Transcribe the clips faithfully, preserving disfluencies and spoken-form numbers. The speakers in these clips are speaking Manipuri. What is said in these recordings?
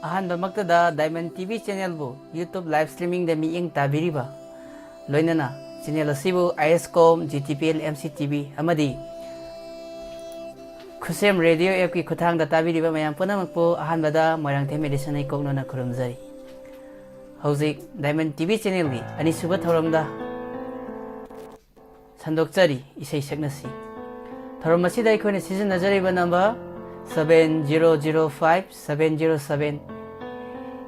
ꯑꯍꯥꯟꯕꯃꯛꯇꯗ Diamond T V channelꯕꯨ YouTube live streamingꯗ ꯃꯤꯠꯌꯦꯡ ꯇꯥꯕꯤꯔꯤꯕ, ꯂꯣꯏꯅꯅ channel ꯑꯁꯤꯕꯨ ISCOM, GTPL, MCTV ꯑꯃꯗꯤ ꯈꯨꯠꯁꯦꯝ Radio appꯀꯤ ꯈꯨꯠꯊꯥꯡꯗ ꯇꯥꯕꯤꯔꯤꯕ ꯃꯌꯥꯝ ꯄꯨꯝꯅꯃꯛꯄꯨ ꯑꯍꯥꯟꯕꯗ ꯃꯣꯏꯔꯥꯡꯊꯦꯝ ꯃꯦꯗꯤꯁꯟ ꯏꯀꯣꯛꯅꯅ ꯈꯨꯔꯨꯝꯖꯔꯤ꯫ ꯍꯧꯖꯤꯛ Diamond T V channelꯒꯤ ꯑꯅꯤꯁꯨꯕ ꯊꯧꯔꯝꯗ ꯁꯟꯗꯣꯛꯆꯔꯤ, ꯏꯁꯩ ꯁꯛꯅꯁꯤ꯫ ꯊꯧꯔꯝ ꯑꯁꯤꯗ ꯑꯩꯈꯣꯏꯅ ꯁꯤꯖꯤꯟꯅꯖꯔꯤꯕ number seven zero zero five seven zero seven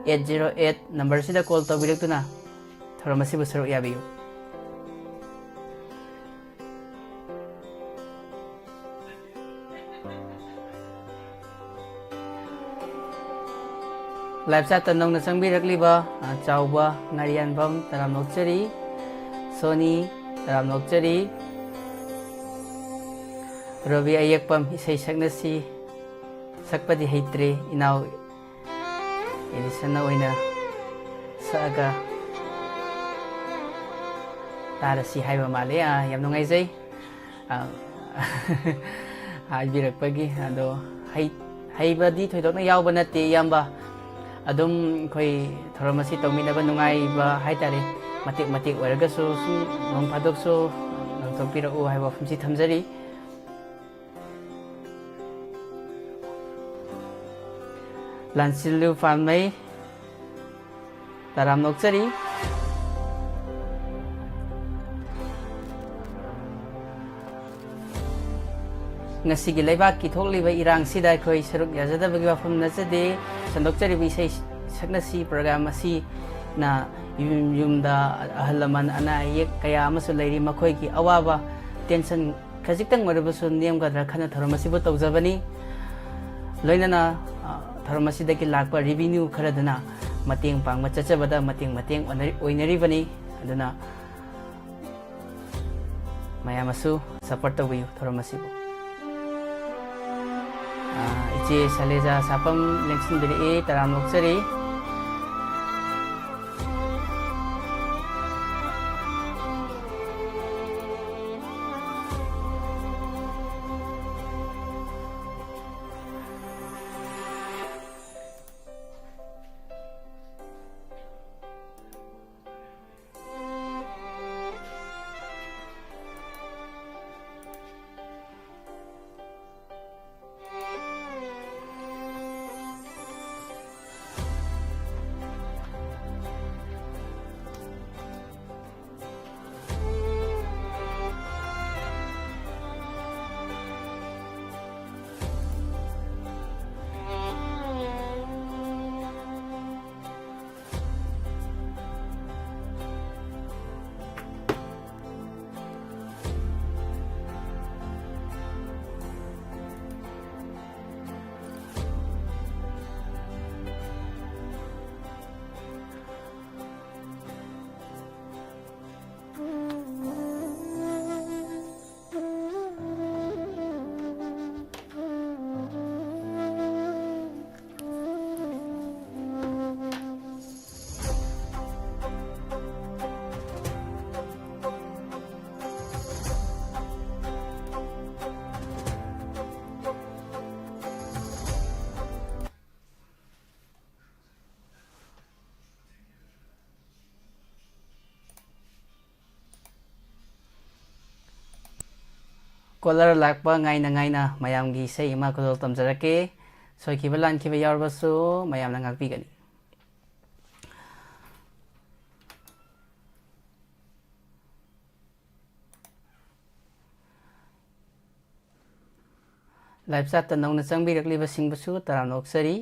eight zero eight number ꯑꯁꯤꯗ call ꯇꯧꯕꯤꯔꯛꯇꯨꯅ ꯊꯧꯔꯝ ꯑꯁꯤꯕꯨ ꯁꯔꯨꯛ ꯌꯥꯕꯤꯌꯨ꯫ Live chatꯇ ꯅꯧꯅ ꯆꯪꯕꯤꯔꯛꯂꯤꯕ, ꯑ, ꯆꯥꯎꯕ ꯉꯥꯔꯤꯌꯥꯟꯕꯝ ꯇꯔꯥꯝꯅ ꯑꯣꯛꯆꯔꯤ, ꯁꯣꯅꯤ ꯇꯔꯥꯝꯅ ꯑꯣꯛꯆꯔꯤ, ꯔꯣꯕꯤ ꯑꯌꯦꯛꯄꯝ ꯏꯁꯩ ꯁꯛꯅꯁꯤ, ꯁꯛꯄꯗꯤ ꯍꯩꯇ꯭ꯔꯦ, ꯏꯅꯥꯎ ꯑꯦꯗꯤꯁꯟꯅ ꯑꯣꯏꯅ ꯁꯛꯑꯒ ꯇꯥꯔꯁꯤ ꯍꯥꯏꯕ ꯃꯥꯜꯂꯦ꯫ ꯑ, ꯌꯥꯝ ꯅꯨꯡꯉꯥꯏꯖꯩ꯫ ꯑ, ꯍꯥꯏꯕꯤꯔꯛꯄꯒꯤ꯫ ꯑꯗꯣ ꯍꯩ-, ꯍꯩꯕꯗꯤ ꯊꯣꯏꯗꯣꯛꯅ ꯌꯥꯎꯕ ꯅꯠꯇꯦ, ꯏꯌꯥꯝꯕ꯫ ꯑꯗꯨꯝ ꯑꯩꯈꯣꯏ ꯊꯧꯔꯝ ꯑꯁꯤ ꯇꯧꯃꯤꯟꯅꯕ ꯅꯨꯡꯉꯥꯏꯕ ꯍꯥꯏꯇꯥꯔꯦ, ꯃꯇꯦꯛ ꯃꯇꯦꯛ ꯑꯣꯏꯔꯒꯁꯨ ꯁꯨꯝ ꯅꯣꯡ ꯐꯥꯗꯣꯛꯁꯨ ꯉꯥꯡꯊꯣꯛꯄꯤꯔꯛꯎ ꯍꯥꯏꯕ ꯋꯥꯐꯝꯁꯤ ꯊꯝꯖꯔꯤ꯫ ꯂꯥꯟꯁꯤꯜꯂꯨ ꯄꯥꯝꯃꯩ꯫ ꯇꯔꯥꯝꯅ ꯑꯣꯛꯆꯔꯤ꯫ ꯉꯁꯤꯒꯤ ꯂꯩꯕꯥꯛꯀꯤ ꯊꯣꯛꯂꯤꯕ ꯏꯔꯥꯡꯁꯤꯗ ꯑꯩꯈꯣꯏ ꯁꯔꯨꯛ ꯌꯥꯖꯗꯕꯒꯤ ꯋꯥꯐꯝ ꯅꯠꯆꯗꯦ꯫ ꯁꯟꯗꯣꯛꯆꯔꯤꯕ ꯏꯁꯩ ꯁꯛꯅꯁꯤ program ꯑꯁꯤꯅ ꯌꯨꯝ ꯌꯨꯝꯗ ꯑꯍꯜ ꯂꯃꯟ ꯑꯅꯥ ꯑꯌꯦꯛ ꯀꯌꯥ ꯑꯃꯁꯨ ꯂꯩꯔꯤ, ꯃꯈꯣꯏꯒꯤ ꯑꯋꯥꯕ tension ꯈꯖꯤꯛꯇꯪ ꯑꯣꯏꯔꯕꯁꯨ ꯅꯦꯝꯒꯗ꯭ꯔꯥ ꯈꯟꯅ ꯊꯧꯔꯝ ꯑꯁꯤꯕꯨ ꯇꯧꯖꯕꯅꯤ꯫ ꯂꯣꯏꯅꯅ, ꯑ, ꯊꯧꯔꯝ ꯑꯁꯤꯗꯒꯤ ꯂꯥꯛꯄ revenue ꯈꯔꯗꯨꯅ ꯃꯇꯦꯡ ꯄꯥꯡꯕ ꯆꯠꯆꯕꯗ ꯃꯇꯦꯡ ꯃꯇꯦꯡ ꯑꯣꯏꯅꯔꯤ-, ꯑꯣꯏꯅꯔꯤꯕꯅꯤ꯫ ꯑꯗꯨꯅ ꯃꯌꯥꯝꯅꯁꯨ support ꯇꯧꯕꯤꯌꯨ ꯊꯧꯔꯝ ꯑꯁꯤꯕꯨ꯫ ꯑ, ꯏꯆꯦ ꯁꯂꯦꯖꯥ ꯁꯥꯄꯝ ꯂꯦꯡꯁꯤꯟꯕꯤꯔꯛꯏ, ꯇꯔꯥꯝꯅ ꯑꯣꯛꯆꯔꯤ꯫ ꯀꯣꯂꯔ ꯂꯥꯛꯄ ꯉꯥꯏꯅ ꯉꯥꯏꯅ ꯃꯌꯥꯝꯒꯤ ꯏꯁꯩ ꯑꯃ ꯈꯨꯗꯣꯜ ꯇꯝꯖꯔꯛꯀꯦ꯫ ꯁꯣꯏꯈꯤꯕ ꯂꯥꯟꯈꯤꯕ ꯌꯥꯎꯔꯕꯁꯨ ꯃꯌꯥꯝꯅ ꯉꯥꯛꯄꯤꯒꯅꯤ꯫ ꯂꯥꯏꯚ ꯆꯥꯠꯇ ꯅꯧꯅ ꯆꯪꯕꯤꯔꯛꯂꯤꯕꯁꯤꯡꯕꯨꯁꯨ ꯇꯔꯥꯝꯅ ꯑꯣꯛꯆꯔꯤ꯫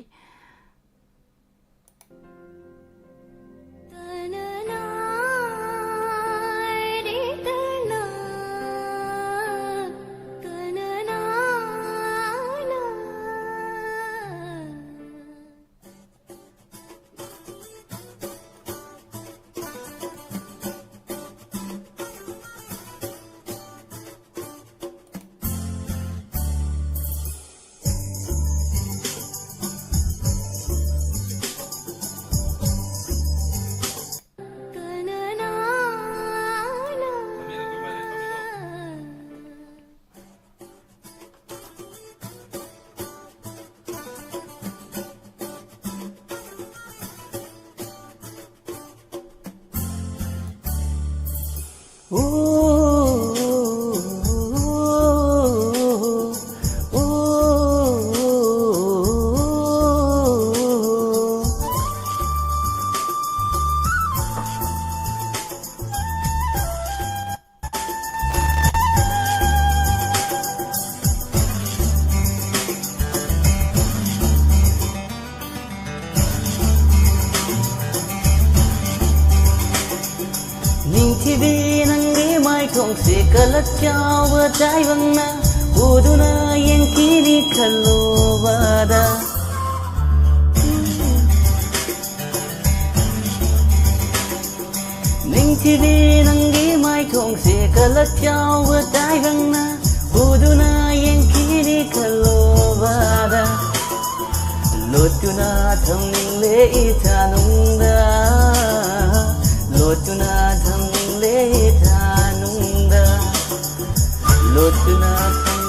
ꯅꯤꯡꯊꯤꯕꯤ, ꯅꯪꯒꯤ ꯃꯥꯏꯊꯣꯡꯁꯦ ꯀꯂꯛ ꯌꯥꯎꯕ ꯇꯥꯏꯕꯪꯅ ꯎꯗꯨꯅ ꯌꯦꯡꯈꯤꯅꯤ ꯈꯜꯂꯨꯕꯗ꯫ ꯅꯤꯡꯊꯤꯕꯤ, ꯅꯪꯒꯤ ꯃꯥꯏꯊꯣꯡꯁꯦ ꯀꯂꯛ ꯌꯥꯎꯕ ꯇꯥꯏꯕꯪꯅ ꯎꯗꯨꯅ ꯌꯦꯡꯈꯤꯅꯤ ꯈꯜꯂꯨꯕꯗ꯫ ꯂꯣꯠꯇꯨꯅ ꯊꯝꯅꯤꯡꯂꯦ ꯏꯊꯥꯅꯨꯡꯗ, ꯂꯣꯠꯇꯨꯅ ꯊꯝꯅꯤꯡꯂꯦ ꯏꯊꯥꯅꯨꯡꯗ, ꯂꯣꯠꯇꯨꯅ ꯊꯝꯅꯤꯡꯂꯦ꯫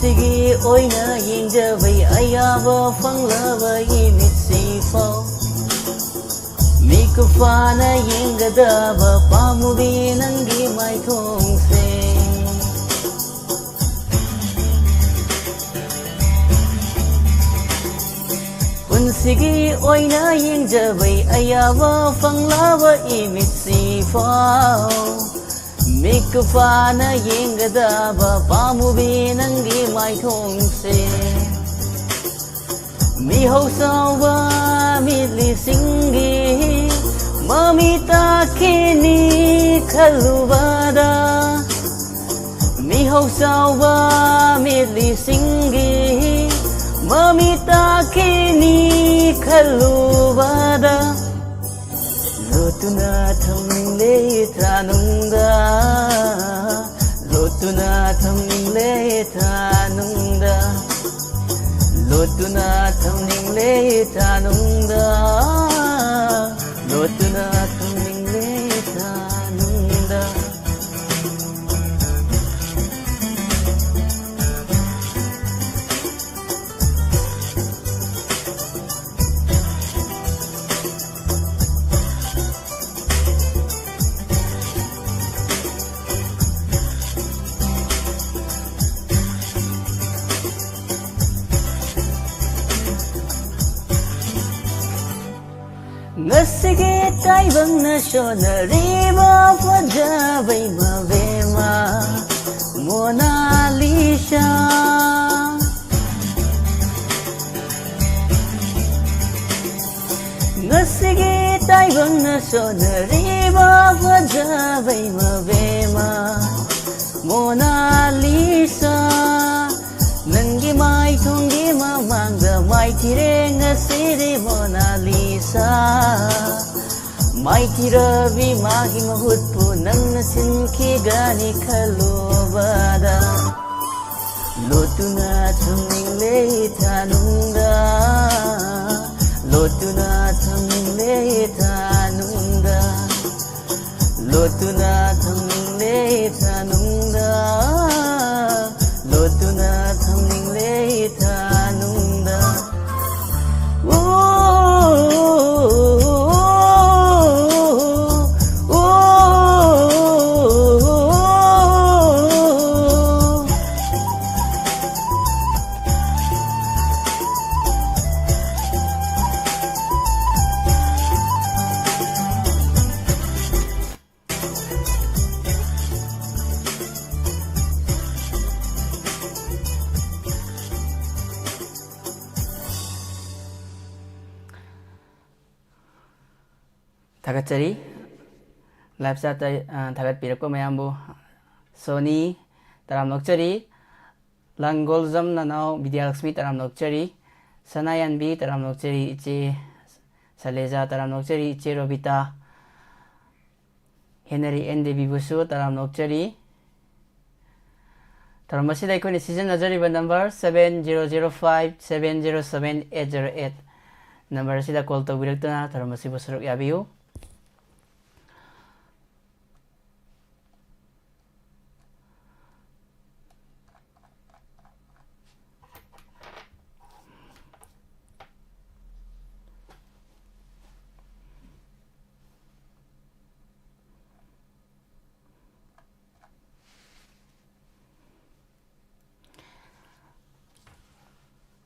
ꯁꯤꯒꯤ ꯑꯣꯏꯅ ꯌꯦꯡꯖꯕꯩ ꯑꯌꯥꯕ ꯐꯪꯂꯕ ꯏꯃꯤꯠꯁꯤꯐꯥꯎ ꯃꯤꯀꯨꯞ ꯐꯥꯅ ꯌꯦꯡꯒꯗꯕ ꯄꯥꯝꯃꯨꯕꯤ ꯅꯪꯒꯤ ꯃꯥꯏꯊꯣꯡꯁꯦ꯫ ꯄꯨꯟꯁꯤꯒꯤ ꯑꯣꯏꯅ ꯌꯦꯡꯖꯕꯩ ꯑꯌꯥꯕ ꯐꯪꯂꯕ ꯏꯃꯤꯠꯁꯤꯐꯥꯎ ꯃꯤꯀꯨꯞ ꯐꯥꯅ ꯌꯦꯡꯒꯗꯕ ꯄꯥꯝꯃꯨꯕꯤ ꯅꯪꯒꯤ ꯃꯥꯏꯊꯣꯡꯁꯦ꯫ ꯃꯤꯍꯧ ꯆꯥꯎꯕ ꯃꯤꯠꯂꯤꯁꯤꯡꯒꯤ ꯃꯃꯤ ꯇꯥꯈꯤꯅꯤ ꯈꯜꯂꯨꯕꯗ, ꯃꯤꯍꯧ ꯆꯥꯎꯕ ꯃꯤꯠꯂꯤꯁꯤꯡꯒꯤ ꯃꯃꯤ ꯇꯥꯈꯤꯅꯤ ꯈꯜꯂꯨꯕꯗ, ꯂꯣꯠꯇꯨꯅ ꯊꯝꯅꯤꯡꯂꯦ ꯏꯊꯥꯅꯨꯡꯗ, ꯂꯣꯠꯇꯨꯅ ꯊꯝꯅꯤꯡꯂꯦ ꯏꯊꯥꯅꯨꯡꯗ, ꯂꯣꯠꯇꯨꯅ ꯊꯝꯅꯤꯡꯂꯦ ꯏꯊꯥꯅꯨꯡꯗ, ꯂꯣꯠꯇꯨꯅ ꯊꯝꯅꯤꯡꯂꯦ ꯏꯊꯥꯅꯨꯡꯗ꯫ ꯉꯁꯤꯒꯤ ꯇꯥꯏꯕꯪꯅ ꯁꯣꯟꯅꯔꯤꯕ ꯐꯖꯕꯩ ꯃꯕꯦꯝꯃ ꯃꯣꯅꯥꯂꯤꯁꯥ꯫ ꯉꯁꯤꯒꯤ ꯇꯥꯏꯕꯪꯅ ꯁꯣꯟꯅꯔꯤꯕ ꯐꯖꯕꯩ ꯃꯕꯦꯝꯃ ꯃꯣꯅꯥꯂꯤꯁꯥ꯫ ꯅꯪꯒꯤ ꯃꯥꯏꯊꯣꯡꯒꯤ ꯃꯃꯥꯡꯗ ꯃꯥꯏꯊꯤꯔꯦ ꯉꯁꯤꯗꯤ ꯃꯣꯅꯥꯂꯤꯁꯥ꯫ ꯃꯥꯏꯊꯤꯔꯕꯤ ꯃꯥꯒꯤ ꯃꯍꯨꯠꯄꯨ ꯅꯪꯅ ꯁꯤꯟꯈꯤꯒꯅꯤ ꯈꯜꯂꯨꯕꯗ, ꯂꯣꯠꯇꯨꯅ ꯊꯝꯅꯤꯡꯂꯦ ꯏꯊꯥꯅꯨꯡꯗ, ꯂꯣꯠꯇꯨꯅ ꯊꯝꯅꯤꯡꯂꯦ ꯏꯊꯥꯅꯨꯡꯗ, ꯂꯣꯠꯇꯨꯅ ꯊꯝꯅꯤꯡꯂꯦ ꯏꯊꯥꯅꯨꯡꯗ, ꯂꯣꯠꯇꯨꯅ ꯊꯥꯒꯠꯆꯔꯤ꯫ Live chat-ꯇ, ꯑ, ꯊꯥꯒꯠꯄꯤꯔꯛꯄ ꯃꯌꯥꯝꯕꯨ꯫ ꯁꯣꯅꯤ, ꯇꯔꯥꯝꯅ ꯑꯣꯛꯆꯔꯤ꯫ ꯂꯥꯡꯒꯣꯜꯖꯝ ꯅꯅꯥꯎ ꯕꯤꯗ꯭ꯌꯥꯂꯛꯁꯃꯤ, ꯇꯔꯥꯝꯅ ꯑꯣꯛꯆꯔꯤ꯫ ꯁꯅꯥꯌꯥꯟꯕꯤ, ꯇꯔꯥꯝꯅ ꯑꯣꯛꯆꯔꯤ꯫ ꯏꯆꯦ ꯁꯂꯦꯖꯥ, ꯇꯔꯥꯝꯅ ꯑꯣꯛꯆꯔꯤ꯫ ꯏꯆꯦ ꯔꯣꯕꯤꯇꯥ, ꯍꯦꯅꯔꯤ ꯑꯦꯟ ꯗꯦꯕꯤꯕꯨꯁꯨ ꯇꯔꯥꯝꯅ ꯑꯣꯛꯆꯔꯤ꯫ ꯊꯧꯔꯝ ꯑꯁꯤꯗ ꯑꯩꯈꯣꯏꯅ ꯁꯤꯖꯤꯟꯅꯖꯔꯤꯕ number seven zero zero five seven zero seven eight zero eight꯫ Number ꯑꯁꯤꯗ call ꯇꯧꯕꯤꯔꯛꯇꯨꯅ ꯊꯧꯔꯝ ꯑꯁꯤꯕꯨ ꯁꯔꯨꯛ ꯌꯥꯕꯤꯌꯨ꯫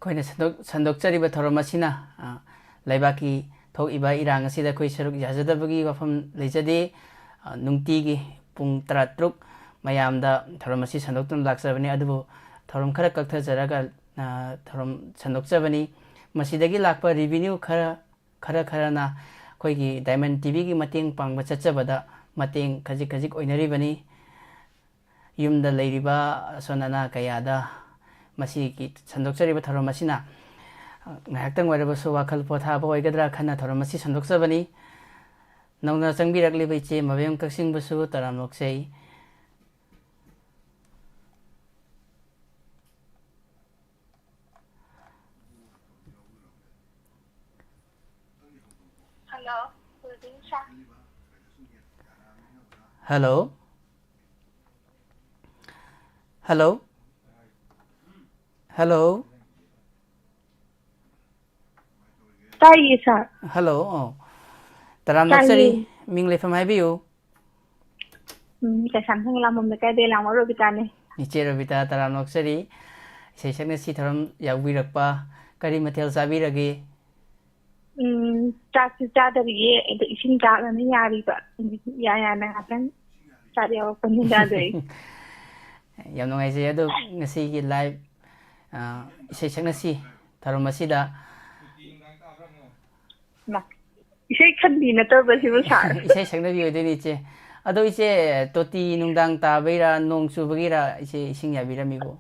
ꯑꯩꯈꯣꯏꯅ ꯁꯟꯗꯣꯛ-, ꯁꯟꯗꯣꯛꯆꯔꯤꯕ ꯊꯧꯔꯝ ꯑꯁꯤꯅ, ꯑ, ꯂꯩꯕꯥꯛꯀꯤ ꯊꯣꯛꯏꯕ ꯏꯔꯥꯡ ꯑꯁꯤꯗ ꯑꯩꯈꯣꯏ ꯁꯔꯨꯛ ꯌꯥꯖꯗꯕꯒꯤ ꯋꯥꯐꯝ ꯂꯩꯖꯗꯦ꯫ ꯑ, ꯅꯨꯡꯇꯤꯒꯤ ꯄꯨꯡ ꯇꯔꯥꯇꯔꯨꯛ ꯃꯌꯥꯝꯗ ꯊꯧꯔꯝ ꯑꯁꯤ ꯁꯟꯗꯣꯛꯇꯨꯅ ꯂꯥꯛꯆꯕꯅꯤ, ꯑꯗꯨꯕꯨ ꯊꯧꯔꯝ ꯈꯔ ꯀꯛꯊꯖꯔꯒ, ꯑ, ꯊꯧꯔꯝ ꯁꯟꯗꯣꯛꯆꯕꯅꯤ꯫ ꯃꯁꯤꯗꯒꯤ ꯂꯥꯛꯄ revenue ꯈꯔ, ꯈꯔ ꯈꯔꯅ ꯑꯩꯈꯣꯏꯒꯤ Diamond ꯇꯤꯚꯤꯒꯤ ꯃꯇꯦꯡ ꯄꯥꯡꯕ ꯆꯠꯆꯕꯗ ꯃꯇꯦꯡ ꯈꯖꯤꯛ ꯈꯖꯤꯛ ꯑꯣꯏꯅꯔꯤꯕꯅꯤ꯫ ꯌꯨꯝꯗ ꯂꯩꯔꯤꯕ ꯑꯁꯣꯟ ꯑꯅꯥ ꯀꯌꯥꯗ ꯃꯁꯤꯒꯤ ꯁꯟꯗꯣꯛꯆꯔꯤꯕ ꯊꯧꯔꯝ ꯑꯁꯤꯅ, ꯑ, ꯉꯥꯏꯍꯥꯛꯇꯪ ꯑꯣꯏꯔꯕꯁꯨ ꯋꯥꯈꯜ ꯄꯣꯊꯥꯕ ꯑꯣꯏꯒꯗ꯭ꯔꯥ ꯈꯟꯅ ꯊꯧꯔꯝ ꯑꯁꯤ ꯁꯟꯗꯣꯛꯆꯕꯅꯤ꯫ ꯅꯧꯅ ꯆꯪꯕꯤꯔꯛꯂꯤꯕ ꯏꯆꯦ ꯃꯕꯦꯝ ꯀꯛꯆꯤꯡꯕꯨꯁꯨ ꯇꯔꯥꯝꯅ ꯑꯣꯛꯆꯩ꯫ Hello, good evening, sir. Hello. Hello. Hello. ꯇꯥꯏꯌꯦ, sir꯫ Hello. ꯑꯣ꯫ ꯇꯔꯥꯝꯅ ꯑꯣꯛꯆꯔꯤ꯫ ꯇꯥꯏꯌꯦ꯫ ꯃꯤꯡ ꯂꯩꯐꯝ ꯍꯥꯏꯕꯤꯌꯨ꯫ ꯎꯝ, ꯀꯩꯁꯥꯝꯊꯣꯡ ꯂꯥꯡꯕꯝ ꯂꯩꯀꯥꯏꯗꯩ ꯂꯥꯡꯃ ꯔꯣꯕꯤꯇꯥꯅꯦ꯫ ꯏꯆꯦ ꯔꯣꯕꯤꯇꯥ, ꯇꯔꯥꯝꯅ ꯑꯣꯛꯆꯔꯤ꯫ ꯏꯁꯩ ꯁꯛꯅꯁꯤ ꯊꯧꯔꯝ ꯌꯥꯎꯕꯤꯔꯛꯄ ꯀꯔꯤ ꯃꯊꯦꯜ ꯆꯥꯕꯤꯔꯒꯦ? ꯎꯝ, ꯆꯥꯛꯁꯨ ꯆꯥꯗꯔꯤꯌꯦ꯫ ꯑꯗꯣ ꯏꯁꯤꯡ ꯆꯥꯛꯂꯅ ꯌꯥꯔꯤꯕ꯫ ꯌꯥ ꯌꯥꯅ ꯉꯥꯛꯇꯪ ꯆꯥꯛ ꯌꯥꯎꯔꯛꯄꯅꯤ ꯆꯥꯗꯣꯏ꯫ ꯌꯥꯝ ꯅꯨꯡꯉꯥꯏꯖꯩ꯫ ꯑꯗꯣ ꯉꯁꯤꯒꯤ live, ꯑ, ꯏꯁꯩ ꯁꯛꯅꯁꯤ ꯊꯧꯔꯝ ꯑꯁꯤꯗ ꯃꯥ꯫ ꯏꯁꯩ ꯈꯟꯕꯤ ꯅꯠꯇꯕ꯭ꯔꯥ ꯁꯤꯕꯨ ꯁꯥꯔ? ꯏꯁꯩ ꯁꯛꯅꯕꯤ ꯑꯣꯏꯗꯣꯏꯅꯤ ꯏꯆꯦ꯫ ꯑꯗꯣ ꯏꯆꯦ, ꯇꯣꯇꯤ ꯅꯨꯡꯗꯥꯡ ꯇꯥꯕꯩꯔꯥ, ꯅꯣꯡ ꯆꯨꯕꯒꯤꯔꯥ ꯏꯆꯦ ꯏꯁꯤꯡ ꯌꯥꯕꯤꯔꯝꯃꯤꯕꯣ?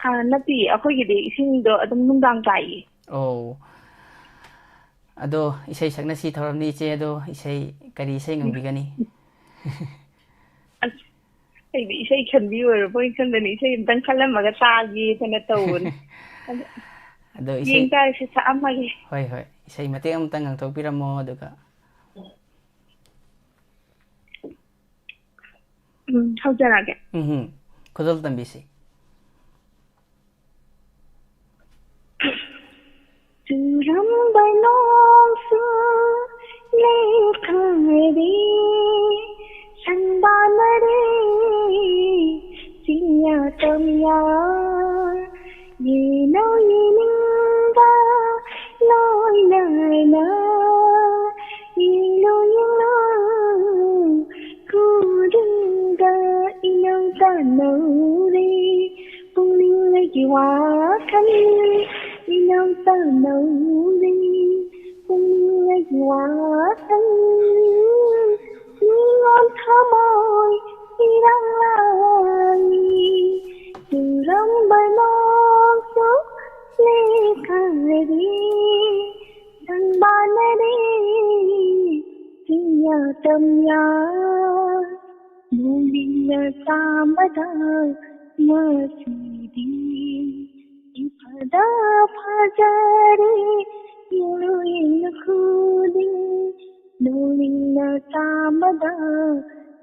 ꯑꯥ, ꯅꯠꯇꯦ, ꯑꯩꯈꯣꯏꯒꯤꯗꯤ ꯏꯁꯤꯡꯗꯣ ꯑꯗꯨꯝ ꯅꯨꯡꯗꯥꯡ ꯇꯥꯏꯌꯦ꯫ ꯑꯣ, ꯑꯗꯣ ꯏꯁꯩ ꯁꯛꯅꯁꯤ ꯊꯧꯔꯝꯅꯤ ꯏꯆꯦ꯫ ꯑꯗꯣ ꯏꯁꯩ, ꯀꯔꯤ ꯏꯁꯩ ꯉꯪꯕꯤꯒꯅꯤ? ꯑꯁ, ꯑꯩꯗꯤ ꯏꯁꯩ ꯈꯟꯕꯤ ꯑꯣꯏꯔꯕꯣꯏ ꯈꯟꯗꯅ ꯏꯁꯩ ꯑꯝꯇꯪ ꯈꯜꯂꯝꯃꯒ ꯇꯥꯒꯦꯗꯅ ꯇꯧꯕꯅꯦ꯫ ꯑꯗꯣ ꯑꯗꯣ ꯏꯁꯩ, ꯌꯦꯡ ꯇꯥꯔꯁꯤ, ꯁꯛꯑꯝꯃꯒꯦ꯫ ꯍꯣꯏ, ꯍꯣꯏ, ꯏꯁꯩ ꯃꯇꯦꯛ ꯑꯃꯇꯪ ꯉꯪꯊꯣꯛꯄꯤꯔꯝꯃꯣ, ꯑꯗꯨꯒ ꯎꯝ, ꯍꯧꯖꯔꯛꯑꯒꯦ꯫ ꯎꯝ, ꯈꯨꯗꯣꯜ ꯇꯝꯕꯤꯁꯤ꯫ ꯆꯨꯔꯝꯕ ꯅꯣꯡꯁꯨ ꯂꯦꯞꯈ꯭ꯔꯦ, ꯁꯪꯕꯥꯅꯔꯦ ꯆꯤꯡꯌꯥ ꯇꯝꯌꯥ, ꯌꯦꯅꯧ ꯌꯦꯅꯤꯡꯕ ꯂꯣꯏꯅꯅ꯫ ꯌꯦꯡꯂꯨ ꯌꯦꯡꯂꯨ ꯈꯨꯗꯤꯡꯗ ꯏꯅꯧ ꯇꯅꯧꯔꯦ, ꯄꯨꯛꯅꯤꯡ ꯑꯩꯒꯤ ꯋꯥꯈꯜ ꯏꯅꯧ ꯇꯅꯧꯔꯦ, ꯄꯨꯛꯅꯤꯡ ꯑꯩꯒꯤ ꯋꯥꯈꯜ ꯃꯤꯉꯣꯟ ꯊꯃꯣꯏ ꯏꯔꯥꯡ ꯂꯥꯡꯉꯤ, ꯆꯨꯔꯝꯕ ꯅꯣꯡꯁꯨ ꯂꯦꯞꯈ꯭ꯔꯦ, ꯁꯪꯕꯥꯅꯔꯦ ꯆꯤꯡꯌꯥ ꯇꯝꯌꯥ, ꯅꯣꯡꯂꯤꯡꯅ ꯆꯥꯝꯕꯗ ꯉꯁꯤꯗꯤ ꯏꯐꯗ ꯐꯖꯔꯦ, ꯌꯦꯡꯂꯨ ꯌꯦꯡꯂꯨ ꯈꯨꯗꯤꯡ ꯅꯣꯡꯂꯤꯡꯅ ꯆꯥꯝꯕꯗ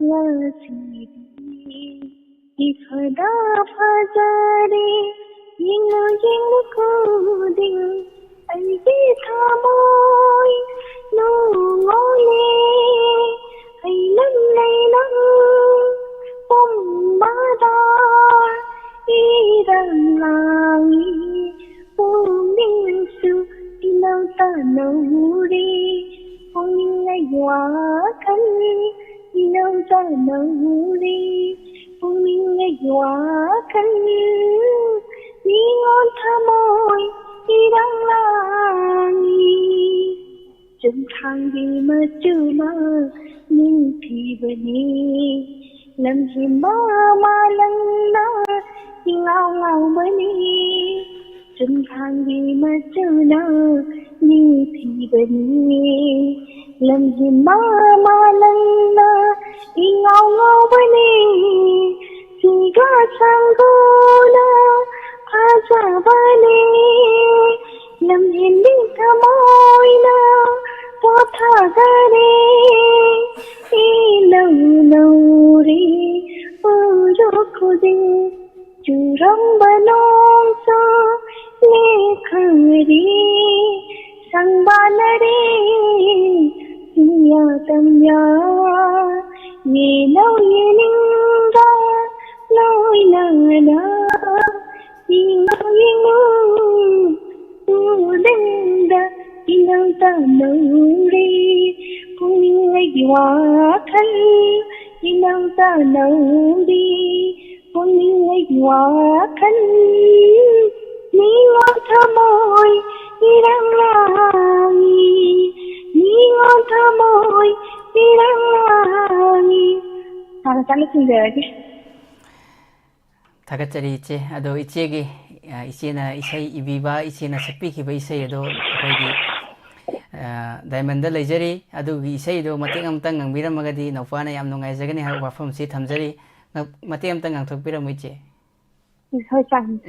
ꯉꯁꯤꯗꯤ ꯏꯐꯗ ꯐꯖꯔꯦ, ꯌꯦꯡꯂꯨ ꯌꯦꯡꯂꯨ ꯈꯨꯗꯤꯡ ꯑꯩꯒꯤ ꯊꯃꯣꯏ ꯅꯨꯡꯉꯣꯜꯂꯦ, ꯑꯩ ꯂꯝ ꯂꯩ ꯅꯪ ꯄꯨꯝꯕꯗ ꯏꯔꯪ ꯂꯥꯡꯉꯤ, ꯄꯨꯛꯅꯤꯡꯁꯨ ꯏꯅꯧ ꯇꯅꯧꯔꯦ, ꯄꯨꯛꯅꯤꯡ ꯑꯩꯒꯤ ꯋꯥꯈꯜ ꯏꯅꯧ ꯇꯅꯧꯔꯦ, ꯄꯨꯛꯅꯤꯡ ꯑꯩꯒꯤ ꯋꯥꯈꯜ ꯃꯤꯉꯣꯟ ꯊꯃꯣꯏ ꯏꯔꯥꯡ ꯂꯥꯡꯉꯤ꯫ ꯆꯨꯝꯊꯥꯡꯒꯤ ꯃꯆꯨꯅ ꯅꯤꯡꯊꯤꯕꯅꯤ, ꯂꯝꯍꯦꯟꯕ ꯃꯥꯂꯪꯅ ꯏꯉꯥꯎ ꯉꯥꯎꯕꯅꯤ꯫ ꯆꯨꯝꯊꯥꯡꯒꯤ ꯃꯆꯨꯅ ꯅꯤꯡꯊꯤꯕꯅꯤ, ꯂꯝꯍꯦꯟꯕ ꯃꯥꯂꯪꯅ ꯏꯉꯥꯎ ꯉꯥꯎꯕꯅꯤ꯫ ꯁꯤꯒ ꯁꯪꯒꯨꯅ ꯐꯖꯕꯅꯤ, ꯂꯝꯍꯦꯟꯕꯤ ꯊꯃꯣꯏꯅ ꯄꯣꯊꯥꯒꯅꯤ꯫ ꯏꯅꯧ ꯅꯧꯔꯤ ꯎꯔꯨ ꯈꯨꯗꯤꯡ ꯆꯨꯔꯝꯕ ꯅꯣꯡꯁꯨ ꯂꯦꯛꯈ꯭ꯔꯦ, ꯁꯪꯕꯥꯅꯔꯦ ꯆꯤꯡꯌꯥ ꯇꯝꯌꯥ꯫ ꯌꯦꯅꯧ ꯌꯦꯅꯤꯡꯒ ꯂꯣꯏꯅꯅ ꯌꯦꯡꯉꯨ ꯌꯦꯡꯉꯨ ꯎꯂꯪꯗ ꯏꯅꯧ ꯇꯥꯅꯧꯔꯤ꯫ ꯄꯨꯛꯅꯤꯡ ꯑꯩꯒꯤ ꯋꯥꯈꯜ ꯏꯅꯧ ꯇꯥꯅꯧꯔꯤ꯫ ꯄꯨꯛꯅꯤꯡ ꯑꯩꯒꯤ ꯋꯥꯈꯜ ꯅꯤꯉꯣꯜ ꯊꯃꯣꯏ ꯏꯔꯥꯡ ꯂꯥꯡꯉꯤ꯫ ꯅꯤꯉꯣꯜ ꯊꯃꯣꯏ ꯏꯔꯥꯡ ꯂꯥꯡꯉꯤ꯫ ꯁꯥꯅ ꯁꯥꯅ ꯊꯤꯟꯖꯔꯒꯦ꯫ ꯊꯥꯒꯠꯆꯔꯤ ꯏꯆꯦ꯫ ꯑꯗꯣ ꯏꯆꯦꯒꯤ, ꯑ, ꯏꯆꯦꯅ ꯏꯁꯩ ꯏꯕꯤꯕ, ꯏꯆꯦꯅ ꯁꯛꯄꯤꯈꯤꯕ ꯏꯁꯩ ꯑꯗꯣ ꯑꯩꯈꯣꯏꯒꯤ, ꯑ, ꯗꯥꯏꯃꯟꯗ ꯂꯩꯖꯔꯤ꯫ ꯑꯗꯨꯒꯤ ꯏꯁꯩꯗꯣ ꯃꯇꯦꯛ ꯑꯃꯇꯪ ꯉꯪꯕꯤꯔꯝꯃꯒꯗꯤ ꯅꯧꯄꯥꯅ ꯌꯥꯝ ꯅꯨꯡꯉꯥꯏꯖꯒꯅꯤ ꯍꯥꯏꯕ ꯋꯥꯐꯝꯁꯤ ꯊꯝꯖꯔꯤ꯫ ꯉ-, ꯃꯇꯦꯛ ꯑꯃꯇꯪ ꯉꯥꯡꯊꯣꯛꯄꯤꯔꯝꯃꯨ ꯏꯆꯦ꯫ ꯍꯣꯏ, ꯇꯥꯡ꯫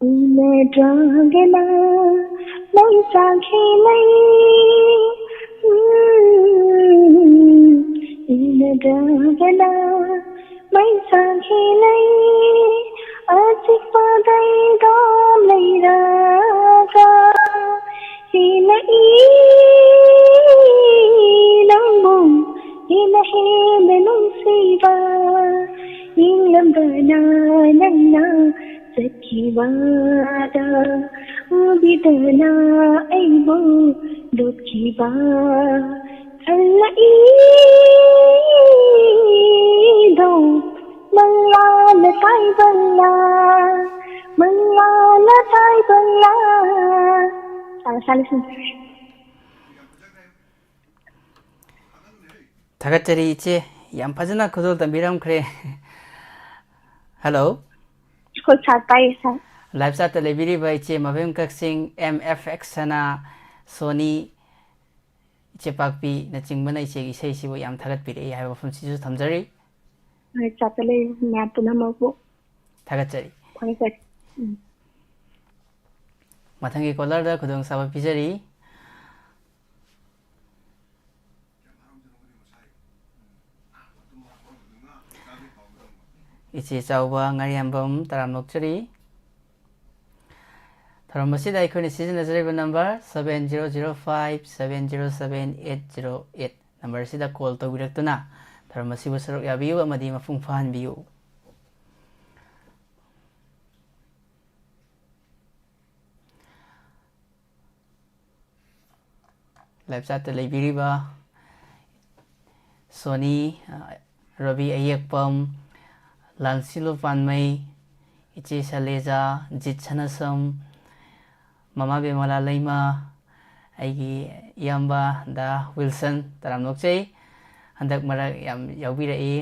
ꯎꯅꯗ꯭ꯔꯒꯅ ꯃꯩꯁꯥ ꯈꯦꯅꯩ꯫ ꯎꯝ, ꯎꯅꯗ꯭ꯔꯒꯅ ꯃꯩꯁꯥ ꯈꯦꯅꯩ꯫ ꯑꯆꯤꯛꯄ ꯀꯩꯗꯣꯝ ꯂꯩꯔꯒ ꯍꯦꯜꯂꯛꯏ ꯅꯪꯕꯨ ꯍꯦꯟꯅ ꯍꯦꯟꯅ ꯅꯨꯡꯁꯤꯕ꯫ ꯌꯦꯡꯂꯝꯕꯅ ꯅꯪꯅ ꯆꯠꯈꯤꯕꯗ ꯂꯣꯠꯈꯤꯕ ꯍꯜꯂꯛꯏꯗꯣ, ꯃꯪꯂꯥꯅ ꯇꯥꯏꯕꯪꯂꯥ, ꯃꯪꯂꯥꯅ ꯇꯥꯏꯕꯪꯂꯥ꯫ ꯁꯥꯅ, ꯁꯥꯅ, ꯁꯥꯅ꯫ ꯊꯥꯒꯠꯆꯔꯤ ꯏꯆꯦ, ꯌꯥꯝ ꯐꯖꯅ ꯈꯨꯗꯣꯜ ꯇꯝꯕꯤꯔꯝꯈ꯭ꯔꯦ꯫ ꯍꯜꯂꯣ꯫ ꯁ꯭ꯀꯨꯜ ꯁꯥ ꯇꯥꯏꯌꯦ, ꯁꯥꯔ꯫ ꯂꯥꯏꯚ ꯆꯥꯠꯇ ꯂꯩꯕꯤꯔꯤꯕ ꯏꯆꯦ ꯃꯕꯦꯝ ꯀꯛꯆꯤꯡ, ꯑꯦꯝ ꯑꯦꯐ ꯑꯦꯛꯁ ꯁꯅꯥ, ꯁꯣꯅꯤ, ꯏꯆꯦ ꯄꯥꯛꯄꯤꯅꯆꯤꯡꯕꯅ ꯏꯆꯦꯒꯤ ꯏꯁꯩꯁꯤꯕꯨ ꯌꯥꯝ ꯊꯥꯒꯠꯄꯤꯔꯛꯏ ꯍꯥꯏꯕ ꯋꯥꯐꯝꯁꯤꯁꯨ ꯊꯝꯖꯔꯤ꯫ ꯂꯥꯏꯚ ꯆꯥꯠꯇ ꯂꯩꯔꯤꯕ ꯃꯌꯥꯝ ꯄꯨꯝꯅꯃꯛꯄꯨ ꯊꯥꯒꯠꯆꯔꯤ꯫ ꯊꯥꯒꯠꯆꯔꯤ꯫ ꯎꯝ꯫ ꯃꯊꯪꯒꯤ ꯀꯣꯂꯔꯗ ꯈꯨꯗꯣꯡꯆꯥꯕ ꯄꯤꯖꯔꯤ꯫ ꯏꯆꯦ ꯆꯥꯎꯕ ꯉꯥꯔꯤꯌꯥꯝꯕꯝ ꯇꯔꯥꯝꯅ ꯑꯣꯛꯆꯔꯤ꯫ ꯊꯧꯔꯝ ꯑꯁꯤꯗ ꯑꯩꯈꯣꯏꯅ ꯁꯤꯖꯤꯟꯅꯖꯔꯤꯕ number seven zero zero five seven zero seven eight zero eight꯫ Number ꯑꯁꯤꯗ ꯀꯣꯜ ꯇꯧꯕꯤꯔꯛꯇꯨꯅ ꯊꯧꯔꯝ ꯑꯁꯤꯕꯨ ꯁꯔꯨꯛ ꯌꯥꯕꯤꯌꯨ ꯑꯃꯗꯤ ꯃꯄꯨꯡ ꯐꯥꯍꯟꯕꯤꯌꯨ꯫ ꯂꯥꯏꯚ ꯆꯥꯠꯇ ꯂꯩꯕꯤꯔꯤꯕ ꯁꯣꯅꯤ, ꯑ, ꯔꯣꯕꯤ ꯑꯌꯦꯛꯄꯝ, ꯂꯥꯟꯁꯤꯂꯨ ꯄꯥꯟꯃꯩ, ꯏꯆꯦ ꯁꯂꯦꯖꯥ, ꯖꯤꯠ ꯁꯅꯥꯁꯝ, ꯃꯃꯥ ꯕꯦꯃꯂꯥ ꯂꯩꯃ, ꯑꯩꯒꯤ ꯏꯌꯥꯝꯕ ꯗꯥ ꯋꯤꯜꯁꯟ ꯇꯔꯥꯝꯅ ꯑꯣꯛꯆꯩ꯫ ꯍꯟꯗꯛ ꯃꯔꯛ ꯌꯥꯝ ꯌꯥꯎꯕꯤꯔꯛꯏ꯫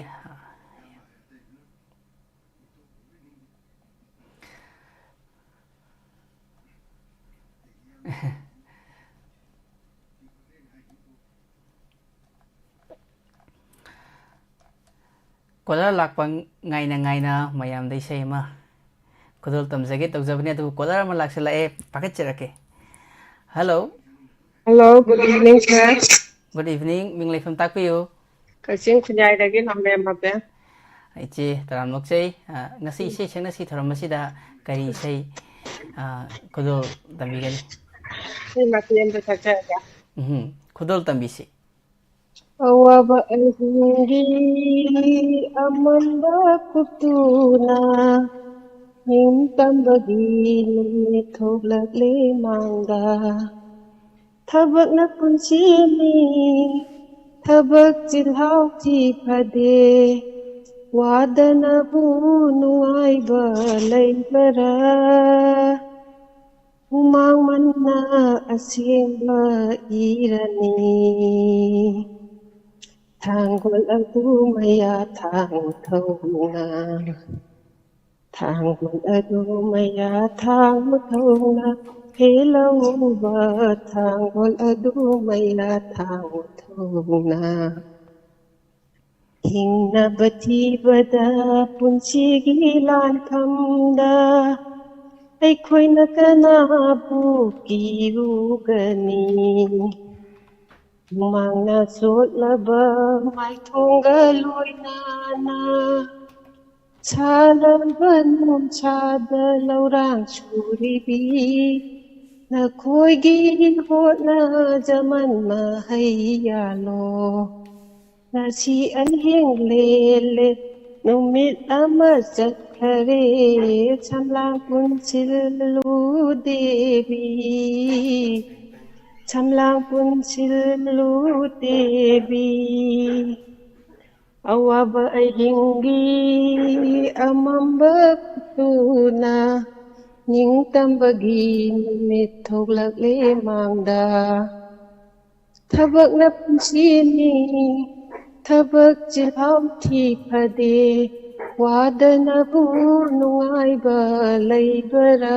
ꯀꯣꯂꯔ ꯂꯥꯛꯄ ꯉꯥꯏꯅ ꯉꯥꯏꯅ ꯃꯌꯥꯝꯗ ꯏꯁꯩ ꯑꯃ ꯈꯨꯗꯣꯜ ꯇꯝꯖꯒꯦ ꯇꯧꯖꯕꯅꯤ, ꯑꯗꯨꯕꯨ ꯀꯣꯂꯔ ꯑꯃ ꯂꯥꯛꯁꯤꯜꯂꯛꯑꯦ, ꯄꯥꯏꯈꯠꯆꯔꯛꯀꯦ꯫ Hello. Hello, good evening, sir. Good evening, ꯃꯤꯡ ꯂꯩꯐꯝ ꯇꯥꯛꯄꯤꯌꯨ꯫ ꯀꯛꯆꯤꯡ ꯈꯨꯟꯌꯥꯏꯗꯒꯤ ꯂꯝꯂꯦꯝ ꯃꯕꯦꯝ꯫ ꯏꯆꯦ ꯇꯔꯥꯝꯅ ꯑꯣꯛꯆꯩ꯫ ꯑ, ꯉꯁꯤ ꯎꯝ꯫ ꯏꯁꯩ ꯁꯛꯅꯁꯤ ꯊꯧꯔꯝ ꯑꯁꯤꯗ ꯀꯔꯤ ꯏꯁꯩ, ꯑ, ꯈꯨꯗꯣꯜ ꯇꯝꯕꯤꯒꯅꯤ? ꯏꯁꯩ ꯃꯇꯦꯛ ꯑꯃꯇ ꯁꯛꯆꯔꯛꯀꯦ꯫ ꯎꯝ, ꯈꯨꯗꯣꯜ ꯇꯝꯕꯤꯁꯤ꯫ ꯑꯋꯥꯕ ꯑꯍꯤꯡꯒꯤ ꯑꯃꯝꯕ ꯀꯨꯞꯇꯨꯅ, ꯅꯤꯡꯇꯝꯕꯒꯤ ꯅꯨꯃꯤꯠ ꯊꯣꯛꯂꯛꯂꯦ ꯃꯥꯡꯗ꯫ ꯊꯕꯛꯅ ꯄꯨꯟꯁꯤꯅꯤ, ꯊꯕꯛ ꯆꯤꯜꯍꯥꯎ ꯊꯤ ꯐꯗꯦ, ꯋꯥꯗꯅꯕꯨ ꯅꯨꯡꯉꯥꯏꯕ ꯂꯩꯕꯔꯥ? ꯍꯨꯃꯥꯡ ꯃꯟꯅ ꯑꯁꯦꯡꯕ ꯏꯔꯅꯤ꯫ ꯊꯥꯡꯒꯣꯜ ꯑꯗꯨ ꯃꯌꯥ ꯊꯥꯡ ꯊꯧꯅ, ꯊꯥꯡꯒꯣꯜ ꯑꯗꯨ ꯃꯌꯥ ꯊꯥꯡ ꯊꯧꯅ, ꯍꯦ ꯂꯧꯎꯕ ꯊꯥꯡꯒꯣꯜ ꯑꯗꯨ ꯃꯌꯥ ꯊꯥꯡ ꯊꯧꯅ꯫ ꯍꯤꯡꯅꯕ ꯊꯤꯕꯗ ꯄꯨꯟꯁꯤꯒꯤ ꯂꯥꯟꯐꯝꯗ ꯑꯩꯈꯣꯏꯅ ꯀꯅꯥꯕꯨ ꯀꯤꯔꯨꯒꯅꯤ? ꯍꯨꯃꯥꯡꯅ ꯆꯣꯠꯂꯕ ꯃꯥꯏꯊꯣꯡꯒ ꯂꯣꯏꯅꯅ ꯁꯥꯔꯕ ꯅꯨꯡꯁꯥꯗ ꯂꯧꯔꯥꯡ ꯁꯨꯔꯤꯕꯤ ꯅꯈꯣꯏꯒꯤ ꯍꯣꯠꯅꯖꯃꯟ ꯃꯍꯩ ꯌꯥꯜꯂꯣ꯫ ꯉꯁꯤ ꯑꯍꯤꯡ ꯂꯦꯜꯂꯦ, ꯅꯨꯃꯤꯠ ꯑꯃ ꯆꯠꯈꯔꯦ, ꯁꯝꯂꯥꯡ ꯄꯨꯟꯁꯤꯜꯂꯨ ꯗꯦꯕꯤ, ꯁꯝꯂꯥꯡ ꯄꯨꯟꯁꯤꯜꯂꯨ ꯗꯦꯕꯤ꯫ ꯑꯋꯥꯕ ꯑꯍꯤꯡꯒꯤ ꯑꯃꯝꯕ ꯈꯨꯠꯇꯨꯅ ꯅꯤꯡꯇꯝꯕꯒꯤ ꯅꯨꯃꯤꯠ ꯊꯣꯛꯂꯛꯂꯦ ꯃꯥꯡꯗ꯫ ꯊꯕꯛꯅ ꯄꯨꯟꯁꯤꯅꯤ, ꯊꯕꯛ ꯆꯤꯜꯍꯥꯎ ꯊꯤ ꯐꯗꯦ, ꯋꯥꯗꯅꯕꯨ ꯅꯨꯡꯉꯥꯏꯕ ꯂꯩꯕꯔꯥ?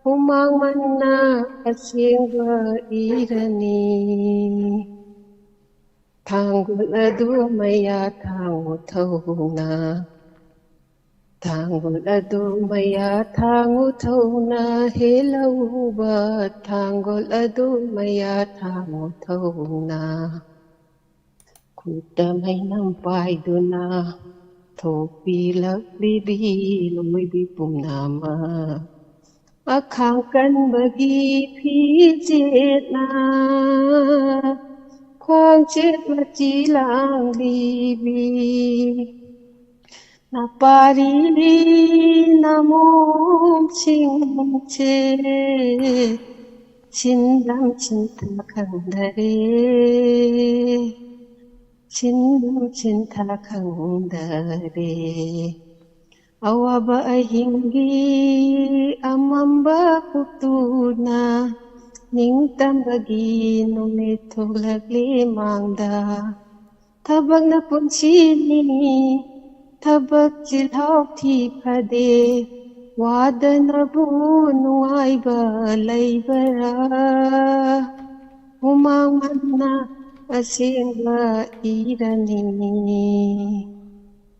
ꯍꯨꯃꯥꯡ ꯃꯟꯅ ꯑꯁꯦꯡꯕ ꯏꯔꯅꯤ꯫ ꯊꯥꯡꯒꯣꯜ ꯑꯗꯨ ꯃꯌꯥ ꯊꯥꯡꯉꯨ ꯊꯧꯅ, ꯊꯥꯡꯒꯣꯜ ꯑꯗꯨ ꯃꯌꯥ ꯊꯥꯡꯉꯨ ꯊꯧꯅ, ꯍꯦ ꯂꯧꯎꯕ ꯊꯥꯡꯒꯣꯜ ꯑꯗꯨ ꯃꯌꯥ ꯊꯥꯡꯉꯨ ꯊꯧꯅ꯫ ꯈꯨꯠꯇ ꯃꯩꯅꯝ ꯄꯥꯏꯗꯨꯅ ꯊꯣꯛꯄꯤꯂꯛꯂꯤꯕꯤ ꯂꯣꯏꯕꯤ ꯄꯨꯝꯅꯃꯛ ꯑꯈꯥꯡ ꯀꯟꯕꯒꯤ ꯐꯤꯖꯦꯠꯅ ꯈꯣꯡꯆꯦꯠ ꯃꯆꯤ ꯂꯥꯡꯂꯤꯕꯤ ꯅꯄꯥꯔꯤ ꯅꯃꯣꯝꯁꯤꯡꯁꯦ ꯁꯤꯟꯗꯝ ꯁꯤꯟꯊꯥ ꯈꯪꯗꯔꯦ, ꯁꯤꯟꯗꯝ ꯁꯤꯟꯊꯥ ꯈꯪꯗꯔꯦ꯫ ꯑꯋꯥꯕ ꯑꯍꯤꯡꯒꯤ ꯑꯃꯝꯕ ꯎꯞꯇꯨꯅ, ꯅꯤꯡꯇꯝꯕꯒꯤ ꯅꯨꯃꯤꯠ ꯊꯣꯛꯂꯛꯂꯤ ꯃꯥꯡꯗ꯫ ꯊꯕꯛꯅ ꯄꯨꯟꯁꯤꯅꯤ, ꯊꯕꯛ ꯆꯤꯜꯍꯥꯎ ꯊꯤ ꯐꯗꯦ, ꯋꯥꯗꯅꯕꯨ ꯅꯨꯡꯉꯥꯏꯕ ꯂꯩꯕꯔꯥ? ꯍꯨꯃꯥꯡ ꯃꯟꯅ ꯑꯁꯦꯡꯕ ꯏꯔꯅꯤ꯫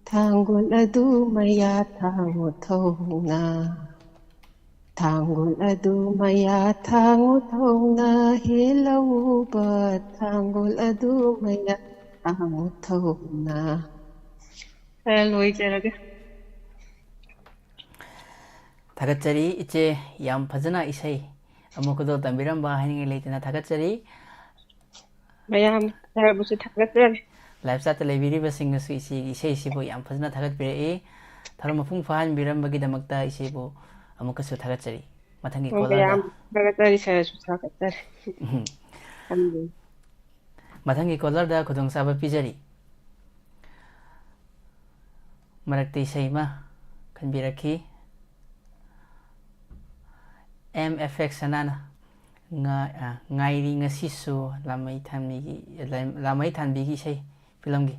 ꯊꯥꯡꯒꯣꯜ ꯑꯗꯨ ꯃꯌꯥ ꯊꯥꯡꯉꯨ ꯊꯧꯅ, ꯊꯥꯡꯒꯣꯜ ꯑꯗꯨ ꯃꯌꯥ ꯊꯥꯡꯉꯨ ꯊꯧꯅ, ꯍꯦ ꯂꯧꯎꯕ, ꯊꯥꯡꯒꯣꯜ ꯑꯗꯨ ꯃꯌꯥ ꯊꯥꯡꯉꯨ ꯊꯧꯅ꯫ ꯑꯦ, ꯂꯣꯏꯖꯔꯒꯦ꯫ ꯊꯥꯒꯠꯆꯔꯤ ꯏꯆꯦ, ꯌꯥꯝ ꯐꯖꯅ ꯏꯁꯩ ꯑꯃꯨꯛꯀꯗꯣ ꯇꯝꯕꯤꯔꯝꯕ ꯍꯥꯏꯅꯤꯡꯉꯥꯏ ꯂꯩꯇꯅ ꯊꯥꯒꯠꯆꯔꯤ꯫ ꯃꯌꯥꯝ ꯈꯔꯕꯨꯁꯨ ꯊꯥꯒꯠꯆꯔꯤ꯫ Live chat ꯇ ꯂꯩꯕꯤꯔꯤꯕꯁꯤꯡꯅꯁꯨ ꯏꯆꯦꯒꯤ ꯏꯁꯩꯁꯤꯕꯨ ꯌꯥꯝ ꯐꯖꯅ ꯊꯥꯒꯠꯄꯤꯔꯛꯏ꯫ ꯊꯧꯔꯝ ꯃꯄꯨꯡ ꯐꯥꯍꯟꯕꯤꯔꯝꯕꯒꯤꯗꯃꯛꯇ ꯏꯆꯦꯕꯨ ꯑꯃꯨꯛꯀꯁꯨ ꯊꯥꯒꯠꯆꯔꯤ꯫ ꯃꯊꯪꯒꯤ caller ꯗ꯫ ꯃꯌꯥꯝ ꯊꯥꯒꯠꯆꯔꯤ, ꯁꯥꯔꯁꯨ ꯊꯥꯒꯠꯆꯔꯤ꯫ ꯎꯝ꯫ ꯊꯝꯖꯩ꯫ ꯃꯊꯪꯒꯤ caller ꯗ ꯈꯨꯗꯣꯡꯆꯥꯕ ꯄꯤꯖꯔꯤ꯫ ꯃꯔꯛꯇ ꯏꯁꯩ ꯑꯃ ꯈꯟꯕꯤꯔꯛꯈꯤ꯫ M F X ꯁꯅꯥꯅ ꯉꯥ-, ꯑ, ꯉꯥꯏꯔꯤ ꯉꯁꯤꯁꯨ ꯂꯥꯃꯩ ꯊꯥꯟꯕꯤꯒꯤ, ꯂꯥꯃꯩ ꯊꯥꯟꯕꯤꯒꯤ ꯏꯁꯩ ꯐꯤꯂꯝꯒꯤ꯫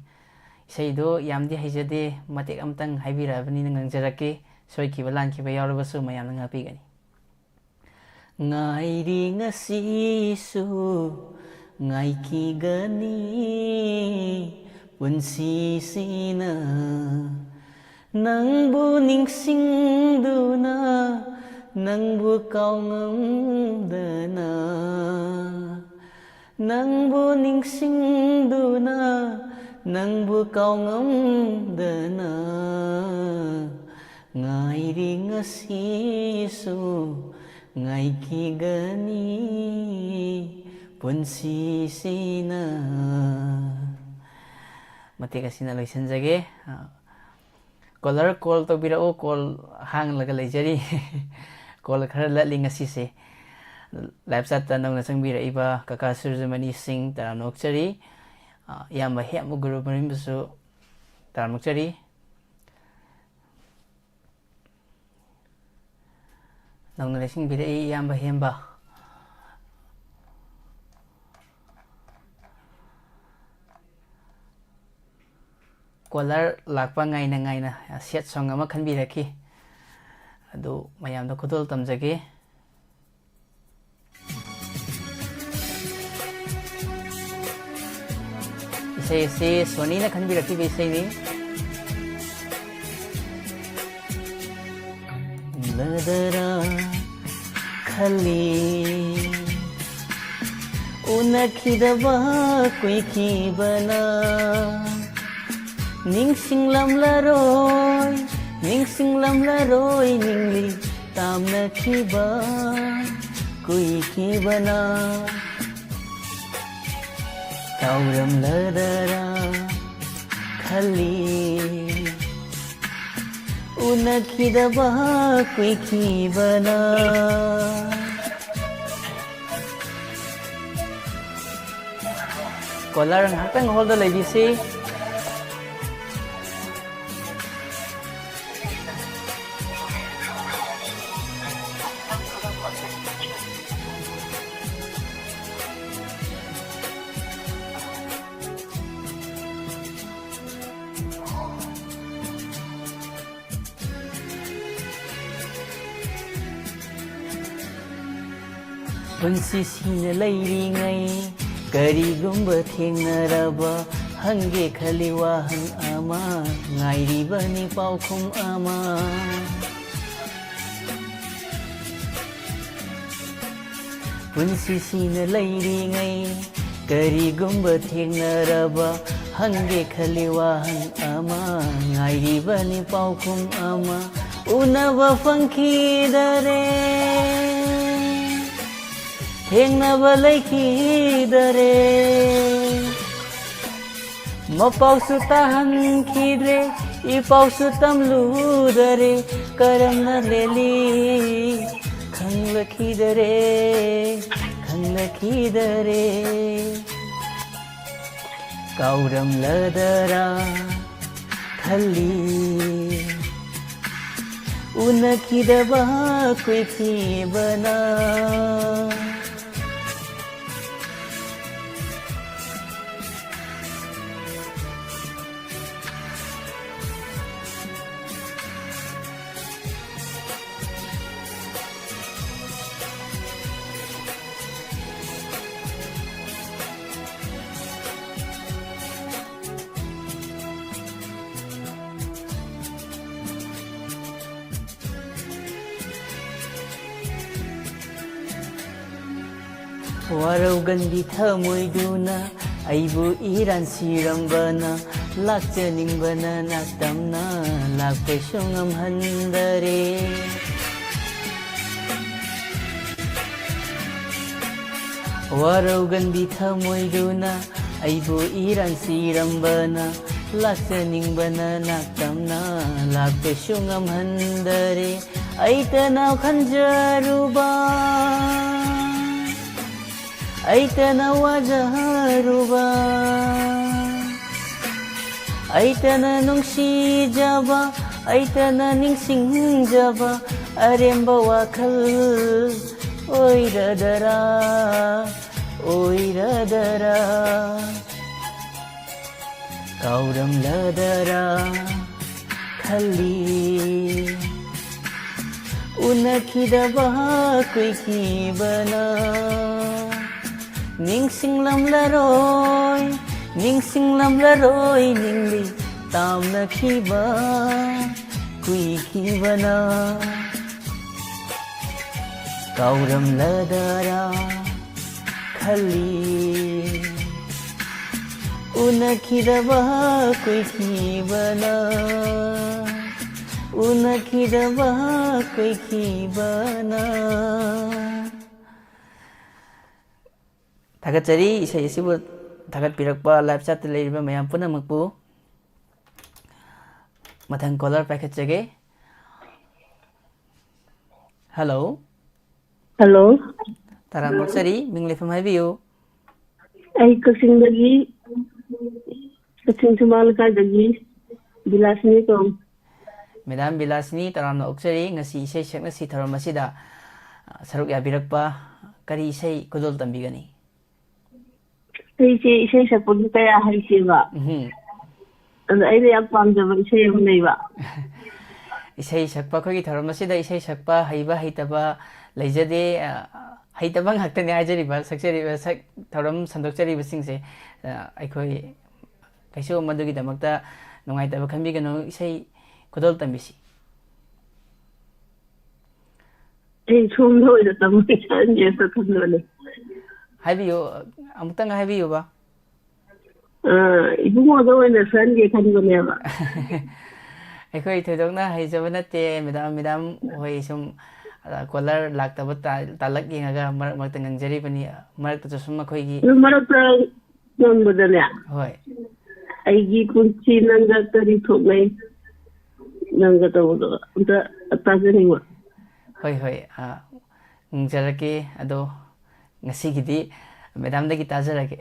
ꯏꯁꯩꯗꯣ ꯌꯥꯝꯗꯤ ꯍꯩꯖꯗꯦ, ꯃꯇꯦꯛ ꯑꯃꯇꯪ ꯍꯥꯏꯕꯤꯔꯛꯑꯕꯅꯤꯅ ꯉꯥꯡꯖꯔꯛꯀꯦ꯫ ꯁꯣꯏꯈꯤꯕ ꯂꯥꯟꯈꯤꯕ ꯌꯥꯎꯔꯕꯁꯨ ꯃꯌꯥꯝꯅ ꯉꯥꯛꯄꯤꯒꯅꯤ꯫ ꯉꯥꯏꯔꯤ ꯉꯁꯤꯁꯨ ꯉꯥꯏꯈꯤꯒꯅꯤ ꯄꯨꯟꯁꯤꯁꯤꯅ꯫ ꯅꯪꯕꯨ ꯅꯤꯡꯁꯤꯡꯗꯨꯅ, ꯅꯪꯕꯨ ꯀꯥꯎꯉꯝꯗꯅ, ꯅꯪꯕꯨ ꯅꯤꯡꯁꯤꯡꯗꯨꯅ, ꯅꯪꯕꯨ ꯀꯥꯎꯉꯝꯗꯅ, ꯉꯥꯏꯔꯤ ꯉꯁꯤꯁꯨ ꯉꯥꯏꯈꯤꯒꯅꯤ ꯄꯨꯟꯁꯤꯁꯤꯅ꯫ ꯃꯇꯦꯛ ꯑꯁꯤꯅ ꯂꯣꯏꯁꯤꯟꯖꯒꯦ꯫ ꯑ, caller call ꯇꯧꯕꯤꯔꯛꯎ, call ꯍꯥꯡꯂꯒ ꯂꯩꯖꯔꯤ꯫ Call ꯈꯔ ꯂꯠꯂꯤ ꯉꯁꯤꯁꯦ꯫ Live chatꯇ ꯅꯧꯅ ꯆꯪꯕꯤꯔꯛꯏꯕ ꯀꯀꯥ ꯁꯨꯔꯖꯃꯅꯤ ꯁꯤꯡ ꯇꯔꯥꯝꯅ ꯑꯣꯛꯆꯔꯤ꯫ ꯑ, ꯏꯌꯥꯝꯕ ꯍꯦꯝꯕ ꯒꯨꯔꯨ ꯃꯔꯤꯝꯕꯁꯨ ꯇꯔꯥꯝꯅ ꯑꯣꯛꯆꯔꯤ꯫ ꯅꯧꯅ ꯂꯩꯁꯤꯟꯕꯤꯔꯛꯏ ꯏꯌꯥꯝꯕ ꯍꯦꯝꯕ꯫ Caller ꯂꯥꯛꯄ ꯉꯥꯏꯅ ꯉꯥꯏꯅ sad song ꯑꯃ ꯈꯟꯕꯤꯔꯛꯈꯤ꯫ ꯑꯗꯨ ꯃꯌꯥꯝꯗ ꯈꯨꯗꯣꯜ ꯇꯝꯖꯒꯦ꯫ ꯏꯁꯩ ꯑꯁꯤ ꯁꯣꯅꯤꯅ ꯈꯟꯕꯤꯔꯛꯈꯤꯕ ꯏꯁꯩꯅꯤ꯫ ꯂꯗꯔꯥ ꯈꯜꯂꯤ, ꯎꯅꯈꯤꯗꯕ ꯀꯨꯏꯈꯤꯕꯅ꯫ ꯅꯤꯡꯁꯤꯡꯂꯝꯂꯔꯣꯏ, ꯅꯤꯡꯁꯤꯡꯂꯝꯂꯔꯣꯏ ꯅꯤꯡꯂꯤ ꯇꯥꯝꯅꯈꯤꯕ ꯀꯨꯏꯈꯤꯕꯅ꯫ ꯀꯥꯎꯔꯝꯂꯗꯔꯥ ꯈꯜꯂꯤ, ꯎꯅꯈꯤꯗꯕ ꯀꯨꯏꯈꯤꯕꯅ꯫ Caller ꯉꯥꯏꯍꯥꯛꯇꯪ hold ꯗ ꯂꯩꯕꯤꯁꯤ꯫ ꯄꯨꯟꯁꯤꯁꯤꯅ ꯂꯩꯔꯤꯉꯩ ꯀꯔꯤꯒꯨꯝꯕ ꯊꯦꯡꯅꯔꯕ ꯍꯪꯒꯦ ꯈꯜꯂꯤ ꯋꯥꯍꯪ ꯑꯃ, ꯉꯥꯏꯔꯤꯕꯅꯤ ꯄꯥꯎꯈꯨꯝ ꯑꯃ꯫ ꯄꯨꯟꯁꯤꯁꯤꯅ ꯂꯩꯔꯤꯉꯩ ꯀꯔꯤꯒꯨꯝꯕ ꯊꯦꯡꯅꯔꯕ ꯍꯪꯒꯦ ꯈꯜꯂꯤ ꯋꯥꯍꯪ ꯑꯃ, ꯉꯥꯏꯔꯤꯕꯅꯤ ꯄꯥꯎꯈꯨꯝ ꯑꯃ꯫ ꯎꯅꯕ ꯐꯪꯈꯤꯗꯔꯦ, ꯊꯦꯡꯅꯕ ꯂꯩꯈꯤꯗꯔꯦ, ꯃꯄꯥꯎꯁꯨ ꯇꯥꯍꯟꯈꯤꯗ꯭ꯔꯦ, ꯏꯄꯥꯎꯁꯨ ꯇꯝꯂꯨꯗꯔꯦ, ꯀꯔꯝꯅ ꯂꯦꯜꯂꯤ ꯈꯪꯂꯛꯈꯤꯗꯔꯦ, ꯈꯪꯂꯛꯈꯤꯗꯔꯦ, ꯀꯥꯎꯔꯝꯂꯗꯔꯥ ꯈꯜꯂꯤ, ꯎꯅꯈꯤꯗꯕ ꯀꯨꯏꯈꯤꯕꯅ꯫ ꯋꯥꯔꯧꯒꯟꯕꯤ ꯊꯃꯣꯏꯗꯨꯅ ꯑꯩꯕꯨ ꯏꯔꯥꯟ ꯁꯤꯔꯝꯕꯅ, ꯂꯥꯛꯆꯅꯤꯡꯕꯅ ꯅꯥꯛꯇꯝꯅ ꯂꯥꯛꯄꯁꯨ ꯉꯝꯍꯟꯗꯔꯦ꯫ ꯋꯥꯔꯧꯒꯟꯕꯤ ꯊꯃꯣꯏꯗꯨꯅ ꯑꯩꯕꯨ ꯏꯔꯥꯟ ꯁꯤꯔꯝꯕꯅ, ꯂꯥꯛꯆꯅꯤꯡꯕꯅ ꯅꯥꯛꯇꯝꯅ ꯂꯥꯛꯄꯁꯨ ꯉꯝꯍꯟꯗꯔꯦ꯫ ꯑꯩꯇꯅ ꯈꯟꯖꯔꯨꯕ, ꯑꯩꯇꯅ ꯋꯥꯖꯔꯨꯕ, ꯑꯩꯇꯅ ꯅꯨꯡꯁꯤꯖꯕ, ꯑꯩꯇꯅ ꯅꯤꯡꯁꯤꯡꯖꯕ ꯑꯔꯦꯝꯕ ꯋꯥꯈꯜ ꯑꯣꯏꯔꯗꯔꯥ, ꯑꯣꯏꯔꯗꯔꯥ, ꯀꯥꯎꯔꯝꯂꯗꯔꯥ ꯈꯜꯂꯤ꯫ ꯎꯅꯈꯤꯗꯕ ꯀꯨꯏꯈꯤꯕꯅ ꯅꯤꯡꯁꯤꯡꯂꯝꯂꯔꯣꯏ, ꯅꯤꯡꯁꯤꯡꯂꯝꯂꯔꯣꯏ ꯅꯤꯡꯂꯤ ꯇꯥꯝꯅꯈꯤꯕ ꯀꯨꯏꯈꯤꯕꯅ꯫ ꯀꯥꯎꯔꯝꯂꯗꯔꯥ ꯈꯜꯂꯤ꯫ ꯎꯅꯈꯤꯗꯕ ꯀꯨꯏꯈꯤꯕꯅ, ꯎꯅꯈꯤꯗꯕ ꯀꯨꯏꯈꯤꯕꯅ꯫ ꯊꯥꯒꯠꯆꯔꯤ ꯏꯁꯩ ꯑꯁꯤꯕꯨ ꯊꯥꯒꯠꯄꯤꯔꯛꯄ live chatꯇ ꯂꯩꯔꯤꯕ ꯃꯌꯥꯝ ꯄꯨꯝꯅꯃꯛꯄꯨ꯫ ꯃꯊꯪ caller ꯄꯥꯏꯈꯠꯆꯒꯦ꯫ Hello꯫ ꯍꯜꯂꯣ꯫ ꯇꯔꯥꯝꯅ ꯑꯣꯛꯆꯔꯤ, ꯃꯤꯡ ꯂꯩꯐꯝ ꯍꯥꯏꯕꯤꯌꯨ꯫ ꯑꯩ ꯀꯛꯆꯤꯡꯗꯒꯤ, ꯀꯛꯆꯤꯡ ꯁꯨꯃꯥꯡ ꯂꯩꯀꯥꯏꯗꯒꯤ ꯕꯤꯂꯥꯁꯤꯅꯤ ꯀꯧꯏ꯫ ꯃꯦꯗꯥꯝ ꯕꯤꯂꯥꯁꯤꯅꯤ, ꯇꯔꯥꯝꯅ ꯑꯣꯛꯆꯔꯤ꯫ ꯉꯁꯤ ꯏꯁꯩ ꯁꯛꯅꯁꯤ ꯊꯧꯔꯝ ꯑꯁꯤꯗ, ꯑ, ꯁꯔꯨꯛ ꯌꯥꯕꯤꯔꯛꯄ꯫ ꯀꯔꯤ ꯏꯁꯩ ꯈꯨꯗꯣꯜ ꯇꯝꯕꯤꯒꯅꯤ? ꯑꯩꯁꯦ ꯏꯁꯩ ꯁꯛꯄꯗꯤ ꯀꯌꯥ ꯍꯩꯇꯦꯕ꯫ ꯎꯝꯍꯨꯝ꯫ ꯑꯗꯣ ꯑꯩꯅ ꯌꯥꯝ ꯄꯥꯝꯖꯕ ꯏꯁꯩ ꯑꯃ ꯂꯩꯕ꯫ ꯏꯁꯩ ꯁꯛꯄ, ꯑꯩꯈꯣꯏꯒꯤ ꯊꯧꯔꯝ ꯑꯁꯤꯗ ꯏꯁꯩ ꯁꯛꯄ ꯍꯩꯕ ꯍꯩꯇꯕ ꯂꯩꯖꯗꯦ꯫ ꯑ, ꯍꯩꯇꯕ ꯉꯥꯛꯇꯅꯤ ꯍꯥꯏꯖꯔꯤꯕ, ꯁꯛꯆꯔꯤꯕ, ꯁꯛ-, ꯊꯧꯔꯝ ꯁꯟꯗꯣꯛꯆꯔꯤꯕꯁꯤꯡꯁꯦ꯫ ꯑ, ꯑꯩꯈꯣꯏ ꯀꯩꯁꯨ ꯃꯗꯨꯒꯤꯗꯃꯛꯇ ꯅꯨꯡꯉꯥꯏꯇꯕ ꯈꯟꯕꯤꯒꯅꯨ꯫ ꯏꯁꯩ ꯈꯨꯗꯣꯜ ꯇꯝꯕꯤꯁꯤ꯫ ꯑꯩ ꯁꯣꯝꯗ ꯑꯣꯏꯅ ꯇꯝꯒꯦ ꯈꯟꯕꯅꯦ꯫ ꯍꯥꯏꯕꯤꯌꯨ, ꯑꯃꯨꯛꯇꯪ ꯍꯥꯏꯕꯤꯌꯨꯕ꯫ ꯑ, ꯏꯕꯨꯡꯉꯣꯗ ꯑꯣꯏꯅ ꯁꯛꯍꯟꯒꯦ ꯈꯟꯕꯅꯦꯕ꯫ ꯑꯩꯈꯣꯏ ꯊꯣꯏꯗꯣꯛꯅ ꯍꯩꯖꯕ ꯅꯠꯇꯦ, ꯃꯦꯗꯥꯝ꯫ ꯃꯦꯗꯥꯝ ꯍꯣꯏ ꯁꯨꯝ, ꯑ, ꯀꯣꯂꯔ ꯂꯥꯛꯇꯕ ꯇꯥ-, ꯇꯥꯂꯛ ꯌꯦꯡꯉꯒ ꯃꯔꯛ ꯃꯔꯛꯇ ꯉꯪꯖꯔꯤꯕꯅꯤ꯫ ꯃꯔꯛꯇꯁꯨ ꯁꯨꯝ ꯑꯩꯈꯣꯏꯒꯤ꯫ ꯑꯗꯨ ꯃꯔꯛꯇ ꯉꯪꯕꯗꯅꯦ, ꯍꯣꯏ꯫ "ꯑꯩꯒꯤ ꯄꯨꯟꯁꯤ ꯅꯪꯒ ꯀꯔꯤ ꯊꯣꯛꯅꯩ", ꯅꯪꯒ ꯇꯧꯕꯗꯣ ꯑꯝꯇ ꯇꯥꯖꯅꯤꯡꯕ꯫ ꯍꯣꯏ, ꯍꯣꯏ, ꯑ, ꯉꯪꯖꯔꯛꯀꯦ꯫ ꯑꯗꯣ ꯉꯁꯤꯒꯤꯗꯤ ꯃꯦꯗꯥꯝꯗꯒꯤ ꯇꯥꯖꯔꯒꯦ꯫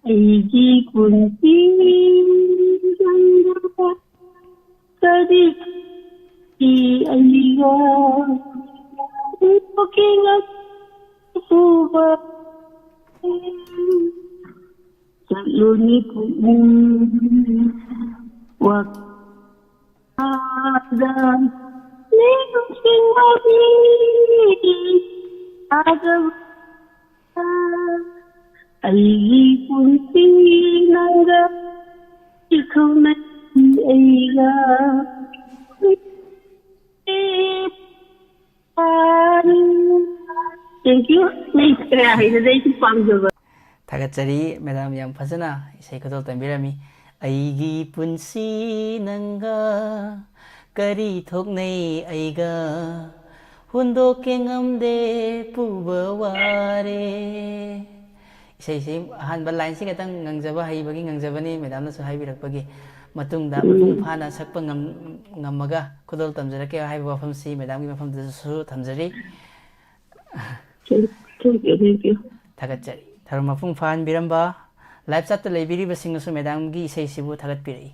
ꯑꯩꯒꯤ ꯄꯨꯟꯁꯤ ꯅꯪꯒ ꯀꯔꯤ ꯊꯣꯛꯅꯩ ꯑꯩꯒ, ꯍꯨꯟꯗꯣꯛꯀꯦ ꯉꯝꯗꯦ ꯄꯨꯕ꯫ ꯆꯠꯂꯨꯅꯤ ꯄꯨꯛꯅꯤꯡ ꯋꯥꯈꯜꯗ, ꯅꯤꯡꯁꯤꯡꯂꯕꯤ ꯇꯥꯗꯕ꯫ ꯑꯩꯒꯤ ꯄꯨꯟꯁꯤ ꯅꯪꯒ ꯏꯊꯧꯅꯩ ꯑꯩꯒ꯫ Thank you꯫ ꯂꯩ ꯀꯌꯥ ꯍꯩꯅꯗꯦ, ꯑꯩꯁꯨ ꯄꯥꯝꯖꯕ꯫ ꯊꯥꯒꯠꯆꯔꯤ ꯃꯦꯗꯥꯝ, ꯌꯥꯝ ꯐꯖꯅ ꯏꯁꯩ ꯈꯨꯗꯣꯜ ꯇꯝꯕꯤꯔꯝꯃꯤ꯫ ꯑꯩꯒꯤ ꯄꯨꯟꯁꯤ ꯅꯪꯒ ꯀꯔꯤ ꯊꯣꯛꯅꯩ ꯑꯩꯒ, ꯍꯨꯟꯗꯣꯛꯀꯦ ꯉꯝꯗꯦ ꯄꯨꯕ ꯋꯥꯔꯦ꯫ ꯏꯁꯩꯁꯤ ꯑꯍꯥꯟꯕ ꯂꯥꯏꯟꯁꯤ ꯈꯛꯇꯪ ꯉꯪꯖꯕ ꯍꯩꯕꯒꯤ ꯉꯪꯖꯕꯅꯤ, ꯃꯦꯗꯥꯝꯅꯁꯨ ꯍꯥꯏꯕꯤꯔꯛꯄꯒꯤ ꯃꯇꯨꯡꯗ ꯎꯝ꯫ ꯃꯄꯨꯡ ꯐꯥꯅ ꯁꯛꯄ ꯉꯝ-, ꯉꯝꯃꯒ ꯈꯨꯗꯣꯜ ꯇꯝꯖꯔꯛꯀꯦ ꯍꯥꯏꯕ ꯋꯥꯐꯝꯁꯤ ꯃꯦꯗꯥꯝꯒꯤ ꯃꯐꯝꯗꯁꯨ ꯊꯝꯖꯔꯤ꯫ Thank you, thank you. ꯊꯥꯒꯠꯆꯔꯤ꯫ ꯊꯧꯔꯝ ꯃꯄꯨꯡ ꯐꯥꯍꯟꯕꯤꯔꯝꯕ ꯂꯥꯏꯚ ꯆꯥꯠꯇ ꯂꯩꯕꯤꯔꯤꯕꯁꯤꯡꯅꯁꯨ ꯃꯦꯗꯥꯝꯒꯤ ꯏꯁꯩꯁꯤꯕꯨ ꯊꯥꯒꯠꯄꯤꯔꯛꯏ꯫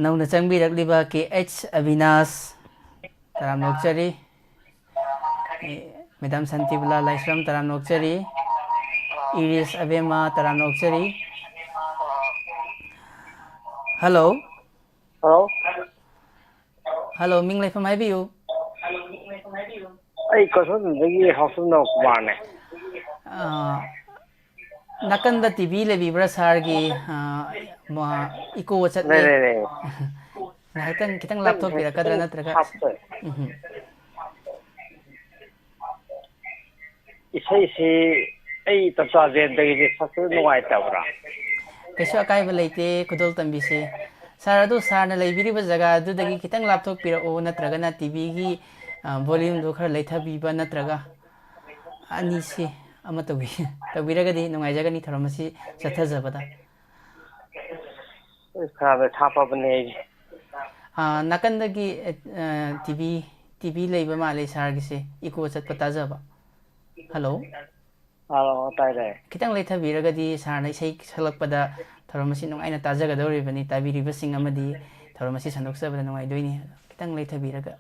ꯅꯧꯅ ꯆꯪꯕꯤꯔꯛꯂꯤꯕ ꯀꯦ ꯑꯩꯆ ꯑꯕꯤꯅꯥꯁ, ꯇꯔꯥꯝꯅ ꯑꯣꯛꯆꯔꯤ꯫ ꯑꯦ, ꯃꯦꯗꯥꯝ ꯁꯥꯟꯇꯤꯕꯂꯥ ꯂꯥꯏꯁ꯭ꯔꯝ, ꯇꯔꯥꯝꯅ ꯑꯣꯛꯆꯔꯤ꯫ ꯏꯔꯤꯁ ꯑꯕꯦꯝꯃ, ꯇꯔꯥꯝꯅ ꯑꯣꯛꯆꯔꯤ꯫ ꯍꯜꯂꯣ꯫ ꯍꯜꯂꯣ꯫ ꯍꯜꯂꯣ, ꯃꯤꯡ ꯂꯩꯐꯝ ꯍꯥꯏꯕꯤꯌꯨ꯫ ꯑꯩ ꯀꯛꯆꯤꯡꯗꯒꯤ ꯍꯥꯎꯁꯝ ꯅꯧꯀꯨꯃꯥꯔꯅꯦ꯫ ꯑꯥ, ꯅꯥꯀꯟꯗ ꯇꯤ ꯚꯤ ꯂꯩꯕꯤꯕ꯭ꯔꯥ ꯁꯥꯔꯒꯤ? ꯑꯥ, ꯃ-, ꯏꯀꯣ ꯆꯠꯂꯦ꯫ ꯂꯩ, ꯂꯩ, ꯂꯩ꯫ ꯉꯥꯏꯍꯥꯛꯇꯪ ꯈꯤꯇꯪ ꯂꯥꯞꯊꯣꯛꯄꯤꯔꯛꯀꯗ꯭ꯔꯥ ꯅꯠꯇ꯭ꯔꯒ? ꯍꯥꯞꯄꯦ꯫ ꯎꯝ꯫ ꯏꯁꯩꯁꯤ ꯑꯩ ꯇꯥꯟꯖꯥ ꯆꯥꯗ꯭ꯔꯦ, ꯁꯛꯄ ꯅꯨꯡꯉꯥꯏꯇꯕ꯭ꯔꯥ? ꯀꯩꯁꯨ ꯑꯀꯥꯏꯕ ꯂꯩꯇꯦ, ꯈꯨꯗꯣꯜ ꯇꯝꯕꯤꯁꯦ꯫ ꯁꯥꯔ, ꯑꯗꯨ ꯁꯥꯔꯅ ꯂꯩꯕꯤꯔꯤꯕ ꯖꯒꯥ ꯑꯗꯨꯗꯒꯤ ꯈꯤꯇꯪ ꯂꯥꯞꯊꯣꯛꯄꯤꯔꯛꯑꯣ, ꯅꯠꯇ꯭ꯔꯒꯅ ꯇꯤ ꯚꯤꯒꯤ, ꯑ, volumeꯗꯨ ꯈꯔ ꯂꯩꯊꯕꯤꯕ, ꯅꯠꯇ꯭ꯔꯒ ꯑꯅꯤꯁꯤ ꯑꯃ ꯇꯧꯕꯤ-, ꯇꯧꯕꯤꯔꯒꯗꯤ ꯅꯨꯡꯉꯥꯏꯖꯒꯅꯤ ꯊꯧꯔꯝ ꯑꯁꯤ ꯆꯠꯊꯖꯕꯗ꯫ ꯑꯩ ꯈꯔ ꯊꯥꯞꯄꯕꯅꯦ ꯑꯩꯁꯦ꯫ ꯑ, ꯅꯥꯀꯟꯗꯒꯤ, ꯑ, ꯇꯤ ꯚꯤ, ꯇꯤ ꯚꯤ ꯂꯩꯕ ꯃꯥꯜꯂꯦ ꯁꯥꯔꯒꯤꯁꯦ, ꯏꯀꯣ ꯆꯠꯄ ꯇꯥꯖꯕ꯫ ꯍꯜꯂꯣ? ꯍꯜꯂꯣ, ꯇꯥꯏ, ꯇꯥꯏ꯫ ꯈꯤꯇꯪ ꯂꯩꯊꯕꯤꯔꯒꯗꯤ ꯁꯥꯔꯅ ꯏꯁꯩ ꯁꯛꯂꯛꯄꯗ ꯊꯧꯔꯝ ꯑꯁꯤ ꯅꯨꯡꯉꯥꯏꯅ ꯇꯥꯖꯒꯗꯧꯔꯤꯕꯅꯤ, ꯇꯥꯕꯤꯔꯤꯕꯁꯤꯡ ꯑꯃꯗꯤ ꯊꯧꯔꯝ ꯑꯁꯤ ꯁꯟꯗꯣꯛꯆꯕꯗ ꯅꯨꯡꯉꯥꯏꯗꯣꯏꯅꯤ꯫ ꯈꯤꯇꯪ ꯂꯩꯊꯕꯤꯔꯒ꯫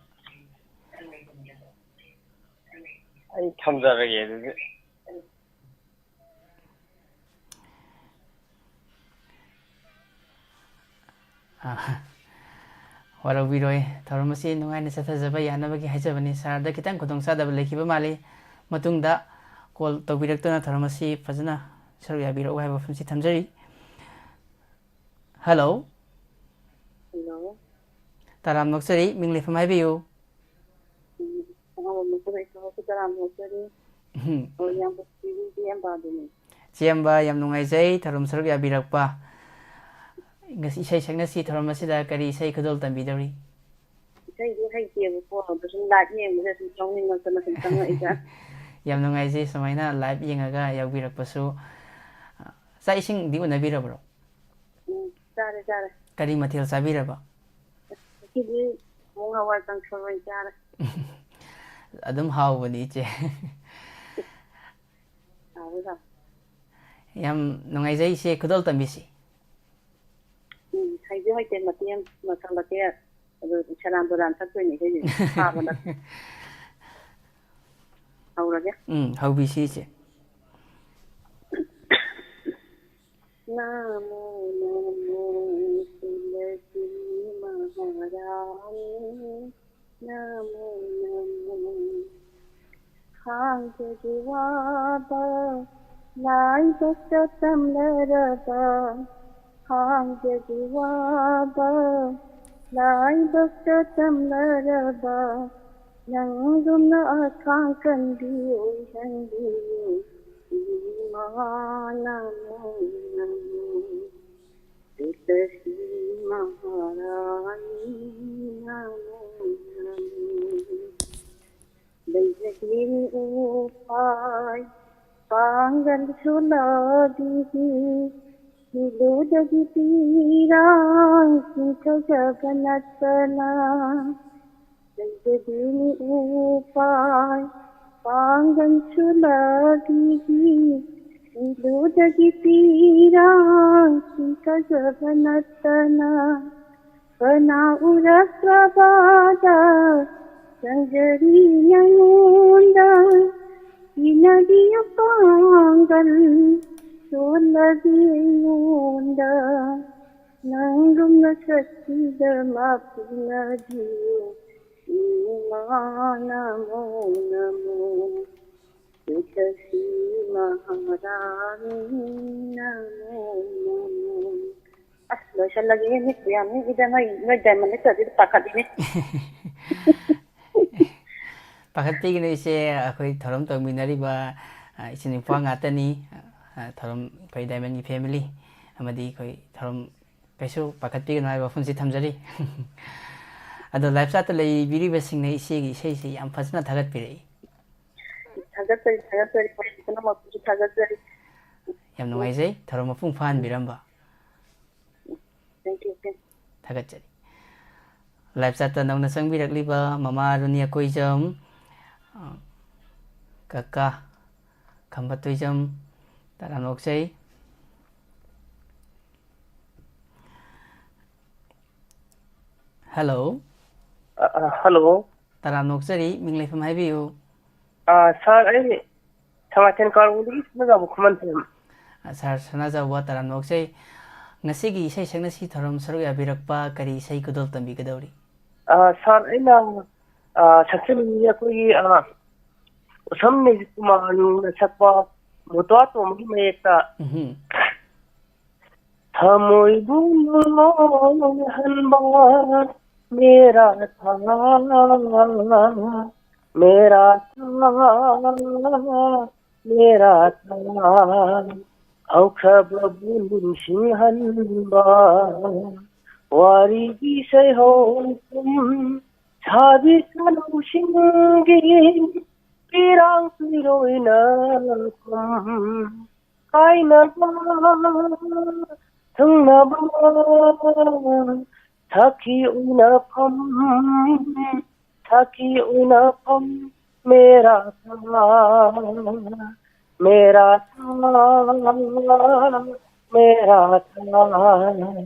ꯑꯩ ꯊꯝꯖꯔꯒꯦ ꯑꯗꯨꯗꯤ꯫ ꯑꯥ, ꯋꯥꯔꯧꯕꯤꯔꯣꯏ, ꯊꯧꯔꯝ ꯑꯁꯤ ꯅꯨꯡꯉꯥꯏꯅ ꯆꯠꯊꯖꯕ ꯌꯥꯅꯕꯒꯤ ꯍꯥꯏꯖꯕꯅꯤ꯫ ꯁꯥꯔꯗ ꯈꯤꯇꯪ ꯈꯨꯗꯣꯡꯆꯥꯗꯕ ꯂꯩꯈꯤꯕ ꯃꯥꯜꯂꯤ꯫ ꯃꯇꯨꯡꯗ call ꯇꯧꯕꯤꯔꯛꯇꯨꯅ ꯊꯧꯔꯝ ꯑꯁꯤ ꯐꯖꯅ ꯁꯔꯨꯛ ꯌꯥꯕꯤꯔꯛꯎ ꯍꯥꯏꯕ ꯋꯥꯐꯝꯁꯤ ꯊꯝꯖꯔꯤ꯫ ꯍꯜꯂꯣ꯫ ꯍꯜꯂꯣ꯫ ꯇꯔꯥꯝꯅ ꯑꯣꯛꯆꯔꯤ, ꯃꯤꯡ ꯂꯩꯐꯝ ꯍꯥꯏꯕꯤꯌꯨ꯫ ꯎꯝ, ꯑꯉꯥꯡꯕ ꯃꯈꯨꯔꯥ ꯏꯁꯣꯔꯁꯨ ꯇꯔꯥꯝꯅ ꯑꯣꯛꯆꯔꯤ꯫ ꯎꯝ꯫ ꯑꯣ, ꯏꯌꯥꯝꯕ ꯁꯤꯕꯨ ꯏꯌꯥꯝꯕ ꯑꯗꯨꯅꯤ꯫ ꯏꯌꯥꯝꯕ, ꯌꯥꯝ ꯅꯨꯡꯉꯥꯏꯖꯩ ꯊꯧꯔꯝ ꯁꯔꯨꯛ ꯌꯥꯕꯤꯔꯛꯄ꯫ ꯉꯁꯤ ꯏꯁꯩ ꯁꯛꯅꯁꯤ ꯊꯧꯔꯝ ꯑꯁꯤꯗ ꯀꯔꯤ ꯏꯁꯩ ꯈꯨꯗꯣꯜ ꯇꯝꯕꯤꯗꯧꯔꯤ? ꯏꯁꯩꯗꯤ ꯍꯩꯇꯦꯕꯀꯣ, ꯑꯗꯣ ꯁꯨꯝ live ꯌꯦꯡꯕꯗ ꯁꯨꯝ ꯌꯥꯎꯅꯤꯡꯉꯛꯇꯅ ꯁꯨꯝ ꯆꯪꯉꯛꯏꯕ꯫ ꯌꯥꯝ ꯅꯨꯡꯉꯥꯏꯖꯩ ꯁꯨꯃꯥꯏꯅ live ꯌꯦꯡꯉꯒ ꯌꯥꯎꯕꯤꯔꯛꯄꯁꯨ꯫ ꯆꯥꯛ ꯏꯁꯤꯡꯗꯤ ꯎꯅꯕꯤꯔꯕ꯭ꯔꯣ? ꯎꯝ, ꯆꯥꯔꯦ, ꯆꯥꯔꯦ꯫ ꯀꯔꯤ ꯃꯊꯦꯜ ꯆꯥꯕꯤꯔꯕ? ꯉꯁꯤꯗꯤ ꯄꯣꯡ ꯍꯋꯥꯏ ꯀꯥꯡꯁꯣꯏ ꯑꯣꯏꯅ ꯆꯥꯔꯦ꯫ ꯑꯗꯨꯝ ꯍꯥꯎꯕꯅꯤ, ꯏꯆꯦ꯫ ꯍꯥꯎꯋꯦ, ꯍꯥꯎꯋꯦ꯫ ꯌꯥꯝ ꯅꯨꯡꯉꯥꯏꯖꯩ, ꯏꯆꯦ, ꯈꯨꯗꯣꯜ ꯇꯝꯕꯤꯁꯤ꯫ ꯎꯝ, ꯍꯩꯁꯨ ꯍꯩꯇꯦ, ꯃꯇꯦꯛ ꯑꯃ ꯃꯆꯥ ꯃꯇꯦꯛ꯫ ꯑꯗꯨ ꯁꯦꯔꯥꯟ ꯇꯨꯔꯥꯟ ꯁꯛꯇꯣꯏꯅꯤ, ꯑꯩꯈꯣꯏꯗꯤ ꯐꯥꯕ ꯅꯠꯇꯦ꯫ ꯍꯧꯔꯒꯦ꯫ ꯎꯝ, ꯍꯧꯕꯤꯁꯤ, ꯏꯆꯦ꯫ ꯅꯃꯣ ꯅꯃꯣ ꯇꯨꯂꯁꯤ ꯃꯍꯥꯔꯥꯅꯤ, ꯅꯃꯣ ꯅꯃꯣ꯫ ꯈꯥꯡꯖꯒꯤ ꯋꯥꯕ ꯂꯥꯏꯕꯛꯇ ꯇꯝꯂꯔꯕ, ꯈꯥꯡꯖꯒꯤ ꯋꯥꯕ ꯂꯥꯏꯕꯛꯇ ꯇꯝꯂꯔꯕ, ꯅꯪꯒꯨꯝꯅ ꯑꯈꯥꯡ ꯀꯟꯕꯤ ꯑꯣꯏꯍꯟꯕꯤꯌꯨ ꯏꯃꯥ, ꯅꯃꯣ ꯅꯃꯣ꯫ ꯇꯨꯂꯁꯤ ꯃꯍꯥꯔꯥꯅꯤ, ꯅꯃꯣ ꯅꯃꯣ꯫ ꯂꯩꯖꯗꯦ ꯎꯄꯥꯏ ꯄꯥꯡꯒꯜꯁꯨ ꯂꯥꯛꯂꯤꯕꯤ, ꯃꯤꯠꯂꯨꯗꯒꯤ ꯄꯤꯔꯥꯡ ꯆꯤꯡꯊꯖꯕ ꯅꯠꯇꯅ꯫ ꯂꯩꯖꯗꯦ ꯎꯄꯥꯏ ꯄꯥꯡꯒꯜꯁꯨ ꯂꯥꯛꯂꯤꯕꯤ, ꯃꯤꯠꯂꯨꯗꯒꯤ ꯄꯤꯔꯥꯡ ꯆꯤꯡꯊꯖꯕ ꯅꯠꯇꯅ꯫ ꯀꯅꯥ ꯎꯔꯛꯇ꯭ꯔꯕꯗ ꯆꯪꯖꯔꯤ ꯅꯉꯣꯟꯗ, ꯄꯤꯅꯕꯤꯌꯨ ꯄꯥꯡꯒꯜ ꯁꯣꯜꯂꯕꯤ ꯑꯩꯉꯣꯟꯗ, ꯅꯪꯒꯨꯝꯅ ꯁꯛꯇꯤꯗ ꯃꯥ ꯄꯤꯅꯕꯤꯌꯨ ꯏꯃꯥ, ꯅꯃꯣ ꯅꯃꯣ꯫ ꯇꯨꯂꯁꯤ ꯃꯍꯥꯔꯥꯅꯤ, ꯅꯃꯣ ꯅꯃꯣ꯫ ꯑꯁ, ꯂꯣꯏꯁꯜꯂꯒꯦ, ꯃꯤꯠꯄꯨ ꯌꯥꯝ ꯅꯤꯛꯏꯗ, ꯅꯣꯏ, ꯅꯣꯏ diamond necklace ꯁꯤꯗ ꯄꯥꯈꯠꯂꯤꯅꯦ꯫ ꯄꯥꯈꯠꯄꯤꯒꯅꯨ, ꯏꯆꯦ, ꯑꯩꯈꯣꯏ ꯊꯧꯔꯝ ꯇꯧꯃꯤꯟꯅꯔꯤꯕ, ꯑ, ꯏꯆꯤꯟ ꯏꯄ꯭ꯋꯥ ꯉꯥꯛꯇꯅꯤ꯫ ꯑ, ꯊꯧꯔꯝ, ꯑꯩꯈꯣꯏ diamond ꯒꯤ family ꯑꯃꯗꯤ ꯑꯩꯈꯣꯏ ꯊꯧꯔꯝ, ꯀꯩꯁꯨ ꯄꯥꯈꯠꯄꯤꯒꯅꯨ ꯍꯥꯏꯕ ꯋꯥꯐꯝꯁꯤ ꯊꯝꯖꯔꯤ꯫ ꯑꯗꯣ live chat ꯇ ꯂꯩꯕꯤꯔꯤꯕꯁꯤꯡꯅ ꯏꯆꯦꯒꯤ ꯏꯁꯩꯁꯤ ꯌꯥꯝ ꯐꯖꯅ ꯊꯥꯒꯠꯄꯤꯔꯛꯏ꯫ ꯊꯥꯒꯠꯆꯔꯤ, ꯊꯥꯒꯠꯆꯔꯤ, ꯃꯌꯥꯝ ꯄꯨꯝꯅꯃꯛꯄꯨꯁꯨ ꯊꯥꯒꯠꯆꯔꯤ꯫ ꯌꯥꯝ ꯅꯨꯡꯉꯥꯏꯖꯩ ꯊꯧꯔꯝ ꯃꯄꯨꯡ ꯐꯥꯍꯟꯕꯤꯔꯝꯕ꯫ Thank you, thank you. ꯊꯥꯒꯠꯆꯔꯤ꯫ Live chat ꯇ ꯅꯧꯅ ꯆꯪꯕꯤꯔꯛꯂꯤꯕ ꯃꯃꯥ ꯔꯨꯅꯤꯌꯥ ꯀꯣꯏꯖꯝ, ꯑ, ꯀꯀꯥ ꯈꯝꯕ ꯇꯣꯏꯖꯝ, ꯇꯔꯥꯝꯅ ꯑꯣꯛꯆꯩ꯫ Hello꯫ ꯑ, ꯑ, hello꯫ ꯇꯔꯥꯝꯅ ꯑꯣꯛꯆꯔꯤ, ꯃꯤꯡ ꯂꯩꯐꯝ ꯍꯥꯏꯕꯤꯌꯨ꯫ ꯑ, sir, ꯑꯩ ꯁꯉꯥꯏꯊꯦꯜ ꯀꯥꯔꯣꯡꯗꯒꯤ ꯁꯅꯥꯖꯥꯎꯕ ꯈꯨꯃꯟꯊꯦꯝ꯫ ꯑ, sir ꯁꯅꯥꯖꯥꯎꯕ, ꯇꯔꯥꯝꯅ ꯑꯣꯛꯆꯩ꯫ ꯉꯁꯤꯒꯤ ꯏꯁꯩ ꯁꯛꯅꯁꯤ ꯊꯧꯔꯝ ꯁꯔꯨꯛ ꯌꯥꯕꯤꯔꯛꯄ ꯀꯔꯤ ꯏꯁꯩ ꯈꯨꯗꯣꯜ ꯇꯝꯕꯤꯒꯗꯧꯔꯤ? ꯑ, sir, ꯑꯩꯅ, ꯑ, ꯁꯛꯆꯅꯤꯡꯉꯤ ꯑꯩꯈꯣꯏꯒꯤ, ꯑ, ꯎꯁꯝ ꯅꯤꯖꯀꯨꯃꯥꯔꯅ ꯁꯛꯄ ꯃꯨꯇ꯭ꯋꯥ ꯇꯣꯝꯕꯒꯤ ꯃꯌꯦꯛꯇ꯫ ꯎꯝꯍꯨꯝ꯫ ꯊꯃꯣꯏꯕꯨ ꯅꯣꯏꯍꯟꯕ ꯃꯦꯔꯥ ꯊꯥ, ꯃꯦꯔꯥ ꯊꯥ, ꯃꯦꯔꯥ ꯊꯥ, ꯍꯧꯈ꯭ꯔꯕꯕꯨ ꯅꯤꯡꯁꯤꯡꯍꯟꯕ ꯋꯥꯔꯤꯒꯤ ꯁꯩꯍꯧ ꯁꯥꯕꯤ ꯁꯥꯅꯧꯁꯤꯡꯒꯤ ꯄꯤꯔꯥꯡ ꯄꯤꯔꯣꯏꯅ ꯈꯨꯝ ꯀꯥꯏꯅꯕ ꯊꯨꯡꯅꯕ ꯁꯥꯈꯤ ꯎꯅꯐꯝ, ꯁꯥꯈꯤ ꯎꯅꯐꯝ ꯃꯦꯔꯥ ꯊꯥ, ꯃꯦꯔꯥ ꯊꯥ, ꯃꯦꯔꯥ ꯊꯥ,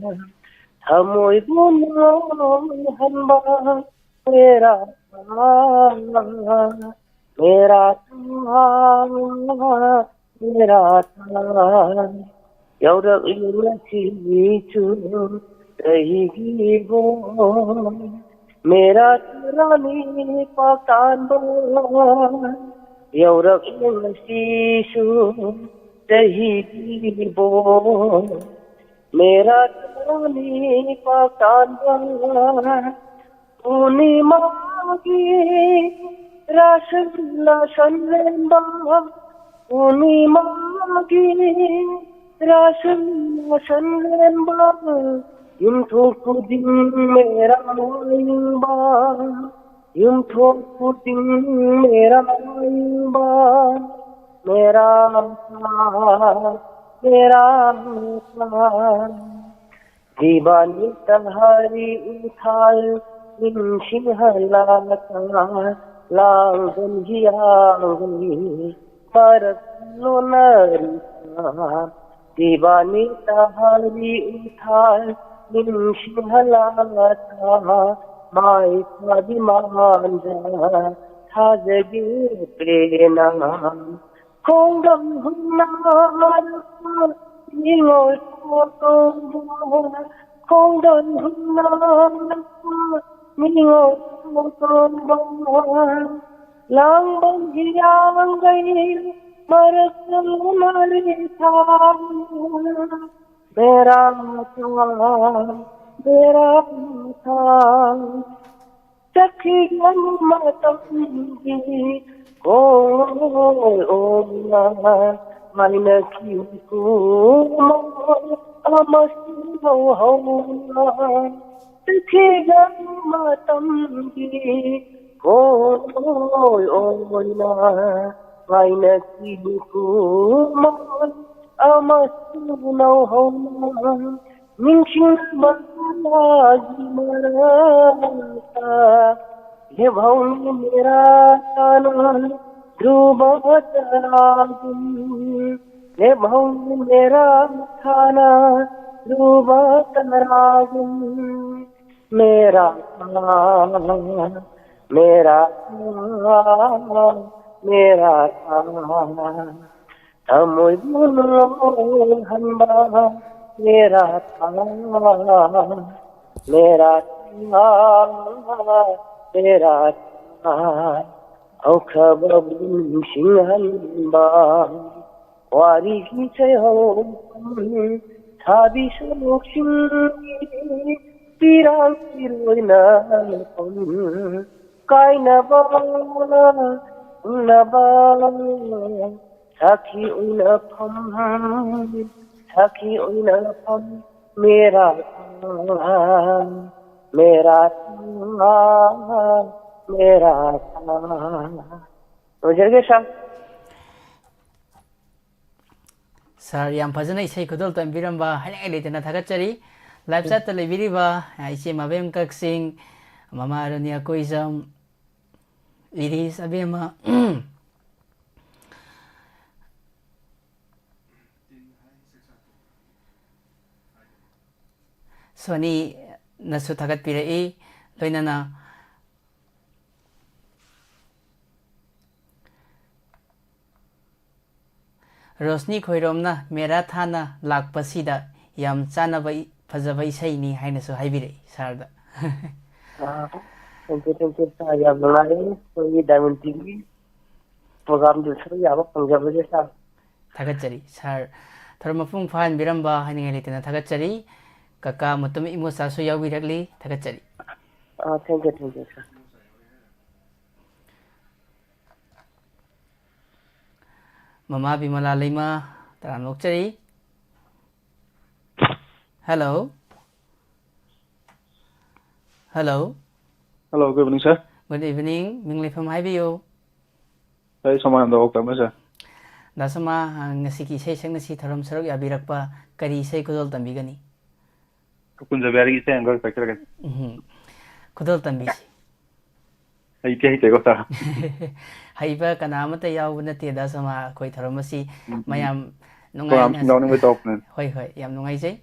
ꯊꯃꯣꯏꯕꯨ ꯅꯣꯏꯍꯟꯕ ꯃꯦꯔꯥ ꯊꯥ, ꯃꯦꯔꯥ ꯊꯥ, ꯃꯦꯔꯥ ꯊꯥ, ꯌꯧꯔꯛꯂꯤꯕꯁꯤꯁꯨ ꯆꯍꯤꯒꯤ ꯏꯕꯣ꯫ ꯃꯦꯔꯥ ꯊꯥ ꯔꯥꯅꯤ ꯄꯥꯛ ꯇꯥꯟꯕ ꯌꯧꯔꯛꯂꯤꯕꯁꯤꯁꯨ ꯆꯍꯤꯒꯤ ꯏꯕꯣ꯫ ꯃꯦꯔꯥ ꯊꯥ ꯔꯥꯅꯤ ꯄꯥꯛ ꯇꯥꯟꯕ ꯄꯨꯔꯅꯤꯃꯥꯒꯤ ꯔꯥꯁ ꯂꯤꯂꯥ ꯁꯟꯂꯦꯟꯕ, ꯄꯨꯔꯅꯤꯃꯥꯒꯤ ꯔꯥꯁ ꯂꯤꯂꯥ ꯁꯟꯂꯦꯟꯕ, ꯌꯨꯝꯊꯣꯡ ꯈꯨꯗꯤꯡ ꯃꯦꯔꯥ ꯋꯥꯌꯦꯡꯕ, ꯌꯨꯝꯊꯣꯡ ꯈꯨꯗꯤꯡ ꯃꯦꯔꯥ ꯌꯨꯝꯕꯥꯟ, ꯃꯦꯔꯥ ꯃꯆꯥ, ꯃꯦꯔꯥ ꯃꯆꯥ꯫ ꯗꯤꯕꯥꯅꯤ ꯇꯍꯥꯔꯤ ꯎꯊꯥꯜ, ꯅꯤꯡꯁꯤꯡꯍꯜꯂꯛꯇ ꯂꯥꯡꯕꯟ ꯍꯤꯌꯥꯡꯒꯩ ꯃꯔꯛ ꯂꯣꯟꯅꯔꯤꯕ꯫ ꯗꯤꯕꯥꯅꯤ ꯇꯍꯥꯔꯤ ꯎꯊꯥꯜ, ꯅꯤꯡꯁꯤꯡꯍꯜꯂꯛꯇ ꯃꯥꯏ ꯊꯥꯕꯤ ꯃꯥꯟꯗ ꯊꯥꯖꯒꯦ ꯄꯦꯟꯅ꯫ ꯈꯣꯡꯗꯝ ꯍꯨꯟꯅꯔꯛꯄ ꯅꯤꯉꯣꯜ ꯁꯣꯇꯣꯝꯕ, ꯈꯣꯡꯗꯝ ꯍꯨꯟꯅꯔꯛꯄ ꯅꯤꯉꯣꯜ ꯁꯣꯇꯣꯝꯕ, ꯂꯥꯡꯕꯟ ꯍꯤꯌꯥꯡꯒꯩ ꯃꯔꯛꯇ ꯂꯣꯟꯅꯔꯤ ꯊꯥ꯫ ꯕꯦꯔꯥ ꯃꯆꯥ, ꯕꯦꯔꯥ ꯃꯆꯥ꯫ ꯆꯠꯈꯤꯒꯅꯨ ꯃꯇꯝꯒꯤ ꯈꯣꯡꯂꯣꯏ ꯑꯣꯏꯅ, ꯉꯥꯏꯅꯈꯤꯕ ꯀꯨꯝꯃꯣꯏ ꯑꯃꯁꯨ ꯅꯧꯍꯧꯅ꯫ ꯆꯠꯈꯤꯒꯅꯨ ꯃꯇꯝꯒꯤ ꯈꯣꯡꯂꯣꯏ ꯑꯣꯏꯅ, ꯉꯥꯏꯅꯈꯤꯕ ꯀꯨꯝꯃꯣꯏ ꯑꯃꯁꯨ ꯅꯧꯍꯧꯅ꯫ ꯅꯤꯡꯁꯤꯡꯕ ꯀꯌꯥꯒꯤ ꯃꯔꯛꯇ ꯂꯦꯞꯍꯧꯅꯤ ꯃꯦꯔꯥ ꯊꯥꯅ ꯙ꯭ꯔꯨꯕ ꯇꯔꯥꯒꯨꯝ꯫ ꯂꯦꯞꯍꯧꯅꯤ ꯃꯦꯔꯥ ꯊꯥꯅ ꯙ꯭ꯔꯨꯕ ꯇꯔꯥꯒꯨꯝ꯫ ꯃꯦꯔꯥ ꯊꯥ, ꯃꯦꯔꯥ ꯊꯥ, ꯃꯦꯔꯥ ꯊꯥ꯫ ꯊꯃꯣꯏꯕꯨ ꯂꯣꯏꯍꯟꯕ ꯃꯦꯔꯥ ꯊꯥ, ꯃꯦꯔꯥ ꯊꯥ, ꯃꯦꯔꯥ ꯊꯥ꯫ ꯍꯧꯈ꯭ꯔꯕꯕꯨ ꯅꯤꯡꯁꯤꯡꯍꯟꯕ ꯋꯥꯔꯤꯒꯤ ꯆꯩꯍꯧꯐꯝ, ꯁꯥꯕꯤ ꯁꯣꯔꯣꯛꯁꯤꯡꯒꯤ ꯄꯤꯔꯥꯡ ꯏꯔꯣꯏꯅ ꯂꯩꯐꯝ꯫ ꯀꯥꯏꯅꯕ ꯎꯅꯕ ꯁꯥꯈꯤ ꯎꯅꯐꯝ, ꯁꯥꯈꯤ ꯎꯅꯐꯝ꯫ ꯃꯦꯔꯥ ꯊꯥ, ꯃꯦꯔꯥ ꯊꯥ, मेरा साथ। ꯂꯣꯏꯖꯔꯒꯦ, ꯁꯥꯔ꯫ ꯁꯥꯔ, ꯌꯥꯝ ꯐꯖꯅ ꯏꯁꯩ ꯈꯨꯗꯣꯜ ꯇꯝꯕꯤꯔꯝꯕ ꯍꯥꯏꯅꯤꯡꯉꯥꯏ ꯂꯩꯇꯅ ꯊꯥꯒꯠꯆꯔꯤ꯫ ꯂꯥꯏꯚ ꯆꯥꯠꯇ ꯂꯩꯕꯤꯔꯤꯕ, ꯑ, ꯏꯆꯦ ꯃꯕꯦꯝ ꯀꯛꯆꯤꯡ, ꯃꯃꯥ ꯔꯣꯅꯤꯌꯥ ꯀꯣꯏꯖꯝ, ꯏꯔꯤꯁ ꯑꯕꯦꯝꯃ, ꯁꯣꯅꯤꯅꯁꯨ ꯊꯥꯒꯠꯄꯤꯔꯛꯏ, ꯂꯣꯏꯅꯅ ꯔꯣꯁꯅꯤ ꯈꯣꯏꯔꯣꯝꯅ ꯃꯦꯔꯥ ꯊꯥꯅ ꯂꯥꯛꯄꯁꯤꯗ ꯌꯥꯝ ꯆꯥꯟꯅꯕ ꯏ-, ꯐꯖꯕ ꯏꯁꯩꯅꯤ ꯍꯥꯏꯅꯁꯨ ꯍꯥꯏꯕꯤꯔꯛꯏ ꯁꯥꯔꯗ꯫ ꯑꯥ, thank you, thank you, ꯁꯥꯔ꯫ ꯌꯥꯝ ꯅꯨꯡꯉꯥꯏꯔꯦ ꯑꯩꯈꯣꯏꯒꯤ ꯗꯥꯏꯃꯟ ꯇꯤꯚꯤꯒꯤ ꯄ꯭ꯔꯣꯒ꯭ꯔꯥꯝꯗꯨ ꯁꯔꯨꯛ ꯌꯥꯕ ꯐꯪꯖꯕꯁꯦ, ꯁꯥꯔ꯫ ꯊꯥꯒꯠꯆꯔꯤ ꯁꯥꯔ꯫ ꯊꯧꯔꯝ ꯃꯄꯨꯡ ꯐꯥꯍꯟꯕꯤꯔꯝꯕ ꯍꯥꯏꯅꯤꯡꯉꯥꯏ ꯂꯩꯇꯅ ꯊꯥꯒꯠꯆꯔꯤ꯫ ꯀꯀꯥ ꯃꯇꯨꯝ ꯏꯃꯣꯆꯥꯁꯨ ꯌꯥꯎꯕꯤꯔꯛꯂꯤ꯫ ꯊꯥꯒꯠꯆꯔꯤ꯫ ꯑꯥ, thank you, thank you, ꯁꯥꯔ꯫ ꯃꯃꯥ ꯕꯤꯃꯂꯥ ꯂꯩꯃ, ꯇꯔꯥꯝꯅ ꯑꯣꯛꯆꯔꯤ꯫ Hello꯫ Hello꯫ Hello, good evening, sir꯫ Good evening꯫ ꯃꯤꯡ ꯂꯩꯐꯝ ꯍꯥꯏꯕꯤꯌꯨ꯫ ꯑꯩ ꯁꯣꯃꯥꯅꯟꯗ ꯑꯣꯛꯇꯝꯕ, sir꯫ ꯗꯥ ꯁꯣꯃꯥ, ꯉꯁꯤꯒꯤ ꯏꯁꯩ ꯁꯛꯅꯁꯤ ꯊꯧꯔꯝ ꯁꯔꯨꯛ ꯌꯥꯕꯤꯔꯛꯄ, ꯀꯔꯤ ꯏꯁꯩ ꯈꯨꯗꯣꯜ ꯇꯝꯕꯤꯒꯅꯤ? ꯀꯨꯀꯨꯟ ꯖꯕꯤꯌꯥꯔꯤꯒꯤ ꯏꯁꯩ ꯑꯃꯈꯛ ꯁꯛꯆꯔꯛꯀꯦ꯫ ꯎꯝ꯫ ꯈꯨꯗꯣꯜ ꯇꯝꯕꯤꯁꯤ꯫ ꯍꯩꯇꯦ, ꯍꯩꯇꯦꯀꯣ, ꯁꯥꯔ꯫ ꯍꯩꯕ ꯀꯅꯥ ꯑꯃꯠꯇ ꯌꯥꯎꯕ ꯅꯠꯇꯦ, ꯗꯥ ꯁꯣꯃꯥ꯫ ꯑꯩꯈꯣꯏ ꯊꯧꯔꯝ ꯑꯁꯤ ꯎꯝ, ꯎꯝ꯫ ꯃꯌꯥꯝ ꯄ꯭ꯔꯣꯒ꯭ꯔꯥꯝ ꯅꯨꯡꯉꯥꯏꯅ ꯁꯨꯝ ꯌꯥꯎꯅꯤꯡꯕꯩ ꯇꯧꯔꯛꯄꯅꯦ꯫ ꯍꯣꯏ, ꯍꯣꯏ, ꯌꯥꯝ ꯅꯨꯡꯉꯥꯏꯖꯩ꯫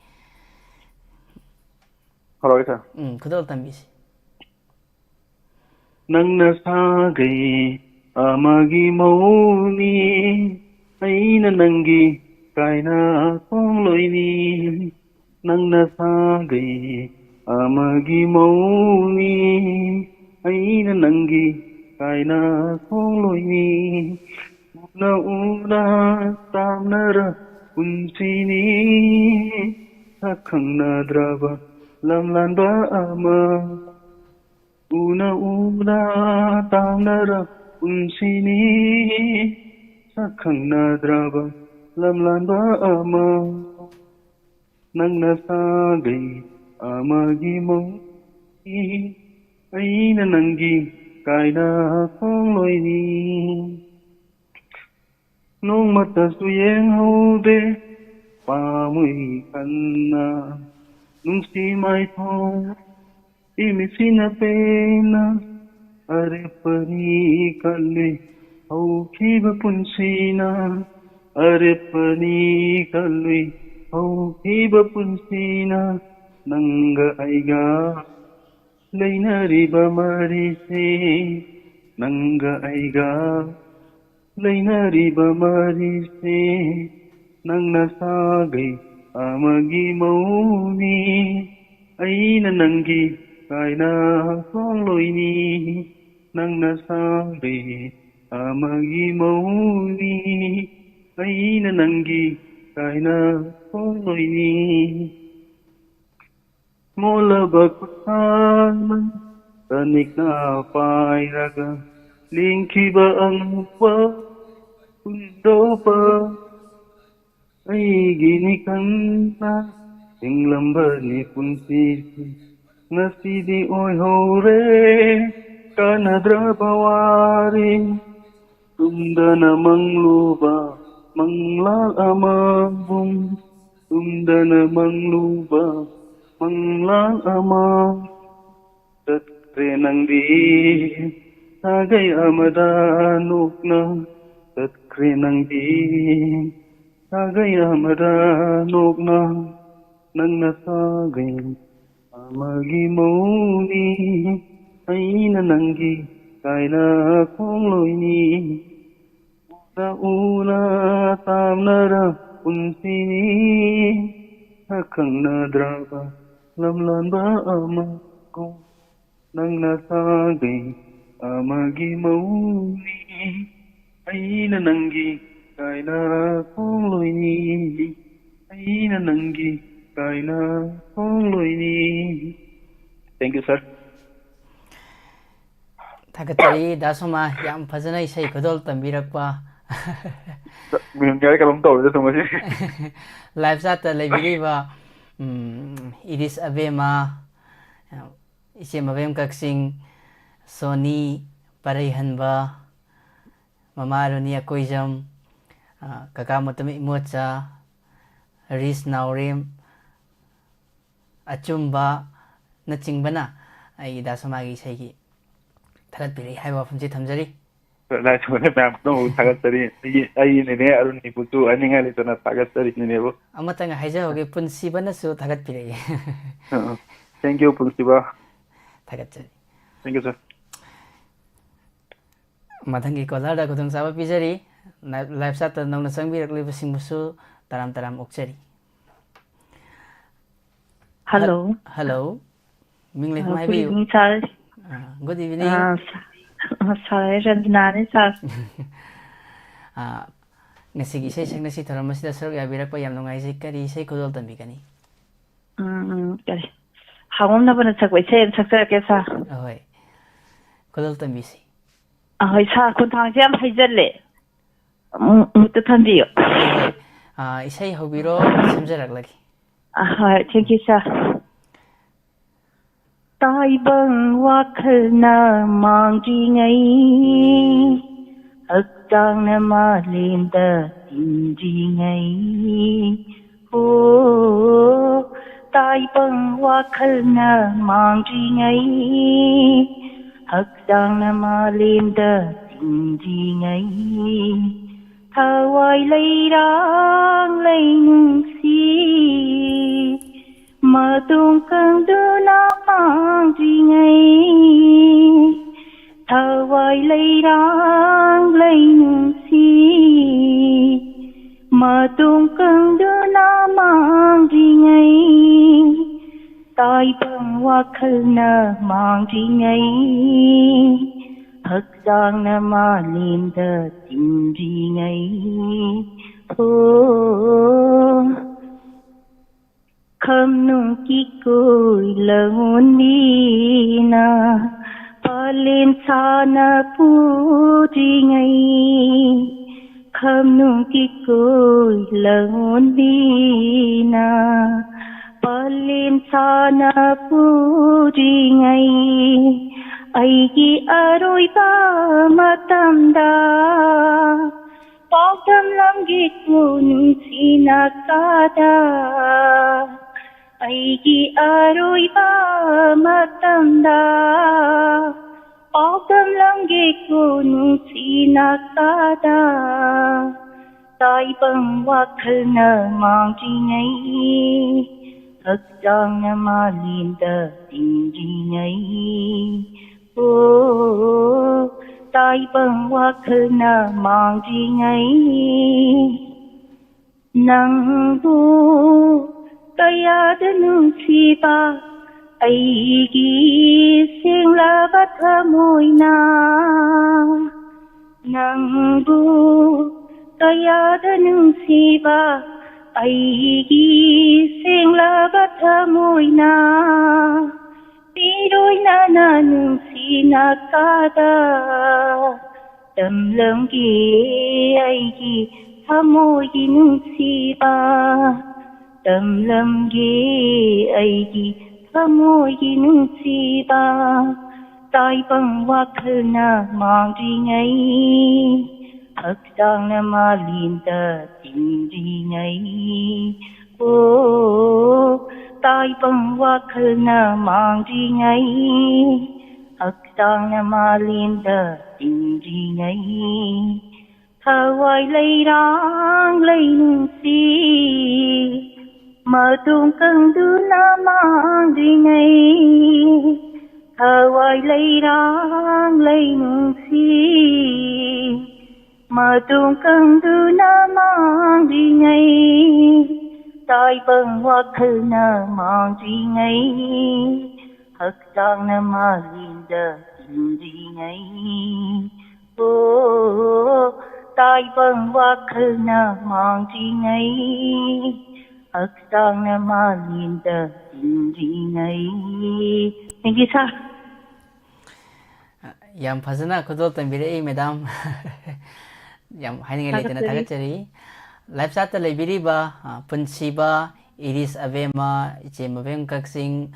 ꯍꯧꯔꯛꯑꯒꯦ, ꯁꯥꯔ꯫ ꯎꯝ, ꯈꯨꯗꯣꯜ ꯇꯝꯕꯤꯁꯤ꯫ ꯅꯪꯅ ꯁꯥꯒꯩ ꯑꯃꯒꯤ ꯃꯧꯅꯤ, ꯑꯩꯅ ꯅꯪꯒꯤ ꯀꯥꯏꯅ ꯈꯣꯡꯂꯣꯏꯅꯤ꯫ ꯅꯪꯅ ꯁꯥꯒꯩ ꯑꯃꯒꯤ ꯃꯧꯅꯤ, ꯑꯩꯅ ꯅꯪꯒꯤ ꯀꯥꯏꯅ ꯈꯣꯡꯂꯣꯏꯅꯤ꯫ ꯎꯅ ꯎꯅ ꯇꯥꯝꯅꯔ ꯄꯨꯟꯁꯤꯅꯤ, ꯁꯛ ꯈꯪꯅꯗ꯭ꯔꯕ ꯂꯝꯂꯥꯟꯕ ꯑꯃ꯫ ꯎꯅ ꯎꯅ ꯇꯥꯝꯅꯔ ꯄꯨꯟꯁꯤꯅꯤ, ꯁꯛ ꯈꯪꯅꯗ꯭ꯔꯕ ꯂꯝꯂꯥꯟꯕ ꯑꯃ꯫ ꯅꯪꯅ ꯁꯥꯒꯩ ꯑꯃꯒꯤ ꯃꯧꯅꯤ, ꯑꯩꯅ ꯅꯪꯒꯤ ꯀꯥꯏꯅ ꯈꯣꯡꯂꯣꯏꯅꯤ꯫ ꯅꯣꯡꯃꯇꯁꯨ ꯌꯦꯡꯍꯧꯗꯦ ꯄꯥꯝꯃꯨꯏ ꯈꯟꯅ ꯅꯨꯡꯁꯤ ꯃꯥꯏꯊꯣꯡ ꯏꯃꯤꯠꯁꯤꯅ ꯄꯦꯟꯅ ꯑꯔꯦꯞꯄꯅꯤ ꯈꯜꯂꯨꯏ ꯍꯧꯈꯤꯕ ꯄꯨꯟꯁꯤꯅ꯫ ꯑꯔꯦꯞꯄꯅꯤ ꯈꯜꯂꯨꯏ ꯍꯧꯈꯤꯕ ꯄꯨꯟꯁꯤꯅ꯫ ꯅꯪꯒ ꯑꯩꯒ ꯂꯩꯅꯔꯤꯕ ꯃꯔꯤꯁꯦ, ꯅꯪꯒ ꯑꯩꯒ ꯂꯩꯅꯔꯤꯕ ꯃꯔꯤꯁꯦ, ꯅꯪꯅ ꯁꯥꯒꯩ ꯑꯃꯒꯤ ꯃꯧꯅꯤ꯫ ꯑꯩꯅ ꯅꯪꯒꯤ ꯀꯥꯏꯅ ꯈꯣꯡꯂꯣꯏꯅꯤ꯫ ꯅꯪꯅ ꯁꯥꯒꯩ ꯑꯃꯒꯤ ꯃꯧꯅꯤ꯫ ꯑꯩꯅ ꯅꯪꯒꯤ ꯀꯥꯏꯅ ꯈꯣꯡꯂꯣꯏꯅꯤ꯫ ꯃꯣꯜꯂꯕ ꯈꯨꯠꯁꯥꯅ ꯇꯅꯤꯛꯅ ꯄꯥꯏꯔꯒ ꯂꯦꯡꯈꯤꯕ ꯑꯉꯧꯕ ꯍꯨꯟꯗꯣꯛꯄ ꯑꯩꯒꯤꯅꯤ ꯈꯟꯅ ꯍꯤꯡꯂꯝꯕꯅꯤ ꯄꯨꯟꯁꯤꯁꯤ꯫ ꯉꯁꯤꯗꯤ ꯑꯣꯏꯍꯧꯔꯦ ꯀꯥꯟꯅꯗ꯭ꯔꯕ ꯋꯥꯔꯤ꯫ ꯇꯨꯝꯗꯅ ꯃꯪꯂꯨꯕ ꯃꯪꯂꯥꯜ ꯑꯃꯒꯨꯝ, ꯇꯨꯝꯗꯅ ꯃꯪꯂꯨꯕ ꯃꯪꯂꯥꯜ ꯑꯃ꯫ ꯆꯠꯈ꯭ꯔꯦ ꯅꯪꯗꯤ ꯁꯥꯒꯩ ꯑꯃꯗ ꯅꯣꯛꯅ, ꯆꯠꯈ꯭ꯔꯦ ꯅꯪꯗꯤ ꯁꯥꯒꯩ ꯑꯃꯗ ꯅꯣꯛꯅ꯫ ꯅꯪꯅ ꯁꯥꯒꯩ ꯑꯃꯒꯤ ꯃꯧꯅꯤ꯫ ꯑꯩꯅ ꯅꯪꯒꯤ ꯀꯥꯏꯅ ꯈꯣꯡꯂꯣꯏꯅꯤ꯫ ꯎꯅ ꯎꯅ ꯇꯥꯝꯅꯔ ꯄꯨꯟꯁꯤꯅꯤ꯫ ꯁꯛ ꯈꯪꯅꯗ꯭ꯔꯕ ꯂꯝꯂꯥꯟꯕ ꯑꯃꯒꯨꯝ꯫ ꯅꯪꯅ ꯁꯥꯒꯩ ꯑꯃꯒꯤ ꯃꯧꯅꯤ꯫ ꯑꯩꯅ ꯅꯪꯒꯤ ꯀꯥꯏꯅ ꯈꯣꯡꯂꯣꯏꯅꯤ꯫ ꯑꯩꯅ ꯅꯪꯒꯤ ꯀꯥꯏꯅ ꯈꯣꯡꯂꯣꯏꯅꯤ꯫ Thank you, sir. ꯊꯥꯒꯠꯆꯔꯤ ꯗꯥ ꯁꯣꯃꯥ, ꯌꯥꯝ ꯐꯖꯅ ꯏꯁꯩ ꯈꯨꯗꯣꯜ ꯇꯝꯕꯤꯔꯛꯄ꯫ ꯃꯤꯍꯨꯟ ꯀꯥꯏꯔ ꯀꯩꯅꯣꯝ ꯇꯧꯔꯦꯗ ꯁꯨꯝ ꯉꯁꯤ꯫ Live chat ꯇ ꯂꯩꯕꯤꯔꯤꯕ, ꯎꯝ, ꯏꯔꯤꯁ ꯑꯕꯦꯝꯃ, ꯏꯆꯦ ꯃꯕꯦꯝ ꯀꯛꯆꯤꯡ, ꯁꯣꯅꯤ ꯄꯔꯩꯍꯟꯕ, ꯃꯃꯥ ꯔꯨꯅꯤ ꯑꯀꯣꯏꯖꯝ, ꯑ, ꯀꯀꯥ ꯃꯇꯝ ꯏꯃꯣꯆꯥ, ꯔꯤꯁ ꯅꯥꯎꯔꯦꯝ, ꯑꯆꯨꯝꯕꯅꯆꯤꯡꯕꯅ ꯑꯩꯒꯤ ꯗꯥ ꯁꯣꯃꯥꯒꯤ ꯏꯁꯩꯒꯤ ꯊꯥꯒꯠꯄꯤꯔꯛꯏ ꯍꯥꯏꯕ ꯋꯥꯐꯝꯁꯤ ꯊꯝꯖꯔꯤ꯫ ꯂꯥꯏꯁꯣꯟꯅ ꯃꯌꯥꯝ ꯄꯨꯝꯅꯃꯛ ꯊꯥꯒꯠꯆꯔꯤ꯫ ꯑꯩꯒꯤ, ꯑꯩꯒꯤ ꯅꯦꯅꯦ ꯑꯔꯨꯟ ꯅꯤꯕꯨꯁꯨ ꯍꯥꯏꯅꯤꯡꯉꯥꯏ ꯂꯩꯇꯅ ꯊꯥꯒꯠꯆꯔꯤ, ꯅꯦꯅꯦꯕꯨ꯫ ꯑꯃꯇꯪ ꯍꯥꯏꯖꯍꯧꯒꯦ, ꯄꯨꯟꯁꯤꯕꯅꯁꯨ ꯊꯥꯒꯠꯄꯤꯔꯛꯏ꯫ ꯑ, ꯑ꯫ Thank you, ꯄꯨꯟꯁꯤꯕ꯫ ꯊꯥꯒꯠꯆꯔꯤ꯫ Thank you, sir꯫ ꯃꯊꯪꯒꯤ ꯀꯣꯂꯔꯗ ꯈꯨꯗꯣꯡꯆꯥꯕ ꯄꯤꯖꯔꯤ꯫ ꯂꯥꯏꯐ, ꯂꯥꯏꯐ ꯆꯥꯠꯇ ꯅꯧꯅ ꯆꯪꯕꯤꯔꯛꯂꯤꯕꯁꯤꯡꯕꯨꯁꯨ ꯇꯔꯥꯝ ꯇꯔꯥꯝ ꯑꯣꯛꯆꯔꯤ꯫ ꯍꯜꯂꯣ꯫ ꯍꯜꯂꯣ꯫ ꯃꯤꯡ ꯂꯩꯐꯝ ꯑ, ꯍꯥꯏꯕꯤꯌꯨ꯫ Good evening, sir꯫ ꯑ, good evening꯫ ꯑ, ꯁ-, ꯑ, sir, ꯑꯩ ꯔꯟꯖꯅꯥꯅꯦ, sir꯫ ꯑ, ꯉꯁꯤꯒꯤ ꯏꯁꯩ ꯁꯛꯅꯁꯤ ꯊꯧꯔꯝ ꯑꯁꯤꯗ ꯁꯔꯨꯛ ꯌꯥꯕꯤꯔꯛꯄ ꯌꯥꯝ ꯅꯨꯡꯉꯥꯏꯖꯩ꯫ ꯀꯔꯤ ꯏꯁꯩ ꯈꯨꯗꯣꯜ ꯇꯝꯕꯤꯒꯅꯤ? ꯎꯝ, ꯎꯝ, ꯀꯔꯤ? ꯍꯥꯉꯣꯝꯅꯕꯅ ꯁꯛꯄ ꯏꯁꯩ ꯑꯃ ꯁꯛꯆꯔꯛꯀꯦ, sir꯫ ꯑꯍꯣꯏ꯫ ꯈꯨꯗꯣꯜ ꯇꯝꯕꯤꯁꯤ꯫ ꯑꯍꯣꯏ, sir, ꯈꯣꯟꯊꯥꯡꯁꯦ ꯌꯥꯝ ꯍꯩꯖꯜꯂꯦ꯫ ꯎꯝ, ꯑꯃꯨꯛꯇ ꯊꯝꯕꯤꯌꯨ꯫ ꯍꯣꯏ, ꯍꯣꯏ꯫ ꯑ, ꯏꯁꯩ ꯍꯧꯕꯤꯔꯣ, ꯁꯦꯝꯖꯔꯛꯂꯒꯦ꯫ ꯑꯍꯣꯏ, thank you, sir꯫ ꯇꯥꯏꯕꯪ ꯋꯥꯈꯜꯅ ꯃꯥꯡꯗ꯭ꯔꯤꯉꯩ, ꯍꯛꯆꯥꯡꯅ ꯃꯥꯂꯦꯝꯗ ꯇꯤꯟꯗ꯭ꯔꯤꯉꯩ꯫ ꯑꯣ, ꯇꯥꯏꯕꯪ ꯋꯥꯈꯜꯅ ꯃꯥꯡꯗ꯭ꯔꯤꯉꯩ, ꯍꯛꯆꯥꯡꯅ ꯃꯥꯂꯦꯝꯗ ꯇꯤꯟꯗ꯭ꯔꯤꯉꯩ꯫ ꯊꯋꯥꯏ ꯂꯩꯔꯥꯡ ꯂꯩꯅꯨꯡꯁꯤ, ꯃꯇꯣꯡ ꯀꯪꯗꯨꯅ ꯃꯥꯡꯗ꯭ꯔꯤꯉꯩ꯫ ꯊꯋꯥꯏ ꯂꯩꯔꯥꯡ ꯂꯩꯅꯨꯡꯁꯤ, ꯃꯇꯣꯡ ꯀꯪꯗꯨꯅ ꯃꯥꯡꯗ꯭ꯔꯤꯉꯩ꯫ ꯇꯥꯏꯕꯪ ꯋꯥꯈꯜꯅ ꯃꯥꯡꯗ꯭ꯔꯤꯉꯩ, ꯍꯛꯆꯥꯡꯅ ꯃꯥꯂꯦꯝꯗ ꯇꯤꯟꯗ꯭ꯔꯤꯉꯩ꯫ ꯍꯣ, ꯈꯝꯅꯨꯡ ꯀꯤꯀꯨꯏ ꯂꯧꯉꯣꯟꯕꯤꯅ ꯄꯥꯂꯦꯟ ꯁꯥꯅ ꯄꯨꯗ꯭ꯔꯤꯉꯩ꯫ ꯈꯝꯅꯨꯡ ꯀꯤꯀꯨꯏ ꯂꯧꯉꯣꯟꯕꯤꯅ ꯄꯥꯂꯦꯟ ꯁꯥꯅ ꯄꯨꯗ꯭ꯔꯤꯉꯩ꯫ ꯑꯩꯒꯤ ꯑꯔꯣꯏꯕ ꯃꯇꯝꯗ ꯄꯥꯎꯗꯝꯂꯝꯒꯦꯀꯣ ꯅꯨꯡꯁꯤꯅ ꯀꯥꯗ꯫ ꯑꯩꯒꯤ ꯑꯔꯣꯏꯕ ꯃꯇꯝꯗ ꯄꯥꯎꯗꯝꯂꯝꯒꯦꯀꯣ ꯅꯨꯡꯁꯤꯅ ꯀꯥꯗ꯫ ꯇꯥꯏꯕꯪ ꯋꯥꯈꯜꯅ ꯃꯥꯡꯗ꯭ꯔꯤꯉꯩ, ꯍꯛꯆꯥꯡꯅ ꯃꯥꯂꯦꯝꯗ ꯇꯤꯟꯗ꯭ꯔꯤꯉꯩ꯫ ꯑꯣ, ꯇꯥꯏꯕꯪ ꯋꯥꯈꯜꯅ ꯃꯥꯡꯗ꯭ꯔꯤꯉꯩ, ꯅꯪꯕꯨ ꯀꯌꯥꯗ ꯅꯨꯡꯁꯤꯕ ꯑꯩꯒꯤ ꯁꯦꯡꯂꯕ ꯊꯃꯣꯏꯅ꯫ ꯅꯪꯕꯨ ꯀꯌꯥꯗ ꯅꯨꯡꯁꯤꯕ ꯑꯩꯒꯤ ꯁꯦꯡꯂꯕ ꯊꯃꯣꯏꯅ꯫ ꯄꯤꯔꯣꯏꯅꯅ ꯅꯨꯡꯁꯤꯅ ꯀꯥꯗ꯫ ꯇꯝꯂꯝꯒꯦ ꯑꯩꯒꯤ ꯊꯃꯣꯏꯒꯤ ꯅꯨꯡꯁꯤꯕ꯫ ꯇꯝꯂꯝꯒꯦ ꯑꯩꯒꯤ ꯊꯃꯣꯏꯒꯤ ꯅꯨꯡꯁꯤꯕ꯫ ꯇꯥꯏꯕꯪ ꯋꯥꯈꯜꯅ ꯃꯥꯡꯗ꯭ꯔꯤꯉꯩ, ꯍꯛꯆꯥꯡꯅ ꯃꯥꯂꯦꯝꯗ ꯇꯤꯟꯗ꯭ꯔꯤꯉꯩ꯫ ꯑꯣ, ꯇꯥꯏꯕꯪ ꯋꯥꯈꯜꯅ ꯃꯥꯡꯗ꯭ꯔꯤꯉꯩ, ꯍꯛꯆꯥꯡꯅ ꯃꯥꯂꯦꯝꯗ ꯇꯤꯟꯗ꯭ꯔꯤꯉꯩ꯫ ꯊꯋꯥꯏ ꯂꯩꯔꯥꯡ ꯂꯩꯅꯨꯡꯁꯤ ꯃꯇꯣꯡ ꯀꯪꯗꯨꯅ ꯃꯥꯡꯗ꯭ꯔꯤꯉꯩ꯫ ꯊꯋꯥꯏ ꯂꯩꯔꯥꯡ ꯂꯩꯅꯨꯡꯁꯤ ꯃꯇꯣꯡ ꯀꯪꯗꯨꯅ ꯃꯥꯡꯗ꯭ꯔꯤꯉꯩ꯫ ꯇꯥꯏꯕꯪ ꯋꯥꯈꯜꯅ ꯃꯥꯡꯗ꯭ꯔꯤꯉꯩ, ꯍꯛꯆꯥꯡꯅ ꯃꯥꯂꯦꯝꯗ ꯇꯤꯟꯗ꯭ꯔꯤꯉꯩ꯫ ꯑꯣ, ꯇꯥꯏꯕꯪ ꯋꯥꯈꯜꯅ ꯃꯥꯡꯗ꯭ꯔꯤꯉꯩ, ꯍꯛꯆꯥꯡꯅ ꯃꯥꯂꯦꯝꯗ ꯇꯤꯟꯗ꯭ꯔꯤꯉꯩ꯫ Thank you, sir. ꯌꯥꯝ ꯐꯖꯅ ꯈꯨꯗꯣꯜ ꯇꯝꯕꯤꯔꯛꯏ, ꯃꯦꯗꯥꯝ꯫ ꯌꯥꯝ ꯍꯥꯏꯅꯤꯡꯉꯥꯏ ꯂꯩꯇꯅ ꯊꯥꯒꯠꯆꯔꯤ꯫ ꯊꯥꯒꯠꯆꯔꯤ꯫ Live chat ꯇ ꯂꯩꯕꯤꯔꯤꯕ, ꯑ, ꯄꯨꯟꯁꯤꯕ, ꯏꯔꯤꯁ ꯑꯕꯦꯝꯃ, ꯏꯆꯦ ꯃꯕꯦꯝ ꯀꯛꯆꯤꯡ,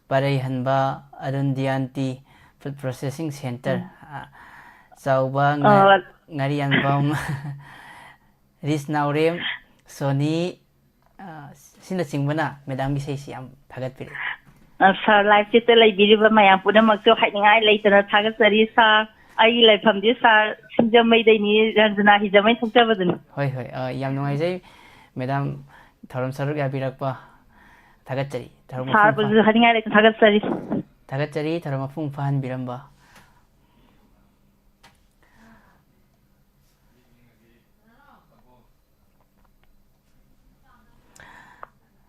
ꯄꯔꯩꯍꯟꯕ, ꯑꯔꯨꯟ ꯗꯤꯌꯥꯟꯇꯤ, Food Processing Center, ꯎꯝ꯫ ꯑ, ꯆꯥꯎꯕ, ꯉꯥ-, ꯑ, ꯉꯥꯔꯤꯌꯥꯟꯕꯝ, ꯔꯤꯁ ꯅꯥꯎꯔꯦꯝ, ꯁꯣꯅꯤ, ꯑ, ꯑꯁꯤꯅꯆꯤꯡꯕꯅ ꯃꯦꯗꯥꯝꯒꯤ ꯏꯁꯩꯁꯤ ꯌꯥꯝ ꯊꯥꯒꯠꯄꯤꯔꯛꯏ꯫ ꯑ, ꯁꯥꯔ, live chat ꯇ ꯂꯩꯕꯤꯔꯤꯕ ꯃꯌꯥꯝ ꯄꯨꯝꯅꯃꯛꯁꯨ ꯍꯥꯏꯅꯤꯡꯉꯥꯏ ꯂꯩꯇꯅ ꯊꯥꯒꯠꯆꯔꯤ, ꯁꯥꯔ꯫ ꯑꯩꯒꯤ ꯂꯩꯐꯝꯗꯤ ꯁꯥꯔ ꯁꯤꯡꯖꯃꯩꯗꯩꯅꯤ, ꯔꯟꯖꯅꯥ ꯍꯤꯖꯃꯩ ꯊꯣꯛꯆꯕꯗꯨꯅꯤ꯫ ꯍꯣꯏ, ꯍꯣꯏ, ꯑ, ꯌꯥꯝ ꯅꯨꯡꯉꯥꯏꯖꯩ, ꯃꯦꯗꯥꯝ, ꯊꯧꯔꯝ ꯁꯔꯨꯛ ꯌꯥꯕꯤꯔꯛꯄ꯫ ꯊꯥꯒꯠꯆꯔꯤ꯫ ꯊꯧꯔꯝ ꯃꯄꯨꯡ ꯁꯥꯔꯕꯨꯁꯨ ꯐꯥ-, ꯍꯥꯏꯅꯤꯡꯉꯥꯏ ꯂꯩꯇꯅ ꯊꯥꯒꯠꯆꯔꯤ꯫ ꯊꯥꯒꯠꯆꯔꯤ, ꯊꯧꯔꯝ ꯃꯄꯨꯡ ꯐꯥꯍꯟꯕꯤꯔꯝꯕ꯫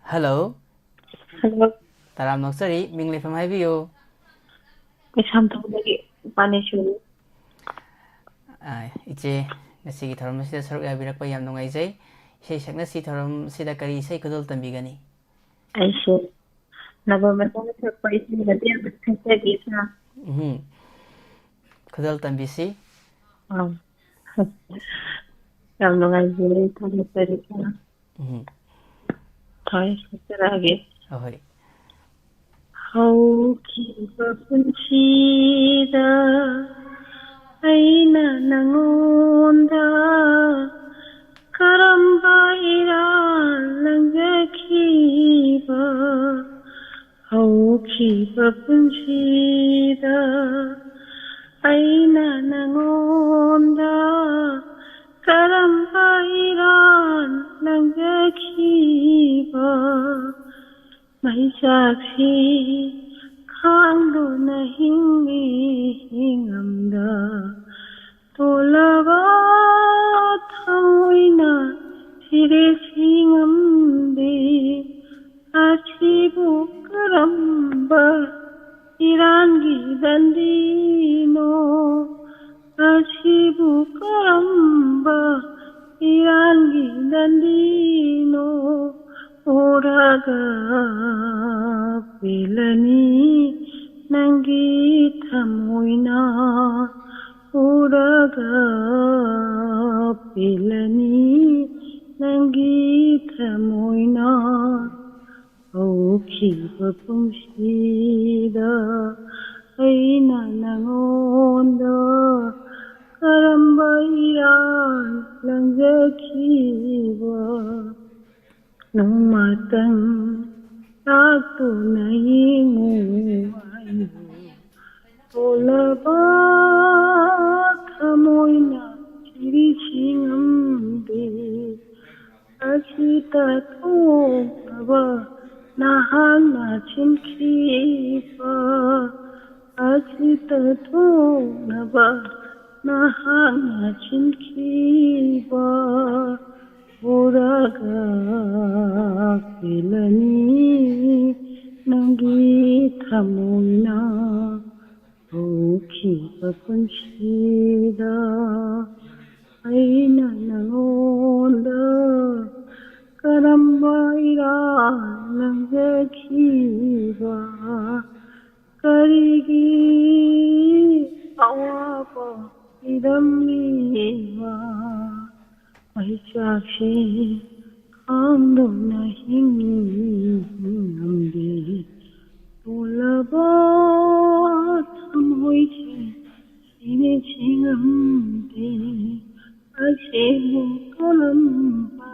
ꯍꯜꯂꯣ꯫ ꯍꯜꯂꯣ꯫ ꯇꯔꯥꯝꯅ ꯑꯣꯛꯆꯔꯤ, ꯃꯤꯡ ꯂꯩꯐꯝ ꯍꯥꯏꯕꯤꯌꯨ꯫ ꯀꯩꯁꯥꯝꯊꯣꯡꯗꯒꯤ ꯄꯥꯅꯦꯁꯣꯔꯤ꯫ ꯑ, ꯏꯆꯦ, ꯉꯁꯤꯒꯤ ꯊꯧꯔꯝ ꯑꯁꯤꯗ ꯁꯔꯨꯛ ꯌꯥꯕꯤꯔꯛꯄ ꯌꯥꯝ ꯅꯨꯡꯉꯥꯏꯖꯩ꯫ ꯏꯁꯩ ꯁꯛꯅꯁꯤ ꯊꯧꯔꯝꯁꯤꯗ ꯀꯔꯤ ꯏꯁꯩ ꯈꯨꯗꯣꯜ ꯇꯝꯕꯤꯒꯅꯤ? ꯑꯩꯁꯦ ꯅꯕ ꯃꯆꯥꯅ ꯁꯛꯄ ꯏꯁꯩ ꯃꯇꯦꯛ ꯑꯃ ꯁꯛꯆꯒꯦ, ꯁꯥꯔ꯫ ꯎꯝ꯫ ꯈꯨꯗꯣꯜ ꯇꯝꯕꯤꯁꯤ꯫ ꯑꯥ꯫ ꯌꯥꯝ ꯅꯨꯡꯉꯥꯏꯖꯔꯦ, ꯊꯥꯒꯠꯆꯔꯤ, ꯁꯥꯔ꯫ ꯎꯝ꯫ ꯍꯣꯏ, ꯁꯛꯆꯔꯛꯑꯒꯦ꯫ ꯑꯍꯣꯏ꯫ ꯍꯧꯈꯤꯕ ꯄꯨꯟꯁꯤꯗ ꯑꯩꯅ ꯅꯉꯣꯟꯗ ꯀꯔꯝꯕ ꯏꯔꯥꯜ ꯂꯪꯖꯈꯤꯕ? ꯍꯧꯈꯤꯕ ꯄꯨꯟꯁꯤꯗ ꯑꯩꯅ ꯅꯉꯣꯟꯗ ꯀꯔꯝꯕ ꯏꯔꯥꯟ ꯂꯪꯖꯈꯤꯕ? ꯃꯩꯆꯥꯛꯁꯤ ꯈꯥꯡꯗꯨꯅ ꯍꯤꯡꯂꯤ ꯍꯤꯡꯉꯝꯗ ꯇꯣꯜꯂꯕ ꯊꯃꯣꯏꯅ ꯁꯤꯔꯦ ꯁꯤꯉꯝꯗꯦ꯫ ꯑꯁꯤꯕꯨ ꯀꯔꯝꯕ ꯏꯔꯥꯟꯒꯤ ꯗꯟꯗꯤꯅꯣ? ꯑꯁꯤꯕꯨ ꯀꯔꯝꯕ ꯏꯔꯥꯟꯒꯤ ꯗꯟꯗꯤꯅꯣ? ꯎꯔꯒ ꯄꯦꯜꯂꯅꯤ ꯅꯪꯒꯤ ꯊꯃꯣꯏꯅ, ꯎꯔꯒ ꯄꯦꯜꯂꯅꯤ ꯅꯪꯒꯤ ꯊꯃꯣꯏꯅ꯫ ꯍꯧꯈꯤꯕ ꯄꯨꯟꯁꯤꯗ ꯑꯩꯅ ꯅꯉꯣꯟꯗ ꯀꯔꯝꯕ ꯏꯔꯥꯜ ꯂꯪꯖꯈꯤꯕ? ꯅꯣꯡꯃꯇꯪ ꯂꯥꯛꯇꯨꯅ ꯌꯦꯡꯉꯨ ꯑꯩꯕꯨ꯫ ꯇꯣꯜꯂꯕ ꯊꯃꯣꯏꯅ ꯊꯤꯔꯤꯁꯤ ꯉꯝꯗꯦ꯫ ꯑꯁꯤꯇ ꯊꯣꯛꯅꯕ ꯅꯍꯥꯛꯅ ꯁꯤꯟꯈꯤꯕ, ꯑꯁꯤꯇ ꯊꯣꯛꯅꯕ ꯅꯍꯥꯛꯅ ꯁꯤꯟꯈꯤꯕ ꯎꯔꯒ ꯄꯦꯜꯂꯅꯤ ꯅꯪꯒꯤ ꯊꯃꯣꯏꯅ꯫ ꯍꯧꯈꯤꯕ ꯄꯨꯟꯁꯤꯗ ꯑꯩꯅ ꯅꯉꯣꯟꯗ ꯀꯔꯝꯕ ꯏꯔꯥꯜ ꯂꯪꯖꯈꯤꯕ? ꯀꯔꯤꯒꯤ ꯑꯋꯥꯕ ꯄꯤꯔꯝꯂꯤꯕ? ꯃꯩꯆꯥꯛꯁꯤ ꯈꯥꯡꯗꯨꯅ ꯍꯤꯡꯉꯤ ꯉꯝꯗꯦ꯫ ꯇꯣꯜꯂꯕ ꯊꯃꯣꯏꯁꯤ ꯁꯤꯅꯦ ꯁꯤ ꯉꯝꯗꯦ꯫ ꯑꯁꯤꯕꯨ ꯀꯔꯝꯕ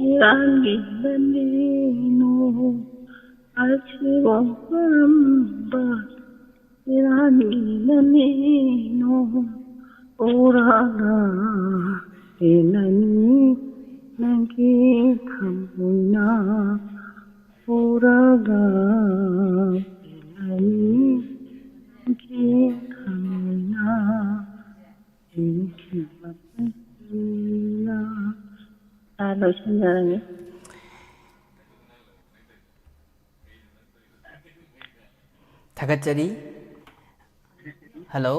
ꯏꯔꯥꯟꯒꯤ ꯂꯝꯕꯤꯅꯣ? ꯑꯁꯤꯕꯨ ꯀꯔꯝꯕ ꯏꯔꯥꯟꯒꯤ ꯂꯝꯕꯤꯅꯣ? ꯎꯔꯒ ꯄꯦꯜꯂꯅꯤ ꯅꯪꯒꯤ ꯊꯃꯣꯏꯅ꯫ ꯎꯔꯒ ꯄꯦꯜꯂꯅꯤ ꯅꯪꯒꯤ ꯊꯃꯣꯏꯅ꯫ ꯍꯧꯈꯤꯕ ꯄꯨꯟꯁꯤꯅ꯫ ꯁꯥꯔ, ꯂꯣꯏꯁꯤꯟꯖꯔꯒꯦ꯫ ꯊꯥꯒꯠꯆꯔꯤ꯫ ꯍꯜꯂꯣ꯫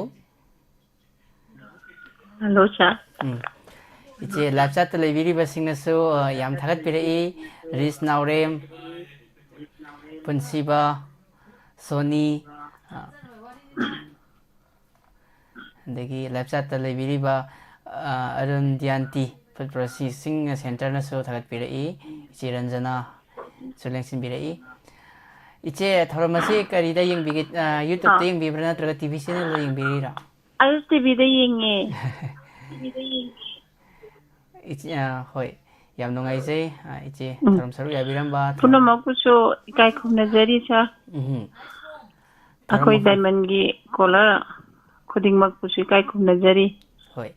ꯍꯜꯂꯣ, ꯁꯥꯔ꯫ ꯎꯝ꯫ ꯏꯆꯦ, ꯂꯥꯏꯞ ꯆꯥꯠꯇ ꯂꯩꯕꯤꯔꯤꯕꯁꯤꯡꯅꯁꯨ, ꯑ, ꯌꯥꯝ ꯊꯥꯒꯠꯄꯤꯔꯛꯏ꯫ ꯔꯤꯁ ꯅꯥꯎꯔꯦꯝ, ꯄꯨꯟꯁꯤꯕ, ꯁꯣꯅꯤ, ꯑ, ꯑꯗꯒꯤ ꯂꯥꯏꯞ ꯆꯥꯠꯇ ꯂꯩꯕꯤꯔꯤꯕ, ꯑ, ꯑꯔꯨꯟ, ꯗꯤꯌꯥꯟꯇꯤ, ꯐꯨꯠ ꯄ꯭ꯔꯣꯁꯤꯁꯤꯡ ꯁꯦꯟꯇꯔꯅꯁꯨ ꯊꯥꯒꯠꯄꯤꯔꯛꯏ꯫ ꯏꯆꯦ ꯔꯟꯖꯅꯥꯁꯨ ꯂꯦꯡꯁꯤꯟꯕꯤꯔꯛꯏ꯫ ꯏꯆꯦ, ꯊꯧꯔꯝ ꯑꯁꯤ ꯀꯔꯤꯗ ꯌꯦꯡꯕꯤꯒꯦ? ꯑ, YouTube-ꯇ ꯑꯥ꯫ ꯌꯦꯡꯕꯤꯕ꯭ꯔꯥ ꯅꯠꯇ꯭ꯔꯒ T V channel-ꯗ ꯌꯦꯡꯕꯤꯔꯤꯔꯥ? ꯑꯥꯏ ꯑꯦꯁ ꯇꯤ ꯚꯤꯗ ꯌꯦꯡꯉꯦ꯫ ꯏꯆꯦ, ꯑ, ꯍꯣꯏ, ꯌꯥꯝ ꯅꯨꯡꯉꯥꯏꯖꯩ, ꯑ, ꯏꯆꯦ, ꯎꯝ꯫ ꯊꯧꯔꯝ ꯁꯔꯨꯛ ꯌꯥꯕꯤꯔꯝꯕ, ꯊꯧꯔꯝ ꯄꯨꯝꯅꯃꯛꯄꯨꯁꯨ ꯏꯀꯥꯏ ꯈꯨꯝꯅꯖꯔꯤ, sir꯫ ꯎꯝ꯫ ꯊꯧꯔꯝ ꯑꯩꯈꯣꯏ ꯃꯈꯣꯡ- Diamond-ꯒꯤ caller ꯈꯨꯗꯤꯡꯃꯛꯄꯨꯁꯨ ꯏꯀꯥꯏ ꯈꯨꯝꯅꯖꯔꯤ꯫ ꯍꯣꯏ꯫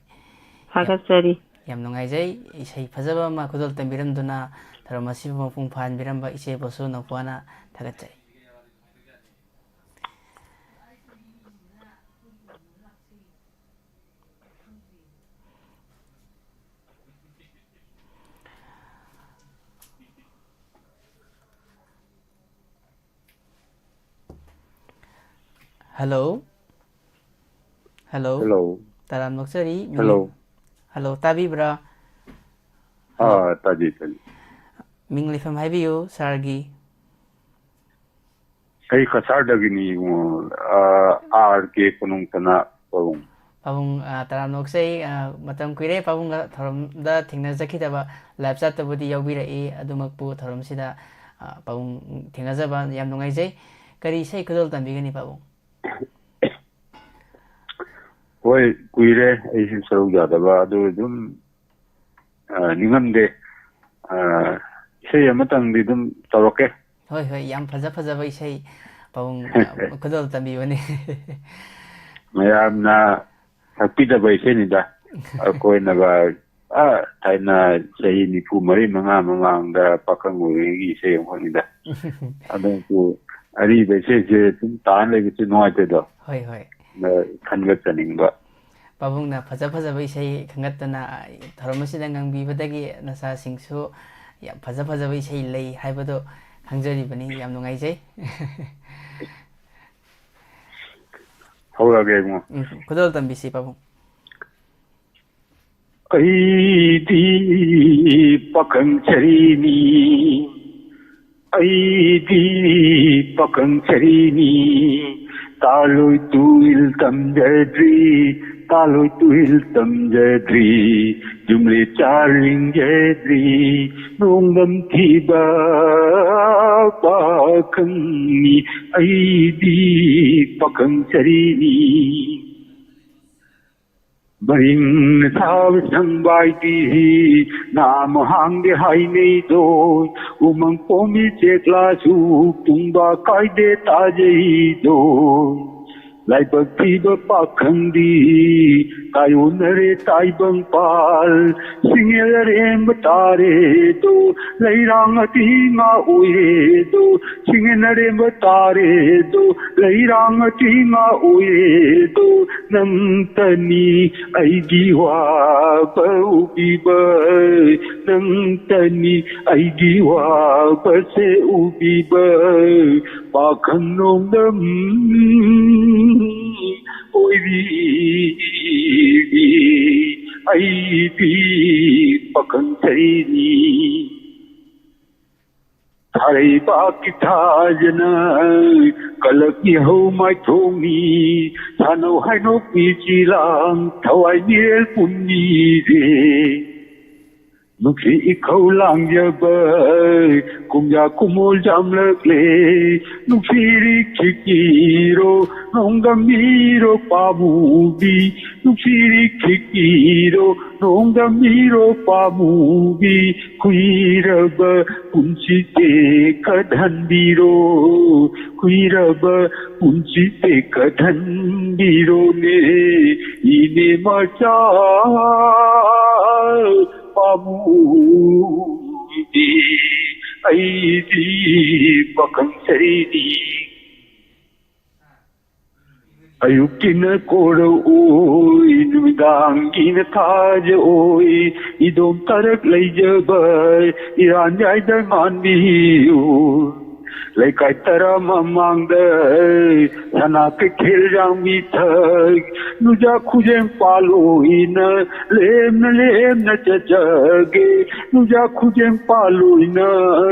ꯊꯥꯒꯠꯆꯔꯤ꯫ ꯌꯥꯝ ꯅꯨꯡꯉꯥꯏꯖꯩ, ꯏꯁꯩ ꯐꯖꯕ ꯑꯃ ꯈꯨꯗꯣꯜ ꯇꯝꯕꯤꯔꯝꯗꯨꯅ ꯊꯧꯔꯝ ꯑꯁꯤꯕꯨ ꯃꯄꯨꯡ ꯐꯥꯍꯟꯕꯤꯔꯝꯕ ꯏꯆꯦꯕꯨꯁꯨ ꯅꯧꯄꯣꯛꯅ ꯊꯥꯒꯠꯆꯔꯤ꯫ Hello? Hello? Hello? ꯇꯔꯥꯝꯅ ꯑꯣꯛꯆꯔꯤ꯫ ꯃꯤꯡ- Hello? Hello, ꯇꯥꯕꯤꯕ꯭ꯔꯥ? Hello? ꯑꯥ, ꯇꯥꯖꯩ, ꯇꯥꯖꯩ꯫ ꯃꯤꯡ ꯂꯩꯐꯝ ꯍꯥꯏꯕꯤꯌꯨ, sir-ꯒꯤ꯫ ꯑꯩ ꯀꯁꯥꯔꯗꯒꯤꯅꯤ, ꯏꯕꯨꯡꯉꯣ꯫ ꯑꯥ, ꯑꯥꯔ ꯀꯦ ꯀꯣꯅꯨꯡꯁꯅꯥ ꯄꯥꯕꯨꯡ꯫ ꯄꯥꯕꯨꯡ, ꯑꯥ, ꯇꯔꯥꯝꯅ ꯑꯣꯛꯆꯩ꯫ ꯑꯥ, ꯃꯇꯝ ꯀꯨꯏꯔꯦ ꯄꯥꯕꯨꯡꯒ ꯊꯧꯔꯝꯗ ꯊꯦꯡꯅꯖꯈꯤꯗꯕ꯫ Live chat-ꯇꯕꯨꯗꯤ ꯌꯥꯎꯕꯤꯔꯛꯏ, ꯑꯗꯨꯃꯛꯄꯨ ꯊꯧꯔꯝꯁꯤꯗ, ꯑꯥ, ꯄꯥꯕꯨꯡ ꯊꯦꯡꯅꯖꯕ ꯌꯥꯝ ꯅꯨꯡꯉꯥꯏꯖꯩ꯫ ꯀꯔꯤ ꯏꯁꯩ ꯈꯨꯗꯣꯜ ꯇꯝꯕꯤꯒꯅꯤ ꯄꯥꯕꯨꯡ? ꯍꯣꯏ, ꯀꯨꯏꯔꯦ ꯑꯩꯁꯨ ꯁꯔꯨꯛ ꯌꯥꯗꯕ, ꯑꯗꯨ ꯑꯗꯨꯝ ꯑ, ꯅꯤꯡꯉꯝꯗꯦ꯫ ꯑ, ꯏꯁꯩ ꯑꯃꯇꯪꯗꯤ ꯑꯗꯨꯝ ꯇꯧꯔꯛꯀꯦ꯫ ꯍꯣꯏ, ꯍꯣꯏ, ꯌꯥꯝ ꯐꯖ ꯐꯖꯕ ꯏꯁꯩ ꯄꯥꯕꯨꯡ, ꯑ, ꯈꯨꯗꯣꯜ ꯇꯝꯕꯤꯕꯅꯤ꯫ ꯃꯌꯥꯝꯅ ꯁꯛꯄꯤꯗꯕ ꯏꯁꯩꯅꯤꯗ꯫ ꯑꯩꯈꯣꯏꯅꯒ, ꯑ, ꯊꯥꯏꯅ ꯆꯍꯤ ꯅꯤꯐꯨ ꯃꯔꯤ ꯃꯉꯥ ꯃꯃꯥꯡꯗ ꯄꯥꯈꯪ ꯑꯣꯏꯔꯤꯉꯩꯒꯤ ꯏꯁꯩ ꯑꯃꯈꯛꯅꯤꯗ꯫ ꯑꯗꯨꯕꯨ ꯑꯔꯤꯕ ꯏꯁꯩꯁꯦ ꯁꯨꯝ ꯇꯥ ꯂꯩꯕꯁꯦ ꯅꯨꯡꯉꯥꯏꯇꯦꯗꯣ꯫ ꯍꯣꯏ, ꯍꯣꯏ꯫ ꯑꯗ ꯈꯟꯒꯠꯆꯅꯤꯡꯕ꯫ ꯄꯥꯕꯨꯡꯅ ꯐꯖ ꯐꯖꯕ ꯏꯁꯩ ꯈꯟꯒꯠꯇꯅ ꯊꯧꯔꯝ ꯑꯁꯤꯗ ꯉꯪꯕꯤꯕꯗꯒꯤ ꯅꯆꯥꯁꯤꯡꯁꯨ ꯌꯥꯝ ꯐꯖ ꯐꯖꯕ ꯏꯁꯩ ꯂꯩ ꯍꯥꯏꯕꯗꯣ ꯈꯪꯖꯔꯤꯕꯅꯤ꯫ ꯌꯥꯝ ꯅꯨꯡꯉꯥꯏꯖꯩ꯫ ꯍꯧꯔꯛꯑꯒꯦ, ꯏꯕꯨꯡꯉꯣ꯫ ꯎꯝ, ꯈꯨꯗꯣꯜ ꯇꯝꯕꯤꯁꯤ, ꯄꯥꯕꯨꯡ꯫ ꯑꯩꯗꯤ ꯄꯥꯈꯪ ꯁꯔꯤꯅꯤ, ꯑꯩꯗꯤ ꯄꯥꯈꯪ ꯁꯔꯤꯅꯤ, ꯇꯥꯂꯣꯏ ꯇꯨꯏꯜ ꯇꯝꯖꯗ꯭ꯔꯤ, ꯀꯥꯂꯣꯏ ꯇꯨꯍꯤꯜ ꯇꯝꯖꯗ꯭ꯔꯤ, ꯌꯨꯝꯂꯦ ꯆꯥꯔꯤꯡꯖꯗ꯭ꯔꯤ, ꯅꯣꯡꯗꯝ ꯊꯤꯕ ꯄꯥꯈꯪꯅꯤ, ꯑꯩꯗꯤ ꯄꯥꯈꯪ ꯁꯔꯤꯅꯤ꯫ ꯃꯔꯤꯡꯅ ꯁꯥꯕ ꯁꯪꯕꯥꯏꯗꯤ ꯅꯥꯃ ꯍꯥꯡꯗꯦ ꯍꯥꯏꯅꯩꯗꯣ, ꯎꯃꯪ ꯄꯣꯝꯃꯤ ꯆꯦꯛꯂꯥꯁꯨ ꯄꯨꯡꯕ ꯀꯥꯏꯗꯦ ꯇꯥꯖꯩꯗꯣ꯫ ꯂꯥꯏꯕꯛ ꯊꯤꯕ ꯄꯥꯈꯪꯗꯤ ꯇꯥꯏꯌꯣꯟꯅꯔꯦ ꯇꯥꯏꯕꯪꯄꯥꯜ, ꯁꯤꯡꯉꯦꯜ ꯑꯔꯦꯝꯕ ꯇꯥꯔꯦꯗꯣ, ꯂꯩꯔꯥꯡ ꯑꯇꯤꯉꯥ ꯑꯣꯏꯔꯦꯗꯣ, ꯁꯤꯡꯉꯦꯜ ꯑꯔꯦꯝꯕ ꯇꯥꯔꯦꯗꯣ, ꯂꯩꯔꯥꯡ ꯑꯇꯤꯉꯥ ꯑꯣꯏꯔꯦꯗꯣ, ꯅꯪꯇꯅꯤ ꯑꯩꯒꯤ ꯋꯥꯕ ꯎꯕꯤꯕ, ꯅꯪꯇꯅꯤ ꯑꯩꯒꯤ ꯋꯥꯕꯁꯦ ꯎꯕꯤꯕ, ꯄꯥꯈꯪ ꯅꯣꯡꯗꯝ ꯑꯣꯏꯕꯤ, ꯑꯩꯗꯤ ꯄꯥꯈꯪ ꯁꯔꯤꯅꯤ꯫ ꯊꯥꯔꯩꯕꯥꯛꯀꯤ ꯊꯥꯖꯅ ꯀꯂꯛ ꯏꯍꯧ ꯃꯥꯏꯊꯣꯡꯅꯤ, ꯁꯥꯟꯅꯧ ꯍꯥꯏꯅꯣꯛꯄꯤ ꯆꯤꯂꯥꯡ ꯊꯋꯥꯏ ꯃꯤꯔꯦꯜ ꯄꯨꯝꯅꯤꯔꯦ꯫ ꯅꯨꯡꯁꯤ ꯏꯈꯧ ꯂꯥꯡꯖꯕ ꯀꯨꯝꯖꯥ ꯀꯨꯃꯣꯜ ꯆꯝꯂꯛꯂꯦ꯫ ꯅꯨꯡꯁꯤꯔꯤ ꯈꯤꯛꯏꯔꯣ ꯅꯣꯡꯗꯝ ꯏꯔꯣ ꯄꯥꯃꯨꯕꯤ, ꯅꯨꯡꯁꯤꯔꯤ ꯈꯤꯛꯏꯔꯣ ꯅꯣꯡꯗꯝ ꯏꯔꯣ ꯄꯥꯃꯨꯕꯤ, ꯀꯨꯏꯔꯕ ꯄꯨꯟꯁꯤ ꯇꯦꯛꯀꯠꯍꯟꯕꯤꯔꯣ, ꯀꯨꯏꯔꯕ ꯄꯨꯟꯁꯤ ꯇꯦꯛꯀꯠꯍꯟꯕꯤꯔꯣꯅꯦ, ꯏꯅꯦ ꯃꯆꯥ ꯄꯥꯃꯨꯕꯤ, ꯑꯩꯗꯤ ꯄꯥꯈꯪ ꯁꯔꯤꯅꯤ꯫ ꯑꯌꯨꯛꯀꯤꯅ ꯀꯣꯔꯧꯑꯣꯏ, ꯅꯨꯃꯤꯗꯥꯡꯒꯤꯅ ꯊꯥꯖꯑꯣꯏ, ꯏꯗꯣꯝ ꯇꯔꯛ ꯂꯩꯖꯕ ꯏꯔꯥꯟ ꯌꯥꯏꯗ ꯉꯥꯟꯕꯤꯌꯨ꯫ ꯂꯩꯀꯥꯏ ꯇꯔꯥ ꯃꯃꯥꯡꯗ ꯁꯅꯥ ꯀꯩꯊꯦꯜ ꯌꯥꯝꯕꯤ ꯊꯛ, ꯅꯨꯖꯥ ꯈꯨꯖꯦꯡ ꯄꯥꯜꯂꯣꯏꯅ ꯂꯦꯝꯅ ꯂꯦꯝꯅ ꯆꯠꯆꯒꯦ, ꯅꯨꯖꯥ ꯈꯨꯖꯦꯡ ꯄꯥꯜꯂꯣꯏꯅ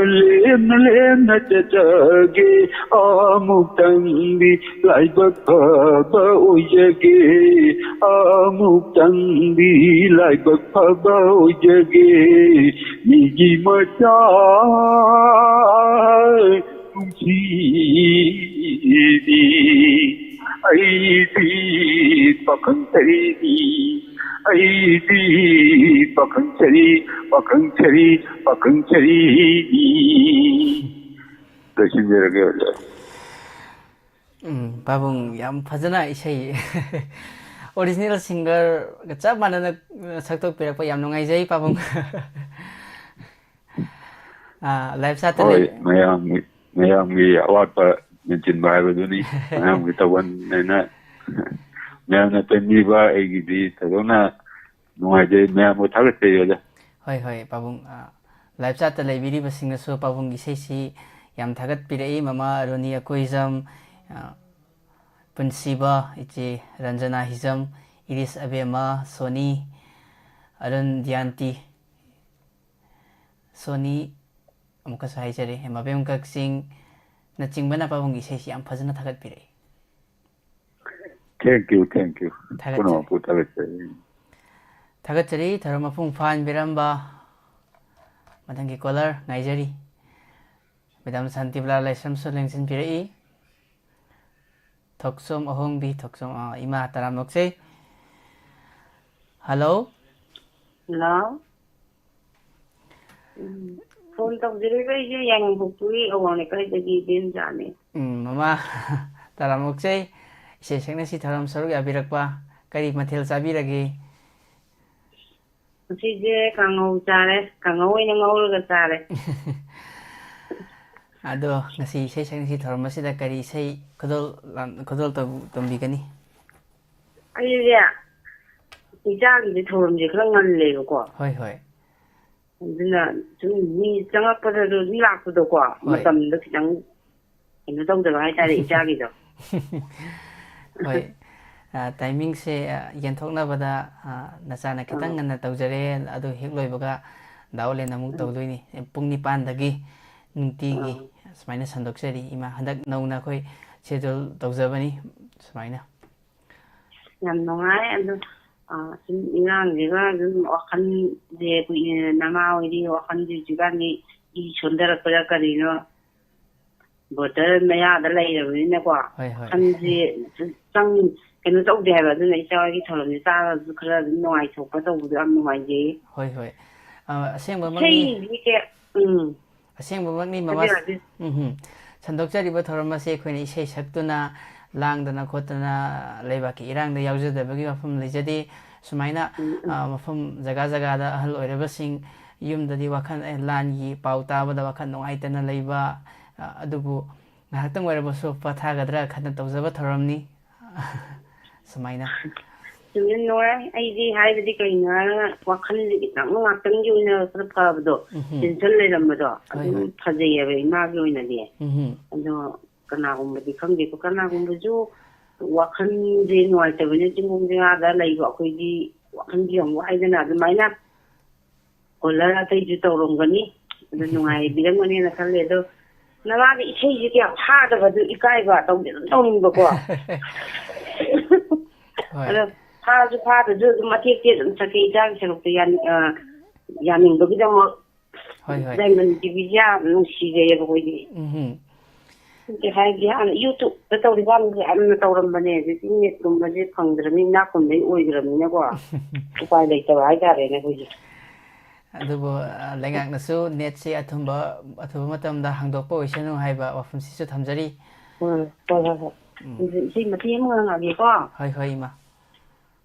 ꯂꯦꯝꯅ ꯂꯦꯝꯅ ꯆꯠꯆꯒꯦ, ꯑꯃꯨꯛꯇꯪꯗꯤ ꯂꯥꯏꯕꯛ ꯐꯕ ꯑꯣꯏꯖꯒꯦ, ꯑꯃꯨꯛꯇꯪꯗꯤ ꯂꯥꯏꯕꯛ ꯐꯕ ꯑꯣꯏꯖꯒꯦ, ꯃꯤꯒꯤ ꯃꯆꯥ ꯅꯨꯡꯁꯤꯕꯤ, ꯑꯩꯗꯤ ꯄꯥꯈꯪ ꯁꯔꯤꯅꯤ, ꯑꯩꯗꯤ ꯄꯥꯈꯪ ꯁꯔꯤ, ꯄꯥꯈꯪ ꯁꯔꯤ, ꯄꯥꯈꯪ ꯁꯔꯤꯅꯤ꯫ ꯂꯣꯏꯁꯤꯟꯖꯔꯒꯦ ꯑꯣꯖꯥ꯫ ꯎꯝ, ꯄꯥꯕꯨꯡ ꯌꯥꯝ ꯐꯖꯅ ꯏꯁꯩ original singerꯒ ꯆꯞ ꯃꯥꯟꯅꯅ ꯁꯛꯇꯣꯛꯄꯤꯔꯛꯄ ꯌꯥꯝ ꯅꯨꯡꯉꯥꯏꯖꯩ, ꯄꯥꯕꯨꯡ꯫ ꯑꯥ, live chatꯇ ꯍꯣꯏ, ꯂꯩ꯫ ꯃꯌꯥꯝꯒꯤ, ꯃꯌꯥꯝꯒꯤ ꯑꯋꯥꯠꯄ ꯃꯦꯟꯁꯤꯟꯕ ꯍꯥꯏꯕꯗꯨꯅꯤ꯫ ꯃꯌꯥꯝꯒꯤ ꯇꯧꯍꯟꯅꯦꯅ ꯃꯌꯥꯝꯅ ꯄꯦꯟꯕꯤꯕ ꯑꯩꯒꯤꯗꯤ ꯊꯣꯏꯗꯣꯛꯅ ꯅꯨꯡꯉꯥꯏꯖꯩ, ꯃꯌꯥꯝꯕꯨ ꯊꯥꯒꯠꯆꯔꯤ ꯑꯣꯖꯥ꯫ ꯍꯣꯏ, ꯍꯣꯏ, ꯄꯥꯕꯨꯡ, ꯑ, live chatꯇ ꯂꯩꯕꯤꯔꯤꯕꯁꯤꯡꯅꯁꯨ ꯄꯥꯕꯨꯡꯒꯤ ꯏꯁꯩꯁꯤ ꯌꯥꯝ ꯊꯥꯒꯠꯄꯤꯔꯛꯏ꯫ ꯃꯃꯥ ꯑꯔꯨꯅꯤ ꯑꯀꯣꯏꯖꯝ, ꯑ, ꯄꯨꯟꯁꯤꯕ, ꯏꯆꯦ ꯔꯟꯖꯅꯥ ꯍꯤꯖꯝ, ꯏꯔꯤꯁ ꯑꯕꯦꯝꯃ, ꯁꯣꯅꯤ, ꯑꯔꯨꯟ ꯗ꯭ꯌꯥꯟꯇꯤ, ꯁꯣꯅꯤ, ꯑꯃꯨꯛꯀꯁꯨ ꯍꯥꯏꯖꯔꯤ, ꯃꯕꯦꯝ ꯀꯛꯆꯤꯡꯅꯆꯤꯡꯕꯅ ꯄꯥꯕꯨꯡꯒꯤ ꯏꯁꯩꯁꯤ ꯌꯥꯝ ꯐꯖꯅ ꯊꯥꯒꯠꯄꯤꯔꯛꯏ꯫ Thank you, thank you꯫ ꯊꯥꯒꯠꯆꯔꯤ꯫ ꯄꯨꯝꯅꯃꯛꯄꯨ ꯊꯥꯒꯠꯆꯔꯤ꯫ ꯊꯥꯒꯠꯆꯔꯤ꯫ ꯊꯧꯔꯝ ꯃꯄꯨꯡ ꯐꯥꯍꯟꯕꯤꯔꯝꯕ ꯃꯊꯪꯒꯤ caller ꯉꯥꯏꯖꯔꯤ꯫ Madam ꯁꯥꯟꯇꯤꯕꯂꯥ ꯂꯥꯏꯁ꯭ꯔꯝꯁꯨ ꯂꯦꯡꯁꯤꯟꯕꯤꯔꯛꯏ꯫ ꯊꯣꯛꯆꯣꯝ ꯑꯍꯣꯡꯕꯤ, ꯊꯣꯛꯆꯣꯝ, ꯑ, ꯏꯃꯥ ꯇꯔꯥꯝꯅ ꯑꯣꯛꯆꯩ꯫ Hello꯫ ꯍꯜꯂꯣ꯫ ꯎꯝ, phone ꯇꯧꯖꯔꯤꯕ ꯑꯩꯁꯦ ꯌꯥꯏꯉꯪꯄꯣꯛꯄꯤ ꯑꯋꯥꯡ ꯂꯩꯀꯥꯏꯗꯒꯤ ꯏꯕꯦꯝꯆꯥꯅꯦ꯫ ꯎꯝ, ꯃꯃꯥ ꯇꯔꯥꯝꯅ ꯑꯣꯛꯆꯩ꯫ ꯏꯆꯦ ꯁꯛꯅꯁꯤ ꯊꯧꯔꯝ ꯁꯔꯨꯛ ꯌꯥꯕꯤꯔꯛꯄ꯫ ꯀꯔꯤ ꯃꯊꯦꯜ ꯆꯥꯕꯤꯔꯒꯦ? ꯉꯁꯤꯁꯦ ꯀꯥꯡꯍꯧ ꯆꯥꯔꯦ, ꯀꯥꯡꯍꯧ ꯑꯣꯏꯅ ꯉꯧꯔꯒ ꯆꯥꯔꯦ꯫ ꯑꯗꯣ ꯉꯁꯤ ꯏꯁꯩ ꯁꯛꯅꯁꯤ ꯊꯧꯔꯝ ꯑꯁꯤꯗ ꯀꯔꯤ ꯏꯁꯩ ꯈꯨꯗꯣꯜ ꯂꯥꯟ-, ꯈꯨꯗꯣꯜ ꯇꯧ-, ꯇꯝꯕꯤꯒꯅꯤ? ꯑꯩꯁꯦ ꯏꯆꯥꯒꯤꯗꯤ ꯊꯧꯔꯝꯁꯦ ꯈꯔ ꯉꯜꯂꯦꯕꯀꯣ꯫ ꯍꯣꯏ, ꯍꯣꯏ꯫ ꯑꯗꯨꯅ ꯁꯨꯝ ꯃꯤ ꯆꯪꯉꯛꯄꯗꯁꯨ ꯑꯗꯨꯝ ꯂꯥꯛꯄꯗꯣꯀꯣ, ꯍꯣꯏ꯫ ꯃꯇꯝꯗꯣ ꯈꯤꯇꯪ ꯀꯩꯅꯣ ꯇꯧꯗꯕ ꯍꯥꯏꯇꯥꯔꯦ, ꯏꯆꯥꯒꯤꯗꯣ꯫ ꯍꯣꯏ꯫ ꯑ, timingꯁꯦ, ꯑ, ꯌꯦꯟꯊꯣꯛꯅꯕꯗ, ꯑ, ꯅꯆꯥꯅ ꯈꯤꯇꯪ ꯑꯥ꯫ ꯉꯟꯅ ꯇꯧꯖꯔꯦ, ꯑꯗꯨ ꯍꯦꯛ ꯂꯣꯏꯕꯒ ꯗꯥ ꯑꯣꯂꯦꯟ ꯑꯃꯨꯛ ꯎꯝ꯫ ꯇꯧꯗꯣꯏꯅꯤ꯫ ꯄꯨꯡ ꯅꯤꯄꯥꯟꯗꯒꯤ ꯅꯨꯡꯇꯤꯒꯤ ꯑꯥ꯫ ꯁꯨꯃꯥꯏꯅ ꯁꯟꯗꯣꯛꯆꯔꯤ꯫ ꯏꯃꯥ, ꯍꯟꯗꯛ ꯅꯧꯅ ꯑꯩꯈꯣꯏ schedule ꯇꯧꯖꯕꯅꯤ ꯁꯨꯃꯥꯏꯅ꯫ ꯌꯥꯝ ꯅꯨꯡꯉꯥꯏ꯫ ꯑꯗꯣ, ꯑ, ꯁꯨꯝ ꯏꯔꯥꯡꯁꯤꯒ ꯑꯗꯨꯝ ꯋꯥꯈꯜꯁꯦ, ꯀꯨꯏꯅ ꯅꯃꯥ ꯍꯣꯏꯗꯤ ꯋꯥꯈꯜꯁꯦ ꯍꯧꯖꯤꯛꯀꯥꯟꯗꯤ ꯏ ꯁꯣꯟꯊꯔꯛꯄꯗ ꯀꯔꯤꯅꯣ, border ꯃꯌꯥꯗ ꯂꯩꯔꯕꯅꯤꯅꯀꯣ, ꯍꯣꯏ, ꯍꯣꯏ꯫ ꯋꯥꯈꯜꯁꯦ ꯆꯪ-, ꯀꯩꯅꯣ ꯇꯧꯗꯦ ꯍꯥꯏꯕ꯫ ꯑꯗꯨꯅ ꯏꯆꯥ ꯍꯣꯏꯒꯤ ꯊꯧꯔꯝꯁꯦ ꯇꯥꯔꯒꯁꯨ ꯈꯔ ꯑꯗꯨꯝ ꯅꯨꯡꯉꯥꯏꯊꯣꯛꯄ ꯇꯧꯕꯗꯣ ꯌꯥꯝ ꯅꯨꯡꯉꯥꯏꯖꯩ꯫ ꯍꯣꯏ, ꯍꯣꯏ꯫ ꯑ, ꯑꯁꯦꯡꯕꯃꯛꯅꯤ꯫ ꯏꯁꯩꯁꯦ ꯀꯌꯥ-, ꯎꯝ꯫ ꯑꯁꯦꯡꯕꯃꯛꯅꯤ, ꯃꯃꯥ꯫ ꯍꯥꯏꯕꯤꯌꯨ, ꯍꯥꯏꯕꯤꯌꯨ꯫ ꯎꯝ, ꯎꯝ꯫ ꯁꯟꯗꯣꯛꯆꯔꯤꯕ ꯊꯧꯔꯝ ꯑꯁꯤ ꯑꯩꯈꯣꯏꯅ ꯏꯁꯩ ꯁꯛꯇꯨꯅ, ꯂꯥꯡꯗꯅ ꯈꯣꯠꯇꯅ, ꯂꯩꯕꯥꯛꯀꯤ ꯏꯔꯥꯡꯗ ꯌꯥꯎꯖꯗꯕꯒꯤ ꯋꯥꯐꯝ ꯂꯩꯖꯗꯦ꯫ ꯁꯨꯃꯥꯏꯅ, ꯎꯝ, ꯎꯝ꯫ ꯑ, ꯃꯐꯝ ꯖꯒꯥ ꯖꯒꯥꯗ ꯑꯍꯜ ꯑꯣꯏꯔꯕꯁꯤꯡ ꯌꯨꯝꯗꯗꯤ ꯋꯥꯈꯜ, ꯑꯦ, ꯂꯥꯟꯒꯤ ꯄꯥꯎ ꯇꯥꯕꯗ ꯋꯥꯈꯜ ꯅꯨꯡꯉꯥꯏꯇꯅ ꯂꯩꯕ, ꯑ, ꯑꯗꯨꯕꯨ ꯉꯥꯏꯍꯥꯛꯇꯪ ꯑꯣꯏꯔꯕꯁꯨ ꯄꯣꯊꯥꯒꯗ꯭ꯔꯥ ꯈꯟꯅ ꯇꯧꯖꯕ ꯊꯧꯔꯝꯅꯤ꯫ ꯁꯨꯃꯥꯏꯅ꯫ ꯌꯥꯝꯅ ꯅꯨꯡꯉꯥꯏ꯫ ꯑꯩꯗꯤ ꯍꯥꯏꯕꯗꯤ ꯀꯩꯅꯣ ꯍꯥꯏꯔꯒ ꯋꯥꯈꯜꯁꯦ ꯈꯤꯇꯪ ꯉꯥꯛꯇꯪꯒꯤ ꯑꯣꯏꯅ ꯈꯔ ꯐꯕꯗꯣ, ꯎꯝꯍꯨꯝ꯫ tension ꯂꯩꯔꯝꯕꯗꯣ, ꯍꯣꯏ, ꯑꯗꯨꯝ ꯍꯣꯏ꯫ ꯐꯖꯩꯌꯦꯕ ꯏꯃꯥꯒꯤ ꯑꯣꯏꯅꯗꯤ꯫ ꯎꯝꯍꯨꯝ꯫ ꯑꯗꯣ ꯀꯅꯥꯒꯨꯝꯕꯗꯤ ꯈꯪꯗꯦꯀꯣ, ꯀꯅꯥꯒꯨꯝꯕꯁꯨ ꯋꯥꯈꯜꯁꯦ ꯅꯨꯡꯉꯥꯏꯇꯕꯅꯤꯅ ꯆꯤꯡꯈꯣꯡ ꯆꯤꯡꯌꯥꯗ ꯂꯩꯕ ꯑꯩꯈꯣꯏꯗꯤ ꯋꯥꯈꯜꯁꯦ ꯌꯥꯝ ꯋꯥꯏꯗꯅ, ꯑꯗꯨꯃꯥꯏꯅ caller ꯑꯇꯩꯁꯨ ꯇꯧꯔꯝꯒꯅꯤ, ꯑꯗꯨ ꯅꯨꯡꯉꯥꯏꯕꯤꯔꯝꯒꯅꯤꯅ ꯈꯜꯂꯦ꯫ ꯑꯗꯣ ꯅꯃꯥꯒꯤ ꯏꯁꯩꯁꯦ ꯀꯌꯥ ꯐꯥꯗꯕꯗꯨ ꯏꯀꯥꯏꯕ, ꯇꯧꯗꯤ ꯑꯗꯨꯝ ꯇꯧꯅꯤꯡꯕꯀꯣ꯫ ꯍꯣꯏ꯫ ꯑꯗꯣ ꯐꯥꯁꯨ ꯐꯥꯗ꯭ꯔꯁꯨ ꯑꯗꯨꯝ ꯃꯇꯦꯛ ꯃꯇꯦꯛ ꯑꯗꯨꯝ ꯁꯛꯀꯦ, ꯏꯆꯥꯒꯤ ꯁꯔꯨꯛꯇ ꯌꯥꯅꯤꯡ-, ꯑ, ꯌꯥꯅꯤꯡꯕꯒꯤꯗꯃꯛ꯫ ꯍꯣꯏ, ꯍꯣꯏ꯫ Diamond TVꯁꯦ ꯌꯥꯝ ꯅꯨꯡꯁꯤꯖꯩꯌꯦꯕ ꯑꯩꯈꯣꯏꯗꯤ꯫ ꯎꯝꯍꯨꯝ꯫ ꯅꯠꯇꯦ, ꯍꯥꯏꯗꯤ ꯍꯥꯟꯅ YouTubeꯇ ꯇꯧꯔꯤꯀꯥꯟꯗꯗꯤ ꯌꯥꯝꯅ ꯇꯧꯔꯝꯕꯅꯦ, ꯍꯧꯖꯤꯛꯇꯤ netꯀꯨꯝꯕꯁꯦ ꯐꯪꯗ꯭ꯔꯕꯅꯤ, ꯏꯅꯥꯛ ꯈꯨꯟꯕꯩ ꯑꯣꯏꯈ꯭ꯔꯕꯅꯤꯅꯀꯣ, ꯎꯄꯥꯏ ꯂꯩꯇꯕ ꯍꯥꯏꯇꯥꯔꯦꯅꯦ ꯑꯩꯈꯣꯏꯁꯦ꯫ ꯑꯗꯨꯕꯨ, ꯑ, ꯂꯩꯉꯥꯛꯅꯁꯨ netꯁꯦ ꯑꯊꯨꯝꯕ, ꯑꯊꯨꯕ ꯃꯇꯝꯗ ꯍꯥꯡꯗꯣꯛꯄ ꯑꯣꯏꯁꯅꯨ ꯍꯥꯏꯕ ꯋꯥꯐꯝꯁꯤꯁꯨ ꯊꯝꯖꯔꯤ꯫ ꯎꯝ, ꯍꯣꯏ, ꯍꯣꯏ, ꯍꯣꯏ꯫ ꯎꯝ꯫ ꯑꯗꯨ ꯏꯁꯩ ꯃꯇꯦꯛ ꯑꯃ ꯉꯥꯡꯉꯛꯑꯒꯦꯀꯣ꯫ ꯍꯣꯏ, ꯍꯣꯏ, ꯏꯃꯥ꯫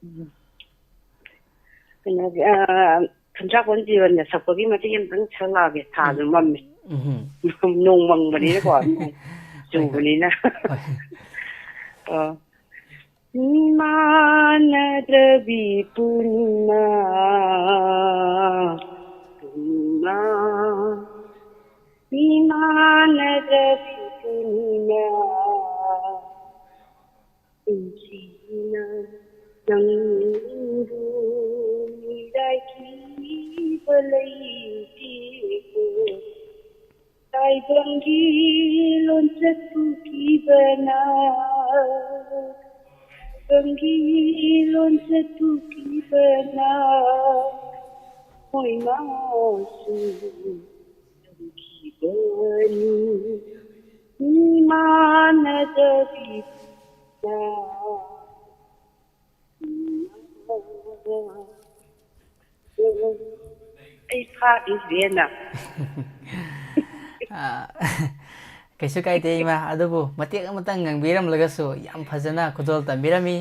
ꯎꯝ꯫ ꯀꯩꯅꯣꯒꯤ, ꯑ, ꯈꯟꯗ꯭ꯔꯥꯛꯄꯝ ꯖꯤꯕꯟꯅ ꯁꯛꯄꯒꯤ ꯃꯇꯦꯛ ꯑꯃꯇꯪ ꯁꯛꯂꯛꯑꯒꯦ꯫ ꯊꯥꯁꯨ ꯎꯝ꯫ ꯃꯝꯃꯦ꯫ ꯎꯝ꯫ ꯅꯣꯡ ꯃꯪꯕꯅꯤꯅꯀꯣ, ꯅꯣꯡ ꯍꯣꯏ, ꯍꯣꯏ꯫ ꯆꯨꯕꯅꯤꯅ꯫ ꯍꯣꯏ꯫ ꯑ꯫ ꯃꯥꯟꯅꯗ꯭ꯔꯕꯤ ꯄꯨꯔꯅꯤꯃꯥ꯫ ꯃꯥꯟꯅꯗꯕꯤ ꯄꯨꯔꯅꯤꯃꯥ, ꯄꯨꯟꯁꯤꯅ ꯅꯪꯕꯨ ꯃꯤꯔꯥꯏꯈꯤꯕ ꯂꯩꯇꯦꯀꯣ꯫ ꯇꯥꯏꯕꯪꯒꯤ ꯂꯣꯟꯆꯠꯄꯨ ꯀꯤꯕꯅ, ꯇꯥꯏꯕꯪꯒꯤ ꯂꯣꯟꯆꯠꯄꯨ ꯀꯤꯕꯅ, ꯃꯣꯏ ꯃꯥꯁꯨ ꯇꯝꯈꯤꯕꯅꯤ꯫ ꯃꯤ ꯃꯥꯟꯅꯗꯕꯤꯗ ꯑꯩ ꯐꯥꯈꯤꯗ꯭ꯔꯦꯅ꯫ ꯑꯥ, ꯀꯩꯁꯨ ꯀꯥꯏꯗꯦ, ꯏꯃꯥ꯫ ꯑꯗꯨꯕꯨ ꯃꯇꯦꯛ ꯑꯃꯇꯪ ꯉꯪꯕꯤꯔꯝꯂꯒꯁꯨ ꯌꯥꯝ ꯐꯖꯅ ꯈꯨꯗꯣꯜ ꯇꯝꯕꯤꯔꯝꯃꯤ꯫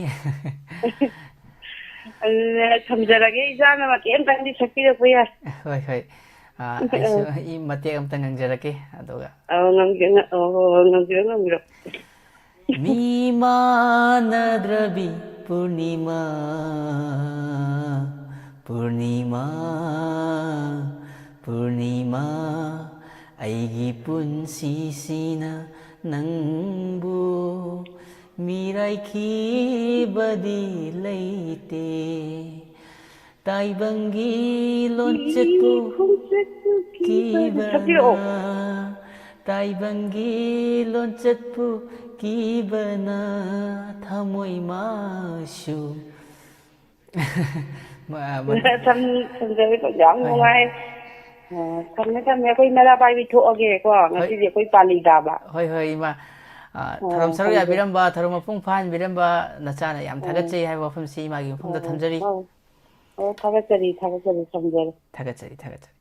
ꯑꯗꯨꯅ ꯊꯝꯖꯔꯒꯦ, ꯏꯆꯥꯅ ꯃꯇꯦꯛ ꯑꯃꯇꯪꯗꯤ ꯁꯛꯄꯤꯔꯛꯄ ꯌꯥꯏ꯫ ꯍꯣꯏ, ꯍꯣꯏ꯫ ꯑꯥ, ꯑꯩꯁꯨ ꯑꯥ꯫ ꯑꯩ ꯃꯇꯦꯛ ꯑꯃꯇꯪ ꯉꯪꯖꯔꯛꯀꯦ, ꯑꯗꯨꯒ꯫ ꯑꯧ, ꯉꯪꯕꯤꯔꯣ, ꯉ-, ꯑꯧ, ꯍꯣꯏ, ꯍꯣꯏ, ꯉꯪꯕꯤꯔꯣ, ꯉꯪꯕꯤꯔꯣ꯫ ꯃꯤ ꯃꯥꯟꯅꯗ꯭ꯔꯕꯤ ꯄꯨꯔꯅꯤꯃꯥ, ꯄꯨꯔꯅꯤꯃꯥ, ꯄꯨꯔꯅꯤꯃꯥ, ꯑꯩꯒꯤ ꯄꯨꯟꯁꯤꯁꯤꯅ ꯅꯪꯕꯨ ꯃꯤꯔꯥꯏꯈꯤꯕꯗꯤ ꯂꯩꯇꯦ꯫ ꯇꯥꯏꯕꯪꯒꯤ ꯂꯣꯟꯆꯠꯄꯨ ꯈꯣꯡꯆꯠꯄꯨ ꯀꯤꯕꯅ, ꯀꯤꯕꯅ, ꯁꯛꯄꯤꯔꯛꯑꯣ꯫ ꯇꯥꯏꯕꯪꯒꯤ ꯂꯣꯟꯆꯠꯄꯨ ꯀꯤꯕꯅ ꯊꯃꯣꯏ ꯃꯥꯁꯨ꯫ ꯃ-, ꯃ-, ꯊꯝ-, ꯊꯝꯖꯔꯦꯀꯣ, ꯌꯥꯝ ꯍꯣꯏ, ꯍꯣꯏ꯫ ꯅꯨꯡꯉꯥꯏ꯫ ꯑ, ꯊꯝꯃꯦ, ꯊꯝꯃꯦ꯫ ꯑꯩꯈꯣꯏ ꯃꯩꯔꯥ ꯄꯥꯏꯕꯤ ꯊꯣꯛꯑꯒꯦꯀꯣ, ꯍꯣꯏ꯫ ꯉꯁꯤꯗꯤ ꯑꯩꯈꯣꯏ ꯄꯥꯂꯤ ꯇꯥꯕ꯫ ꯍꯣꯏ, ꯍꯣꯏ, ꯏꯃꯥ꯫ ꯑ, ꯑ, ꯊꯧꯔꯝ ꯁꯔꯨꯛ ꯊꯝꯖꯔꯦ꯫ ꯌꯥꯕꯤꯔꯝꯕ, ꯊꯧꯔꯝ ꯃꯄꯨꯡ ꯐꯥꯍꯟꯕꯤꯔꯝꯕ ꯅꯆꯥꯅ ꯌꯥꯝ ꯑ, ꯊꯥꯒꯠꯆꯩ ꯍꯥꯏꯕ ꯋꯥꯐꯝꯁꯤ ꯏꯃꯥꯒꯤ ꯃꯐꯝꯗ ꯑ, ꯊꯝꯖꯔꯤ꯫ ꯑ, ꯑ, ꯊꯥꯒꯠꯆꯔꯤ, ꯊꯥꯒꯠꯆꯔꯤ, ꯊꯝꯖꯔꯦ꯫ ꯊꯥꯒꯠꯆꯔꯤ, ꯊꯥꯒꯠꯆꯔꯤ꯫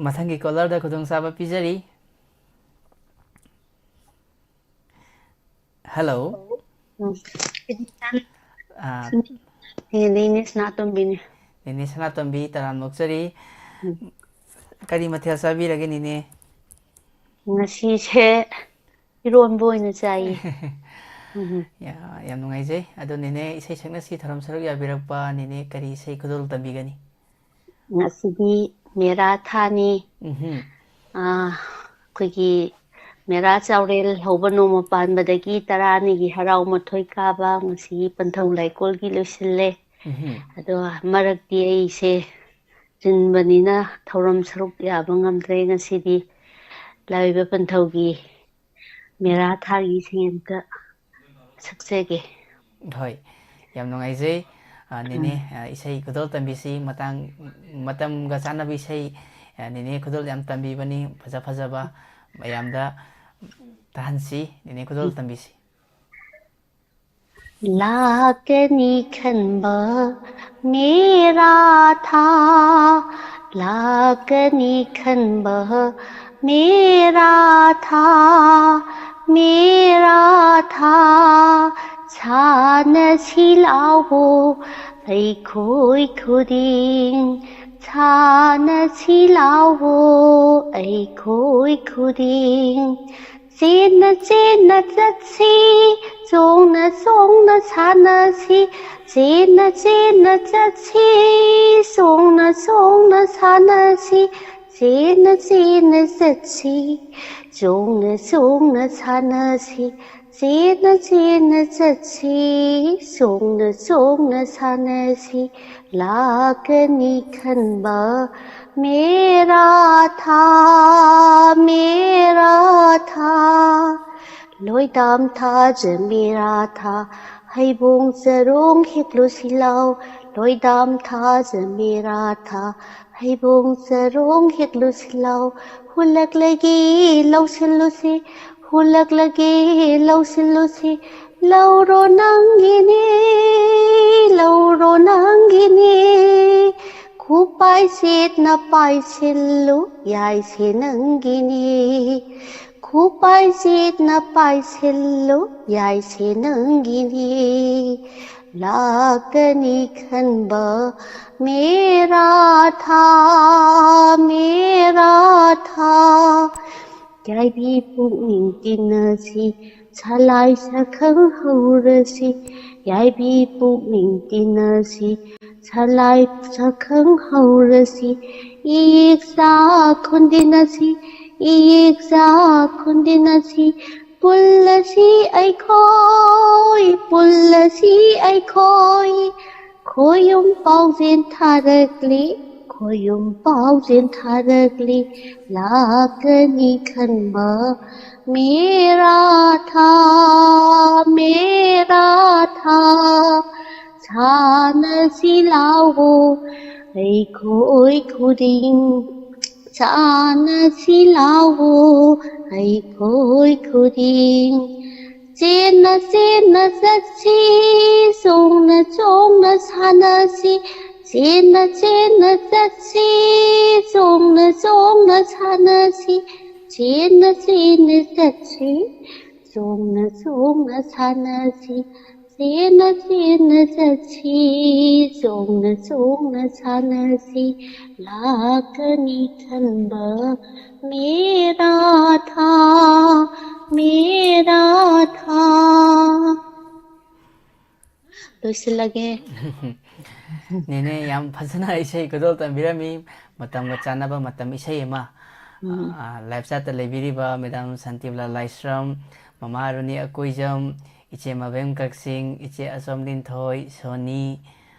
ꯃꯊꯪꯒꯤ caller ꯗ ꯈꯨꯗꯣꯡꯆꯥꯕ ꯄꯤꯖꯔꯤ꯫ Hello꯫ ꯎꯝ꯫ ꯑꯥ, ꯑꯦ, ꯅꯦꯅꯦ ꯁꯅꯥꯇꯣꯝꯕꯤꯅꯦ꯫ ꯅꯦꯅꯦ ꯁꯅꯥꯇꯣꯝꯕꯤ, ꯇꯔꯥꯝꯅ ꯑꯣꯛꯆꯔꯤ꯫ ꯎꯝ꯫ ꯀꯔꯤ ꯃꯊꯦꯜ ꯆꯥꯕꯤꯔꯒꯦ, ꯅꯦꯅꯦ? ꯉꯁꯤꯁꯦ ꯏꯔꯣꯟꯕ ꯑꯣꯏꯅ ꯆꯥꯏꯌꯦ꯫ ꯎꯝ꯫ ꯌꯥ-, ꯌꯥꯝ ꯅꯨꯡꯉꯥꯏꯖꯩ꯫ ꯑꯗꯣ ꯅꯦꯅꯦ, ꯏꯁꯩ ꯁꯛꯅꯁꯤ ꯊꯧꯔꯝ ꯁꯔꯨꯛ ꯌꯥꯕꯤꯔꯛꯄ, ꯅꯦꯅꯦ ꯀꯔꯤ ꯏꯁꯩ ꯈꯨꯗꯣꯜ ꯇꯝꯕꯤꯒꯅꯤ? ꯉꯁꯤꯗꯤ ꯃꯦꯔꯥ ꯊꯥꯅꯤ꯫ ꯎꯝꯍꯨꯝ꯫ ꯑꯩꯈꯣꯏꯒꯤ ꯃꯦꯔꯥ ꯆꯥꯎꯔꯦꯜ ꯍꯧꯕ ꯅꯣꯡꯃ ꯄꯥꯟꯕꯗꯒꯤ ꯇꯔꯥꯅꯤꯒꯤ ꯍꯔꯥꯎ ꯃꯊꯣꯏ ꯀꯥꯕ ꯉꯁꯤ ꯄꯟꯊꯧ ꯂꯩꯀꯣꯜꯒꯤ ꯂꯣꯏꯁꯤꯜꯂꯦ꯫ ꯑꯗꯣ ꯃꯔꯛꯇꯤ ꯑꯩꯁꯦ ꯆꯤꯟꯕꯅꯤꯅ ꯊꯧꯔꯝ ꯁꯔꯨꯛ ꯌꯥꯕ ꯉꯝꯗ꯭ꯔꯦ꯫ ꯉꯁꯤꯗꯤ ꯂꯥꯛꯂꯤꯕ ꯄꯟꯊꯧꯒꯤ ꯃꯦꯔꯥ ꯊꯥꯒꯤ ꯏꯁꯩ ꯑꯝꯇ ꯁꯛꯆꯒꯦ꯫ ꯍꯣꯏ, ꯌꯥꯝ ꯅꯨꯡꯉꯥꯏꯖꯩ꯫ ꯑ, ꯅꯦꯅꯦ, ꯑ, ꯏꯁꯩ ꯈꯨꯗꯣꯜ ꯇꯝꯕꯤꯁꯤ ꯃꯇꯥꯡ, ꯃꯇꯝꯒ ꯆꯥꯟꯅꯕ ꯏꯁꯩ, ꯑ, ꯅꯦꯅꯦ ꯈꯨꯗꯣꯜ ꯌꯥꯝ ꯇꯝꯕꯤꯕꯅꯤ, ꯐꯖ ꯐꯖꯕ ꯃꯌꯥꯝꯗ ꯇꯥꯍꯟꯁꯤ꯫ ꯅꯦꯅꯦ ꯈꯨꯗꯣꯜ ꯇꯝꯕꯤꯁꯤ꯫ ꯂꯥꯛꯀꯅꯤ ꯈꯟꯕ ꯃꯦꯔꯥ ꯊꯥ, ꯂꯥꯛꯀꯅꯤ ꯈꯟꯕ ꯃꯦꯔꯥ ꯊꯥ, ꯃꯦꯔꯥ ꯊꯥ, ꯁꯥꯟꯅꯁꯤ ꯂꯥꯎꯕꯣ ꯑꯩꯈꯣꯏ ꯈꯨꯗꯤꯡ, ꯁꯥꯟꯅꯁꯤ ꯂꯥꯎꯕꯣ ꯑꯩꯈꯣꯏ ꯈꯨꯗꯤꯡ꯫ ꯆꯦꯟꯅ ꯆꯦꯟꯅ ꯆꯠꯁꯤ, ꯆꯣꯡꯅ ꯆꯣꯡꯅ ꯁꯥꯟꯅꯁꯤ꯫ ꯆꯦꯟꯅ ꯆꯦꯟꯅ ꯆꯠꯁꯤ, ꯆꯣꯡꯅ ꯆꯣꯡꯅ ꯁꯥꯟꯅꯁꯤ꯫ ꯆꯦꯟꯅ ꯆꯦꯟꯅ ꯆꯠꯁꯤ, ꯆꯣꯡꯅ ꯆꯣꯡꯅ ꯁꯥꯟꯅꯁꯤ꯫ ꯆꯦꯟꯅ ꯆꯦꯟꯅ ꯆꯠꯁꯤ, ꯆꯣꯡꯅ ꯆꯣꯡꯅ ꯁꯥꯟꯅꯁꯤ꯫ ꯂꯥꯛꯀꯅꯤ ꯈꯟꯕ ꯃꯦꯔꯥ ꯊꯥ, ꯃꯦꯔꯥ ꯊꯥ꯫ ꯂꯣꯏꯗꯥꯝ ꯊꯥ, ꯖꯃꯦꯔꯥ ꯊꯥ, ꯍꯩꯕꯣꯡ ꯆꯔꯣꯡ ꯍꯦꯛꯂꯨꯁꯤ ꯂꯥꯎ꯫ ꯂꯣꯏꯗꯥꯝ ꯊꯥ, ꯖꯃꯦꯔꯥ ꯊꯥ, ꯍꯩꯕꯣꯡ ꯆꯔꯣꯡ ꯍꯦꯛꯂꯨꯁꯤ ꯂꯥꯎ꯫ ꯍꯨꯜꯂꯛꯂꯒꯦ ꯂꯧꯁꯤꯜꯂꯨꯁꯤ, ꯍꯨꯜꯂꯛꯂꯒꯦ ꯂꯧꯁꯤꯜꯂꯨꯁꯤ꯫ ꯂꯧꯔꯣ ꯅꯪꯒꯤꯅꯤ, ꯂꯧꯔꯣ ꯅꯪꯒꯤꯅꯤ꯫ ꯈꯨꯄꯥꯏ ꯁꯦꯠꯅ ꯄꯥꯏꯁꯤꯜꯂꯨ, ꯌꯥꯏꯁꯦ ꯅꯪꯒꯤꯅꯤ꯫ ꯈꯨꯄꯥꯏ ꯁꯦꯠꯅ ꯄꯥꯏꯁꯤꯜꯂꯨ, ꯌꯥꯏꯁꯦ ꯅꯪꯒꯤꯅꯤ꯫ ꯂꯥꯛꯀꯅꯤ ꯈꯟꯕ ꯃꯦꯔꯥ ꯊꯥ, ꯃꯦꯔꯥ ꯊꯥ꯫ ꯌꯥꯏꯕꯤ ꯄꯨꯛꯅꯤꯡ ꯇꯤꯟꯅꯁꯤ, ꯁꯂꯥꯏ ꯁꯛꯈꯪ ꯍꯧꯔꯁꯤ꯫ ꯌꯥꯏꯕꯤ ꯄꯨꯛꯅꯤꯡ ꯇꯤꯟꯅꯁꯤ, ꯁꯂꯥꯏ ꯁꯛꯈꯪ ꯍꯧꯔꯁꯤ꯫ ꯏꯌꯦꯛ ꯆꯥꯛ ꯈꯨꯟꯗꯤꯟ ꯑꯁꯤ, ꯏꯌꯦꯛ ꯆꯥꯛ ꯈꯨꯟꯗꯤꯟ ꯑꯁꯤ, ꯄꯨꯜꯂꯁꯤ ꯑꯩꯈꯣꯏ, ꯄꯨꯜꯂꯁꯤ ꯑꯩꯈꯣꯏ꯫ ꯈꯣꯏꯌꯨꯝ ꯄꯥꯎꯖꯦꯜ ꯊꯥꯔꯛꯂꯤ, ꯈꯣꯏꯌꯨꯝ ꯄꯥꯎꯖꯦꯜ ꯊꯥꯔꯛꯂꯤ, ꯂꯥꯛꯀꯅꯤ ꯈꯟꯕ ꯃꯦꯔꯥ ꯊꯥ, ꯃꯦꯔꯥ ꯊꯥ꯫ ꯁꯥꯟꯅꯁꯤ ꯂꯥꯎꯑꯣ ꯑꯩꯈꯣꯏ ꯈꯨꯗꯤꯡ, ꯁꯥꯟꯅꯁꯤ ꯂꯥꯎꯑꯣ ꯑꯩꯈꯣꯏ ꯈꯨꯗꯤꯡ꯫ ꯆꯦꯟꯅ ꯆꯦꯟꯅ ꯆꯠꯁꯤ, ꯆꯣꯡꯅ ꯆꯣꯡꯅ ꯁꯥꯟꯅꯁꯤ꯫ ꯆꯦꯟꯅ ꯆꯦꯟꯅ ꯆꯠꯁꯤ, ꯆꯣꯡꯅ ꯆꯣꯡꯅ ꯁꯥꯟꯅꯁꯤ꯫ ꯆꯦꯟꯅ ꯆꯦꯟꯅ ꯆꯠꯁꯤ, ꯆꯣꯡꯅ ꯆꯣꯡꯅ ꯁꯥꯟꯅꯁꯤ꯫ ꯆꯦꯟꯅ ꯆꯦꯟꯅ ꯆꯠꯁꯤ, ꯆꯣꯡꯅ ꯆꯣꯡꯅ ꯁꯥꯟꯅꯁꯤ꯫ ꯂꯥꯛꯀꯅꯤ ꯈꯟꯕ ꯃꯦꯔꯥ ꯊꯥ, ꯃꯦꯔꯥ ꯊꯥ꯫ ꯂꯣꯏꯁꯤꯜꯂꯒꯦ꯫ ꯅꯦꯅꯦ ꯌꯥꯝ ꯐꯖꯅ ꯏꯁꯩ ꯈꯨꯗꯣꯜ ꯇꯝꯕꯤꯔꯝꯃꯤ꯫ ꯃꯇꯝꯒ ꯆꯥꯟꯅꯕ ꯃꯇꯝ ꯏꯁꯩ ꯑꯃ꯫ ꯎꯝ꯫ ꯑ, live chat ꯇ ꯂꯩꯕꯤꯔꯤꯕ Madam ꯁꯥꯟꯇꯤꯕꯂꯥ ꯂꯥꯏꯁ꯭ꯔꯝ, ꯃꯃꯥ ꯔꯨꯅꯤ ꯑꯀꯣꯏꯖꯝ, ꯏꯆꯦ ꯃꯕꯦꯝ ꯀꯛꯆꯤꯡ, ꯏꯆꯦ ꯑꯆꯣꯝ ꯂꯤꯟꯊꯣꯏ, ꯁꯣꯅꯤ,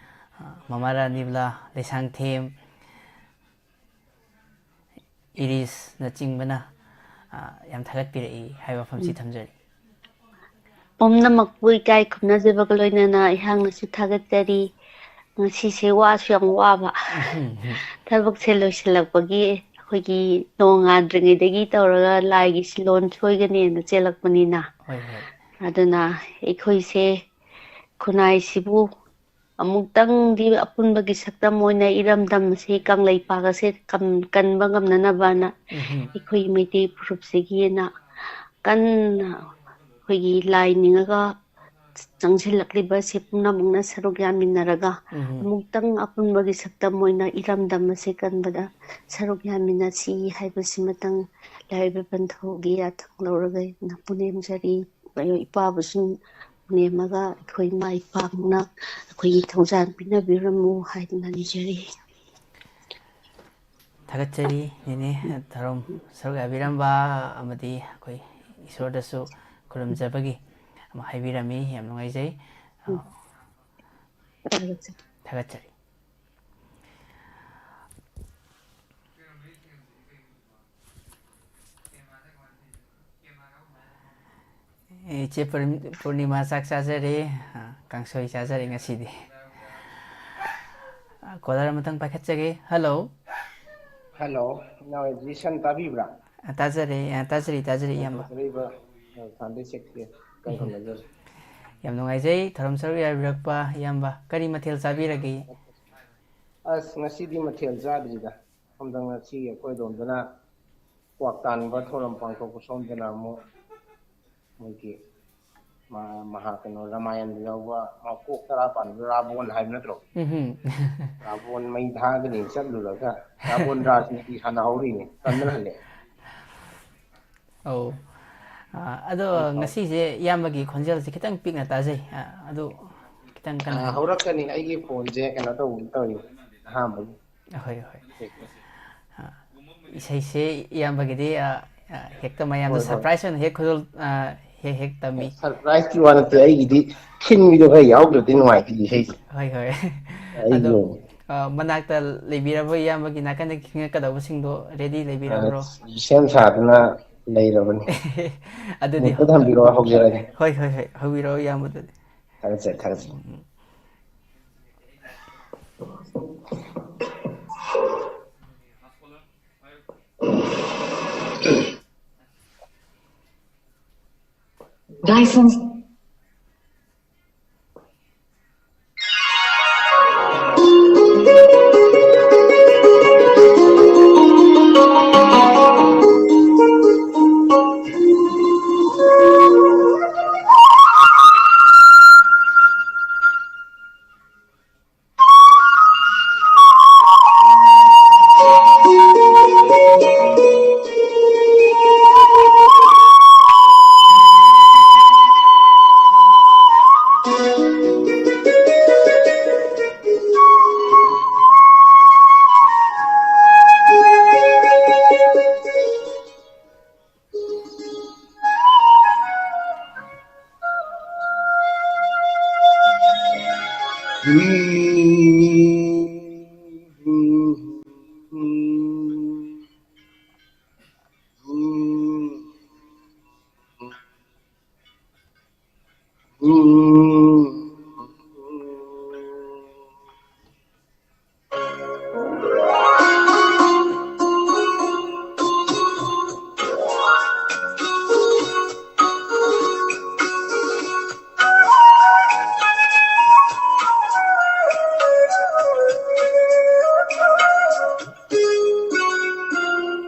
ꯑ, ꯃꯃꯥ ꯔꯥꯅꯤꯕꯂꯥ ꯂꯩꯁꯥꯡꯊꯦꯝ, ꯏꯔꯤꯁꯅꯆꯤꯡꯕꯅ, ꯑ, ꯌꯥꯝ ꯊꯥꯒꯠꯄꯤꯔꯛꯏ ꯍꯥꯏꯕ ꯋꯥꯐꯝꯁꯤ ꯊꯝꯖꯔꯤ꯫ ꯄꯨꯝꯅꯃꯛꯄꯨ ꯏꯀꯥꯏ ꯈꯨꯝꯅꯖꯕꯒ ꯂꯣꯏꯅꯅ ꯑꯩꯍꯥꯛꯅꯁꯨ ꯊꯥꯒꯠꯆꯔꯤ꯫ ꯉꯁꯤꯁꯦ ꯋꯥꯁꯨ ꯌꯥꯝ ꯋꯥꯕ꯫ ꯊꯕꯛꯁꯦ ꯂꯣꯏꯁꯤꯜꯂꯛꯄꯒꯤ ꯑꯩꯈꯣꯏꯒꯤ ꯅꯣꯡꯉꯥꯟꯗ꯭ꯔꯤꯉꯩꯗꯒꯤ ꯇꯧꯔꯒ ꯂꯥꯏꯒꯤ ꯁꯤꯂꯣꯟ ꯁꯣꯏꯒꯅꯦꯅ ꯆꯦꯜꯂꯛꯄꯅꯤꯅ꯫ ꯍꯣꯏ, ꯍꯣꯏ꯫ ꯑꯗꯨꯅ ꯑꯩꯈꯣꯏꯁꯦ ꯈꯨꯟꯅꯥꯏꯁꯤꯕꯨ ꯑꯃꯨꯛꯇꯪꯗꯤ ꯑꯄꯨꯟꯕꯒꯤ ꯁꯛꯇꯝ ꯑꯣꯏꯅ ꯏꯔꯝꯗꯝ ꯑꯁꯤ ꯀꯪꯂꯩꯄꯥꯛ ꯑꯁꯤ ꯀꯟ-, ꯀꯟꯕ ꯉꯝꯅꯅꯕꯅ ꯎꯝꯍꯨꯝ꯫ ꯑꯩꯈꯣꯏ ꯃꯩꯇꯩ ꯐꯨꯔꯨꯞꯁꯤꯒꯤꯅ ꯀꯟꯅ ꯑꯩꯈꯣꯏꯒꯤ ꯂꯥꯏ ꯅꯤꯡꯉꯒ ꯆꯪꯁꯤꯜꯂꯛꯂꯤꯕꯁꯦ ꯄꯨꯝꯅꯃꯛꯅ ꯁꯔꯨꯛ ꯌꯥꯃꯤꯟꯅꯔꯒ ꯎꯝꯍꯨꯝ꯫ ꯑꯃꯨꯛꯇꯪ ꯑꯄꯨꯟꯕꯒꯤ ꯁꯛꯇꯝ ꯑꯣꯏꯅ ꯏꯔꯝꯗꯝ ꯑꯁꯤ ꯀꯟꯕꯗ ꯁꯔꯨꯛ ꯌꯥꯃꯤꯟꯅꯁꯤ ꯍꯥꯏꯕꯁꯤꯃꯇꯪ ꯂꯥꯏꯔꯕ ꯄꯟꯊꯧꯒꯤ ꯌꯥꯊꯪ ꯂꯧꯔꯒ ꯑꯩꯅ ꯄꯨꯅꯦꯝꯖꯔꯤ꯫ ꯏꯄꯥꯕꯨꯁꯨ ꯄꯨꯅꯦꯝꯃꯒ ꯑꯩꯈꯣꯏ ꯏꯃꯥ ꯏꯄꯥꯃꯛꯅ ꯑꯩꯈꯣꯏꯒꯤ ꯊꯧꯖꯥꯜ ꯄꯤꯅꯕꯤꯔꯝꯃꯨ ꯍꯥꯏꯗꯨꯅ ꯅꯤꯖꯔꯤ꯫ ꯊꯥꯒꯠꯆꯔꯤ, ꯅꯦꯅꯦ, ꯊꯧꯔꯝ ꯁꯔꯨꯛ ꯌꯥꯕꯤꯔꯝꯕ ꯑꯃꯗꯤ ꯑꯩꯈꯣꯏ ꯏꯁꯣꯔꯗꯁꯨ ꯈꯨꯔꯨꯝꯖꯕꯒꯤ ꯑꯃ ꯍꯥꯏꯕꯤꯔꯝꯃꯤ꯫ ꯌꯥꯝ ꯅꯨꯡꯉꯥꯏꯖꯩ꯫ ꯊꯥꯒꯠꯆꯔꯤ꯫ ꯊꯥꯒꯠꯆꯔꯤ꯫ ꯏꯆꯦ ꯄꯨꯔꯅꯤꯃꯥ ꯆꯥꯛ ꯆꯥꯖꯔꯦ꯫ ꯑ, ꯀꯥꯡꯁꯣꯏ ꯆꯥꯖꯔꯦ ꯉꯁꯤꯗꯤ꯫ ꯑ, caller ꯑꯃꯇꯪ ꯄꯥꯏꯈꯠꯆꯒꯦ꯫ Hello꯫ Hello, ꯏꯅꯥꯎ ꯖꯤꯁꯟ ꯇꯥꯕꯤꯕ꯭ꯔꯥ? ꯑ, ꯇꯥꯖꯔꯦ, ꯑ, ꯇꯥꯖꯔꯤ, ꯇꯥꯖꯔꯤ, ꯏꯌꯥꯝꯕ꯫ ꯇꯥꯖꯔꯤꯕ, ꯑ, ꯁꯥꯟꯗꯣꯏ ꯁꯦꯛꯁꯤ ꯀꯔꯝ ꯀꯔꯝ ꯂꯩꯖꯔꯤ? ꯌꯥꯝ ꯅꯨꯡꯉꯥꯏꯖꯩ ꯊꯧꯔꯝ ꯁꯔꯨꯛ ꯌꯥꯕꯤꯔꯛꯄ ꯏꯌꯥꯝꯕ꯫ ꯀꯔꯤ ꯃꯊꯦꯜ ꯆꯥꯕꯤꯔꯒꯦ? ꯑꯁ, ꯉꯁꯤꯗꯤ ꯃꯊꯦꯜ ꯆꯥꯗ꯭ꯔꯤꯗ꯫ ꯁꯣꯝꯗ ꯉꯁꯤ ꯑꯩꯈꯣꯏ ꯑꯗꯣꯝꯗꯅ ꯀ꯭ꯋꯥꯛ ꯇꯥꯟꯕ ꯊꯧꯔꯝ ꯄꯥꯡꯊꯣꯛꯄ, ꯁꯣꯝꯗꯅ ꯑꯃꯨꯛ ꯃꯣꯏꯒꯤ ꯃ-, ꯃꯍꯥ-, ꯀꯩꯅꯣ, ꯔꯥꯃꯥꯌꯟꯗ ꯌꯥꯎꯕ ꯃꯀꯣꯛ ꯇꯔꯥ ꯄꯥꯟꯕ ꯔꯥꯕꯣꯟ ꯍꯥꯏꯕ ꯅꯠꯇ꯭ꯔꯣ? ꯎꯝꯍꯨꯝ꯫ ꯔꯥꯕꯣꯟ ꯃꯩ ꯊꯥꯒꯅꯤ ꯆꯠꯂꯨꯔꯒ ꯔꯥꯕꯣꯟ ꯔꯥꯖꯅꯤꯇꯤ ꯁꯥꯟꯅꯍꯧꯔꯤꯅꯦ, ꯇꯟꯗꯅ ꯍꯜꯂꯛꯑꯦ꯫ ꯑꯧ꯫ ꯑ, ꯑꯗꯣ ꯑꯧ꯫ ꯉꯁꯤꯁꯦ ꯏꯌꯥꯝꯕꯒꯤ ꯈꯣꯟꯖꯦꯜꯁꯦ ꯈꯤꯇꯪ ꯄꯤꯛꯅ ꯇꯥꯖꯩ꯫ ꯑ, ꯑꯗꯨ ꯈꯤꯇꯪ ꯀꯟꯅ ꯑ, ꯍꯥꯏꯕꯤꯌꯨ꯫ ꯍꯧꯔꯛꯀꯅꯤ, ꯑꯩꯒꯤ ꯐꯣꯟꯁꯦ ꯀꯩꯅꯣ ꯇꯧꯕ ꯇꯧꯔꯤ ꯑꯍꯥꯟꯕꯒꯤ꯫ ꯍꯣꯏ, ꯍꯣꯏ꯫ ꯑ, ꯏꯁꯩꯁꯦ ꯏꯌꯥꯝꯕꯒꯤꯗꯤ, ꯑ, ꯑ, ꯍꯦꯛꯇ ꯃꯌꯥꯝꯗ ꯍꯣꯏ, ꯍꯣꯏ꯫ Surprise ꯑꯣꯏꯅ ꯍꯦꯛ ꯈꯨꯗꯣꯜ-, ꯑ, ꯍꯦꯛ ꯍꯦꯛ ꯇꯝꯃꯤ꯫ Surprise ꯀꯤ ꯋꯥ ꯅꯠꯇꯦ, ꯑꯩꯒꯤꯗꯤ ꯈꯤꯡꯕꯤꯗꯣ ꯈꯔ ꯌꯥꯎꯗ꯭ꯔꯗꯤ ꯅꯨꯡꯉꯥꯏꯇꯦ ꯏꯁꯩꯁꯦ꯫ ꯍꯣꯏ, ꯍꯣꯏ꯫ ꯑꯩꯒꯤ ꯑꯗꯣ, ꯑꯣꯏꯅ꯫ ꯑ, ꯃꯅꯥꯛꯇ ꯂꯩꯕꯤꯔꯕ ꯏꯌꯥꯝꯕꯒꯤ ꯅꯥꯀꯟꯗ ꯈꯤꯡꯉꯛꯀꯗꯧꯕꯁꯤꯡꯗꯣ ready ꯑ, ꯂꯩꯕꯤꯔꯕ꯭ꯔꯣ? ꯁꯦꯝ ꯁꯥꯗꯨꯅ ꯂꯩꯔꯕꯅꯤ꯫ ꯑꯗꯨꯗꯤ ꯃꯨꯠꯇ ꯊꯝꯕꯤꯔꯣ, ꯍꯧꯖꯔꯒꯦ꯫ ꯍꯣꯏ, ꯍꯣꯏ, ꯍꯣꯏ꯫ ꯍꯧꯕꯤꯔꯛꯑꯣ ꯏꯌꯥꯝꯕ ꯑꯗꯨꯗꯤ꯫ ꯊꯥꯒꯠꯆꯔꯤ, ꯊꯥꯒꯠꯆꯔꯤ꯫ ꯎꯝ, ꯎꯝ꯫ Dyson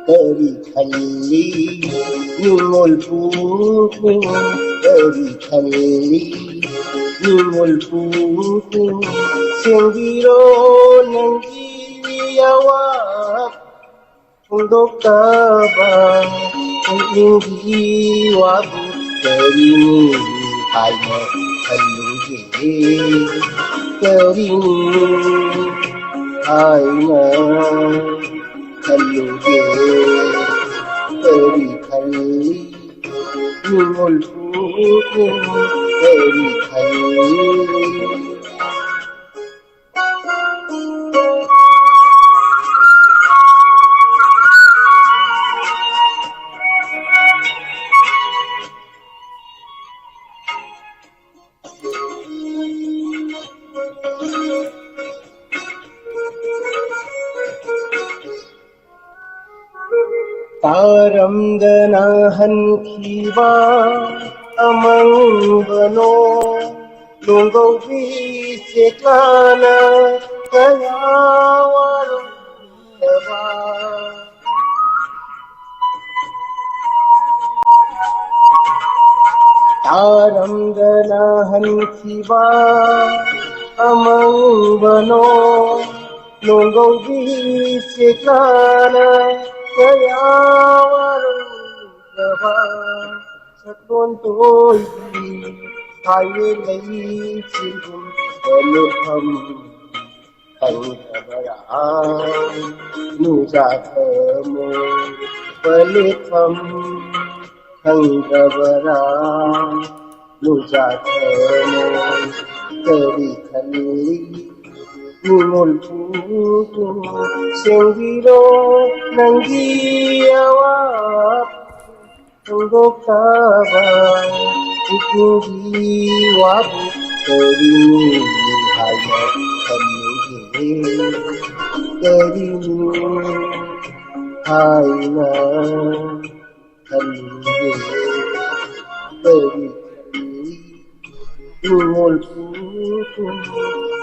ꯀꯔꯤ ꯈꯜꯂꯤ ꯅꯤꯡꯉꯣꯜ ꯄꯨꯛꯅꯤꯡ? ꯀꯔꯤ ꯈꯜꯂꯤ ꯅꯤꯡꯉꯣꯜ ꯄꯨꯛꯅꯤꯡ? ꯁꯦꯡꯕꯤꯔꯣ ꯅꯪꯒꯤ ꯑꯋꯥ ꯐꯣꯡꯗꯣꯛꯇꯕ ꯄꯨꯛꯅꯤꯡꯒꯤ ꯋꯥꯕꯨ ꯀꯔꯤꯅꯤ ꯍꯥꯏꯅ ꯈꯜꯂꯨꯒꯦ? ꯀꯔꯤꯅꯤ ꯍꯥꯏꯅ ꯈꯜꯂꯨꯒꯦ? ꯀꯔꯤ ꯈꯜꯂꯤ ꯅꯤꯡꯉꯣꯜ ꯄꯨꯛꯅꯤꯡ? ꯀꯔꯤ ꯈꯜꯂꯤ? ꯇꯥꯔꯝꯗꯅ ꯍꯟꯈꯤꯕ ꯑꯃꯪꯕꯅꯣ, ꯅꯣꯡꯒꯧꯕꯤ ꯆꯦꯛꯂꯥꯅ ꯀꯌꯥ ꯋꯥꯔꯝꯂꯕ꯫ ꯇꯥꯔꯝꯗꯅ ꯍꯟꯈꯤꯕ ꯑꯃꯪꯕꯅꯣ, ꯅꯣꯡꯒꯧꯕꯤ ꯆꯦꯛꯂꯥꯅ ꯀꯌꯥ ꯋꯥꯔꯝꯂꯕ꯫ ꯁꯛꯂꯣꯟ ꯇꯣꯏꯕꯤ ꯍꯥꯏꯋꯦ ꯂꯩꯁꯤꯒꯨꯝꯕ ꯂꯦꯞꯐꯝ ꯈꯪꯗꯕꯔꯥ? ꯅꯨꯡꯖꯥ ꯊꯃꯣꯏ ꯂꯦꯞꯐꯝ ꯈꯪꯗꯕꯔꯥ? ꯅꯨꯡꯖꯥ ꯊꯃꯣꯏ ꯀꯔꯤ ꯈꯜꯂꯤ ꯅꯤꯡꯉꯣꯜ ꯄꯨ? ꯁꯦꯡꯕꯤꯔꯣ ꯅꯪꯒꯤ ꯑꯋꯥ ꯐꯣꯡꯗꯣꯛꯇꯕ ꯄꯨꯛꯅꯤꯡꯒꯤ ꯋꯥꯕꯨ ꯀꯔꯤꯅꯤ ꯍꯥꯏꯅ ꯈꯜꯂꯨꯒꯦ? ꯀꯔꯤꯅꯤ ꯍꯥꯏꯅ ꯈꯜꯂꯨꯒꯦ? ꯀꯔꯤ ꯈꯜꯂꯤ ꯅꯤꯡꯉꯣꯜ ꯄꯨ?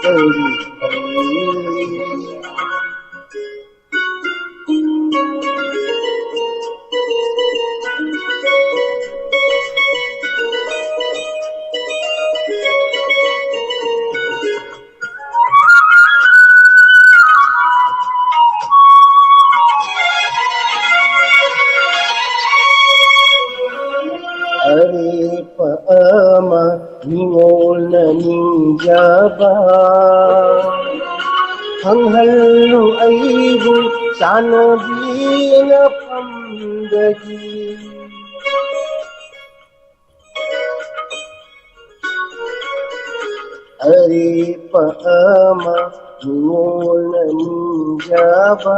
ꯀꯔꯤ ꯈꯜꯂꯤ? ꯑꯔꯦꯞꯄ ꯑꯃ ꯅꯤꯡꯉꯣꯜꯅ ꯅꯤꯡꯖꯕ ꯈꯪꯍꯜꯂꯨ ꯑꯩꯕꯨ ꯆꯥꯟꯅꯕꯤꯅ ꯐꯝꯗꯒꯤ꯫ ꯑꯔꯦꯞꯄ ꯑꯃ ꯅꯤꯡꯉꯣꯜꯅ ꯅꯤꯡꯖꯕ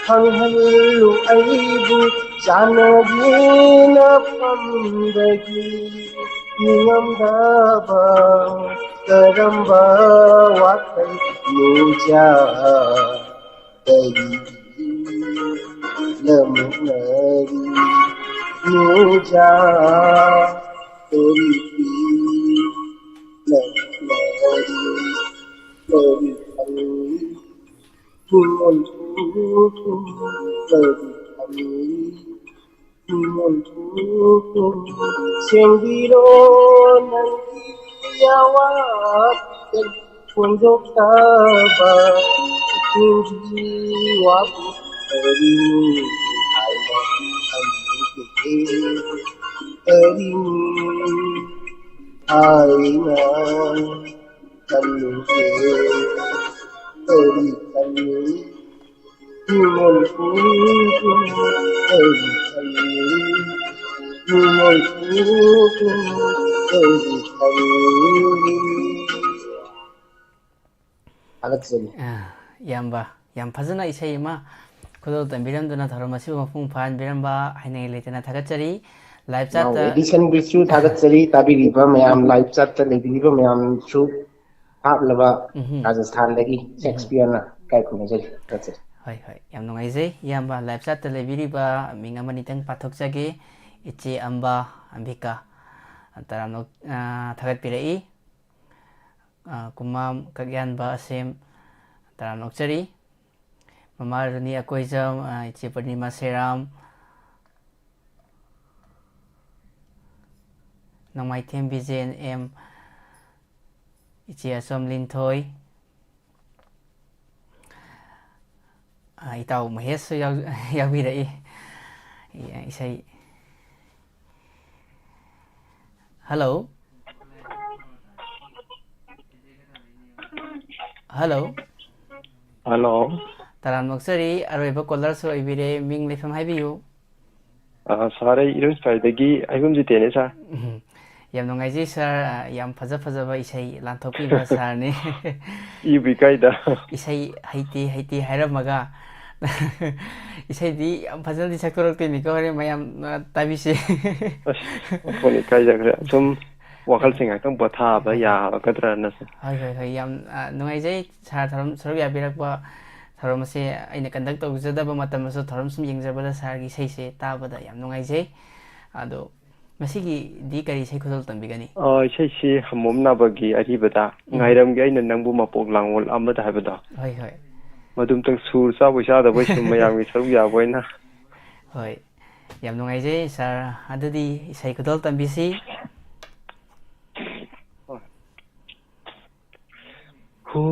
ꯈꯪꯍꯜꯂꯨ ꯑꯩꯕꯨ ꯆꯥꯟꯅꯕꯤꯅ ꯐꯝꯗꯒꯤ꯫ ꯅꯤꯡꯉꯝꯗꯕ ꯀꯔꯝꯕ ꯋꯥꯈꯜ ꯅꯣꯖꯥ ꯀꯔꯤ ꯂꯃꯨꯛꯅꯔꯤ ꯅꯣꯖꯥ ꯀꯔꯤ ꯂꯃꯨꯛꯅꯔꯤ ꯀꯔꯤ ꯈꯜꯂꯤ ꯅꯤꯡꯉꯣꯜ ꯄꯨ? ꯀꯔꯤ ꯈꯜꯂꯤ ꯅꯤꯡꯉꯣꯜ ꯄꯨ? ꯁꯦꯡꯕꯤꯔꯣ ꯅꯪꯒꯤ ꯑꯋꯥꯕ ꯐꯣꯡꯗꯣꯛꯇꯕ ꯄꯨꯛꯅꯤꯡꯒꯤ ꯋꯥꯕꯨ ꯀꯔꯤꯅꯤ ꯍꯥꯏꯅ ꯈꯜꯂꯨꯒꯦ? ꯀꯔꯤꯅꯤ ꯍꯥꯏꯅ ꯈꯜꯂꯨꯒꯦ? ꯀꯔꯤ ꯈꯜꯂꯤ ꯅꯤꯡꯉꯣꯜ ꯄꯨ? ꯀꯔꯤ ꯈꯜꯂꯤ ꯅꯤꯡꯉꯣꯜ ꯄꯨ? ꯀꯔꯤ ꯊꯥꯒꯠꯆꯔꯤ꯫ ꯑ, ꯏꯌꯥꯝꯕ, ꯌꯥꯝ ꯐꯖꯅ ꯏꯁꯩ ꯑꯃ ꯈꯨꯗꯣꯜ ꯇꯝꯕꯤꯔꯝꯗꯨꯅ ꯊꯧꯔꯝ ꯑꯁꯤꯕꯨ ꯃꯄꯨꯡ ꯐꯥꯍꯟꯕꯤꯔꯝꯕ ꯍꯥꯏꯅꯤꯡꯉꯥꯏ ꯂꯩꯇꯅ ꯊꯥꯒꯠꯆꯔꯤ꯫ ꯂꯥꯏꯚ ꯅꯥꯎ ꯆꯥꯠꯇ ꯑꯦꯗꯤꯁꯟꯕꯨꯁꯨ ꯊꯥꯒꯠꯆꯔꯤ, ꯇꯥꯕꯤꯔꯤꯕ ꯃꯌꯥꯝ, ꯂꯥꯏꯚ ꯆꯥꯠꯇ ꯂꯩꯕꯤꯔꯤꯕ ꯃꯌꯥꯝꯁꯨ꯫ ꯍꯥꯞꯂꯕ ꯎꯝꯍꯨꯝ꯫ ꯔꯥꯖꯁꯊꯥꯟꯗꯒꯤ ꯎꯝꯍꯨꯝ꯫ ꯁꯦꯛꯁꯄꯤꯌꯔꯅ ꯏꯀꯥꯏ ꯈꯨꯝꯅꯖꯔꯤ꯫ ꯊꯥꯒꯠꯆꯔꯤ꯫ ꯍꯣꯏ, ꯍꯣꯏ, ꯌꯥꯝ ꯅꯨꯡꯉꯥꯏꯖꯩ꯫ ꯏꯌꯥꯝꯕ, ꯂꯥꯏꯚ ꯆꯥꯠꯇ ꯂꯩꯕꯤꯔꯤꯕ ꯃꯤꯡ ꯑꯃꯅꯤꯇꯪ ꯄꯥꯊꯣꯛꯆꯒꯦ꯫ ꯏꯆꯦ ꯑꯝꯕ ꯑꯝꯕꯤꯀꯥ, ꯇꯔꯥꯝꯅ, ꯑ, ꯊꯥꯒꯠꯄꯤꯔꯛꯏ꯫ ꯑ, ꯀꯨꯃꯥꯝ ꯀꯛꯌꯥꯟꯕ ꯑꯁꯦꯝ, ꯇꯔꯥꯝꯅ ꯑꯣꯛꯆꯔꯤ꯫ ꯃꯃꯥ ꯔꯨꯅꯤ ꯑꯀꯣꯏꯖꯝ, ꯑ, ꯏꯆꯦ ꯄꯨꯔꯅꯤꯃꯥ ꯁꯦꯔꯥꯝ, ꯅꯣꯡꯃꯥꯏꯊꯦꯝ ꯕꯤꯖꯦꯟ ꯑꯦꯝ, ꯏꯆꯦ ꯑꯆꯣꯝ ꯂꯤꯟꯊꯣꯏ, ꯑ, ꯏꯇꯥꯎ ꯃꯍꯦꯁꯁꯨ ꯌꯥꯎ-, ꯌꯥꯎꯕꯤꯔꯛꯏ꯫ ꯏ-, ꯏꯁꯩ꯫ ꯍꯜꯂꯣ꯫ ꯍꯜꯂꯣ꯫ ꯍꯜꯂꯣ꯫ ꯇꯔꯥꯝꯅ ꯑꯣꯛꯆꯔꯤ, ꯑꯔꯣꯏꯕ ꯀꯣꯂꯔꯁꯨ ꯑꯣꯏꯕꯤꯔꯦ, ꯃꯤꯡ ꯂꯩꯐꯝ ꯍꯥꯏꯕꯤꯌꯨ꯫ ꯑ, ꯁꯥꯔ, ꯑꯩ ꯏꯔꯣꯏꯁꯦꯝꯕꯨꯡꯗꯒꯤ ꯍꯩꯕꯝ ꯖꯤꯇꯦꯟꯅꯦ, ꯁꯥꯔ꯫ ꯎꯝ, ꯌꯥꯝ ꯅꯨꯡꯉꯥꯏꯖꯩ, ꯁꯥꯔ꯫ ꯑ, ꯌꯥꯝ ꯐꯖ ꯐꯖꯕ ꯏꯁꯩ ꯂꯥꯟꯊꯣꯛꯄꯤꯕ ꯁꯥꯔꯅꯤ꯫ ꯏꯕꯨ ꯏꯀꯥꯏꯗ꯫ ꯏꯁꯩ ꯍꯩꯇꯦ, ꯍꯩꯇꯦ ꯍꯥꯏꯔꯝꯃꯒ, ꯏꯁꯩꯗꯤ ꯌꯥꯝ ꯐꯖꯅꯗꯤ ꯁꯛꯇꯣꯔꯛꯇꯣꯏꯅꯤꯀꯣ, ꯍꯣꯔꯦꯟ ꯃꯌꯥꯝ, ꯑ, ꯇꯥꯕꯤꯁꯦ꯫ ꯑꯁ, ꯑꯣꯟꯊꯣꯛꯅ ꯏꯀꯥꯏꯖꯈ꯭ꯔꯦ꯫ ꯁꯨꯝ ꯋꯥꯈꯜꯁꯦ ꯉꯥꯏꯍꯥꯛꯇꯪ ꯄꯣꯊꯥꯕ ꯍꯣꯏ, ꯍꯣꯏ꯫ ꯌꯥꯒꯗ꯭ꯔꯅ ꯁꯨꯝ꯫ ꯍꯣꯏ, ꯍꯣꯏ, ꯍꯣꯏ, ꯌꯥꯝ, ꯑ, ꯅꯨꯡꯉꯥꯏꯖꯩ꯫ ꯁꯥꯔ ꯊꯧꯔꯝ ꯁꯔꯨꯛ ꯌꯥꯕꯤꯔꯛꯄ꯫ ꯊꯧꯔꯝ ꯑꯁꯤ ꯑꯩꯅ ꯀꯟꯗꯛ ꯇꯧꯖꯗꯕ ꯃꯇꯝꯗꯁꯨ ꯊꯧꯔꯝ ꯁꯨꯝ ꯌꯦꯡꯖꯕꯗ ꯁꯥꯔꯒꯤ ꯏꯁꯩꯁꯦ ꯇꯥꯕꯗ ꯌꯥꯝ ꯅꯨꯡꯉꯥꯏꯖꯩ꯫ ꯑꯗꯣ ꯉꯁꯤꯒꯤꯗꯤ ꯀꯔꯤ ꯏꯁꯩ ꯈꯨꯗꯣꯜ ꯇꯝꯕꯤꯒꯅꯤ? ꯑ, ꯏꯁꯩꯁꯤ ꯍꯝꯃꯣꯝ ꯅꯥꯕꯒꯤ ꯑꯔꯤꯕꯗ, ꯎꯝ꯫ ꯉꯥꯏꯔꯝꯒꯦ ꯑꯩꯅ ꯅꯪꯕꯨ ꯃꯄꯣꯛ ꯂꯥꯡꯑꯣꯜ ꯑꯃꯗ ꯍꯥꯏꯕꯗꯣ꯫ ꯍꯣꯏ, ꯍꯣꯏ꯫ ꯃꯗꯨꯝꯇꯪ ꯁꯨꯔ ꯆꯥꯕꯣꯏ ꯆꯥꯗꯕꯣꯏ ꯁꯨꯝ ꯃꯌꯥꯝꯒꯤ ꯁꯔꯨꯛ ꯌꯥꯕ ꯑꯣꯏꯅ꯫ ꯍꯣꯏ꯫ ꯌꯥꯝ ꯅꯨꯡꯉꯥꯏꯖꯩ ꯁꯥꯔ꯫ ꯑꯗꯨꯗꯤ ꯏꯁꯩ ꯈꯨꯗꯣꯜ ꯇꯝꯕꯤꯁꯤ꯫ ꯍꯣꯏ꯫ ꯍꯣ,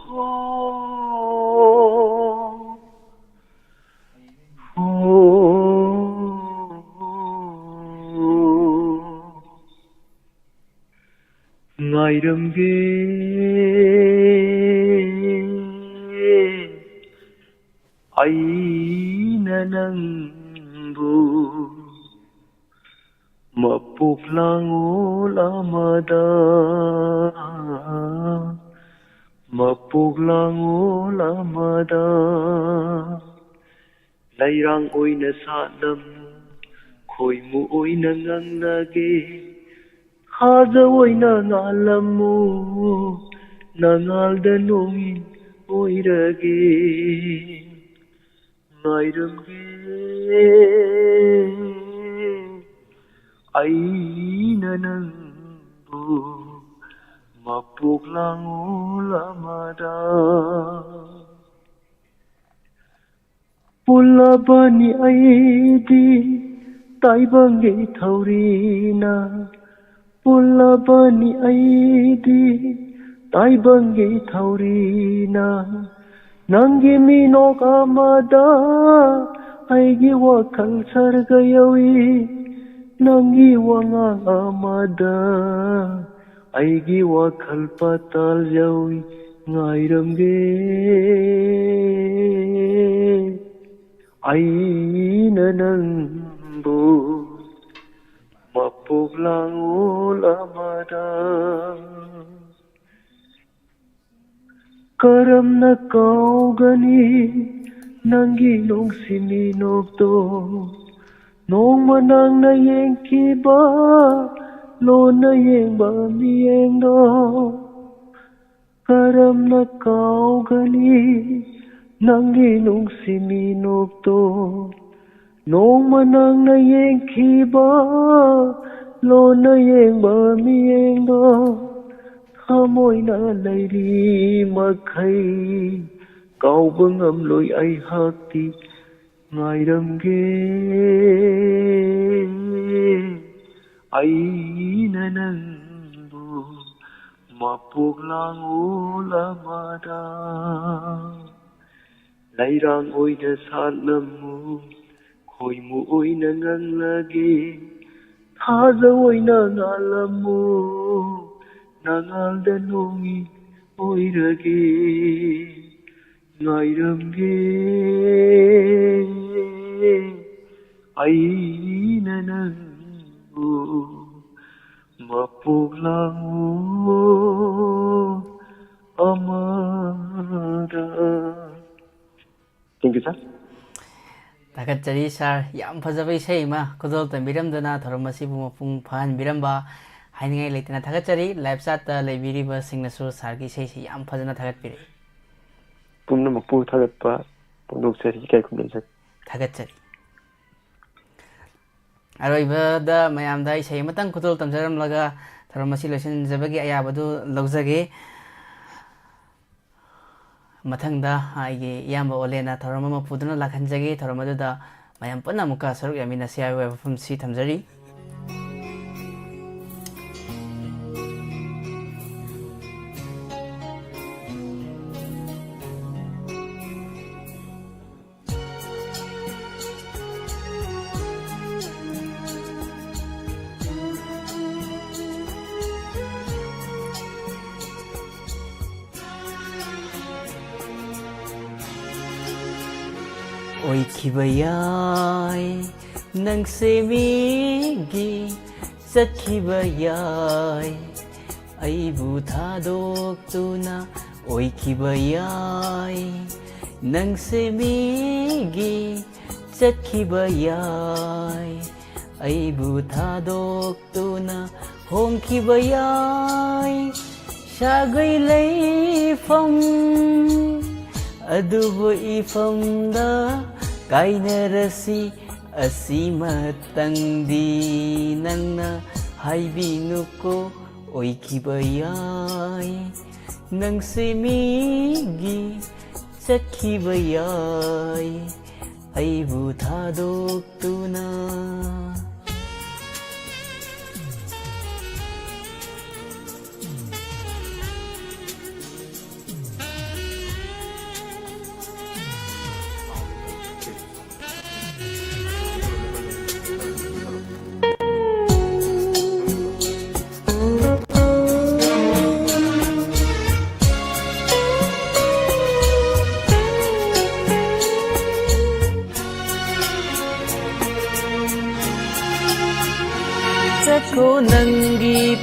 ꯍꯣ, ꯍꯣ, ꯉꯥꯏꯔꯝꯒꯦ ꯑꯩꯅ ꯅꯪꯕꯨ꯫ ꯃꯄꯣꯛ ꯂꯥꯡꯑꯣꯜ ꯑꯃꯗ, ꯃꯄꯣꯛ ꯂꯥꯡꯑꯣꯜ ꯑꯃꯗ, ꯂꯩꯔꯥꯡ ꯑꯣꯏꯅ ꯁꯥꯠꯂꯝꯃꯨ, ꯈꯣꯏꯃꯨ ꯑꯣꯏꯅ ꯉꯪꯂꯒꯦ, ꯊꯥꯖ ꯑꯣꯏꯅ ꯉꯥꯜꯂꯝꯃꯨ, ꯅꯉꯥꯜꯗ ꯅꯣꯡꯏꯟ ꯑꯣꯏꯔꯒꯦ, ꯉꯥꯏꯔꯝꯒꯦ꯫ ꯑꯩꯅ ꯅꯪꯕꯨ ꯃꯄꯣꯛ ꯂꯥꯡꯑꯣꯜ ꯑꯃꯗ꯫ ꯄꯨꯜꯂꯕꯅꯤ ꯑꯩꯗꯤ ꯇꯥꯏꯕꯪꯒꯤ ꯊꯧꯔꯤꯅ, ꯄꯨꯜꯂꯕꯅꯤ ꯑꯩꯗꯤ ꯇꯥꯏꯕꯪꯒꯤ ꯊꯧꯔꯤꯅ꯫ ꯅꯪꯒꯤ ꯃꯤꯅꯣꯛ ꯑꯃꯗ ꯑꯩꯒꯤ ꯋꯥꯈꯜ ꯁꯔꯒ ꯌꯧꯏ, ꯅꯪꯒꯤ ꯋꯥꯉꯥꯡ ꯑꯃꯗ ꯑꯩꯒꯤ ꯋꯥꯈꯜ ꯄꯇꯥꯜ ꯌꯧꯏ, ꯉꯥꯏꯔꯝꯒꯦ꯫ ꯑꯩꯅ ꯅꯪꯕꯨ ꯃꯄꯣꯛ ꯂꯥꯡꯑꯣꯜ ꯑꯃꯗ꯫ ꯀꯔꯝꯅ ꯀꯥꯎꯒꯅꯤ ꯅꯪꯒꯤ ꯅꯨꯡꯁꯤ ꯃꯤꯅꯣꯛꯇꯣ? ꯅꯣꯡꯃ ꯅꯪꯅ ꯌꯦꯡꯈꯤꯕ ꯂꯣꯟꯅ ꯌꯦꯡꯕ ꯃꯤꯠꯌꯦꯡꯗꯣ꯫ ꯀꯔꯝꯅ ꯀꯥꯎꯒꯅꯤ ꯅꯪꯒꯤ ꯅꯨꯡꯁꯤ ꯃꯤꯅꯣꯛꯇꯣ? ꯅꯣꯡꯃ ꯅꯪꯅ ꯌꯦꯡꯈꯤꯕ ꯂꯣꯟꯅ ꯌꯦꯡꯕ ꯃꯤꯠꯌꯦꯡꯗꯣ꯫ ꯊꯃꯣꯏꯅ ꯂꯩꯔꯤ ꯃꯈꯩ ꯀꯥꯎꯕ ꯉꯝꯂꯣꯏ ꯑꯩꯍꯥꯛꯇꯤ, ꯉꯥꯏꯔꯝꯒꯦ꯫ ꯑꯩꯅ ꯅꯪꯕꯨ ꯃꯄꯣꯛ ꯂꯥꯡꯑꯣꯜ ꯑꯃꯗ꯫ ꯂꯩꯔꯥꯡ ꯑꯣꯏꯅ ꯁꯥꯠꯂꯝꯃꯨ, ꯈꯣꯏꯃꯨ ꯑꯣꯏꯅ ꯉꯪꯂꯒꯦ, ꯊꯥꯖ ꯑꯣꯏꯅ ꯉꯥꯜꯂꯝꯃꯨ, ꯅꯉꯥꯜꯗ ꯅꯣꯡꯏꯟ ꯑꯣꯏꯔꯒꯦ, ꯉꯥꯏꯔꯝꯒꯦ꯫ ꯑꯩꯅ ꯅꯪꯕꯨ ꯃꯄꯣꯛ ꯂꯥꯡꯉꯨ ꯑꯃꯗ꯫ Thank you, sir. ꯊꯥꯒꯠꯆꯔꯤ ꯁꯥꯔ, ꯌꯥꯝ ꯐꯖꯕ ꯏꯁꯩ ꯑꯃ ꯈꯨꯗꯣꯜ ꯇꯝꯕꯤꯔꯝꯗꯅ ꯊꯧꯔꯝ ꯑꯁꯤꯕꯨ ꯃꯄꯨꯡ ꯐꯥꯍꯟꯕꯤꯔꯝꯕ꯫ ꯍꯥꯏꯅꯤꯡꯉꯥꯏ ꯂꯩꯇꯅ ꯊꯥꯒꯠꯆꯔꯤ꯫ ꯂꯥꯏꯚ ꯆꯥꯠꯇ ꯂꯩꯕꯤꯔꯤꯕꯁꯤꯡꯅꯁꯨ ꯁꯥꯔꯒꯤ ꯏꯁꯩꯁꯤ ꯌꯥꯝ ꯐꯖꯅ ꯊꯥꯒꯠꯄꯤꯔꯛꯏ꯫ ꯄꯨꯝꯅꯃꯛꯄꯨ ꯊꯥꯒꯠꯄ ꯐꯣꯡꯗꯣꯛꯆꯔꯤ, ꯏꯀꯥꯏ ꯈꯨꯝꯅꯖꯔꯤ꯫ ꯊꯥꯒꯠꯆꯔꯤ꯫ ꯑꯔꯣꯏꯕꯗ ꯃꯌꯥꯝꯗ ꯏꯁꯩ ꯑꯃꯇꯪ ꯈꯨꯗꯣꯜ ꯇꯝꯖꯔꯝꯂꯒ ꯊꯧꯔꯝ ꯑꯁꯤ ꯂꯣꯏꯁꯤꯟꯖꯕꯒꯤ ꯑꯌꯥꯕꯗꯨ ꯂꯧꯖꯒꯦ꯫ ꯃꯊꯪꯗ ꯑꯩꯒꯤ ꯏꯌꯥꯝꯕ ꯑꯣꯂꯦꯅ ꯊꯧꯔꯝ ꯑꯃ ꯄꯨꯗꯨꯅ ꯂꯥꯛꯍꯟꯖꯒꯦ꯫ ꯊꯧꯔꯝ ꯑꯗꯨꯗ ꯃꯌꯥꯝ ꯄꯨꯟꯅ ꯑꯃꯨꯛꯀ ꯁꯔꯨꯛ ꯌꯥꯃꯤꯟꯅꯁꯤ ꯍꯥꯏꯕ ꯋꯥꯐꯝꯁꯤ ꯊꯝꯖꯔꯤ꯫ ꯑꯣꯏꯈꯤꯕ ꯌꯥꯏ, ꯅꯪꯁꯦ ꯃꯤꯒꯤ ꯆꯠꯈꯤꯕ ꯌꯥꯏ, ꯑꯩꯕꯨ ꯊꯥꯗꯣꯛꯇꯨꯅ ꯑꯣꯏꯈꯤꯕ ꯌꯥꯏ, ꯅꯪꯁꯦ ꯃꯤꯒꯤ ꯆꯠꯈꯤꯕ ꯌꯥꯏ, ꯑꯩꯕꯨ ꯊꯥꯗꯣꯛꯇꯨꯅ ꯍꯣꯡꯈꯤꯕ ꯌꯥꯏ꯫ ꯁꯥꯒꯩ ꯂꯩꯐꯝ ꯑꯗꯨꯕꯨ ꯏꯐꯝꯗ ꯀꯥꯏꯅꯔꯁꯤ, ꯑꯁꯤꯃꯇꯪꯗꯤ ꯅꯪꯅ ꯍꯥꯏꯕꯤꯅꯨꯀꯣ꯫ ꯑꯣꯏꯈꯤꯕ ꯌꯥꯏ, ꯅꯪꯁꯦ ꯃꯤꯒꯤ ꯆꯠꯈꯤꯕ ꯌꯥꯏ, ꯑꯩꯕꯨ ꯊꯥꯗꯣꯛꯇꯨꯅ꯫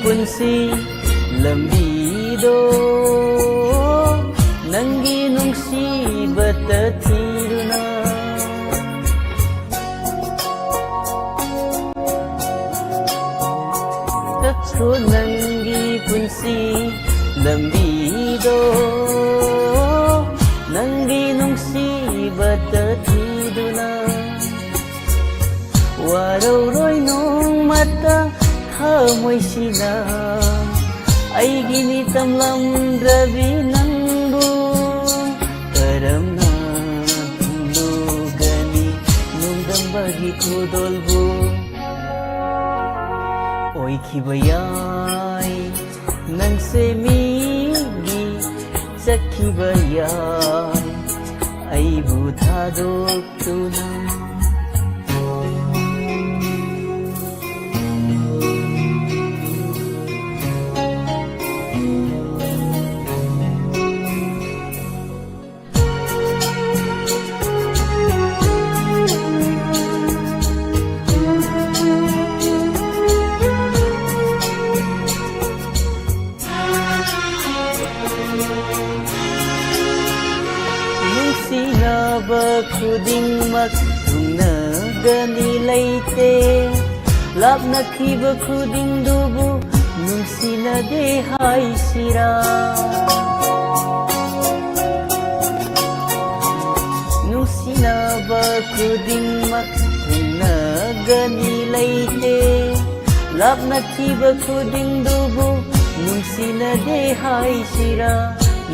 ꯄꯨꯟꯁꯤ ꯂꯝꯕꯤꯗꯣ ꯅꯪꯒꯤ ꯅꯨꯡꯁꯤꯕꯇ ꯊꯤꯗꯨꯅ ꯆꯠꯈ꯭ꯔꯣ ꯅꯪꯒꯤ ꯄꯨꯟꯁꯤ ꯂꯝꯕꯤꯗꯣ ꯅꯪꯒꯤ ꯅꯨꯡꯁꯤꯕꯇ ꯊꯤꯗꯨꯅ ꯋꯥꯔꯧꯔꯣꯏ ꯅꯣꯡꯃꯇ ꯊꯃꯣꯏꯁꯤꯅ ꯑꯩꯒꯤꯅꯤ ꯇꯝꯂꯝꯗ꯭ꯔꯕꯤ ꯅꯪꯕꯨ ꯀꯔꯝꯅ ꯐꯣꯡꯗꯣꯛꯀꯅꯤ ꯅꯣꯡꯗꯝꯕꯒꯤ ꯈꯨꯗꯣꯜꯕꯨ ꯑꯣꯏꯈꯤꯕ ꯌꯥꯏ ꯅꯪꯁꯦ ꯃꯤꯒꯤ ꯆꯠꯈꯤꯕ ꯌꯥꯏ ꯑꯩꯕꯨ ꯊꯥꯗꯣꯛꯇꯨꯅ ꯅꯨꯡꯁꯤꯅꯕ ꯈꯨꯗꯤꯡꯃꯛ ꯊꯨꯡꯅꯒꯅꯤ ꯂꯩꯇꯦ ꯂꯥꯞꯅꯈꯤꯕ ꯈꯨꯗꯤꯡꯗꯨꯕꯨ ꯅꯨꯡꯁꯤꯅꯗꯦ ꯍꯥꯏꯁꯤꯔꯥ ꯅꯨꯡꯁꯤꯅꯕ ꯈꯨꯗꯤꯡꯃꯛ ꯊꯨꯡꯅꯒꯅꯤ ꯂꯩꯇꯦ ꯂꯥꯞꯅꯈꯤꯕ ꯈꯨꯗꯤꯡꯗꯨꯕꯨ ꯅꯨꯡꯁꯤꯅꯗꯦ ꯍꯥꯏꯁꯤꯔꯥ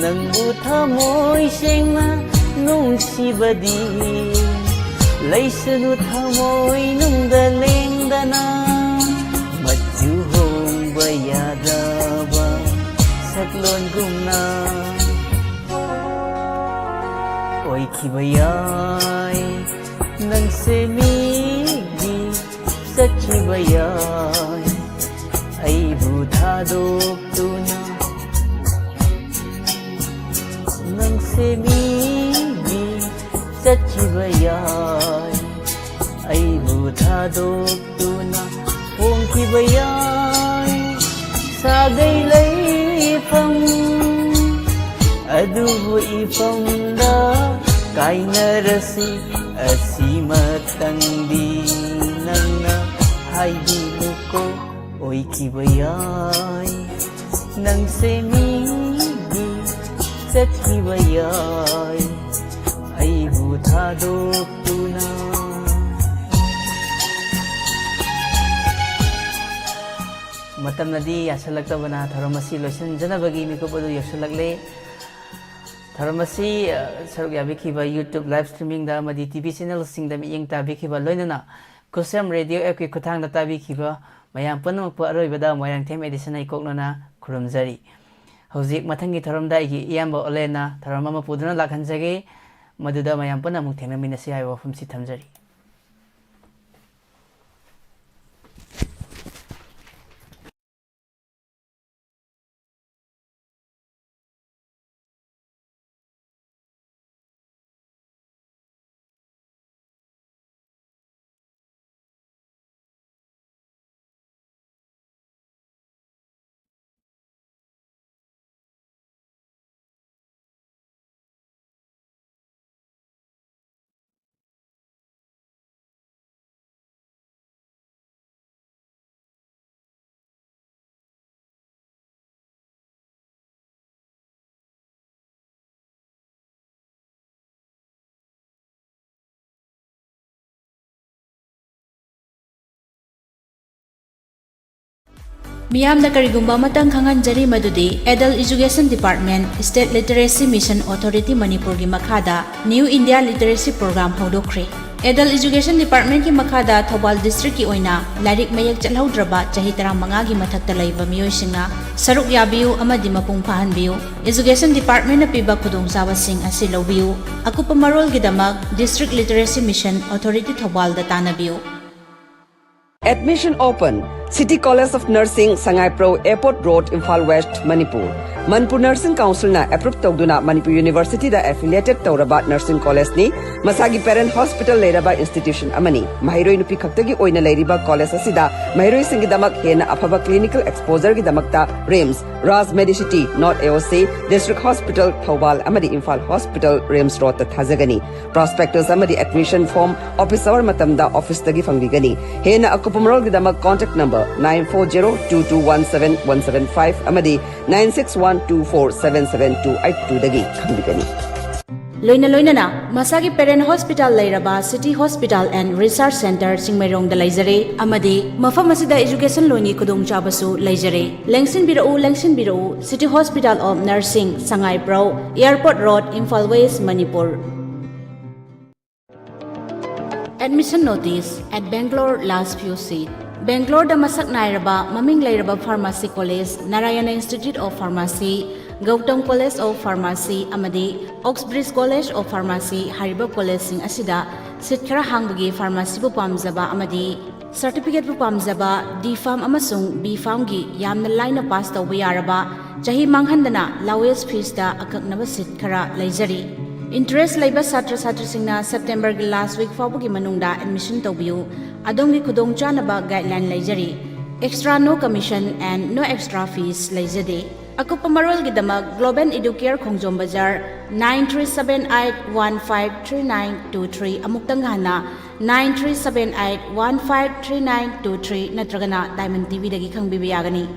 ꯅꯪꯕꯨ ꯊꯃꯣꯏ ꯁꯦꯡꯅ ꯅꯨꯡꯁꯤꯕꯗꯤ ꯂꯩꯁꯅꯨ ꯊꯃꯣꯏ ꯅꯨꯡꯗ ꯂꯦꯡꯗꯅ ꯃꯆꯨ ꯍꯣꯡꯕ ꯌꯥꯗꯕ ꯁꯛꯂꯣꯟꯒꯨꯝꯅ ꯑꯣꯏꯈꯤꯕ ꯌꯥꯏ ꯅꯪꯁꯦ ꯃꯤꯒꯤ ꯆꯠꯈꯤꯕ ꯌꯥꯏ ꯑꯩꯕꯨ ꯊꯥꯗꯣꯛꯇꯨꯅ ꯅꯪꯁꯦ ꯃꯤꯒꯤ ꯆꯠꯈꯤꯕ ꯌꯥꯏ ꯑꯩꯕꯨ ꯊꯥꯗꯣꯛꯇꯨꯅ ꯍꯣꯡꯈꯤꯕ ꯌꯥꯏ ꯁꯥꯒꯩ ꯂꯩꯐꯝ ꯑꯗꯨꯕꯨ ꯏꯐꯝꯗ ꯀꯥꯏꯅꯔꯁꯤ꯫ ꯑꯁꯤꯃꯇꯪꯗꯤ ꯅꯪꯅ ꯍꯥꯏꯕꯤꯌꯨꯀꯣ꯫ ꯑꯣꯏꯈꯤꯕ ꯌꯥꯏ ꯅꯪꯁꯦ ꯃꯤꯒꯤ ꯆꯠꯈꯤꯕ ꯌꯥꯏ ꯑꯩꯕꯨ ꯊꯥꯗꯣꯛꯇꯨꯅ꯫ ꯃꯇꯝꯅꯗꯤ ꯌꯥꯁꯤꯜꯂꯛꯇꯕꯅ ꯊꯧꯔꯝ ꯑꯁꯤ ꯂꯣꯏꯁꯤꯟꯖꯅꯕꯒꯤ ꯃꯤꯀꯨꯞ ꯑꯗꯨ ꯌꯧꯁꯤꯜꯂꯛꯂꯦ꯫ ꯊꯧꯔꯝ ꯑꯁꯤ, ꯑ, ꯁꯔꯨꯛ ꯌꯥꯕꯤꯈꯤꯕ YouTube live streamingꯗ ꯑꯃꯗꯤ ꯇꯤ ꯚꯤ channelꯁꯤꯡꯗ ꯃꯤꯠꯌꯦꯡ ꯇꯥꯕꯤꯈꯤꯕ, ꯂꯣꯏꯅꯅ ꯈꯨꯁꯦꯝ Radio appꯀꯤ ꯈꯨꯠꯊꯥꯡꯗ ꯇꯥꯕꯤꯈꯤꯕ ꯃꯌꯥꯝ ꯄꯨꯝꯅꯃꯛꯄꯨ ꯑꯔꯣꯏꯕꯗ ꯃꯣꯏꯔꯥꯡꯊꯦꯝ Edisonꯅ ꯏꯀꯣꯛꯅꯅ ꯈꯨꯔꯨꯝꯖꯔꯤ꯫ ꯍꯧꯖꯤꯛ ꯃꯊꯪꯒꯤ ꯊꯧꯔꯝꯗ ꯑꯩꯒꯤ ꯏꯌꯥꯝꯕ ꯑꯣꯂꯦꯟꯅ ꯊꯧꯔꯝ ꯑꯃ ꯄꯨꯗꯨꯅ ꯂꯥꯛꯍꯟꯖꯒꯦ꯫ ꯃꯗꯨꯗ ꯃꯌꯥꯝ ꯄꯨꯟꯅ ꯑꯃꯨꯛ ꯊꯦꯡꯅꯃꯤꯟꯅꯁꯤ ꯍꯥꯏꯕ ꯋꯥꯐꯝꯁꯤ ꯊꯝꯖꯔꯤ꯫ ꯃꯤꯌꯥꯝꯗ ꯀꯔꯤꯒꯨꯝꯕ ꯑꯃꯇꯪ ꯈꯪꯍꯟꯖꯔꯤ, ꯃꯗꯨꯗꯤ Adult Education Department, State Literacy Mission Authority ꯃꯅꯤꯄꯨꯔꯒꯤ ꯃꯈꯥꯗ New India Literacy Program ꯍꯧꯗꯣꯛꯈ꯭ꯔꯦ꯫ Adult Education Departmentꯀꯤ ꯃꯈꯥꯗ ꯊꯧꯕꯥꯜ districtꯀꯤ ꯑꯣꯏꯅ ꯂꯥꯏꯔꯤꯛ ꯃꯌꯦꯛ ꯆꯠꯍꯧꯗ꯭ꯔꯕ ꯆꯍꯤ ꯇꯔꯥꯃꯉꯥꯒꯤ ꯃꯊꯛꯇ ꯂꯩꯕ ꯃꯤꯑꯣꯏꯁꯤꯡꯅ ꯁꯔꯨꯛ ꯌꯥꯕꯤꯌꯨ ꯑꯃꯗꯤ ꯃꯄꯨꯡ ꯐꯥꯍꯟꯕꯤꯌꯨ꯫ Education Departmentꯅ ꯄꯤꯕ ꯈꯨꯗꯣꯡꯆꯥꯕꯁꯤꯡ ꯑꯁꯤ ꯂꯧꯕꯤꯌꯨ꯫ ꯑꯀꯨꯞꯄ ꯃꯔꯣꯜꯒꯤꯗꯃꯛ District Literacy Mission Authority ꯊꯧꯕꯥꯜꯗ ꯇꯥꯟꯅꯕꯤꯌꯨ꯫ Admission open, City College of Nursing, Sangaipro Airport Road, Imphal West, Manipur. Manipur ꯅꯔꯁꯤꯡ ꯀꯥꯎꯟꯁꯤꯜꯅ ꯑꯦꯄ꯭ꯔꯨꯞ ꯇꯧꯗꯨꯅ ꯃꯅꯤꯄꯨꯔ ꯌꯨꯅꯤꯚꯔꯁꯤꯇꯤꯗ ꯑꯦꯐꯤꯂꯤꯌꯦꯇꯦꯗ ꯇꯧꯔꯕ ꯅꯔꯁꯤꯡ ꯀꯣꯂꯦꯖꯅꯤ꯫ ꯃꯁꯥꯒꯤ ꯄꯦꯔꯦꯟ ꯍꯣꯁꯄꯤꯇꯥꯜ ꯂꯩꯔꯕ ꯏꯟꯁꯇꯤꯇ꯭ꯌꯨꯁꯟ ꯑꯃꯅꯤ꯫ ꯃꯍꯩꯔꯣꯏ ꯅꯨꯄꯤ ꯈꯛꯇꯒꯤ ꯑꯣꯏꯅ ꯂꯩꯔꯤꯕ ꯀꯣꯂꯦꯖ ꯑꯁꯤꯗ ꯃꯍꯩꯔꯣꯏꯁꯤꯡꯒꯤꯗꯃꯛ ꯍꯦꯟꯅ ꯑꯐꯕ ꯀ꯭ꯂꯤꯅꯤꯀꯦꯜ ꯑꯦꯛꯁꯄꯣꯖꯔꯒꯤꯗꯃꯛꯇ ꯔꯤꯝꯁ, ꯔꯥꯖ ꯃꯦꯗꯤꯁꯤꯇꯤ, ꯅꯣꯔꯠ ꯑꯦ ꯑꯣ ꯁꯤ, ꯗꯤꯁꯇ꯭ꯔꯤꯛ ꯍꯣꯁꯄꯤꯇꯥꯜ ꯊꯧꯕꯥꯜ ꯑꯃꯗꯤ ꯏꯝꯐꯥꯜ ꯍꯣꯁꯄꯤꯇꯥꯜ ꯔꯤꯝꯁ ꯔꯣꯗꯇ ꯊꯥꯖꯒꯅꯤ꯫ ꯄ꯭ꯔꯣꯁꯄꯦꯛꯇꯁ ꯑꯃꯗꯤ ꯑꯦꯗꯃꯤꯁꯟ ꯐꯣꯔꯝ ꯑꯣꯐꯤꯁ ꯑꯋꯥꯔ ꯃꯇꯝꯗ ꯑꯣꯐꯤꯁꯇꯒꯤ ꯐꯪꯕꯤꯒꯅꯤ꯫ ꯍꯦꯟꯅ ꯑꯀꯨꯞꯄ ꯃꯔꯣꯜꯒꯤꯗꯃꯛ contact number nine four zero two two one seven one seven five ꯑꯃꯗꯤ nine six one two four seven seven two eight two ꯗꯒꯤ ꯈꯪꯕꯤꯒꯅꯤ꯫ ꯂꯣꯏꯅ ꯂꯣꯏꯅꯅ ꯃꯁꯥꯒꯤ ꯄꯦꯔꯦꯟ ꯍꯣꯁꯄꯤꯇꯥꯜ ꯂꯩꯔꯕ city hospital and research centre ꯆꯤꯡꯃꯩꯔꯣꯡꯗ ꯂꯩꯖꯔꯦ ꯑꯃꯗꯤ ꯃꯐꯝ ꯑꯁꯤꯗ ꯏꯖꯨꯀꯦꯁꯟ ꯂꯣꯟꯒꯤ ꯈꯨꯗꯣꯡꯆꯥꯕꯁꯨ ꯂꯩꯖꯔꯦ꯫ ꯂꯦꯡꯁꯤꯟꯕꯤꯔꯛꯎ, ꯂꯦꯡꯁꯤꯟꯕꯤꯔꯛꯎ, city hospital of nursing, Sangaiprou, airport road, Imphal west, Manipur. Admission notice at Bangalore last few seat. ꯕꯦꯡꯒ꯭ꯂꯣꯔꯗ ꯃꯁꯛ ꯅꯥꯏꯔꯕ ꯃꯃꯤꯡ ꯂꯩꯔꯕ pharmacy college Narayan institute of pharmacy, Gautam college of pharmacy ꯑꯃꯗꯤ ꯑꯣꯛꯁꯕ꯭ꯔꯤꯖ ꯀꯣꯂꯦꯖ ꯑꯣꯐ ꯐꯥꯔꯃꯥꯁꯤ ꯍꯥꯏꯔꯤꯕ ꯀꯣꯂꯦꯖꯁꯤꯡ ꯑꯁꯤꯗ ꯁꯤꯠ ꯈꯔ ꯍꯥꯡꯕꯒꯤ ꯐꯥꯔꯃꯥꯁꯤꯕꯨ ꯄꯥꯝꯖꯕ ꯑꯃꯗꯤ ꯁꯔꯇꯤꯐꯤꯀꯦꯠꯄꯨ ꯄꯥꯝꯖꯕ ꯗꯤ ꯐꯥꯔꯝ ꯑꯃꯁꯨꯡ ꯕꯤ ꯐꯥꯔꯝꯒꯤ ꯌꯥꯝꯅ ꯂꯥꯏꯅ ꯄꯥꯁ ꯇꯧꯕ ꯌꯥꯔꯕ, ꯆꯍꯤ ꯃꯥꯡꯍꯟꯗꯅ ꯂꯥꯋꯦꯁ ꯐꯤꯁꯇ ꯑꯀꯛꯅꯕ ꯁꯤꯠ ꯈꯔ ꯂꯩꯖꯔꯤ꯫ ꯏꯟꯇꯔꯦꯁ ꯂꯩꯕ ꯁꯥꯇ꯭ꯔ ꯁꯥꯇ꯭ꯔꯤꯁꯤꯡꯅ ꯁꯦꯞꯇꯦꯝꯕꯔꯒꯤ ꯂꯥꯁ ꯋꯤꯛ ꯐꯥꯎꯕꯒꯤ ꯃꯅꯨꯡꯗ ꯑꯦꯗꯃꯤꯁꯟ ꯇꯧꯕꯤꯌꯨ꯫ ꯑꯗꯣꯝꯒꯤ ꯈꯨꯗꯣꯡꯆꯥꯅꯕ ꯒꯥꯏꯗꯂꯥꯏꯟ ꯂꯩꯖꯔꯤ꯫ Extra no commission and no extra fees ꯂꯩꯖꯗꯦ꯫ ꯑꯀꯨꯞꯄ ꯃꯔꯣꯜꯒꯤꯗꯃꯛ ꯒ꯭ꯂꯣꯕꯦꯜ ꯏꯗꯨꯀꯦꯌꯔ ꯈꯣꯡꯖꯣꯝ ꯕꯖꯥꯔ, nine three seven eight one five three nine two three, ꯑꯃꯨꯛꯇꯪ ꯍꯟꯅ, nine three seven eight one five three nine two three ꯅꯠꯇ꯭ꯔꯒꯅ ꯗꯥꯏꯃꯟ ꯇꯤꯚꯤꯗꯒꯤ ꯈꯪꯕꯤꯕ ꯌꯥꯒꯅꯤ꯫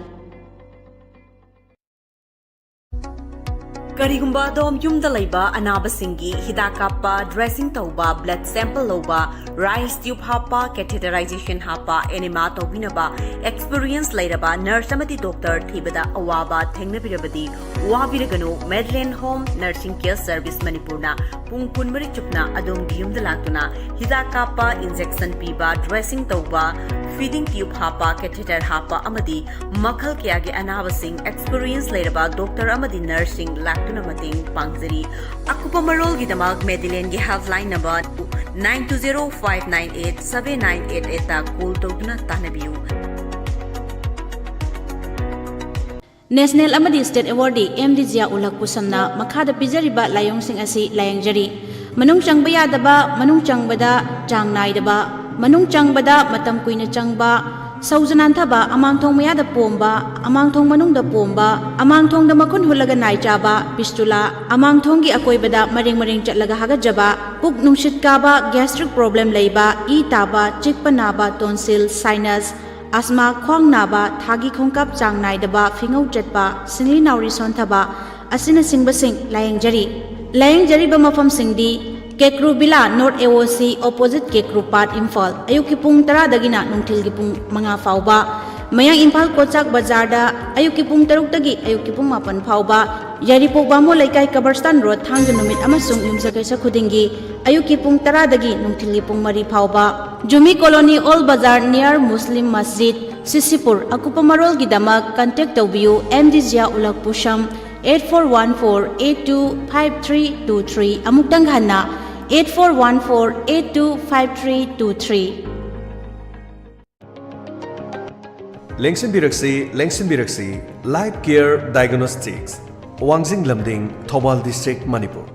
ꯀꯔꯤꯒꯨꯝꯕ ꯑꯗꯣꯝ ꯌꯨꯝꯗ ꯂꯩꯕ ꯑꯅꯥꯕꯁꯤꯡꯒꯤ ꯍꯤꯗꯥꯛ ꯀꯥꯞꯄ, ꯗ꯭ꯔꯦꯁꯤꯡ ꯇꯧꯕ, ꯕ꯭ꯂꯗ ꯁꯦꯝꯄꯜ ꯂꯧꯕ, ꯔꯥꯏꯁ ꯇ꯭ꯌꯨꯕ ꯍꯥꯞꯄ, ꯀꯦꯊꯦꯇꯔꯥꯏꯖꯦꯁꯟ ꯍꯥꯞꯄ, ꯑꯦꯅꯤꯃꯥ ꯇꯧꯕꯤꯅꯕ ꯑꯦꯛꯁꯄꯤꯔꯤꯌꯦꯟꯁ ꯂꯩꯔꯕ ꯅꯔꯁ ꯑꯃꯗꯤ ꯗꯣꯛꯇꯔ ꯊꯤꯕꯗ ꯑꯋꯥꯕ ꯊꯦꯡꯅꯕꯤꯔꯕꯗꯤ ꯋꯥꯕꯤꯔꯒꯅꯨ꯫ ꯃꯦꯗꯂꯦꯟ ꯍꯣꯝ ꯅꯔꯁꯤꯡ ꯀꯦꯌꯔ ꯁꯔꯚꯤꯁ ꯃꯅꯤꯄꯨꯔꯅ ꯄꯨꯡ ꯀꯨꯟꯃꯔꯤ ꯆꯨꯞꯅ ꯑꯗꯣꯝꯒꯤ ꯌꯨꯝꯗ ꯂꯥꯛꯇꯨꯅ ꯍꯤꯗꯥꯛ ꯀꯥꯞꯄ, ꯏꯟꯖꯦꯛꯁꯟ ꯄꯤꯕ, ꯗ꯭ꯔꯦꯁꯤꯡ ꯇꯧꯕ, ꯐꯤꯗꯤꯡ ꯇ꯭ꯌꯨꯕ ꯍꯥꯞꯄ, ꯀꯦꯊꯦꯇꯔ ꯍꯥꯞꯄ ꯑꯃꯗꯤ ꯃꯈꯜ ꯀꯌꯥꯒꯤ ꯑꯅꯥꯕꯁꯤꯡ ꯑꯦꯛꯁꯄꯤꯔꯤꯌꯦꯟꯁ ꯂꯩꯔꯕ ꯗꯣꯛꯇꯔ ꯑꯃꯗꯤ ꯅꯔꯁꯁꯤꯡ ꯂꯥꯛꯇꯨꯅ ꯃꯇꯦꯡ ꯄꯥꯡꯖꯔꯤ꯫ ꯑꯀꯨꯞꯄ ꯃꯔꯣꯜꯒꯤꯗꯃꯛ ꯃꯦꯗꯤꯂꯦꯟꯒꯤ helpline number nine two zero five nine eight seven nine eight eight ꯇ ꯀꯣꯜ ꯇꯧꯗꯨꯅ ꯇꯥꯟꯅꯕꯤꯌꯨ꯫ National ꯑꯃꯗꯤ State Awardee ꯑꯦꯝ ꯗꯤ ꯖꯤꯌꯥ ꯎꯂꯛ ꯄꯨꯁꯝꯅ ꯃꯈꯥꯗ ꯄꯤꯖꯔꯤꯕ ꯂꯥꯏꯑꯣꯡꯁꯤꯡ ꯑꯁꯤ ꯂꯥꯌꯦꯡꯖꯔꯤ: ꯃꯅꯨꯡ ꯆꯪꯕ ꯌꯥꯗꯕ, ꯃꯅꯨꯡ ꯆꯪꯕꯗ ꯆꯥꯡ ꯅꯥꯏꯗꯕ, ꯃꯅꯨꯡ ꯆꯪꯕꯗ ꯃꯇꯝ ꯀꯨꯏꯅ ꯆꯪꯕ, ꯁꯧꯖ ꯅꯥꯟꯊꯕ, ꯑꯃꯥꯡꯊꯣꯡ ꯃꯌꯥꯗ ꯄꯣꯝꯕ, ꯑꯃꯥꯡꯊꯣꯡ ꯃꯅꯨꯡꯗ ꯄꯣꯝꯕ, ꯑꯃꯥꯡꯊꯣꯡꯗ ꯃꯈꯨꯟ ꯍꯨꯠꯂꯒ ꯅꯥꯏ ꯆꯥꯕ, fistula, ꯑꯃꯥꯡꯊꯣꯡꯒꯤ ꯑꯀꯣꯏꯕꯗ ꯃꯔꯦꯡ ꯃꯔꯦꯡ ꯆꯠꯂꯒ ꯍꯥꯒꯠꯆꯕ, ꯄꯨꯛ ꯅꯨꯡꯁꯤꯠ ꯀꯥꯕ, gastric problem ꯂꯩꯕ, ꯏ ꯇꯥꯕ, ꯆꯤꯛꯄ ꯅꯥꯕ, tonsil, sinus, asthma, ꯈ꯭ꯋꯥꯡ ꯅꯥꯕ, ꯊꯥꯒꯤ ꯈꯣꯡꯀꯥꯞ ꯆꯥꯡ ꯅꯥꯏꯗꯕ, ꯐꯤꯉꯧ ꯆꯠꯄ, ꯁꯤꯡꯂꯤ ꯅꯥꯎꯔꯤ ꯁꯣꯟꯊꯕ ꯑꯁꯤꯅꯆꯤꯡꯕꯁꯤꯡ ꯂꯥꯌꯦꯡꯖꯔꯤ꯫ ꯂꯥꯌꯦꯡꯖꯔꯤꯕ ꯃꯐꯝꯁꯤꯡꯗꯤ: ꯀꯦꯀ꯭ꯔꯨ ꯕꯤꯂꯥ, North A O C, opposite ꯀꯦꯀ꯭ꯔꯨ ꯄꯥꯠ, ꯏꯝꯐꯥꯜ꯫ ꯑꯌꯨꯛꯀꯤ ꯄꯨꯡ ꯇꯔꯥꯗꯒꯤꯅ ꯅꯨꯡꯊꯤꯜꯒꯤ ꯄꯨꯡ ꯃꯉꯥ ꯐꯥꯎꯕ꯫ ꯃꯌꯥꯡ ꯏꯝꯐꯥꯜ ꯀꯣꯆꯥꯛ ꯕꯖꯥꯔꯗ ꯑꯌꯨꯛꯀꯤ ꯄꯨꯡ ꯇꯔꯨꯛꯇꯒꯤ ꯑꯌꯨꯛꯀꯤ ꯄꯨꯡ ꯃꯥꯄꯟ ꯐꯥꯎꯕ꯫ ꯌꯥꯏꯔꯤꯄꯣꯛ ꯕꯥꯃꯣꯟ ꯂꯩꯀꯥꯏ, ꯀꯕꯔꯁꯇꯥꯟ ꯔꯣꯗ, ꯊꯥꯡꯖ ꯅꯨꯃꯤꯠ ꯑꯃꯁꯨꯡ ꯌꯨꯝꯁꯀꯩꯁ ꯈꯨꯗꯤꯡꯒꯤ ꯑꯌꯨꯛꯀꯤ ꯄꯨꯡ ꯇꯔꯥꯗꯒꯤ ꯅꯨꯡꯊꯤꯜꯒꯤ ꯄꯨꯡ ꯃꯔꯤ ꯐꯥꯎꯕ꯫ Jumi colony, old Bazar, near ꯃꯨꯁꯂꯤꯝ ꯃꯁꯖꯤꯗ, ꯁꯤꯁꯤꯄꯨꯔ꯫ ꯑꯀꯨꯞꯄ ꯃꯔꯣꯜꯒꯤꯗꯃꯛ contact ꯇꯧꯕꯤꯌꯨ ꯑꯦꯝ ꯗꯤ ꯖꯤꯌꯥ ꯎꯂꯛ ꯄꯨꯁꯝ, eight four one four eight two five three two three꯫ ꯑꯃꯨꯛꯇꯪ ꯍꯟꯅ, eight four one four eight two five three two three꯫ ꯂꯦꯡꯁꯤꯟꯕꯤꯔꯛꯁꯤ, ꯂꯦꯡꯁꯤꯟꯕꯤꯔꯛꯁꯤ, Life Care Diagnostics, ꯋꯥꯡꯖꯤꯡ ꯂꯝꯗꯤꯡ, ꯊꯧꯕꯥꯜ district, ꯃꯅꯤꯄꯨꯔ꯫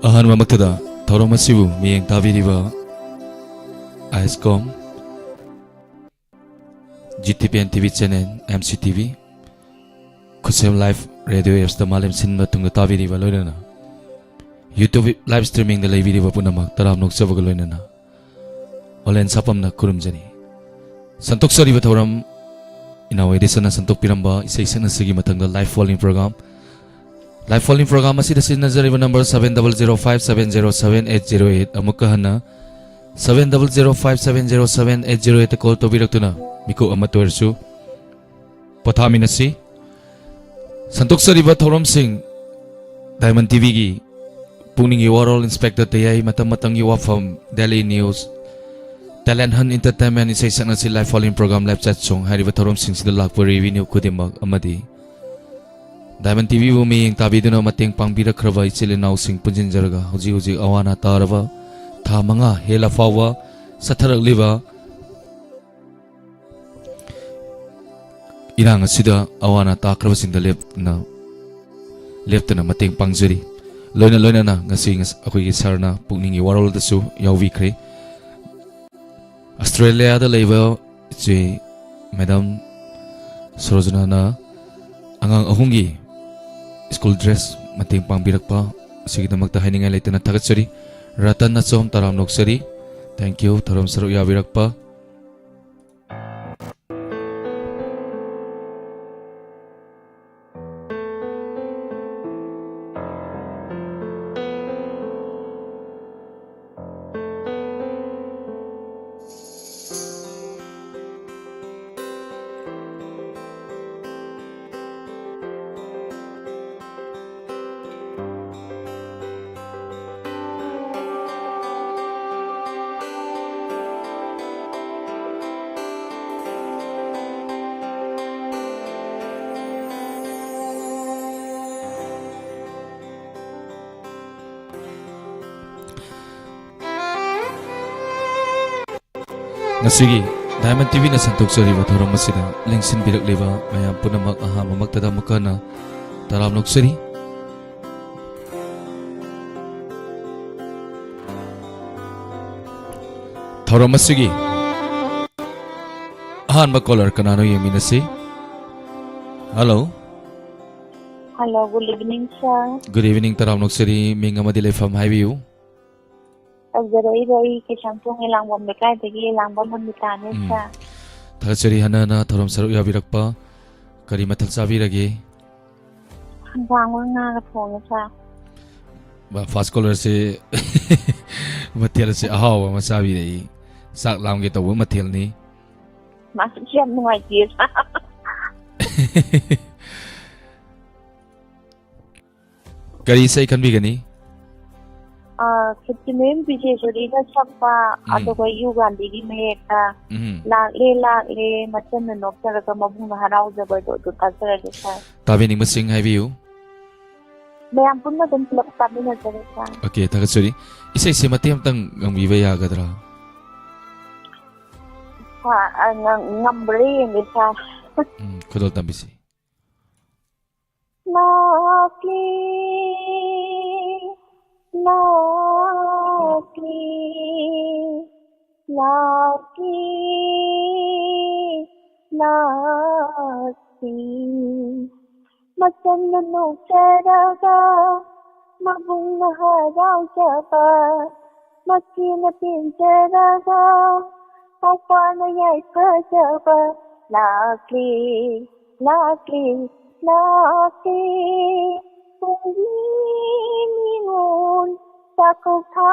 ꯑꯍꯥꯟꯕꯃꯛꯇꯗ ꯊꯧꯔꯝ ꯑꯁꯤꯕꯨ ꯃꯤꯠꯌꯦꯡ ꯇꯥꯕꯤꯔꯤꯕ ꯑꯥꯏꯁꯀꯣꯝ, G T P N T V channel, M C T V, ꯈꯨꯠꯁꯦꯝ live radio appsꯇ ꯃꯥꯂꯦꯝ ꯁꯤꯟꯕ ꯊꯨꯡꯅ ꯇꯥꯕꯤꯔꯤꯕ, ꯂꯣꯏꯅꯅ YouTube live streamingꯗ ꯂꯩꯕꯤꯔꯤꯕ ꯄꯨꯝꯅꯃꯛ ꯇꯔꯥꯝꯅ ꯑꯣꯛꯆꯕꯒ ꯂꯣꯏꯅꯅ ꯑꯣꯂꯦꯟ ꯁꯥꯄꯝꯅ ꯈꯨꯔꯨꯝꯖꯔꯤ꯫ ꯁꯟꯇꯣꯛꯆꯔꯤꯕ ꯊꯧꯔꯝ ꯏꯅꯥꯎ ꯑꯦꯗꯤꯁꯟꯅ ꯁꯟꯇꯣꯛꯄꯤꯔꯝꯕ ꯏꯁꯩ ꯁꯛꯅꯁꯤꯒꯤ ꯃꯊꯪꯗ live phone-in program, live phone-in program ꯑꯁꯤꯗ ꯁꯤꯖꯤꯟꯅꯖꯔꯤꯕ number seven double zero five seven zero seven eight zero eight꯫ ꯑꯃꯨꯛꯀ ꯍꯟꯅ seven double zero five seven zero seven eight zero eightꯇ call ꯇꯧꯕꯤꯔꯛꯇꯨꯅ ꯃꯤꯀꯨꯞ ꯑꯃꯠꯇ ꯑꯣꯏꯔꯁꯨ ꯄꯣꯊꯥꯃꯤꯟꯅꯁꯤ꯫ ꯁꯟꯗꯣꯛꯆꯔꯤꯕ ꯊꯧꯔꯝꯁꯤꯡ Diamond ꯇꯤ ꯚꯤꯒꯤ ꯄꯨꯛꯅꯤꯡꯒꯤ ꯋꯥꯔꯣꯜ, Inspector ꯇꯌꯥꯏ, ꯃꯇꯝ ꯃꯇꯝꯒꯤ ꯋꯥꯐꯝ, daily news, Talent Hunt Entertainment ꯏꯁꯩ ꯁꯛꯅꯁꯤ live following program, live chat song ꯍꯥꯏꯔꯤꯕ ꯊꯧꯔꯝꯁꯤꯡꯁꯤꯗ ꯂꯥꯛꯄ revenue ꯈꯨꯗꯤꯡꯃꯛ ꯑꯃꯗꯤ Diamond ꯇꯤꯚꯤꯕꯨ ꯃꯤꯠꯌꯦꯡ ꯇꯥꯕꯤꯗꯨꯅ ꯃꯇꯦꯡ ꯄꯥꯡꯕꯤꯔꯛꯈ꯭ꯔꯕ ꯏꯆꯤꯜ ꯏꯅꯥꯎꯁꯤꯡ ꯄꯨꯟꯁꯤꯟꯖꯔꯒ ꯍꯧꯖꯤꯛ ꯍꯧꯖꯤꯛ ꯑꯋꯥ ꯑꯅꯥ ꯇꯥꯔꯕ ꯊꯥ ꯃꯉꯥ ꯍꯦꯜꯂ ꯐꯥꯎꯕ ꯆꯠꯊꯔꯛꯂꯤꯕ ꯏꯔꯥꯡ ꯑꯁꯤꯗ ꯑꯋꯥ ꯑꯅꯥ ꯇꯥꯈ꯭ꯔꯕꯁꯤꯡꯗ ꯂꯦꯞꯅ, ꯂꯦꯞꯇꯅ ꯃꯇꯦꯡ ꯄꯥꯡꯖꯔꯤ꯫ ꯂꯣꯏꯅ ꯂꯣꯏꯅꯅ ꯉꯁꯤ ꯉꯁ-, ꯑꯩꯈꯣꯏꯒꯤ ꯁꯥꯔꯅ ꯄꯨꯛꯅꯤꯡꯒꯤ ꯋꯥꯔꯣꯜꯗꯁꯨ ꯌꯥꯎꯕꯤꯈ꯭ꯔꯦ꯫ ꯑꯁꯇ꯭ꯔꯦꯂꯤꯌꯥꯗ ꯂꯩꯕ ꯏꯆꯦ ꯃꯦꯗꯥꯝ ꯁꯣꯔꯣꯖꯅꯥꯅ ꯑꯉꯥꯡ ꯑꯍꯨꯝꯒꯤ ꯁ꯭ꯀꯨꯜ ꯗ꯭ꯔꯦꯁ ꯃꯇꯦꯡ ꯄꯥꯡꯕꯤꯔꯛꯄ ꯑꯁꯤꯒꯤꯗꯃꯛꯇ ꯍꯥꯏꯅꯤꯡꯉꯥꯏ ꯂꯩꯇꯅ ꯊꯥꯒꯠꯆꯔꯤ꯫ ꯔꯇꯟ ꯑꯆꯣꯝ, ꯇꯔꯥꯝ ꯅꯣꯛꯆꯔꯤ꯫ Thank you, ꯊꯧꯔꯝ ꯁꯔꯨꯛ ꯌꯥꯕꯤꯔꯛꯄ꯫ ꯉꯁꯤꯒꯤ Diamond ꯇꯤꯚꯤꯅ ꯁꯟꯗꯣꯛꯆꯔꯤꯕ ꯊꯧꯔꯝ ꯑꯁꯤꯗ ꯂꯦꯡꯁꯤꯟꯕꯤꯔꯛꯂꯤꯕ ꯃꯌꯥꯝ ꯄꯨꯝꯅꯃꯛ ꯑꯍꯥꯟꯕꯃꯛꯇꯗ ꯑꯃꯨꯛ ꯍꯟꯅ ꯇꯔꯥꯝ ꯅꯣꯛꯆꯔꯤ꯫ ꯊꯧꯔꯝ ꯑꯁꯤꯒꯤ ꯑꯍꯥꯟꯕ caller ꯀꯅꯥꯅꯣ ꯌꯦꯡꯃꯤꯟꯅꯁꯤ꯫ Hello꯫ Hello, good evening, sir. Good evening, ꯇꯔꯥꯝ ꯅꯣꯛꯆꯔꯤ꯫ ꯃꯤꯡ ꯑꯃꯗꯤ ꯂꯩꯐꯝ ꯍꯥꯏꯕꯤꯌꯨ꯫ ꯇꯧꯖꯔꯛꯏꯕ ꯑꯩ ꯀꯩꯁꯥꯝꯊꯣꯡ ꯏꯂꯥꯡꯕꯝ ꯂꯩꯀꯥꯏꯗꯒꯤ ꯏꯂꯥꯡꯕꯝ ꯃꯃꯤꯇꯥꯅꯦ, ꯎꯝ꯫ Sir꯫ ꯊꯥꯒꯠꯆꯔꯤ ꯍꯟꯅ ꯍꯟꯅ ꯊꯧꯔꯝ ꯁꯔꯨꯛ ꯌꯥꯕꯤꯔꯛꯄ꯫ ꯀꯔꯤ ꯃꯊꯦꯜ ꯆꯥꯕꯤꯔꯒꯦ? ꯍꯪꯒꯥꯝꯒ ꯉꯥꯒ ꯊꯣꯡꯉꯦ, Sir꯫ ꯕꯥ, first callerꯁꯦ ꯃꯊꯦꯜꯁꯦ ꯑꯍꯥꯎꯕ ꯑꯃ ꯆꯥꯕꯤꯔꯛꯏ꯫ ꯆꯥꯛ ꯂꯥꯝꯒꯦ ꯇꯧꯕ ꯃꯊꯦꯜꯅꯤ꯫ ꯃꯥꯁꯨ ꯌꯥꯝ ꯅꯨꯡꯉꯥꯏꯇꯦ, Sir꯫ ꯀꯔꯤ ꯏꯁꯩ ꯈꯟꯕꯤꯒꯅꯤ? ꯑꯥ, ꯈꯦꯇ꯭ꯔꯤꯃꯌꯨꯝ ꯕꯤꯖꯦꯁꯣꯔꯤꯅ ꯁꯛꯄ, ꯎꯝ꯫ ꯑꯗꯨꯒ ꯌꯨ ꯒꯥꯟꯙꯤꯒꯤ ꯃꯌꯦꯛꯇ ꯎꯝ꯫ "ꯂꯥꯛꯂꯦ, ꯂꯥꯛꯂꯦ, ꯃꯆꯟꯅ ꯅꯣꯛꯆꯔꯒ ꯃꯕꯨꯡꯅ ꯍꯔꯥꯎꯖꯕꯗꯣ", ꯑꯗꯨ ꯊꯥꯖꯔꯒꯦ, ꯁꯥꯔ꯫ ꯇꯥꯕꯤꯅꯤꯡꯕꯁꯤꯡ ꯍꯥꯏꯕꯤꯌꯨ꯫ ꯃꯌꯥꯝ ꯄꯨꯟꯅ ꯑꯗꯨꯝ ꯄꯨꯂꯞ ꯇꯥꯃꯤꯟꯅꯖꯔꯦ, ꯁꯥꯔ꯫ ꯑꯣꯀꯦ, ꯊꯥꯒꯠꯆꯔꯤ꯫ ꯏꯁꯩꯁꯦ ꯃꯇꯦꯛ ꯑꯃꯇꯪ ꯉꯪꯕꯤꯕ ꯌꯥꯒꯗ꯭ꯔꯥ? ꯁꯥꯔ, ꯑ, ꯉꯝ-, ꯉꯝꯕ꯭ꯔꯥ ꯌꯦꯡꯒꯦ, ꯁꯥꯔ꯫ ꯎꯝ, ꯈꯨꯗꯣꯜ ꯇꯝꯕꯤꯁꯤ꯫ ꯂꯥꯛꯂꯤ, ꯂꯥꯛꯂꯤ, ꯂꯥꯛꯂꯤ, ꯂꯥꯛꯂꯤ꯫ ꯃꯆꯟꯅ ꯅꯣꯛꯆꯔꯒ, ꯃꯕꯨꯡꯅ ꯍꯔꯥꯎꯖꯕ, ꯃꯆꯦꯅ ꯄꯦꯟꯖꯔꯒ, ꯃꯧꯄ꯭ꯋꯥꯅ ꯌꯥꯏꯐꯖꯕ꯫ ꯂꯥꯛꯂꯤ, ꯂꯥꯛꯂꯤ, ꯂꯥꯛꯂꯤ, ꯀꯨꯝꯕꯤ ꯅꯤꯉꯣꯜ ꯆꯥꯛꯀꯧ ꯊꯥ꯫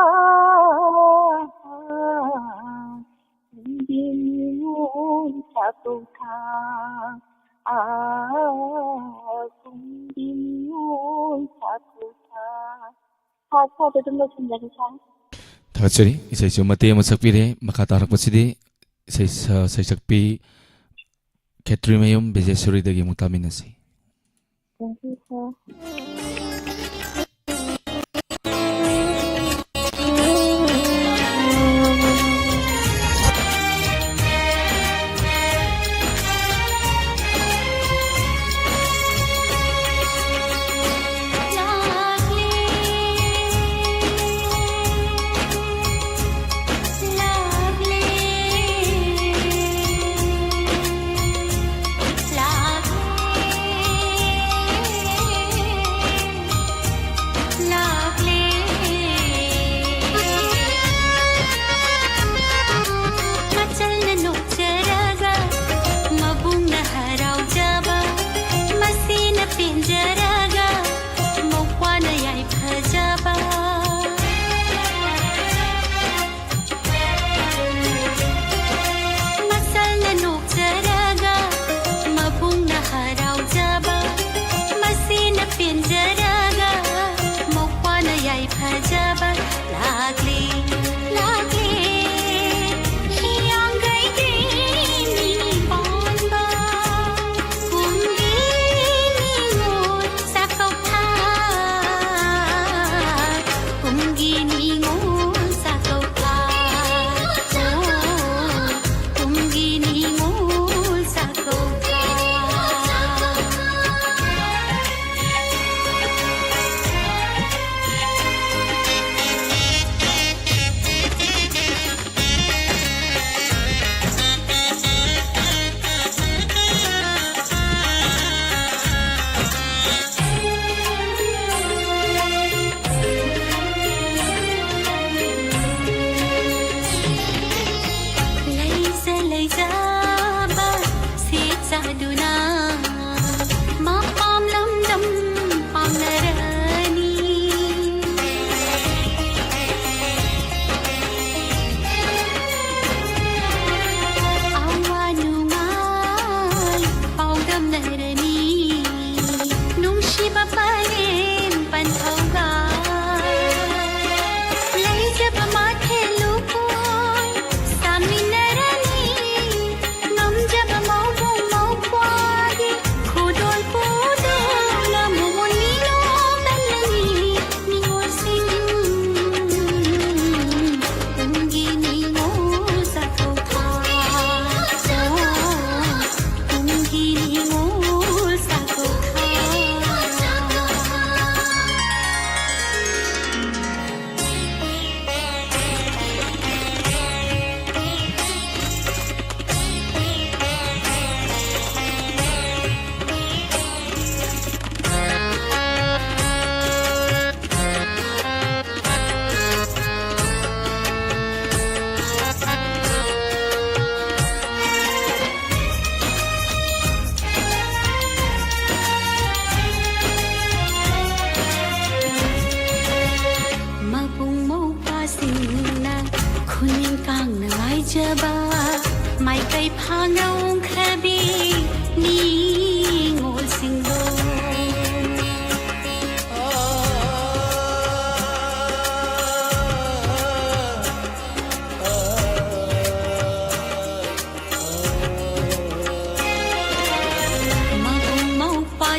ꯀꯨꯝꯕꯤ ꯅꯤꯉꯣꯜ ꯆꯥꯛꯀꯧ ꯊꯥ꯫ ꯑꯥ, ꯀꯨꯝꯕꯤ ꯅꯤꯉꯣꯜ ꯆꯥꯛꯀꯧ ꯊꯥ꯫ ꯁꯥꯔ, ꯁꯥꯔꯗ ꯑꯗꯨꯝ ꯂꯣꯏꯁꯤꯟꯖꯔꯦ, ꯁꯥꯔ꯫ ꯊꯥꯒꯠꯆꯔꯤ꯫ ꯏꯁꯩꯁꯨ ꯃꯇꯦꯛ ꯑꯃ ꯁꯛꯄꯤꯔꯦ꯫ ꯃꯈꯥ ꯇꯥꯔꯛꯄꯁꯤꯗꯤ ꯏꯁꯩ ꯁ-, ꯁꯩꯁꯛꯄꯤ ꯈꯦꯇ꯭ꯔꯤꯃꯌꯨꯝ ꯕꯤꯖꯦꯁꯣꯔꯤꯗꯒꯤ ꯑꯃꯨꯛ ꯇꯥꯃꯤꯟꯅꯁꯤ꯫ Thank you, sir.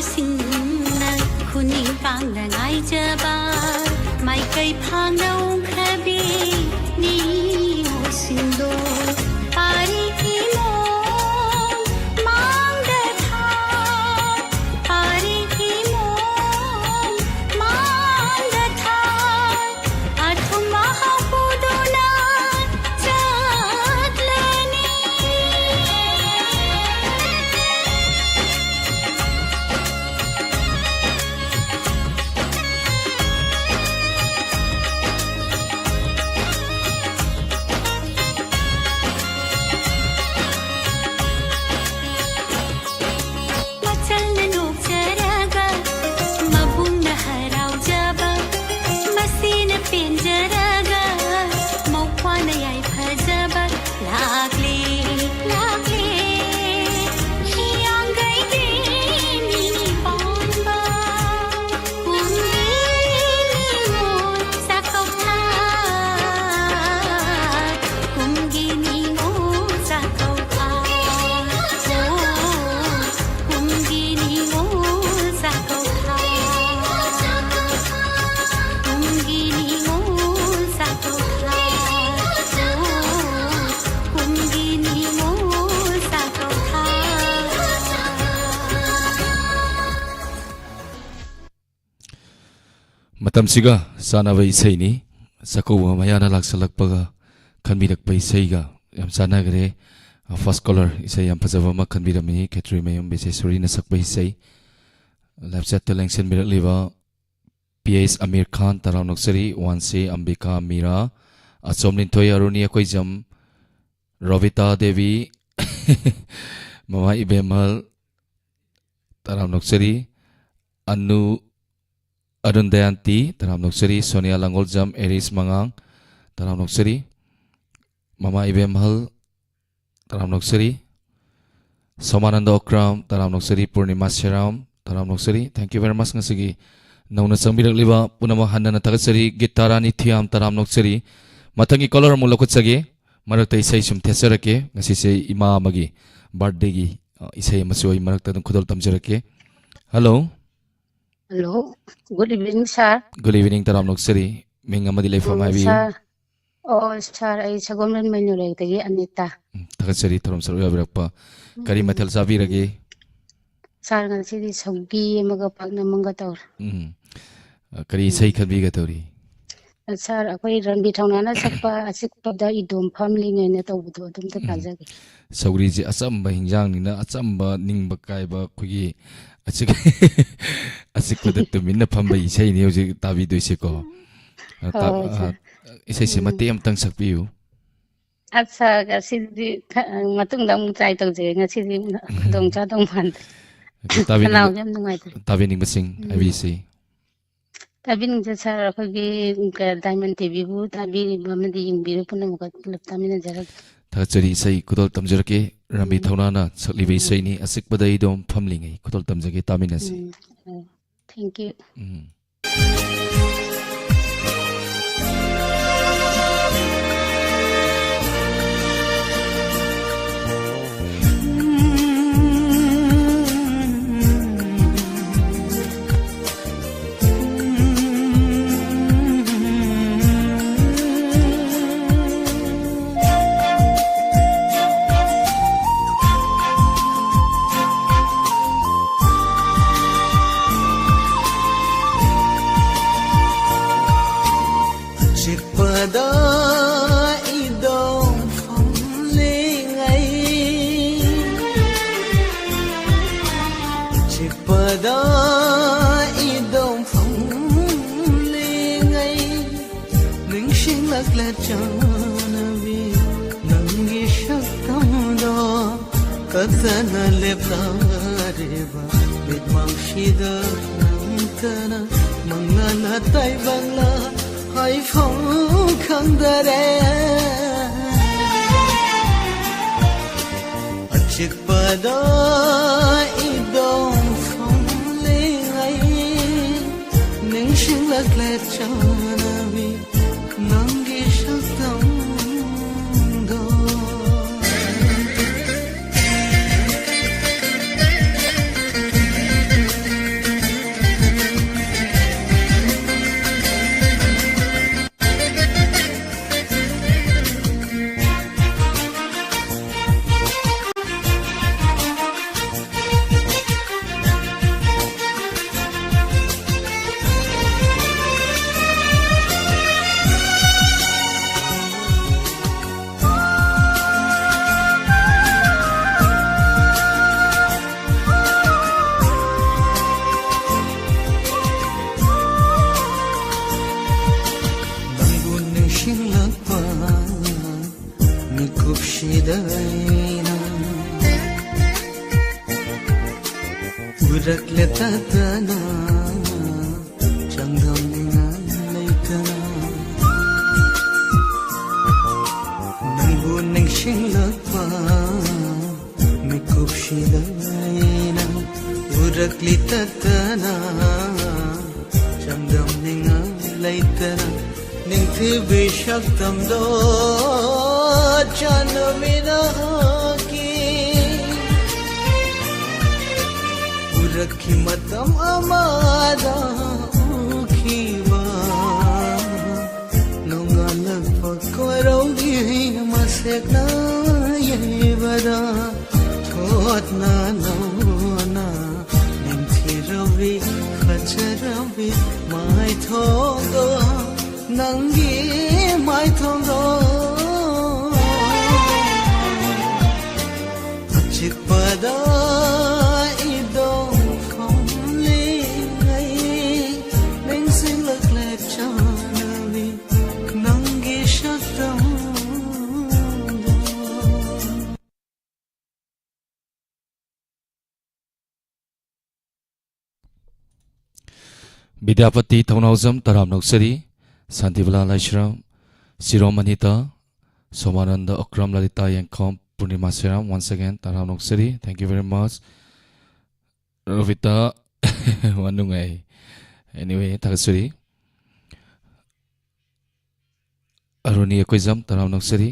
ꯁꯤꯡꯅ ꯈꯨꯅꯤꯡ ꯇꯥꯡꯅ ꯉꯥꯏꯖꯕ ꯃꯥꯏꯀꯩ ꯐꯥꯡꯅ ꯎꯪꯈ꯭ꯔꯕꯤ ꯅꯤꯉꯣꯜꯁꯤꯡꯗꯣ ꯄꯥꯔꯤꯒꯤ ꯃꯣꯡ ꯃꯥꯡꯗ ꯊꯥ, ꯄꯥꯔꯤꯒꯤ ꯃꯣꯡ ꯃꯥꯡꯗ ꯊꯥ, ꯑꯊꯨꯝ ꯑꯍꯥꯎ ꯄꯨꯗꯨꯅ ꯆꯠꯂꯅꯤ꯫ ꯃꯆꯜꯅ ꯅꯣꯛꯆꯔꯒ, ꯃꯕꯨꯡꯅ ꯍꯔꯥꯎꯖꯕ, ꯃꯁꯤꯅ ꯄꯦꯟꯖꯔꯒ, ꯃꯧꯄ꯭ꯋꯥꯅ ꯌꯥꯏꯐꯖꯕ ꯂꯥꯛꯂꯦ, ꯂꯥꯛꯂꯦ, ꯍꯤꯌꯥꯡꯒꯩꯒꯤ ꯅꯤꯅꯤ ꯄꯥꯟꯕ꯫ ꯀꯨꯝꯒꯤ ꯅꯤꯉꯣꯜ ꯆꯥꯛꯀꯧꯊꯥ, ꯀꯨꯝꯒꯤ ꯅꯤꯉꯣꯜ ꯆꯥꯛꯀꯧꯊꯥ, ꯀꯨꯝꯒꯤ ꯅꯤꯉꯣꯜ ꯆꯥꯛꯀꯧꯊꯥ, ꯀꯨꯝꯒꯤ ꯅꯤꯉꯣꯜ ꯆꯥꯛꯀꯧꯊꯥ, ꯀꯨꯝꯒꯤ ꯅꯤꯉꯣꯜ ꯆꯥꯛꯀꯧꯊꯥ꯫ ꯃꯇꯝꯁꯤꯒ ꯆꯥꯟꯅꯕ ꯏꯁꯩꯅꯤ꯫ ꯆꯥꯛꯀꯧꯕ ꯃꯌꯥꯅ ꯂꯥꯛꯁꯜꯂꯛꯄꯒ ꯈꯟꯕꯤꯔꯛꯄ ꯏꯁꯩꯒ ꯌꯥꯝ ꯆꯥꯟꯅꯈ꯭ꯔꯦ꯫ ꯐꯥꯔꯁ ꯀꯣꯂꯔ ꯏꯁꯩ ꯌꯥꯝ ꯐꯖꯕ ꯑꯃ ꯈꯟꯕꯤꯔꯝꯃꯤ, ꯈꯦꯇ꯭ꯔꯤꯃꯌꯨꯝ ꯕꯤꯖꯦꯁꯣꯔꯤꯅ ꯁꯛꯄ ꯏꯁꯩ꯫ ꯂꯥꯏꯐ ꯆꯦꯠꯇ ꯂꯦꯡꯁꯤꯟꯕꯤꯔꯛꯂꯤꯕ ꯄꯤ ꯑꯩꯆ ꯑꯃꯤꯔ ꯈꯥꯟ, ꯇꯔꯥꯝꯅ ꯑꯣꯛꯆꯔꯤ꯫ ꯋꯥꯟꯁꯦ ꯑꯝꯕꯤꯀꯥ ꯃꯤꯔꯥ, ꯑꯆꯣꯝ ꯂꯤꯟꯊꯣꯏ, ꯑꯔꯨꯅꯤ ꯑꯩꯈꯣꯏꯖꯝ, ꯔꯣꯕꯤꯇꯥ ꯗꯦꯕꯤ, ꯃꯃꯥ ꯏꯕꯦꯝꯍꯜ, ꯇꯔꯥꯝꯅ ꯑꯣꯛꯆꯔꯤ꯫ ꯑꯅꯨ, ꯑꯔꯨꯟ ꯗꯌꯥꯟꯇꯤ, ꯇꯔꯥꯝꯅ ꯑꯣꯛꯆꯔꯤ꯫ ꯁꯣꯅꯤꯌꯥ ꯂꯥꯡꯒꯣꯜꯖꯝ, ꯑꯦꯔꯤꯁ ꯃꯉꯥꯡ, ꯇꯔꯥꯝꯅ ꯑꯣꯛꯆꯔꯤ꯫ ꯃꯃꯥ ꯏꯕꯦꯝꯍꯜ, ꯇꯔꯥꯝꯅ ꯑꯣꯛꯆꯔꯤ꯫ ꯁꯣꯃꯥꯅꯟꯗ ꯑꯣꯀ꯭ꯔꯥꯝ, ꯇꯔꯥꯝꯅ ꯑꯣꯛꯆꯔꯤ꯫ ꯄꯨꯔꯅꯤꯃꯥ ꯁꯦꯔꯥꯝ, ꯇꯔꯥꯝꯅ ꯑꯣꯛꯆꯔꯤ꯫ Thank you very much꯫ ꯉꯁꯤꯒꯤ ꯅꯧꯅ ꯆꯪꯕꯤꯔꯛꯂꯤꯕ ꯄꯨꯝꯅꯃꯛ ꯍꯟꯅꯅ ꯊꯥꯒꯠꯆꯔꯤ꯫ ꯒꯤꯇꯥꯔꯥꯅꯤ ꯊꯤꯌꯥꯝ, ꯇꯔꯥꯝꯅ ꯑꯣꯛꯆꯔꯤ꯫ ꯃꯊꯪꯒꯤ ꯀꯣꯂꯔ ꯑꯃꯨꯛ ꯂꯧꯈꯠꯆꯒꯦ꯫ ꯃꯔꯛꯇ ꯏꯁꯩ ꯁꯨꯝ ꯊꯦꯠꯆꯔꯛꯀꯦ꯫ ꯉꯁꯤꯁꯦ ꯏꯃꯥ ꯑꯃꯒꯤ ꯕꯥꯔꯠꯗꯦꯒꯤ, ꯑ, ꯏꯁꯩ ꯑꯃꯁꯨ ꯑꯩ ꯃꯔꯛꯇ ꯑꯗꯨꯝ ꯈꯨꯗꯣꯜ ꯇꯝꯖꯔꯛꯀꯦ꯫ Hello. Hello. Good evening, sir. Good evening, ꯇꯔꯥꯝꯅ ꯑꯣꯛꯆꯔꯤ꯫ ꯃꯤꯡ ꯑꯃꯗꯤ ꯂꯩꯐꯝ ꯎꯝ, ꯍꯥꯏꯕꯤꯌꯨ꯫ Sir. ꯑꯣ, sir, ꯑꯩ ꯁꯒꯣꯜꯕꯟ ꯃꯩꯅꯣ ꯂꯩꯔꯛꯇꯒꯤ ꯑꯅꯤꯇꯥ꯫ ꯎꯝ, ꯊꯥꯒꯠꯆꯔꯤ, ꯊꯧꯔꯝ ꯁꯔꯨꯛ ꯌꯥꯕꯤꯔꯛꯄ꯫ ꯀꯔꯤ ꯎꯝ, ꯃꯊꯦꯜ ꯆꯥꯕꯤꯔꯒꯦ? Sir, ꯉꯁꯤꯗꯤ ꯁꯧꯒꯤ ꯑꯃꯒ ꯄꯥꯛꯅꯝ ꯑꯃꯒ ꯇꯧꯔꯦ꯫ ꯎꯝ꯫ ꯑ, ꯀꯔꯤ ꯎꯝ꯫ ꯏꯁꯩ ꯈꯟꯕꯤꯒꯗꯧꯔꯤ? Sir, ꯑꯩꯈꯣꯏ ꯔꯟꯕꯤꯔ ꯊꯧꯅꯥꯅ ꯁꯛꯄ ꯑꯆꯤꯛꯄꯗ ꯏꯗꯣꯝ ꯐꯝꯂꯤꯉꯩꯅ ꯇꯧꯕꯗꯣ ꯑꯗꯨꯝꯇ ꯎꯝ꯫ ꯇꯥꯖꯒꯦ꯫ ꯁꯧꯒ꯭ꯔꯤꯁꯦ ꯑꯆꯝꯕ ꯍꯤꯟꯖꯥꯡꯅꯤꯅ, ꯑꯆꯝꯕ ꯅꯤꯡꯕ ꯀꯥꯏꯕ ꯑꯩꯈꯣꯏꯒꯤ ꯑꯆꯤꯛ-, ꯑꯆꯤꯛꯄꯗ ꯇꯨꯃꯤꯟꯅ ꯐꯝꯕ ꯏꯁꯩꯅꯤ ꯍꯧꯖꯤꯛ ꯇꯥꯕꯤꯗꯣꯏꯁꯦꯀꯣ꯫ ꯑ, ꯇꯥ-, ꯍꯣꯏ, ꯑ, sir. ꯏꯁꯩꯁꯦ ꯎꯝ꯫ ꯃꯇꯦꯛ ꯑꯃꯇꯪ ꯁꯛꯄꯤꯌꯨ꯫ ꯑꯁ, sir, ꯉꯁꯤꯗꯤ ꯈ-, ꯃꯇꯨꯡꯗ ꯑꯃꯨꯛ try ꯇꯧꯖꯩ꯫ ꯉꯁꯤꯗꯤ ꯈꯨꯗꯣꯡ ꯆꯥꯗꯧ ꯃꯥꯟꯗꯦ꯫ ꯇꯥꯕꯤꯅꯤꯡꯕ-, ꯈꯅꯥꯎꯁꯦ ꯌꯥꯝ ꯅꯨꯡꯉꯥꯏꯇꯦ꯫ ꯇꯥꯕꯤꯅꯤꯡꯕꯁꯤꯡ ꯎꯝ꯫ ꯍꯥꯏꯕꯤꯁꯤ꯫ ꯇꯥꯕꯤꯅꯤꯡꯁꯦ sir, ꯑꯩꯈꯣꯏꯒꯤ, ꯎꯝ, ꯀ-, Diamond ꯇꯤꯚꯤꯕꯨ ꯇꯥꯕꯤꯔꯤꯕ ꯑꯃꯗꯤ ꯌꯦꯡꯕꯤꯔꯤꯕ ꯄꯨꯝꯅꯃꯛꯀ ꯄꯨꯂꯞ ꯇꯥꯃꯤꯟꯅꯖꯔꯒꯦ꯫ ꯊꯥꯒꯠꯆꯔꯤ, ꯏꯁꯩ ꯈꯨꯗꯣꯜ ꯇꯝꯖꯔꯛꯀꯦ꯫ ꯔꯟꯕꯤꯔ ꯎꯝ꯫ ꯊꯧꯅꯥꯅ ꯁꯛꯂꯤꯕ ꯎꯝ꯫ ꯏꯁꯩꯅꯤ, ꯑꯆꯤꯛꯄꯗ ꯏꯗꯣꯝ ꯐꯝꯂꯤꯉꯩ꯫ ꯈꯨꯗꯣꯜ ꯇꯝꯖꯒꯦ, ꯇꯥꯃꯤꯟꯅꯁꯤ꯫ ꯎꯝ꯫ ꯎꯝ꯫ Thank you. ꯎꯝ꯫ ꯑꯆꯤꯛꯄꯗ ꯏꯗꯣꯝ ꯐꯝꯂꯤꯉꯩ, ꯑꯆꯤꯛꯄꯗ ꯏꯗꯣꯝ ꯐꯝꯂꯤꯉꯩ, ꯅꯤꯡꯁꯤꯡꯂꯛꯂꯦ ꯆꯥꯟꯅꯕꯤ ꯅꯪꯒꯤ ꯁꯛꯇꯝꯗꯣ꯫ ꯀꯗꯅ ꯂꯦꯞꯂꯔꯤꯕ ꯃꯤꯠꯃꯥꯡꯁꯤꯗ ꯅꯪꯇꯅ ꯃꯪꯂꯥꯅ ꯇꯥꯏꯕꯪꯂꯥ ꯍꯥꯏꯐꯝ ꯈꯪꯗꯔꯦ꯫ ꯑꯆꯤꯛꯄꯗ ꯏꯗꯣꯝ ꯐꯝꯂꯤꯉꯩ ꯅꯤꯡꯁꯤꯡꯂꯛꯂꯦ ꯆꯥꯟꯅꯕꯤ ꯅꯪꯒꯤ ꯁꯛꯇꯝꯗꯣ꯫ ꯎꯔꯛꯂꯦ ꯇꯠꯇꯅ, ꯆꯥꯡꯗꯝꯅꯤꯡꯉꯥꯏ ꯂꯩꯇꯅ, ꯅꯪꯕꯨ ꯅꯤꯡꯁꯤꯡꯂꯛꯄ ꯃꯤꯀꯨꯞꯁꯤꯗ ꯑꯩꯅ ꯎꯔꯛꯂꯤ ꯇꯠꯇꯅ, ꯆꯥꯡꯗꯝꯅꯤꯡꯉꯥꯏ ꯂꯩꯇꯅ, ꯅꯤꯡꯊꯤꯕꯤ ꯁꯛꯇꯝꯗꯣ ꯆꯥꯟꯅꯃꯤꯅꯍꯥꯛꯀꯤ ꯎꯔꯛꯈꯤ ꯃꯇꯝ ꯑꯃꯗ ꯎꯈꯤꯕ ꯅꯣꯡꯉꯥꯜꯂꯛꯄ ꯀꯣꯏꯔꯧꯒꯤ ꯃꯁꯦꯛꯅ ꯌꯩꯕꯗ ꯊꯣꯠꯅ ꯅꯧꯅ ꯅꯤꯡꯊꯤꯔꯕꯤ ꯐꯖꯔꯕꯤ ꯃꯥꯏꯊꯣꯡꯗꯣ ꯅꯪꯒꯤ ꯃꯥꯏꯊꯣꯡꯗꯣ ꯑꯆꯤꯛꯄꯗ ꯏꯗꯣ ꯈꯣꯝꯂꯤꯉꯩ ꯅꯤꯡꯁꯤꯡꯂꯛꯂꯦ ꯆꯥꯟꯅꯕꯤ ꯅꯪꯒꯤ ꯁꯛꯇꯝꯗꯣ꯫ ꯕꯤꯗ꯭ꯌꯥꯄꯇꯤ ꯊꯧꯅꯥꯎꯖꯝ ꯇꯔꯥꯝꯅ ꯑꯣꯛꯆꯔꯤ, ꯁꯥꯟꯇꯤꯕꯂꯥ ꯂꯥꯏꯁ꯭ꯔꯝ, ꯁꯤꯔꯣꯝ ꯑꯅꯤꯇꯥ, ꯁꯣꯃꯥꯅꯟꯗ ꯑꯣꯀ꯭ꯔꯝ, ꯂꯂꯤꯇꯥ ꯌꯦꯡꯈꯣꯝ, ꯄꯨꯔꯅꯤꯃꯥ ꯁꯦꯔꯥꯝ, once again ꯇꯔꯥꯝꯅ ꯑꯣꯛꯆꯔꯤ, thank you very much꯫ Robita ꯋꯥꯅꯨꯡꯉꯥꯏ, anyway ꯊꯥꯒꯠꯆꯔꯤ꯫ ꯑꯔꯨꯅꯤ ꯑꯩꯈꯣꯏꯖꯝ ꯇꯔꯥꯝꯅ ꯑꯣꯛꯆꯔꯤ,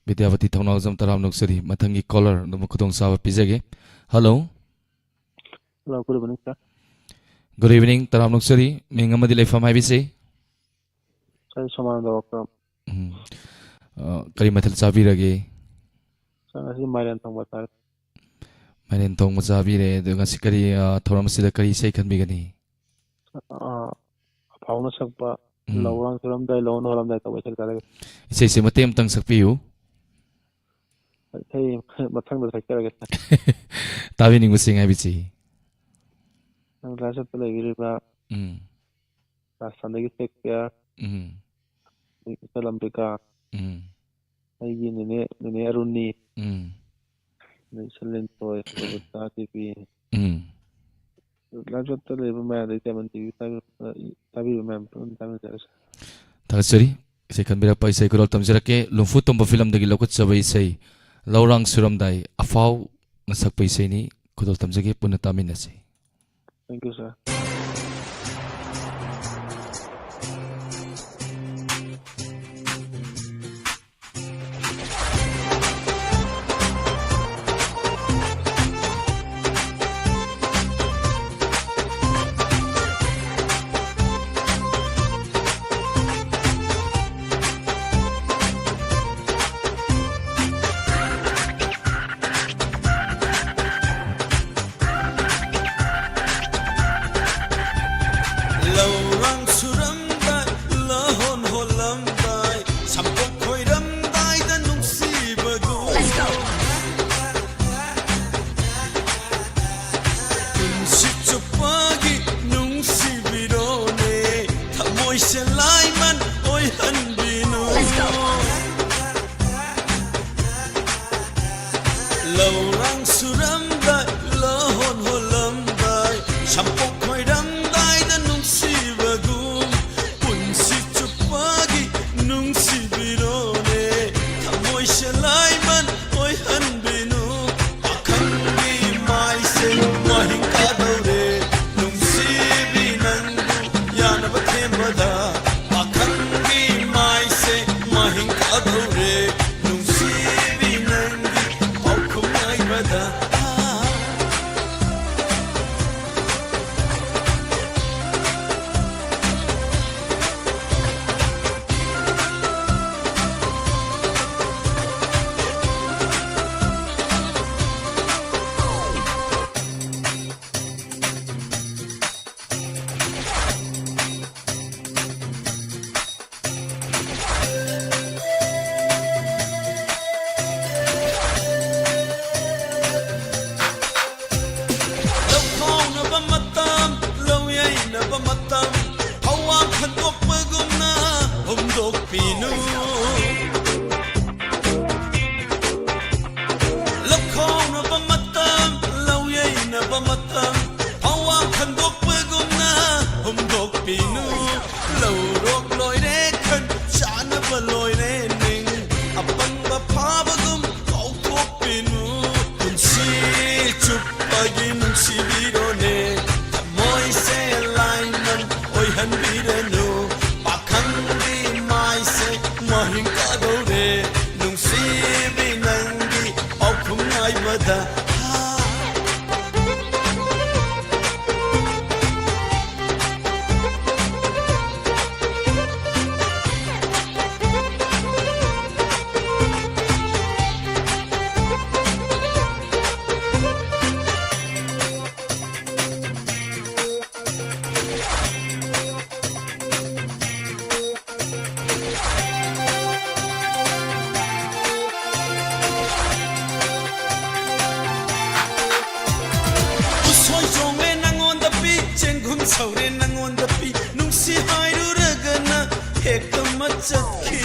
ꯕꯤꯗ꯭ꯌꯥꯄꯇꯤ ꯊꯧꯅꯥꯎꯖꯝ ꯇꯔꯥꯝꯅ ꯑꯣꯛꯆꯔꯤ꯫ ꯃꯊꯪꯒꯤ caller ꯑꯗꯨꯝ ꯈꯨꯗꯣꯡꯆꯥꯕ ꯄꯤꯖꯒꯦ꯫ Hello꯫ Hello, good evening, sir. Good evening, ꯇꯔꯥꯝꯅ ꯑꯣꯛꯆꯔꯤ꯫ ꯃꯤꯡ ꯑꯃꯗꯤ ꯂꯩꯐꯝ ꯍꯥꯏꯕꯤꯁꯤ? Sir, ꯁꯣꯃꯥꯅꯟꯗ ꯑꯣꯀ꯭ꯔꯝ꯫ ꯎꯝ꯫ ꯑ, ꯀꯔꯤ ꯃꯊꯦꯜ ꯆꯥꯕꯤꯔꯒꯦ? Sir, ꯉꯁꯤ ꯃꯥꯏꯔꯦꯟ ꯊꯣꯡꯕ ꯆꯥꯔꯦ꯫ ꯃꯥꯏꯔꯦꯟ ꯊꯣꯡꯕ ꯆꯥꯕꯤꯔꯦ꯫ ꯑꯗꯨ ꯉꯁꯤ ꯀꯔꯤ, ꯑ, ꯊꯧꯔꯝ ꯑꯁꯤꯗ ꯀꯔꯤ ꯏꯁꯩ ꯈꯟꯕꯤꯒꯅꯤ? ꯑ, ꯑꯐꯥꯎꯅ ꯁꯛꯄ ꯎꯝ꯫ ꯂꯧꯔꯥꯡ ꯆꯨꯔꯝꯗꯥꯏ, ꯂꯧꯍꯣꯟ ꯍꯣꯜꯂꯝꯗꯥꯏ ꯇꯧꯕ ꯏꯁꯩ ꯆꯥꯔꯦ꯫ ꯏꯁꯩꯁꯦ ꯃꯇꯦꯛ ꯑꯃꯇꯪ ꯁꯛꯄꯤꯌꯨ꯫ ꯏꯁꯩ ꯃꯊꯪꯗ ꯁꯛꯆꯔꯒꯦ, sir꯫ ꯇꯥꯕꯤꯅꯤꯡꯕꯁꯤꯡ ꯍꯥꯏꯕꯁꯤ? ꯅꯪ ꯂꯥꯏ ꯆꯠꯄ ꯂꯩꯕꯤꯔꯤꯕ꯭ꯔꯥ? ꯎꯝ꯫ ꯔꯥꯖꯁꯊꯥꯟꯗꯒꯤ ꯁꯦꯛꯄꯤꯌꯔ, ꯎꯝ꯫ ꯑꯗꯒꯤ ꯏꯆꯜ ꯑꯝꯕꯤꯀꯥ, ꯎꯝ꯫ ꯑꯩꯒꯤ ꯅꯦꯅꯦ, ꯅꯦꯅꯦ ꯑꯔꯨꯅꯤ, ꯎꯝ꯫ ꯑꯗꯩ ꯏꯆꯜ ꯂꯦꯟꯊꯣꯏ, ꯔꯣꯕꯤꯇꯥ ꯗꯦꯕꯤ, ꯎꯝ꯫ ꯂꯥꯏꯞ ꯆꯠꯇ ꯂꯩꯕ ꯃꯌꯥꯝꯗ ꯏꯇꯩꯃꯟ ꯇꯤꯚꯤ ꯇꯥꯕꯤꯕ ꯃꯌꯥꯝ ꯄꯨꯟꯅ ꯇꯥꯃꯤꯟꯅꯖꯔꯁꯤ꯫ ꯊꯥꯒꯠꯆꯔꯤ꯫ ꯏꯁꯩ ꯈꯟꯕꯤꯔꯛꯄ ꯏꯁꯩ ꯈꯨꯗꯣꯜ ꯇꯝꯖꯔꯛꯀꯦ꯫ ꯂꯨꯝꯐꯨ ꯇꯣꯝꯕ ꯐꯤꯂꯝꯗꯒꯤ ꯂꯧꯈꯠꯆꯕ ꯏꯁꯩ ꯂꯧꯔꯥꯡ ꯁꯨꯔꯝꯗꯥꯏ ꯑꯐꯥꯎꯅ ꯁꯛꯄ ꯏꯁꯩꯅꯤ꯫ ꯈꯨꯗꯣꯜ ꯇꯝꯖꯒꯦ, ꯄꯨꯟꯅ ꯇꯥꯃꯤꯟꯅꯁꯤ꯫ Thank you, sir. ꯁꯧꯔꯦ ꯅꯪꯉꯣꯟꯗ ꯄꯤ ꯅꯨꯡꯁꯤ ꯍꯥꯏꯔꯨꯔꯒꯅ ꯍꯦꯛꯇ ꯃꯆꯠꯈꯤ꯫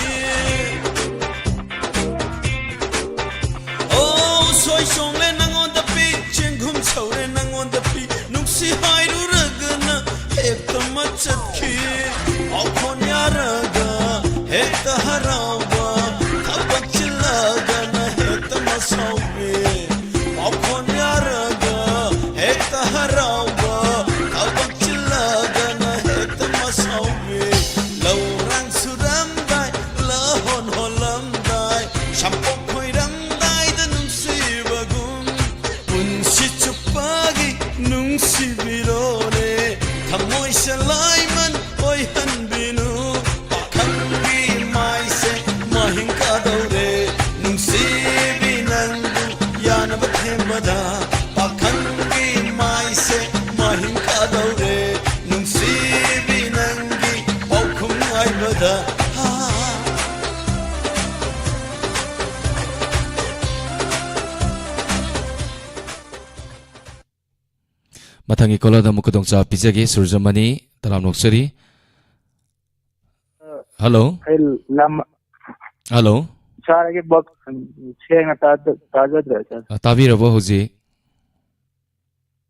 ꯑꯣ ꯎꯁꯣꯏ ꯆꯣꯡꯂꯦ ꯅꯪꯉꯣꯟꯗ ꯄꯤ ꯆꯦꯡꯒꯨꯝ ꯁꯧꯔꯦ ꯅꯪꯉꯣꯟꯗ ꯄꯤ ꯅꯨꯡꯁꯤ ꯍꯥꯏꯔꯨꯔꯒꯅ ꯍꯦꯛꯇ ꯃꯆꯠꯈꯤ꯫ ꯄꯥꯎꯈꯣꯟ ꯌꯥꯔꯒ ꯍꯦꯛꯇ ꯍꯔꯥꯎꯕ ꯊꯕꯛ ꯆꯤꯜꯂꯒꯅ ꯍꯦꯛꯇ ꯃꯁꯥꯎꯕꯤ꯫ ꯄꯥꯎꯈꯣꯟ ꯌꯥꯔꯒ ꯍꯦꯛꯇ ꯍꯔꯥꯎꯕ ꯊꯕꯛ ꯆꯤꯜꯂꯒꯅ ꯍꯦꯛꯇ ꯃꯁꯥꯎꯕꯤ꯫ ꯂꯧꯔꯥꯡ ꯁꯨꯔꯝꯗꯥꯏ ꯂꯍꯣꯟ ꯍꯣꯜꯂꯝꯗꯥꯏ ꯁꯝꯄꯣꯛ ꯈꯣꯏꯔꯝꯗꯥꯏꯗ ꯅꯨꯡꯁꯤꯕꯒꯨꯝ ꯄꯨꯟꯁꯤ ꯆꯨꯞꯄꯒꯤ ꯅꯨꯡꯁꯤꯕꯤꯔꯣꯅꯦ꯫ ꯊꯃꯣꯏ ꯁꯦꯂꯥꯏꯃꯟ ꯑꯣꯏꯍꯟꯕꯤꯅꯨ꯫ ꯄꯥꯈꯪꯒꯤ ꯃꯥꯏꯁꯦ ꯃꯍꯤꯡ ꯀꯥꯗꯧꯔꯦ꯫ ꯅꯨꯡꯁꯤꯕꯤ ꯅꯪꯕꯨ ꯌꯥꯅꯕ ꯊꯦꯝꯕꯗ ꯄꯥꯈꯪꯒꯤ ꯃꯥꯏꯁꯦ ꯃꯍꯤꯡ ꯀꯥꯗꯧꯔꯦ꯫ ꯅꯨꯡꯁꯤꯕꯤ ꯅꯪꯒꯤ ꯄꯥꯎꯈꯨꯝ ꯉꯥꯏꯕꯗ꯫ ꯍꯥ꯫ ꯃꯊꯪꯒꯤ ꯀꯣꯂꯔꯗ ꯑꯃꯨꯛ ꯈꯨꯗꯣꯡꯆꯥꯕ ꯄꯤꯖꯒꯦ꯫ ꯁꯨꯔꯖꯃꯅꯤ, ꯇꯔꯥꯝꯅ ꯑꯣꯛꯆꯔꯤ꯫ ꯍꯜꯂꯣ꯫ ꯑꯩ ꯂꯝ ꯍꯜꯂꯣ꯫ ꯁꯥꯔꯒꯤ ꯕꯛ ꯁꯦꯡꯅ ꯇꯥꯖ-, ꯇꯥꯖꯗ꯭ꯔꯦ, ꯁꯥꯔ꯫ ꯑ, ꯇꯥꯕꯤꯔꯕꯣ ꯍꯧꯖꯤꯛ?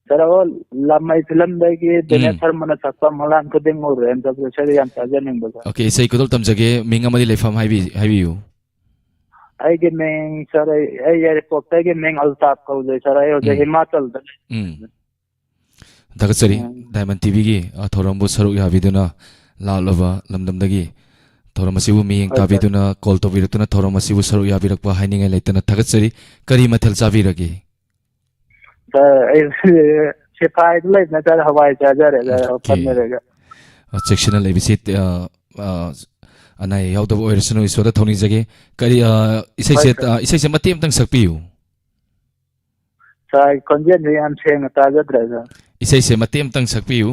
ꯁꯥꯔ, ꯑꯣ, ꯂꯥꯃꯩ ꯐꯤꯂꯝꯗꯒꯤ ꯗꯦꯅꯦꯁ ꯎꯝ꯫ ꯁꯔꯃꯅ ꯁꯛꯄ ꯃꯪꯂꯥꯟ ꯈꯨꯗꯤꯡ ꯎꯔꯦ ꯍꯥꯏꯅ ꯇꯧꯕꯗꯣ, ꯁꯥꯔ, ꯌꯥꯝ ꯇꯥꯖꯅꯤꯡꯕ, ꯁꯥꯔ꯫ ꯑꯣꯀꯦ, ꯏꯁꯩ ꯈꯨꯗꯣꯜ ꯇꯝꯖꯒꯦ꯫ ꯃꯤꯡ ꯑꯃꯗꯤ ꯂꯩꯐꯝ ꯍꯥꯏꯕꯤ-, ꯍꯥꯏꯕꯤꯌꯨ꯫ ꯑꯩꯒꯤ ꯃꯤꯡ, ꯁꯥꯔ, ꯑꯩ, ꯑꯩ ꯌꯥꯏꯔꯤꯄꯣꯛꯇꯒꯤ ꯃꯤꯡ ꯑꯜꯇꯥꯞ ꯀꯧꯖꯩ, ꯁꯥꯔ꯫ ꯑꯩ ꯍꯧꯖꯤꯛ ꯎꯝ꯫ ꯍꯤꯃꯥꯆꯜꯗ ꯂꯩ꯫ ꯎꯝ꯫ ꯊꯥꯒꯠꯆꯔꯤ꯫ ꯎꯝ꯫ ꯗꯥꯏꯃꯟ ꯇꯤꯚꯤꯒꯤ, ꯑ, ꯊꯧꯔꯝꯕꯨ ꯁꯔꯨꯛ ꯌꯥꯕꯤꯗꯨꯅ ꯂꯥꯛꯂꯕ ꯂꯝꯗꯝꯗꯒꯤ ꯊꯧꯔꯝ ꯑꯁꯤꯕꯨ ꯃꯤꯠꯌꯦꯡ ꯍꯣꯏ, ꯁꯥꯔ꯫ ꯇꯥꯕꯤꯗꯨꯅ, ꯀꯣꯜ ꯇꯧꯕꯤꯔꯛꯇꯨꯅ ꯊꯧꯔꯝ ꯑꯁꯤꯕꯨ ꯁꯔꯨꯛ ꯌꯥꯕꯤꯔꯛꯄ ꯍꯥꯏꯅꯤꯡꯉꯥꯏ ꯂꯩꯇꯅ ꯊꯥꯒꯠꯆꯔꯤ꯫ ꯀꯔꯤ ꯃꯊꯦꯜ ꯆꯥꯕꯤꯔꯒꯦ? ꯁꯥꯔ, ꯑꯩ ꯁꯤꯐꯥꯏꯗ ꯂꯩꯕꯅ, ꯁꯥꯔ, ꯍꯋꯥꯏ ꯆꯥꯖꯔꯦ, ꯁꯥꯔ, ꯑꯣꯀꯦ꯫ ꯍꯣꯠꯅꯔꯒ꯫ ꯑ, ꯆꯦꯛꯁꯤꯟꯅ ꯂꯩꯕꯁꯤ, ꯑ, ꯑ, ꯑꯅꯥ ꯑꯌꯦꯛ ꯌꯥꯎꯗꯕ ꯑꯣꯏꯔꯁꯅꯨ, ꯏꯁꯣꯔꯗ ꯊꯧꯅꯤꯖꯒꯦ꯫ ꯀꯔꯤ, ꯑ, ꯏꯁꯩꯁꯦ, ꯍꯣꯏ, ꯁꯥꯔ꯫ ꯑ, ꯏꯁꯩꯁꯦ ꯃꯇꯦꯛ ꯑꯃꯇꯪ ꯁꯛꯄꯤꯌꯨ꯫ ꯁꯥꯔ, ꯑꯩ ꯈꯣꯟꯖꯦꯜꯁꯦ ꯌꯥꯝ ꯁꯦꯡꯅ ꯇꯥꯖꯗ꯭ꯔꯦ, ꯁꯥꯔ꯫ ꯏꯁꯩꯁꯦ ꯃꯇꯦꯛ ꯑꯃꯇꯪ ꯁꯛꯄꯤꯌꯨ꯫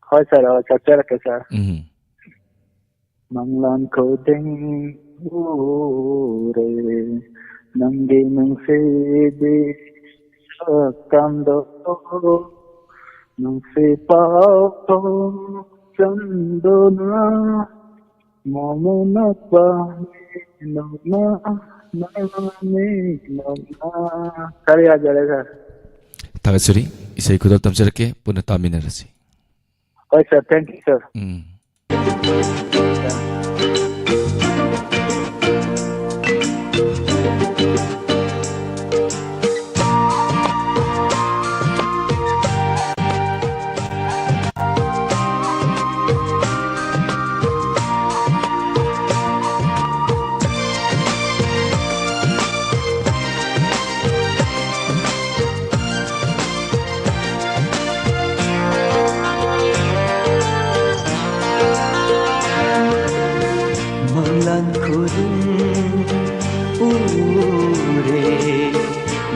ꯍꯣꯏ, ꯁꯥꯔ, ꯍꯣꯏ, ꯁꯛꯆꯔꯛꯀꯦ, ꯁꯥꯔ꯫ ꯎꯝ꯫ ꯃꯪꯂꯥꯟ ꯈꯨꯗꯤꯡ ꯎꯔꯦ ꯅꯪꯒꯤ ꯅꯨꯡꯁꯤꯕꯤ ꯁꯛꯇꯝꯗꯣ꯫ ꯅꯨꯡꯁꯤ ꯄꯥꯎ ꯐꯥꯎꯁꯟꯗꯨꯅ ꯃꯣꯃꯣꯟ ꯅꯛꯄ ꯃꯤꯅꯣꯛꯅ ꯅꯃꯤ ꯅꯣꯛꯅ꯫ ꯁꯥꯔ, ꯌꯥꯖꯔꯦ, ꯁꯥꯔ꯫ ꯊꯥꯒꯠꯆꯔꯤ꯫ ꯏꯁꯩ ꯈꯨꯗꯣꯜ ꯇꯝꯖꯔꯛꯀꯦ, ꯄꯨꯟꯅ ꯇꯥꯃꯤꯟꯅꯔꯁꯤ꯫ ꯍꯣꯏ, ꯁꯥꯔ, thank you, ꯁꯥꯔ꯫ ꯎꯝ꯫ ꯃꯪꯂꯥꯟ ꯈꯨꯗꯤꯡ ꯎꯔꯦ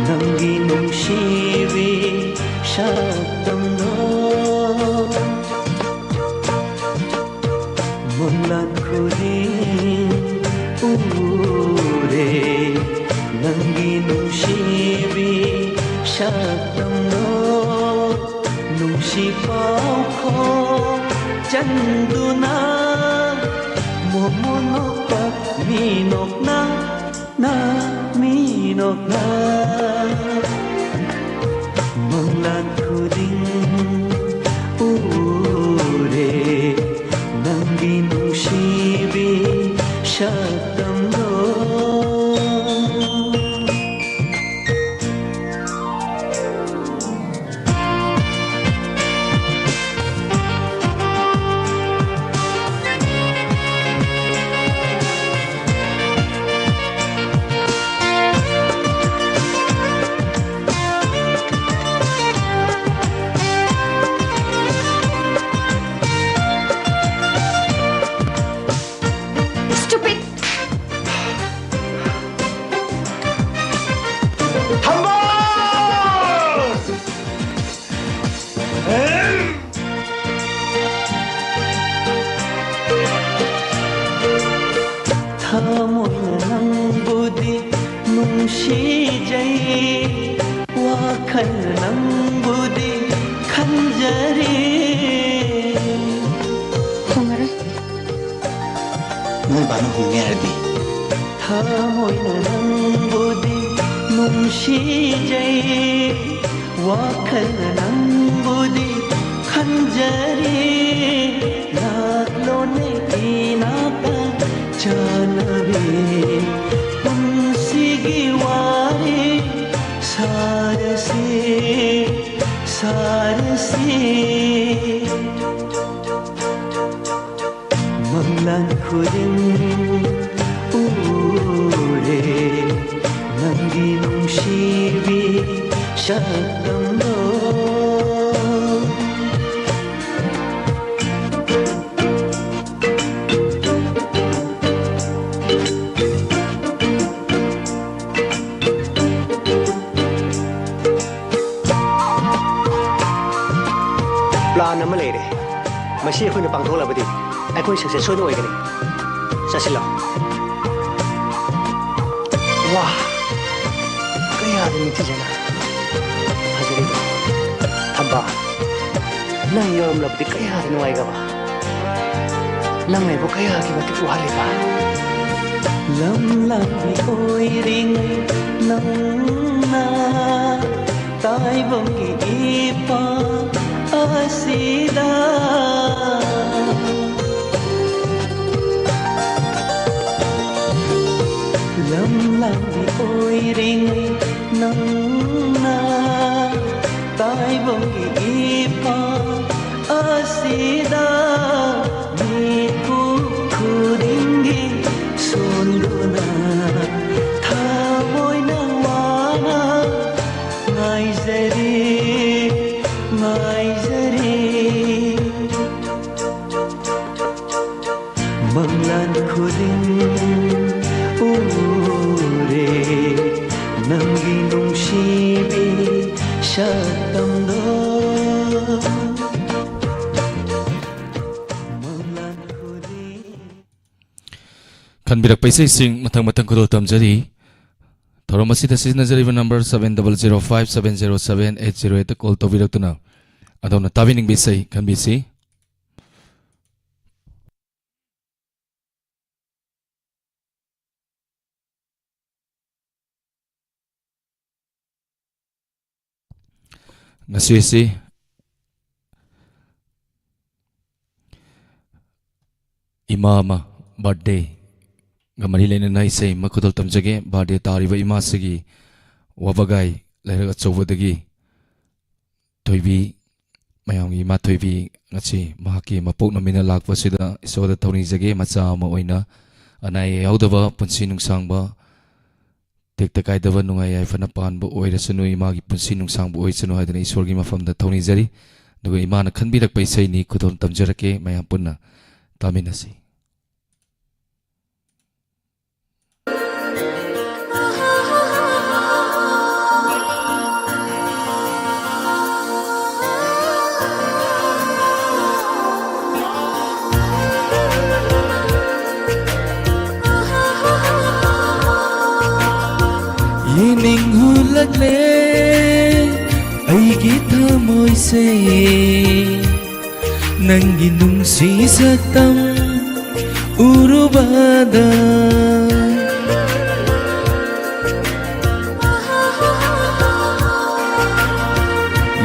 ꯅꯪꯒꯤ ꯅꯨꯡꯁꯤꯕꯤ ꯁꯛꯇꯝꯗꯣ꯫ ꯃꯪꯂꯥꯟ ꯈꯨꯗꯤꯡ ꯎꯔꯦ ꯅꯪꯒꯤ ꯅꯨꯡꯁꯤꯕꯤ ꯁꯛꯇꯝꯗꯣ꯫ ꯅꯨꯡꯁꯤ ꯄꯥꯎꯈꯣꯡ ꯆꯟꯗꯨꯅ ꯃꯣꯃꯣꯟ ꯅꯣꯛꯄ ꯃꯤꯅꯣꯛꯅ ꯅꯃꯤ ꯅꯣꯛꯅ꯫ ꯃꯪꯂꯥꯟ ꯈꯨꯗꯤꯡ ꯎꯔꯦ ꯅꯪꯒꯤ ꯅꯨꯡꯁꯤꯕꯤ ꯁꯛꯇꯝꯗꯣ꯫ Stupid! ꯊꯝꯕꯥꯜ! ꯊꯃꯣꯏꯅ ꯅꯪꯕꯨꯗꯤ ꯅꯨꯡꯁꯤꯖꯩ, ꯋꯥꯈꯜꯅ ꯅꯪꯕꯨꯗꯤ ꯈꯟꯖꯩ꯫ ꯆꯪꯉꯔꯣꯏ꯫ ꯅꯣꯏ ꯕꯥꯅ ꯍꯣꯡꯉꯦ ꯍꯥꯏꯔꯗꯤ? ꯊꯃꯣꯏꯅ ꯅꯪꯕꯨꯗꯤ ꯅꯨꯡꯁꯤꯖꯩ, ꯋꯥꯈꯜꯅ ꯅꯪꯕꯨꯗꯤ ꯈꯟꯖꯔꯤ꯫ ꯂꯥꯛꯂꯣꯅꯦ ꯏꯅꯥꯛꯇ ꯆꯥꯟꯅꯕꯤ, ꯄꯨꯟꯁꯤꯒꯤ ꯋꯥꯔꯤ ꯁꯥꯔꯁꯤ, ꯁꯥꯔꯁꯤ꯫ ꯃꯪꯂꯥꯟ ꯈꯨꯗꯤꯡ ꯎꯔꯦ ꯅꯪꯒꯤ ꯅꯨꯡꯁꯤꯕꯤ ꯁꯛꯇꯝꯗꯣ꯫ ꯄ꯭ꯂꯥꯟ ꯑꯃ ꯂꯩꯔꯦ꯫ ꯃꯁꯤ ꯑꯩꯈꯣꯏꯅ ꯄꯥꯡꯊꯣꯛꯂꯕꯗꯤ ꯑꯩꯈꯣꯏ ꯁꯛꯁꯦꯁ ꯁꯣꯏꯗꯅ ꯑꯣꯏꯒꯅꯤ꯫ ꯆꯠꯁꯤꯜꯂꯣ꯫ ꯋꯥ! ꯀꯌꯥꯗ ꯅꯤꯡꯊꯤꯖꯅ ꯐꯖꯔꯤꯕ꯫ ꯊꯝꯕꯥꯜ, ꯅꯪ ꯌꯥꯎꯔꯝꯂꯕꯗꯤ ꯀꯌꯥꯗ ꯅꯨꯡꯉꯥꯏꯒꯕ꯫ ꯅꯪ ꯑꯩꯕꯨ ꯀꯌꯥꯒꯤ ꯃꯇꯤꯛ ꯋꯥꯍꯜꯂꯤꯕ꯫ ꯂꯝ ꯂꯥꯟꯕꯤ ꯑꯣꯏꯔꯤꯉꯩ ꯅꯪꯅ ꯇꯥꯏꯕꯪꯒꯤ ꯏꯄꯥ ꯑꯁꯤꯗ꯫ ꯂꯝ ꯂꯥꯟꯕꯤ ꯑꯣꯏꯔꯤꯉꯩ ꯅꯪꯅ ꯇꯥꯏꯕꯪꯒꯤ ꯏꯄꯥ ꯑꯁꯤꯗ ꯃꯤꯀꯨꯞ ꯈꯨꯗꯤꯡꯒꯤ ꯁꯣꯟꯗꯨꯅ ꯊꯃꯣꯏꯅ ꯋꯥꯅ ꯉꯥꯏꯖꯔꯤ, ꯉꯥꯏꯖꯔꯤ꯫ ꯃꯪꯂꯥꯟ ꯈꯨꯗꯤꯡ ꯎꯔꯦ ꯅꯪꯒꯤ ꯅꯨꯡꯁꯤꯕꯤ ꯁꯛꯇꯝꯗꯣ꯫ ꯃꯪꯂꯥꯟ ꯈꯨꯗꯤꯡ ꯈꯟꯕꯤꯔꯛꯄ ꯏꯁꯩꯁꯤꯡ ꯃꯊꯪ ꯃꯊꯪ ꯈꯨꯗꯣꯜ ꯇꯝꯖꯔꯤ꯫ ꯊꯧꯔꯝ ꯑꯁꯤꯗ ꯁꯤꯖꯤꯟꯅꯖꯔꯤꯕ number seven double zero five seven zero seven eight zero eight call ꯇꯧꯕꯤꯔꯛꯇꯨꯅ ꯑꯗꯣꯝꯅ ꯇꯥꯕꯤꯅꯤꯡꯕ ꯏꯁꯩ ꯈꯟꯕꯤꯁꯤ꯫ ꯉꯁꯤꯁꯤ ꯏꯃꯥ ꯑꯃ birthdayꯒ ꯃꯔꯤ ꯂꯩꯅꯅ ꯏꯁꯩ ꯑꯃ ꯈꯨꯗꯣꯜ ꯇꯝꯖꯒꯦ꯫ Birthday ꯇꯥꯔꯤꯕ ꯏꯃꯥꯁꯤꯒꯤ ꯋꯥꯕꯒꯥꯏ ꯂꯩꯔꯛ ꯑꯆꯧꯕꯗꯒꯤ ꯊꯣꯏꯕꯤ, ꯃꯌꯥꯝꯒꯤ ꯏꯃꯥ ꯊꯣꯏꯕꯤ, ꯉꯁꯤ ꯃꯍꯥꯛꯀꯤ ꯃꯄꯣꯛ ꯅꯨꯃꯤꯠꯅ ꯂꯥꯛꯄꯁꯤꯗ ꯏꯁꯣꯔꯗ ꯊꯧꯅꯤꯖꯒꯦ꯫ ꯃꯆꯥ ꯑꯃ ꯑꯣꯏꯅ ꯑꯅꯥ ꯑꯌꯦꯛ ꯌꯥꯎꯗꯕ, ꯄꯨꯟꯁꯤ ꯅꯨꯡꯁꯥꯡꯕ, ꯇꯦꯛꯇ ꯀꯥꯏꯗꯕ, ꯅꯨꯡꯉꯥꯏ ꯌꯥꯏꯐꯅ ꯄꯥꯟꯕ ꯑꯣꯏꯔꯁꯅꯨ, ꯏꯃꯥꯒꯤ ꯄꯨꯟꯁꯤ ꯅꯨꯡꯁꯥꯡꯕ ꯑꯣꯏꯁꯅꯨ ꯍꯥꯏꯗꯅ ꯏꯁꯣꯔꯒꯤ ꯃꯐꯝꯗ ꯊꯧꯅꯤꯖꯔꯤ꯫ ꯑꯗꯨꯒ ꯏꯃꯥꯅ ꯈꯟꯕꯤꯔꯛꯄ ꯏꯁꯩꯅꯤ, ꯈꯨꯗꯣꯜ ꯇꯝꯖꯔꯛꯀꯦ, ꯃꯌꯥꯝ ꯄꯨꯟꯅ ꯇꯥꯃꯤꯟꯅꯁꯤ꯫ ꯌꯦꯡꯅꯤꯡꯍꯨꯂꯛꯂꯦ ꯑꯩꯒꯤ ꯊꯃꯣꯏꯁꯦ, ꯅꯪꯒꯤ ꯅꯨꯡꯁꯤ ꯁꯛꯇꯝ ꯎꯔꯨꯕꯗ꯫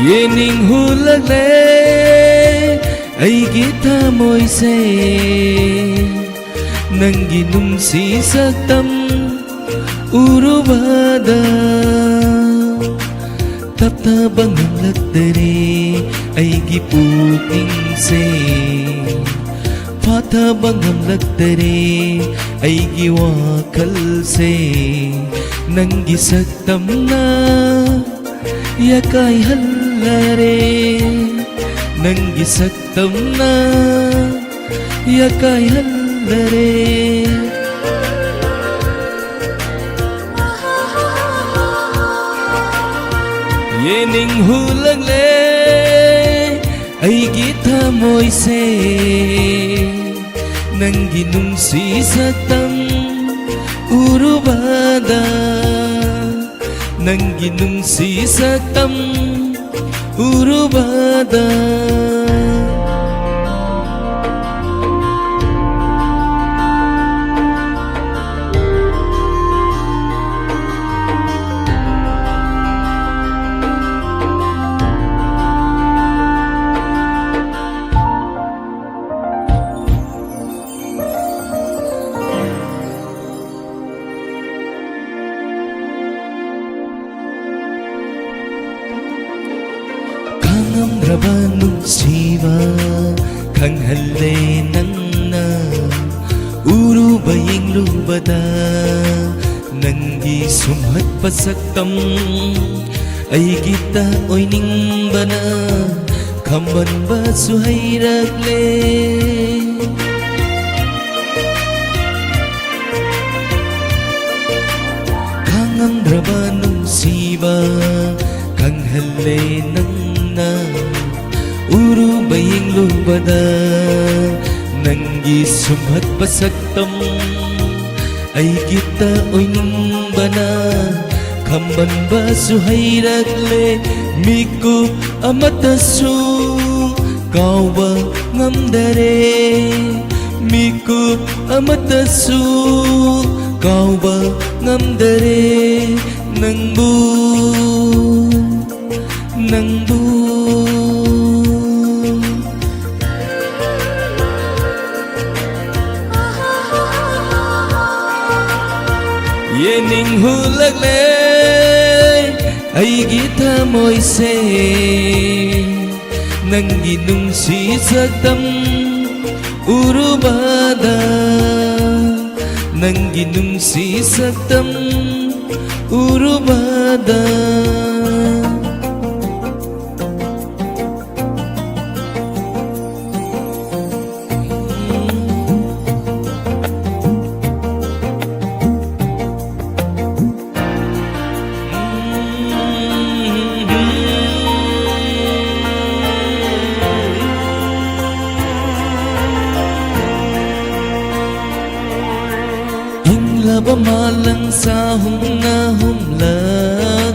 ꯌꯦꯡꯅꯤꯡꯍꯨꯂꯛꯂꯦ ꯑꯩꯒꯤ ꯊꯃꯣꯏꯁꯦ, ꯅꯪꯒꯤ ꯅꯨꯡꯁꯤ ꯁꯛꯇꯝ ꯎꯔꯨꯕꯗ꯫ ꯇꯞꯊꯕ ꯉꯝꯂꯛꯇꯔꯦ ꯑꯩꯒꯤ ꯄꯨꯛꯅꯤꯡꯁꯦ, ꯐꯥꯊꯕ ꯉꯝꯂꯛꯇꯔꯦ ꯑꯩꯒꯤ ꯋꯥꯈꯜꯁꯦ, ꯅꯪꯒꯤ ꯁꯛꯇꯝꯅ ꯌꯥꯀꯥꯏꯍꯜꯂꯔꯦ, ꯅꯪꯒꯤ ꯁꯛꯇꯝꯅ ꯌꯥꯀꯥꯏꯍꯜꯂꯔꯦ꯫ ꯌꯦꯡꯅꯤꯡꯍꯨꯂꯛꯂꯦ ꯑꯩꯒꯤ ꯊꯃꯣꯏꯁꯦ, ꯅꯪꯒꯤ ꯅꯨꯡꯁꯤ ꯁꯛꯇꯝ ꯎꯔꯨꯕꯗ, ꯅꯪꯒꯤ ꯅꯨꯡꯁꯤ ꯁꯛꯇꯝ ꯎꯔꯨꯕꯗ꯫ ꯈꯥꯡꯉꯝꯗ꯭ꯔꯕ ꯅꯨꯡꯁꯤꯕ ꯈꯪꯍꯜꯂꯦ ꯅꯪꯅ꯫ ꯎꯔꯨꯕ ꯌꯦꯡꯂꯨꯕꯗ ꯅꯪꯒꯤ ꯁꯨꯝꯍꯠꯄ ꯁꯛꯇꯝ ꯑꯩꯒꯤꯇ ꯑꯣꯏꯅꯤꯡꯕꯅ ꯈꯝꯕꯟꯕꯁꯨ ꯍꯩꯔꯛꯂꯦ꯫ ꯈꯥꯡꯉꯝꯗ꯭ꯔꯕ ꯅꯨꯡꯁꯤꯕ ꯈꯪꯍꯜꯂꯦ ꯅꯪꯅ꯫ ꯎꯔꯨꯕ ꯌꯦꯡꯂꯨꯕꯗ ꯅꯪꯒꯤ ꯁꯨꯝꯍꯠꯄ ꯁꯛꯇꯝ ꯑꯩꯒꯤꯇ ꯑꯣꯏꯅꯤꯡꯕꯅ ꯈꯝꯕꯟꯕꯁꯨ ꯍꯩꯔꯛꯂꯦ꯫ ꯃꯤꯀꯨꯞ ꯑꯃꯠꯇꯁꯨ ꯀꯥꯎꯕ ꯉꯝꯗꯔꯦ꯫ ꯃꯤꯀꯨꯞ ꯑꯃꯠꯇꯁꯨ ꯀꯥꯎꯕ ꯉꯝꯗꯔꯦ꯫ ꯅꯪꯕꯨ, ꯅꯪꯕꯨ꯫ ꯌꯦꯡꯅꯤꯡ ꯍꯨꯜꯂꯛꯂꯦ ꯑꯩꯒꯤ ꯊꯃꯣꯏꯁꯦ꯫ ꯅꯪꯒꯤ ꯅꯨꯡꯁꯤ ꯁꯛꯇꯝ ꯎꯔꯨꯕꯗ, ꯅꯪꯒꯤ ꯅꯨꯡꯁꯤ ꯁꯛꯇꯝ ꯎꯔꯨꯕꯗ꯫ ꯏꯪꯂꯕ ꯃꯥꯂꯪ ꯁꯥ ꯍꯨꯝꯅ ꯍꯨꯝꯂꯛꯄꯗ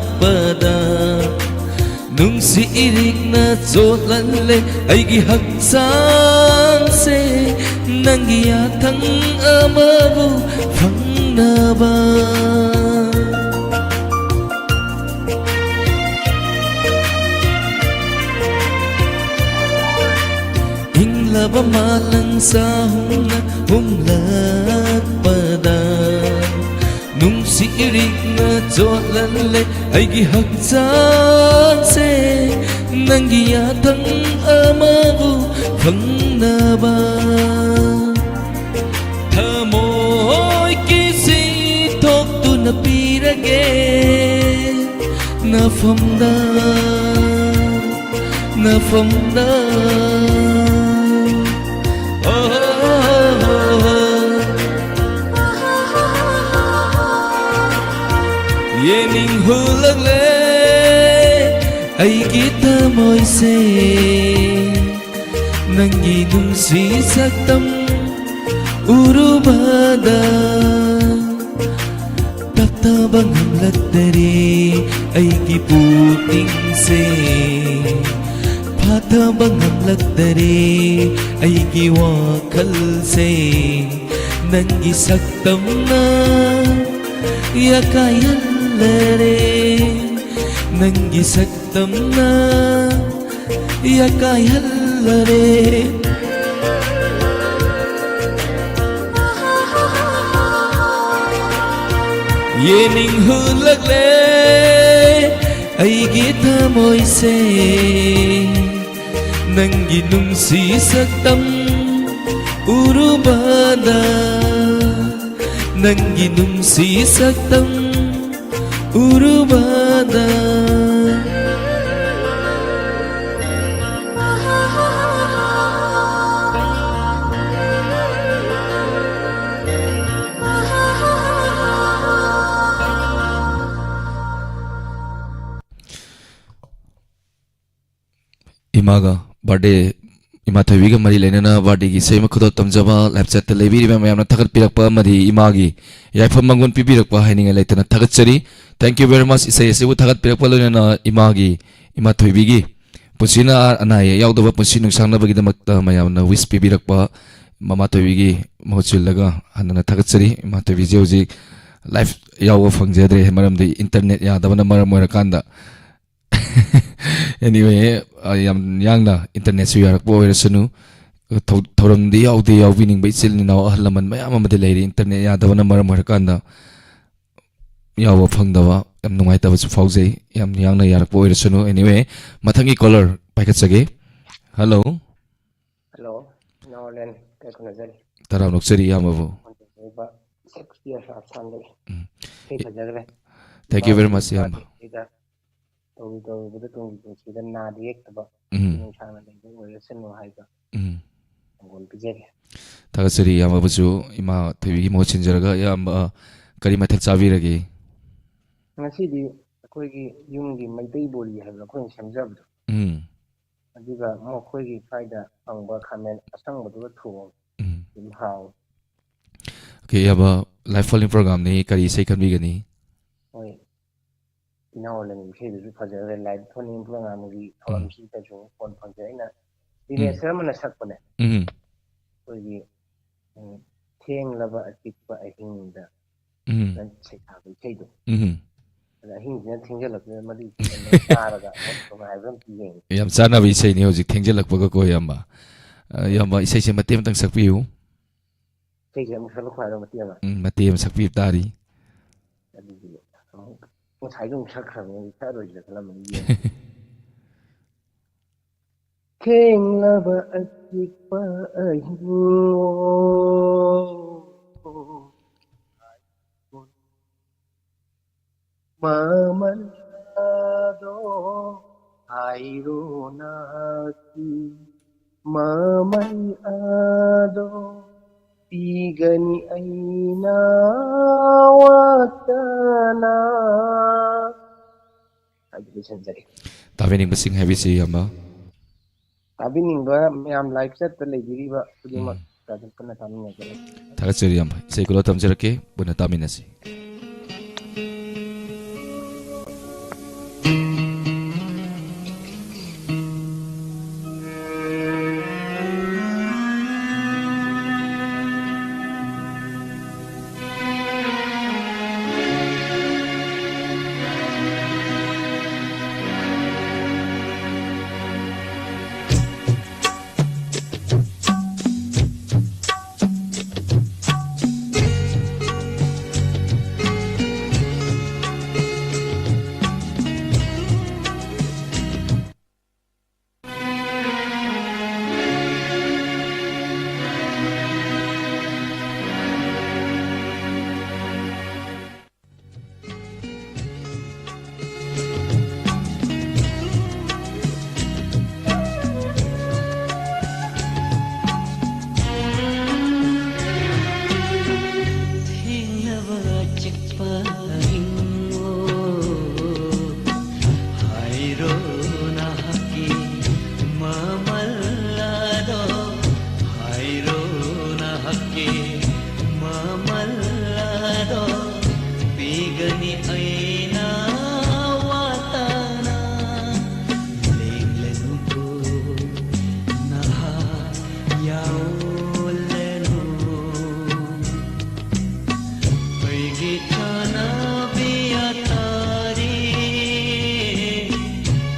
ꯅꯨꯡꯁꯤ ꯏꯔꯤꯛꯅ ꯆꯣꯠꯍꯜꯂꯦ ꯑꯩꯒꯤ ꯍꯛꯆꯥꯡꯁꯦ, ꯅꯪꯒꯤ ꯌꯥꯊꯪ ꯑꯃꯕꯨ ꯐꯪꯅꯕ꯫ ꯏꯪꯂꯕ ꯃꯥꯂꯪ ꯆꯥꯍꯨꯝꯅ ꯍꯨꯝꯂꯛꯄꯗ, ꯅꯨꯡꯁꯤ ꯏꯔꯤꯛꯅ ꯆꯣꯠꯍꯜꯂꯦ ꯑꯩꯒꯤ ꯍꯛꯆꯥꯡꯁꯦ, ꯅꯪꯒꯤ ꯌꯥꯊꯪ ꯑꯃꯕꯨ ꯐꯪꯅꯕ꯫ ꯊꯃꯣꯏ ꯀꯤꯁꯤ ꯊꯣꯛꯇꯨꯅ ꯄꯤꯔꯒꯦ ꯅꯐꯝꯗ, ꯅꯐꯝꯗ꯫ ꯌꯦꯡꯅꯤꯡ ꯍꯨꯜꯂꯛꯂꯦ ꯑꯩꯒꯤ ꯊꯃꯣꯏꯁꯦ, ꯅꯪꯒꯤ ꯅꯨꯡꯁꯤ ꯁꯛꯇꯝ ꯎꯔꯨꯕꯗ꯫ ꯇꯞꯊꯕ ꯉꯝꯂꯛꯇꯔꯦ ꯑꯩꯒꯤ ꯄꯨꯛꯅꯤꯡꯁꯦ, ꯐꯥꯊꯕ ꯉꯝꯂꯛꯇꯔꯦ ꯑꯩꯒꯤ ꯋꯥꯈꯜꯁꯦ꯫ ꯅꯪꯒꯤ ꯁꯛꯇꯝꯅ ꯌꯥꯀꯥꯏꯍꯜꯂꯔꯦ, ꯅꯪꯒꯤ ꯁꯛꯇꯝꯅ ꯌꯥꯀꯥꯏꯍꯜꯂꯔꯦ꯫ ꯌꯦꯡꯅꯤꯡ ꯍꯨꯜꯂꯛꯂꯦ ꯑꯩꯒꯤ ꯊꯃꯣꯏꯁꯦ, ꯅꯪꯒꯤ ꯅꯨꯡꯁꯤ ꯁꯛꯇꯝ ꯎꯔꯨꯕꯗ, ꯅꯪꯒꯤ ꯅꯨꯡꯁꯤ ꯁꯛꯇꯝ ꯎꯔꯨꯕꯗ꯫ ꯏꯃꯥꯒ ꯕꯥꯔꯗꯦ, ꯏꯃꯥ ꯊꯣꯏꯕꯤꯒ ꯃꯔꯤ ꯂꯩꯅꯅ ꯕꯥꯔꯗꯦꯒꯤ ꯏꯁꯩ ꯑꯃ ꯈꯨꯗꯣꯜ ꯇꯝꯖꯕ ꯂꯥꯏꯐ ꯆꯦꯠꯇ ꯂꯩꯕꯤꯔꯤꯕ ꯃꯌꯥꯝꯅ ꯊꯥꯒꯠꯄꯤꯔꯛꯄ ꯑꯃꯗꯤ ꯏꯃꯥꯒꯤ ꯌꯥꯏꯐ ꯃꯪꯒꯣꯜ ꯄꯤꯕꯤꯔꯛꯄ ꯍꯥꯏꯅꯤꯡꯉꯥꯏ ꯂꯩꯇꯅ ꯊꯥꯒꯠꯆꯔꯤ꯫ Thank you very much꯫ ꯏꯁꯩ ꯑꯁꯤꯕꯨ ꯊꯥꯒꯠꯄꯤꯔꯛꯄ ꯂꯣꯏꯅꯅ ꯏꯃꯥꯒꯤ ꯏꯃꯥ ꯊꯣꯏꯕꯤꯒꯤ ꯄꯨꯟꯁꯤꯅ ꯑꯅꯥ ꯑꯌꯦꯛ ꯌꯥꯎꯗꯕ ꯄꯨꯟꯁꯤ ꯅꯨꯡꯁꯥꯡꯅꯕꯒꯤꯗꯃꯛꯇ ꯃꯌꯥꯝꯅ wish ꯄꯤꯕꯤꯔꯛꯄ ꯃꯃꯥ ꯊꯣꯏꯕꯤꯒꯤ ꯃꯍꯨꯠ ꯁꯤꯜꯂꯒ ꯍꯟꯅ ꯊꯥꯒꯠꯆꯔꯤ꯫ ꯏꯃꯥ ꯊꯣꯏꯕꯤꯁꯦ ꯍꯧꯖꯤꯛ live ꯌꯥꯎꯕ ꯐꯪꯖꯗ꯭ꯔꯦ, ꯃꯔꯝꯗꯤ internet ꯌꯥꯗꯕꯅ ꯃꯔꯝ ꯑꯣꯏꯔꯀꯥꯟꯗ꯫ Anyway, ꯑ, ꯌꯥꯝ ꯌꯥꯡꯅ internetꯁꯨ ꯌꯥꯔꯛꯄ ꯑꯣꯏꯔꯁꯅꯨ, ꯊꯧ-, ꯊꯧꯔꯝꯗꯤ ꯌꯥꯎꯗꯦ, ꯌꯥꯎꯕꯤꯅꯤꯡꯕ ꯏꯆꯤꯜ ꯏꯅꯥꯎ ꯑꯍꯜ ꯂꯃꯟ ꯃꯌꯥꯝ ꯑꯃꯗꯤ ꯂꯩꯔꯤ꯫ Internet ꯌꯥꯗꯕꯅ ꯃꯔꯝ ꯑꯣꯏꯔꯀꯥꯟꯗ ꯌꯥꯎꯕ ꯐꯪꯗꯕ ꯌꯥꯝ ꯅꯨꯡꯉꯥꯏꯇꯕꯁꯨ ꯐꯥꯎꯖꯩ꯫ ꯌꯥꯝ ꯌꯥꯡꯅ ꯌꯥꯔꯛꯄ ꯑꯣꯏꯔꯁꯅꯨ꯫ Anyway, ꯃꯊꯪꯒꯤ caller ꯄꯥꯏꯈꯠꯆꯒꯦ꯫ Hello꯫ Hello, ꯏꯅꯥꯎ ꯑꯂꯦꯟ, ꯀꯩ ꯈꯨꯔꯨꯝꯖꯔꯤ꯫ ꯇꯔꯥꯝ ꯅꯣꯛꯆꯔꯤ ꯏꯌꯥꯝꯕꯕꯨ꯫ ꯐꯣꯟ ꯇꯧꯖꯔꯤꯕ ꯁꯦꯛꯁꯄꯤꯌꯔ ꯁꯥꯍꯦꯕ ꯁꯥꯟꯗꯒꯤ꯫ ꯎꯝ꯫ ꯏꯁꯩ ꯐꯖꯈ꯭ꯔꯦ꯫ Thank you very much, ꯏꯄꯥꯒꯤ ꯏꯌꯥꯝꯕ꯫ ꯄꯨꯟꯁꯤꯗ ꯇꯧꯔꯨ ꯇꯧꯔꯨꯕꯗ ꯇꯨꯡꯒꯤ ꯄꯨꯟꯁꯤꯗ ꯅꯥꯗ ꯌꯦꯛꯇꯕ ꯎꯝ꯫ ꯄꯨꯟꯁꯤ ꯅꯨꯡꯁꯥꯡꯅ ꯂꯩꯕ ꯑꯣꯏꯔꯁꯅꯨ ꯍꯥꯏꯕ ꯎꯝ꯫ ꯁꯪꯒꯣꯝ ꯄꯤꯖꯔꯤ꯫ ꯊꯥꯒꯠꯆꯔꯤ ꯏꯌꯥꯝꯕꯕꯨꯁꯨ꯫ ꯏꯃꯥ ꯊꯣꯏꯕꯤꯒꯤ ꯃꯍꯨꯠ ꯁꯤꯟꯖꯔꯒ ꯏꯌꯥꯝꯕ ꯀꯔꯤ ꯃꯊꯦꯜ ꯆꯥꯕꯤꯔꯒꯦ? ꯉꯁꯤꯗꯤ ꯑꯩꯈꯣꯏꯒꯤ ꯌꯨꯝꯒꯤ ꯃꯩꯇꯩ ꯕꯣꯔꯤ ꯍꯥꯏꯕꯗꯣ ꯑꯩꯈꯣꯏꯅ ꯁꯦꯝꯖꯕꯗꯣ꯫ ꯎꯝ꯫ ꯑꯗꯨꯒ ꯃꯈꯣꯏꯒꯤ ꯁ꯭ꯋꯥꯏꯗ ꯐꯪꯕ ꯈꯥꯃꯦꯟ ꯑꯁꯪꯕꯗꯨꯒ ꯊꯣꯡꯉꯦ꯫ ꯎꯝ꯫ ꯑꯗꯨꯝ ꯍꯥꯎꯋꯦ꯫ Okay, ꯏꯌꯥꯝꯕ, live phone-in program-ꯅꯤ, ꯀꯔꯤ ꯏꯁꯩ ꯈꯟꯕꯤꯒꯅꯤ? ꯍꯣꯏ, ꯏꯅꯥꯎ ꯑꯂꯦꯟꯒꯤ ꯏꯁꯩꯗꯨꯁꯨ ꯐꯖꯈ꯭ꯔꯦ꯫ Live phone-in program-ꯒꯤ ꯎꯝ꯫ ꯊꯧꯔꯝꯁꯤꯗꯁꯨ ꯐꯣꯟ ꯐꯪꯖꯩ꯫ ꯑꯩꯅ ꯎꯝ꯫ ꯗꯤꯅꯦꯁ ꯁꯔꯃꯅ ꯁꯛꯄꯅꯦ꯫ ꯎꯝ꯫ ꯑꯩꯈꯣꯏꯒꯤ, ꯎꯝ, ꯊꯦꯡꯂꯕ ꯑꯆꯤꯛꯄ ꯑꯍꯤꯡꯗ ꯎꯝ꯫ ꯅꯪ ꯁꯩꯊꯥꯕ ꯏꯁꯩꯗꯣ꯫ ꯎꯝ꯫ ꯑꯗ ꯑꯍꯤꯡꯁꯤꯅ ꯊꯦꯡꯖꯜꯂꯛꯄꯗ ꯃꯗꯨꯒꯤ ꯏꯁꯩꯗꯣ ꯇꯥꯔꯒ ꯑꯃꯨꯛ ꯅꯨꯡꯉꯥꯏꯕ ꯑꯃ ꯄꯤꯌꯦ꯫ ꯌꯥꯝ ꯆꯥꯟꯅꯕ ꯏꯁꯩꯅꯤ ꯍꯧꯖꯤꯛ ꯊꯦꯡꯖꯜꯂꯛꯄꯒꯀꯣ, ꯏꯌꯥꯝꯕ꯫ ꯑ, ꯏꯌꯥꯝꯕ, ꯏꯁꯩꯁꯦ ꯃꯇꯦꯛ ꯑꯃꯇꯪ ꯁꯛꯄꯤꯌꯨ꯫ ꯏꯁꯩꯁꯦ ꯑꯃꯨꯛ ꯁꯛꯂꯛꯈꯣ ꯍꯥꯏꯔꯣ ꯃꯇꯦꯛ ꯑꯃ? ꯎꯝ, ꯃꯇꯦꯛ ꯑꯃ ꯁꯛꯄꯤꯌꯨ ꯇꯥꯔꯤ꯫ ꯑꯗꯨꯗꯤ ꯑꯃꯨꯛ ꯉꯁꯥꯏꯗꯣ ꯑꯃꯨꯛ ꯁꯛꯈ꯭ꯔꯕꯅꯤ, ꯍꯧꯖꯤꯛ ꯁꯛꯑꯔꯣꯏꯁꯤꯔ ꯈꯜꯂꯝꯕꯅꯤ꯫ ꯊꯦꯡꯂꯕ ꯑꯆꯤꯛꯄ ꯑꯍꯤꯡ ꯃꯃꯜ ꯑꯗꯣ ꯍꯥꯏꯔꯣ ꯅꯥꯁꯤ, ꯃꯃꯜ ꯑꯗꯣ ꯄꯤꯒꯅꯤ ꯑꯩꯅ ꯋꯥꯇꯅ꯫ ꯍꯥꯏꯕꯗꯨ ꯂꯣꯏꯁꯤꯟꯖꯔꯦ꯫ ꯇꯥꯕꯤꯅꯤꯡꯕꯁꯤꯡ ꯍꯥꯏꯕꯤꯁꯤ, ꯏꯌꯥꯝꯕ꯫ ꯇꯥꯕꯤꯅꯤꯡꯕ ꯃꯌꯥꯝ live chat-ꯇ ꯂꯩꯕꯤꯔꯤꯕ ꯈꯨꯗꯤꯡꯃꯛ ꯎꯝ꯫ ꯄꯨꯟꯅ ꯇꯥꯃꯤꯟꯅꯖꯔꯒꯦ꯫ ꯊꯥꯒꯠꯆꯔꯤ, ꯏꯌꯥꯝꯕ꯫ ꯏꯁꯩ ꯈꯨꯂꯣ ꯊꯝꯖꯔꯛꯀꯦ, ꯄꯨꯟꯅ ꯇꯥꯃꯤꯟꯅꯁꯤ꯫ ꯔꯣ ꯅꯍꯥꯛꯀꯤ ꯃꯃꯜ ꯑꯗꯣ, ꯍꯥꯏꯔꯣ ꯅꯍꯥꯛꯀꯤ ꯃꯃꯜ ꯑꯗꯣ, ꯄꯤꯒꯅꯤ ꯑꯩꯅ ꯋꯥꯇꯅ꯫ ꯂꯦꯡꯂꯅꯨꯀꯣ ꯅꯍꯥꯛ ꯌꯥꯎꯂꯅꯨ꯫ ꯑꯩꯒꯤ ꯆꯥꯅꯕꯤ ꯑꯇꯥꯔꯤ,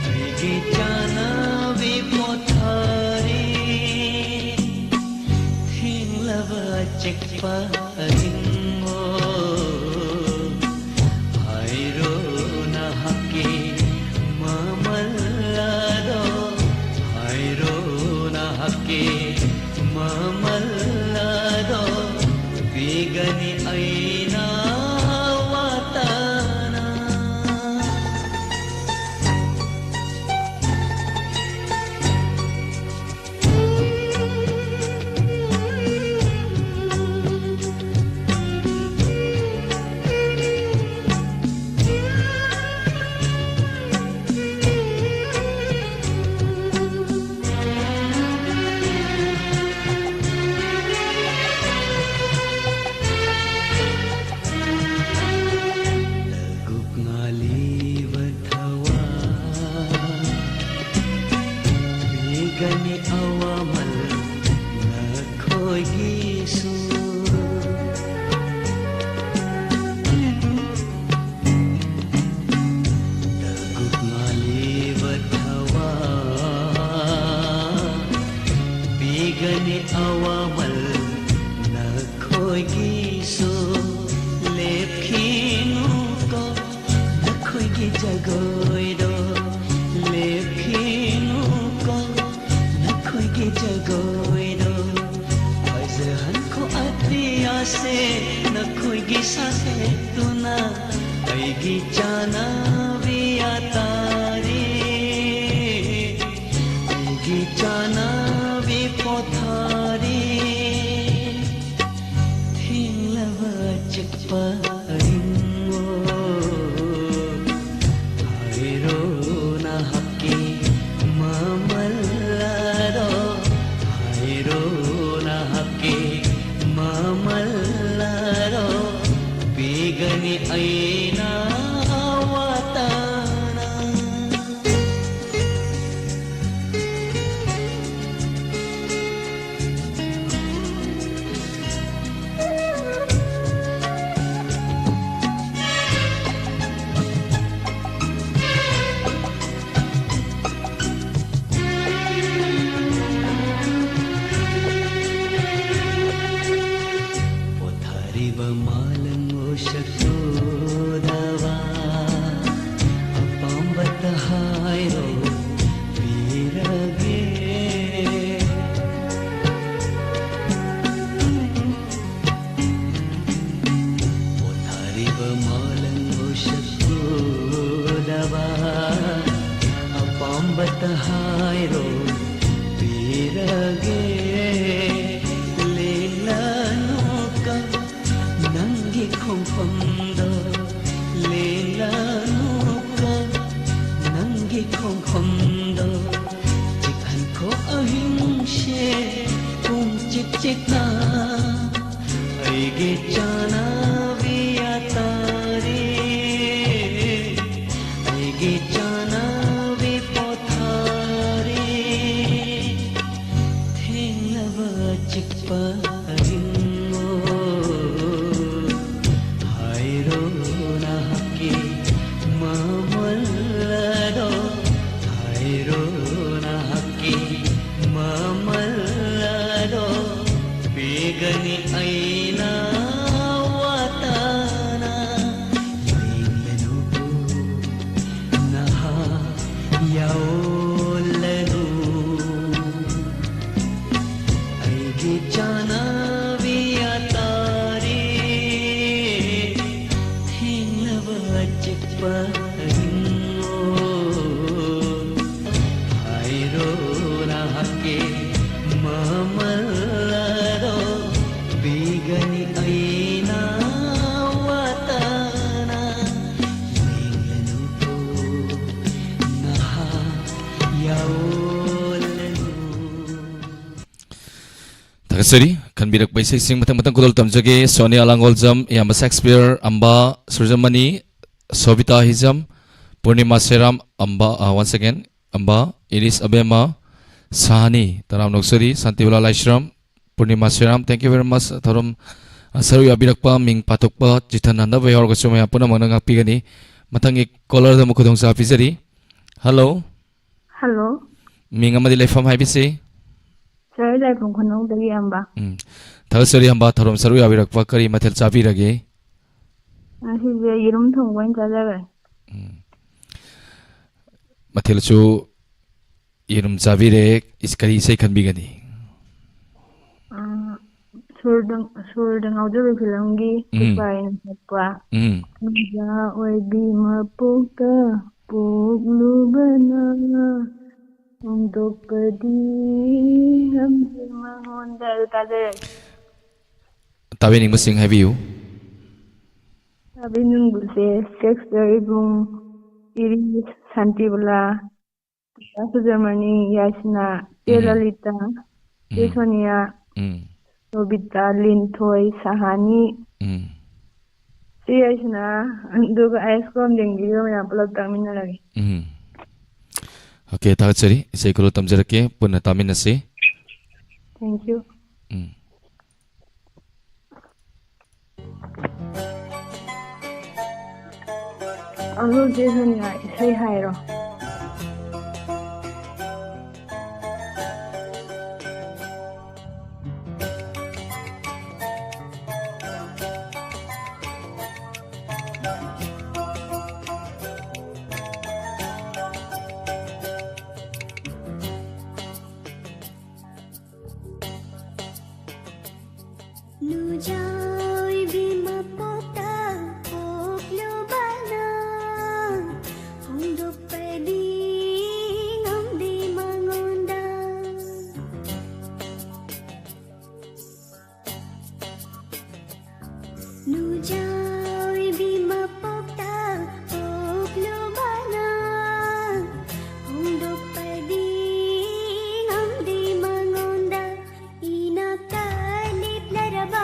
ꯑꯩꯒꯤ ꯆꯥꯅꯕꯤ ꯄꯣꯊꯥꯔꯤ, ꯊꯦꯡꯂꯕ ꯆꯤꯛꯄ ꯑꯍꯤꯡꯉꯣ꯫ ꯍꯥꯏꯔꯣ ꯅꯍꯥꯛꯀꯤ ꯃꯃꯜ ꯑꯗꯣ, ꯍꯥꯏꯔꯣ ꯅꯍꯥꯛꯀꯤ ꯃꯃꯜ ꯑꯗꯣ, ꯄꯤꯒꯅꯤ ꯑꯩꯅ ꯋꯥꯇꯅ꯫ ꯂꯒꯨꯞ ꯉꯥꯂꯤꯕ ꯊꯋꯥꯏ, ꯄꯤꯒꯅꯤ ꯑꯋꯥꯃꯜ ꯅꯈꯣꯏꯒꯤꯁꯨ꯫ ꯂꯒꯨꯞ ꯉꯥꯂꯤꯕ ꯊꯋꯥꯏ, ꯄꯤꯒꯅꯤ ꯑꯋꯥꯃꯜ ꯅꯈꯣꯏꯒꯤꯁꯨ꯫ ꯂꯦꯞꯈꯤꯅꯨꯀꯣ ꯅꯈꯣꯏꯒꯤ ꯖꯒꯣꯏꯗꯣ, ꯂꯦꯞꯈꯤꯅꯨꯀꯣ ꯅꯈꯣꯏꯒꯤ ꯖꯒꯣꯏꯗꯣ꯫ ꯐꯖꯍꯟꯈꯣ ꯑꯇꯤꯌꯥꯁꯦ ꯅꯈꯣꯏꯒꯤ ꯁꯥꯊꯦꯛꯇꯨꯅ꯫ ꯑꯩꯒꯤ ꯆꯥꯅꯕꯤ ꯑꯇꯥꯔꯤ, ꯑꯩꯒꯤ ꯆꯥꯅꯕꯤ ꯄꯣꯊꯥꯔꯤ, ꯊꯦꯡꯂꯕ ꯆꯤꯛꯄ ꯑꯍꯤꯡꯉꯣ꯫ ꯍꯥꯏꯔꯣ ꯑꯝꯕꯇ ꯍꯥꯏꯔꯣ, ꯄꯤꯔꯒꯦ, ꯂꯦꯡꯂꯅꯨꯀꯣ, ꯅꯪꯒꯤ ꯈꯣꯡꯐꯝꯗꯣ, ꯂꯦꯡꯂꯅꯨꯀꯣ, ꯅꯪꯒꯤ ꯈꯣꯡꯐꯝꯗꯣ, ꯆꯤꯛꯍꯟꯈꯣ ꯑꯍꯤꯡꯁꯦ ꯄꯨꯡ ꯆꯤꯛ ꯆꯤꯛꯅ꯫ ꯑꯩꯒꯤ ꯆꯥꯅꯕꯤ ꯑꯇꯥꯔꯤ, ꯑꯩꯒꯤ ꯆꯥꯅꯕꯤ ꯄꯣꯊꯥꯔꯤ, ꯊꯦꯡꯂꯕ ꯆꯤꯛꯄ ꯑꯍꯤꯡꯉꯣ꯫ ꯍꯥꯏꯔꯣ ꯅꯍꯥꯛꯀꯤ ꯃꯃꯜ ꯑꯗꯣ, ꯍꯥꯏꯔꯣ ꯅꯍꯥꯛꯀꯤ ꯃꯃꯜ ꯑꯗꯣ, ꯄꯤꯒꯅꯤ ꯑꯩꯅ ꯋꯥꯇꯅ꯫ ꯂꯦꯡꯂꯅꯨ ꯅꯍꯥ ꯌꯥꯑꯣꯂꯅꯨ꯫ ꯑꯩꯒꯤ ꯆꯥꯅꯕꯤ ꯑꯇꯥꯔꯤ, ꯊꯦꯡꯂꯕ ꯆꯤꯛꯄ ꯑꯍꯤꯡꯉꯣ꯫ ꯍꯥꯏꯔꯣ ꯅꯍꯥꯛꯀꯤ ꯃꯃꯜ ꯑꯗꯣ, ꯄꯤꯒꯅꯤ ꯑꯩꯅ ꯋꯥꯇꯅ꯫ ꯂꯦꯡꯂꯅꯨꯀꯣ ꯅꯍꯥ ꯌꯥꯑꯣꯂꯅꯨ꯫ ꯊꯥꯒꯠꯆꯔꯤ꯫ ꯈꯟꯕꯤꯔꯛꯄ ꯏꯁꯩꯁꯤꯡ ꯃꯊꯪ ꯃꯊꯪ ꯈꯨꯗꯣꯜ ꯇꯝꯖꯒꯦ꯫ ꯁꯣꯅꯤꯌꯥ ꯂꯥꯡꯒꯣꯜꯖꯝ, ꯏꯌꯥꯝꯕ ꯁꯦꯛꯁꯄꯤꯌꯔ ꯑꯝꯕ ꯁꯨꯔꯖꯃꯅꯤ, ꯁꯣꯕꯤꯇꯥ ꯍꯤꯖꯝ, ꯄꯨꯔꯅꯤꯃꯥ ꯁꯦꯔꯥꯝ ꯑꯝꯕ, ꯑ, once again, ꯑꯝꯕ, ꯏꯔꯤꯁ ꯑꯕꯦꯝꯃ, ꯁꯥꯍꯅꯤ, ꯇꯔꯥꯝ ꯅꯣꯛꯆꯔꯤ, Shantibala Laishram, Purnima ꯁꯦꯔꯥꯝ, thank you very much꯫ ꯊꯧꯔꯝ, ꯑ, ꯁꯔꯨꯛ ꯌꯥꯕꯤꯔꯛꯄ, ꯃꯤꯡ ꯄꯥꯊꯣꯛꯄ, ꯆꯤꯊꯅꯗꯕ ꯌꯥꯎꯔꯒꯁꯨ ꯃꯌꯥꯝ ꯄꯨꯝꯅꯃꯛꯅ ꯉꯥꯛꯄꯤꯒꯅꯤ꯫ ꯃꯊꯪꯒꯤ ꯀꯣꯂꯔꯗ ꯑꯃꯨꯛ ꯈꯨꯗꯣꯡꯆꯥꯕ ꯄꯤꯖꯔꯤ꯫ ꯍꯜꯂꯣ꯫ ꯍꯜꯂꯣ꯫ ꯃꯤꯡ ꯑꯃꯗꯤ ꯂꯩꯐꯝ ꯍꯥꯏꯕꯤꯁꯤ꯫ ꯁꯥꯔ, ꯂꯥꯏꯐꯝ ꯈꯨꯅꯧꯗꯒꯤ ꯑꯝꯕ꯫ ꯎꯝ꯫ ꯊꯥꯒꯠꯆꯔꯤ ꯑꯝꯕ, ꯊꯧꯔꯝ ꯁꯔꯨꯛ ꯌꯥꯕꯤꯔꯛꯄ꯫ ꯀꯔꯤ ꯃꯊꯦꯜ ꯆꯥꯕꯤꯔꯒꯦ? ꯉꯁꯤꯁꯦ ꯌꯦꯔꯨꯝ ꯊꯣꯡꯕ ꯑꯣꯏꯅ ꯆꯥꯖꯈ꯭ꯔꯦ꯫ ꯎꯝ꯫ ꯃꯊꯦꯜꯁꯨ ꯌꯦꯔꯨꯝ ꯆꯥꯕꯤꯔꯦ꯫ ꯏꯁ-, ꯀꯔꯤ ꯏꯁꯩ ꯈꯟꯕꯤꯒꯅꯤ? ꯑꯥ, ꯁꯨꯔꯗ, ꯁꯨꯔꯗ ꯉꯥꯎꯖꯕꯤ ꯐꯤꯂꯝꯒꯤ ꯎꯝ꯫ ꯄꯨꯁꯄꯥꯅ ꯁꯛꯄ ꯎꯝ꯫ ꯃꯆꯥ ꯑꯣꯏꯕꯤ ꯃꯄꯣꯛꯇ ꯄꯣꯛꯂꯨꯕꯅ ꯐꯣꯡꯗꯣꯛꯄꯗꯤ ꯉꯝꯗꯦ ꯃꯉꯣꯟꯗ꯫ ꯑꯗꯨ ꯇꯥꯖꯔꯒꯦ꯫ ꯇꯥꯕꯤꯅꯤꯡꯕꯁꯤꯡ ꯍꯥꯏꯕꯤꯌꯨ꯫ ꯇꯥꯕꯤꯅꯤꯡꯕꯁꯦ ꯁꯦꯛꯁꯇ ꯏꯕꯨꯡ, ꯏꯔꯤ, ꯁꯥꯟꯇꯤꯕꯂꯥ, ꯁꯨꯖꯔꯃꯅꯤ, ꯌꯥꯏꯁꯅꯥ, ꯆꯦ ꯎꯝ꯫ ꯂꯂꯤꯇꯥ, ꯆꯦ ꯎꯝ꯫ ꯁꯣꯅꯤꯌꯥ, ꯎꯝ꯫ ꯔꯣꯕꯤꯇꯥ, ꯂꯤꯟꯊꯣꯏ, ꯁꯍꯥꯅꯤ, ꯎꯝ꯫ ꯆꯦ ꯌꯥꯏꯁꯅꯥ, ꯑꯗꯨꯒ ꯑꯥꯏꯁ ꯀꯣꯝ ꯂꯦꯡꯕꯤꯒ ꯃꯌꯥꯝ ꯄꯨꯂꯞ ꯇꯥꯛꯃꯤꯟꯅꯔꯒꯦ꯫ ꯎꯝ꯫ ꯑꯣꯀꯦ, ꯊꯥꯒꯠꯆꯔꯤ꯫ ꯏꯁꯩ ꯈꯨꯗꯣꯜ ꯇꯝꯖꯔꯛꯀꯦ, ꯄꯨꯟꯅ ꯇꯥꯃꯤꯟꯅꯁꯤ꯫ Thank you꯫ ꯎꯝ꯫ ꯑꯗꯨ ꯆꯦ ꯁꯣꯅꯤꯌꯥ, ꯏꯁꯩ ꯍꯥꯏꯔꯣ꯫ ꯅꯨꯖꯥꯎ ꯏꯕꯤ ꯃꯄꯣꯛꯇ ꯄꯣꯛꯂꯨꯕꯅ ꯐꯣꯡꯗꯣꯛꯄꯗꯤ ꯉꯝꯗꯦ ꯃꯉꯣꯟꯗ꯫ ꯅꯨꯖꯥꯎ ꯏꯕꯤ ꯃꯄꯣꯛꯇ ꯄꯣꯛꯂꯨꯕꯅ ꯐꯣꯡꯗꯣꯛꯄꯗꯤ ꯉꯝꯗꯦ ꯃꯉꯣꯟꯗ꯫ ꯏꯅꯥꯛꯇ ꯂꯦꯞꯂꯔꯕ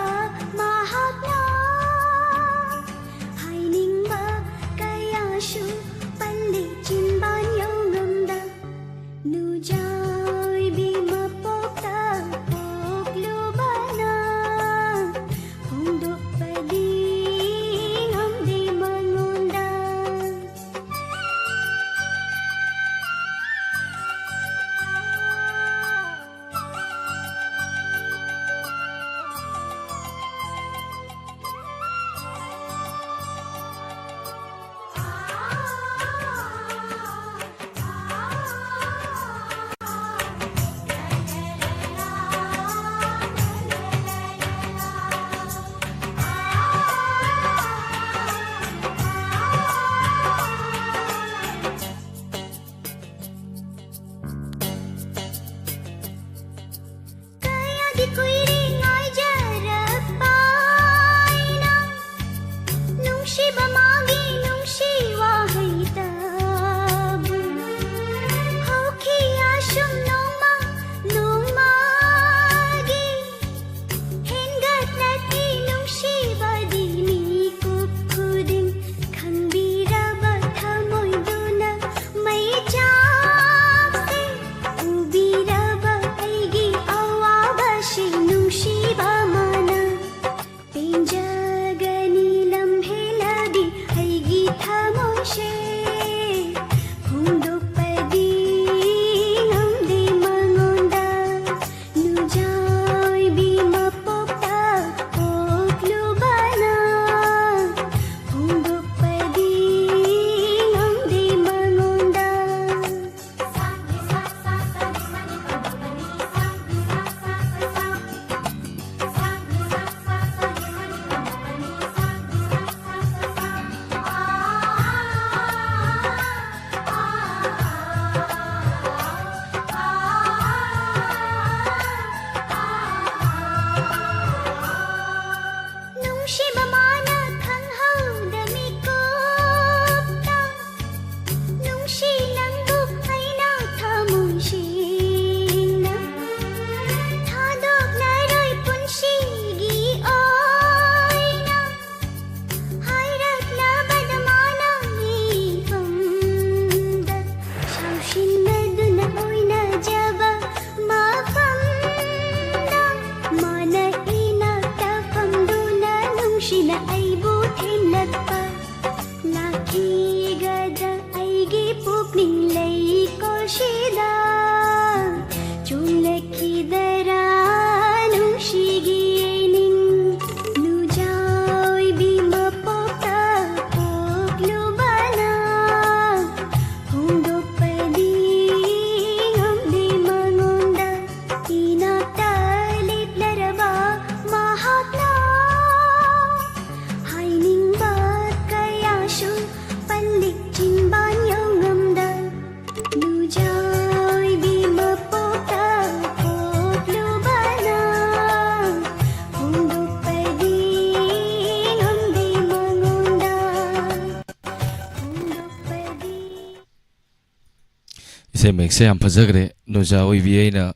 ꯃꯩꯇꯩ ꯃꯌꯦꯛꯁꯦ ꯌꯥꯝ ꯐꯖꯈ꯭ꯔꯦ꯫ ꯅꯣꯖꯥ ꯑꯣꯏꯕꯤ ꯑꯩꯅ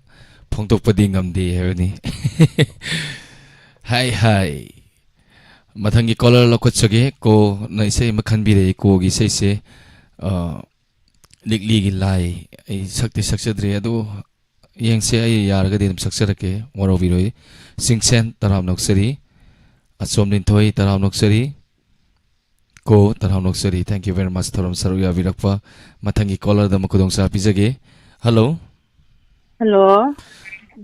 ꯐꯣꯡꯗꯣꯛꯄꯗꯤ ꯉꯝꯗꯦ ꯍꯥꯏꯕꯅꯤ꯫ ꯍꯥꯏ, ꯍꯥꯏ꯫ ꯃꯊꯪꯒꯤ caller ꯂꯧꯈꯠꯆꯒꯦ꯫ ꯀꯣꯅ ꯏꯁꯩ ꯑꯃ ꯈꯟꯕꯤꯔꯛꯏ꯫ ꯀꯣꯒꯤ ꯏꯁꯩꯁꯦ, ꯑ, ꯂꯤꯛꯂꯤꯒꯤ ꯂꯥꯏ꯫ ꯑꯩ ꯁꯛꯇꯤ ꯁꯛꯆꯗ꯭ꯔꯤ, ꯑꯗꯨ ꯌꯦꯡꯁꯦ, ꯑꯩ ꯌꯥꯔꯒꯗꯤ ꯑꯗꯨꯝ ꯁꯛꯆꯔꯛꯀꯦ, ꯋꯥꯔꯧꯕꯤꯔꯣꯏ꯫ ꯆꯤꯡꯁꯦꯟ, ꯇꯔꯥꯝꯅ ꯑꯣꯛꯆꯔꯤ꯫ ꯑꯆꯣꯝ ꯂꯤꯟꯊꯣꯏ, ꯇꯔꯥꯝꯅ ꯑꯣꯛꯆꯔꯤ꯫ ꯀꯣ, ꯇꯔꯥꯝꯅ ꯑꯣꯛꯆꯔꯤ꯫ Thank you very much, ꯊꯧꯔꯝ ꯁꯔꯨꯛ ꯌꯥꯕꯤꯔꯛꯄ꯫ ꯃꯊꯪꯒꯤ caller ꯗ ꯑꯃꯨꯛ ꯈꯨꯗꯣꯡꯆꯥꯕ ꯄꯤꯖꯒꯦ꯫ Hello꯫ Hello꯫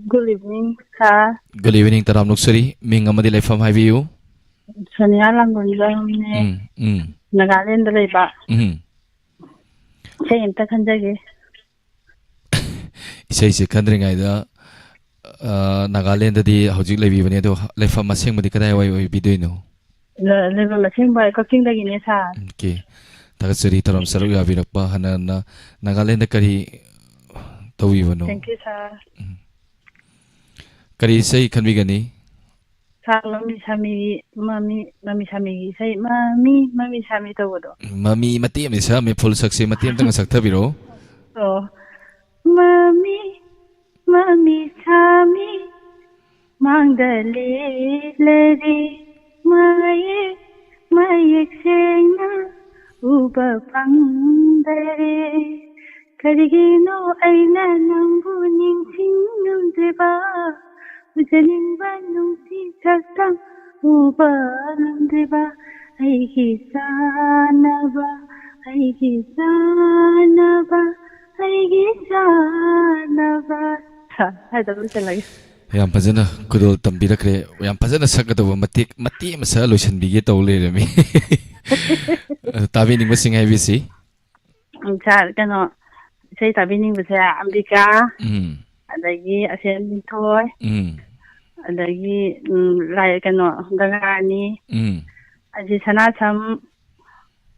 Good evening, sir꯫ Good evening, ꯇꯔꯥꯝꯅ ꯑꯣꯛꯆꯔꯤ꯫ ꯃꯤꯡ ꯑꯃꯗꯤ ꯂꯩꯐꯝ ꯍꯥꯏꯕꯤꯌꯨ꯫ ꯁꯣꯅꯤꯌꯥ ꯂꯥꯡꯒꯣꯜꯕꯝꯅꯦ꯫ ꯎꯝ, ꯎꯝ꯫ ꯅꯥꯒꯥꯂꯦꯟꯗ ꯂꯩꯕ꯫ ꯎꯝ꯫ ꯏꯁꯩ ꯑꯝꯇ ꯈꯟꯖꯒꯦ꯫ ꯏꯁꯩꯁꯦ ꯈꯟꯗ꯭ꯔꯤꯉꯩꯗ, ꯑ, ꯅꯥꯒꯥꯂꯦꯟꯗꯗꯤ ꯍꯧꯖꯤꯛ ꯂꯩꯕꯤꯕꯅꯦ, ꯑꯗꯣ ꯂꯩꯐꯝ ꯑꯁꯦꯡꯕꯗꯤ ꯀꯗꯥꯏꯋꯥꯏ ꯑꯣꯏꯕꯤꯗꯣꯏꯅꯣ? ꯂ-, ꯂꯩꯐꯝ ꯑꯁꯦꯡꯕ ꯑꯩ ꯀꯛꯆꯤꯡꯗꯒꯤꯅꯦ, sir꯫ OK꯫ ꯊꯥꯒꯠꯆꯔꯤ, ꯊꯧꯔꯝ ꯁꯔꯨꯛ ꯌꯥꯕꯤꯔꯛꯄ꯫ ꯍꯟꯅ ꯍꯟꯅ ꯅꯥꯒꯥꯂꯦꯟꯗ ꯀꯔꯤ ꯇꯧꯕꯤꯕꯅꯣ? Thank you, sir꯫ ꯎꯝ꯫ ꯀꯔꯤ ꯏꯁꯩ ꯈꯟꯕꯤꯒꯅꯤ? Sir, ꯃꯃꯤ ꯁꯥꯃꯤꯒꯤ, ꯃꯃꯤ, ꯃꯃꯤ ꯁꯥꯃꯤꯒꯤ ꯏꯁꯩ, ꯃꯃꯤ, ꯃꯃꯤ ꯁꯥꯃꯤ ꯇꯧꯕꯗꯣ꯫ ꯃꯃꯤ ꯃꯇꯦꯛ ꯑꯃꯗꯤ ꯁꯛꯑꯝꯃꯦ, full ꯁꯛꯁꯦ ꯃꯇꯦꯛ ꯑꯝꯇꯪꯒ ꯁꯛꯊꯕꯤꯔꯛꯑꯣ꯫ ꯑꯣ꯫ ꯃꯃꯤ, ꯃꯃꯤ ꯁꯥꯃꯤ, ꯃꯥꯡꯗ ꯂꯦꯞꯂꯔꯦ, ꯃꯌꯦꯛ, ꯃꯌꯦꯛ ꯁꯦꯡꯅ ꯎꯕ ꯐꯪꯗꯔꯦ꯫ ꯀꯔꯤꯒꯤꯅꯣ ꯑꯩꯅ ꯅꯪꯕꯨ ꯅꯤꯡꯁꯤꯡꯉꯝꯗ꯭ꯔꯤꯕ? ꯎꯖꯅꯤꯡꯕ ꯅꯨꯡꯁꯤ ꯁꯛꯇꯝ ꯎꯕ ꯉꯝꯗ꯭ꯔꯤꯕ ꯑꯩꯒꯤ ꯆꯥꯅꯕ, ꯑꯩꯒꯤ ꯆꯥꯅꯕ, ꯑꯩꯒꯤ ꯆꯥꯅꯕ꯫ ꯍꯥꯏꯗꯕ ꯂꯣꯏꯁꯤꯜꯂꯒꯦ꯫ ꯌꯥꯝ ꯐꯖꯅ ꯈꯨꯗꯣꯜ ꯇꯝꯕꯤꯔꯛꯈ꯭ꯔꯦ꯫ ꯌꯥꯝ ꯐꯖꯅ ꯁꯛꯀꯗꯧꯕ ꯃꯇꯦꯛ, ꯃꯇꯦꯛ ꯑꯃ ꯁꯛꯑ ꯂꯣꯏꯁꯤꯟꯕꯤꯒꯦ ꯇꯧ ꯂꯩꯔꯝꯃꯤ꯫ ꯑꯗꯨ ꯇꯥꯕꯤꯅꯤꯡꯕꯁꯤꯡ ꯍꯥꯏꯕꯤꯁꯤ꯫ ꯎꯝ, sir, ꯀꯩꯅꯣ, ꯏꯁꯩ ꯇꯥꯕꯤꯅꯤꯡꯕꯁꯦ ꯑꯝꯕꯤꯀꯥ, ꯎꯝ꯫ ꯑꯗꯒꯤ ꯑꯁꯦꯟ ꯂꯤꯟꯊꯣꯏ, ꯎꯝ꯫ ꯑꯗꯒꯤ, ꯎꯝ, ꯂꯥꯏ-, ꯀꯩꯅꯣ, ꯒꯪꯒꯥꯔꯥꯅꯤ, ꯎꯝ꯫ ꯑꯁꯤ ꯁꯅꯥꯁꯝ,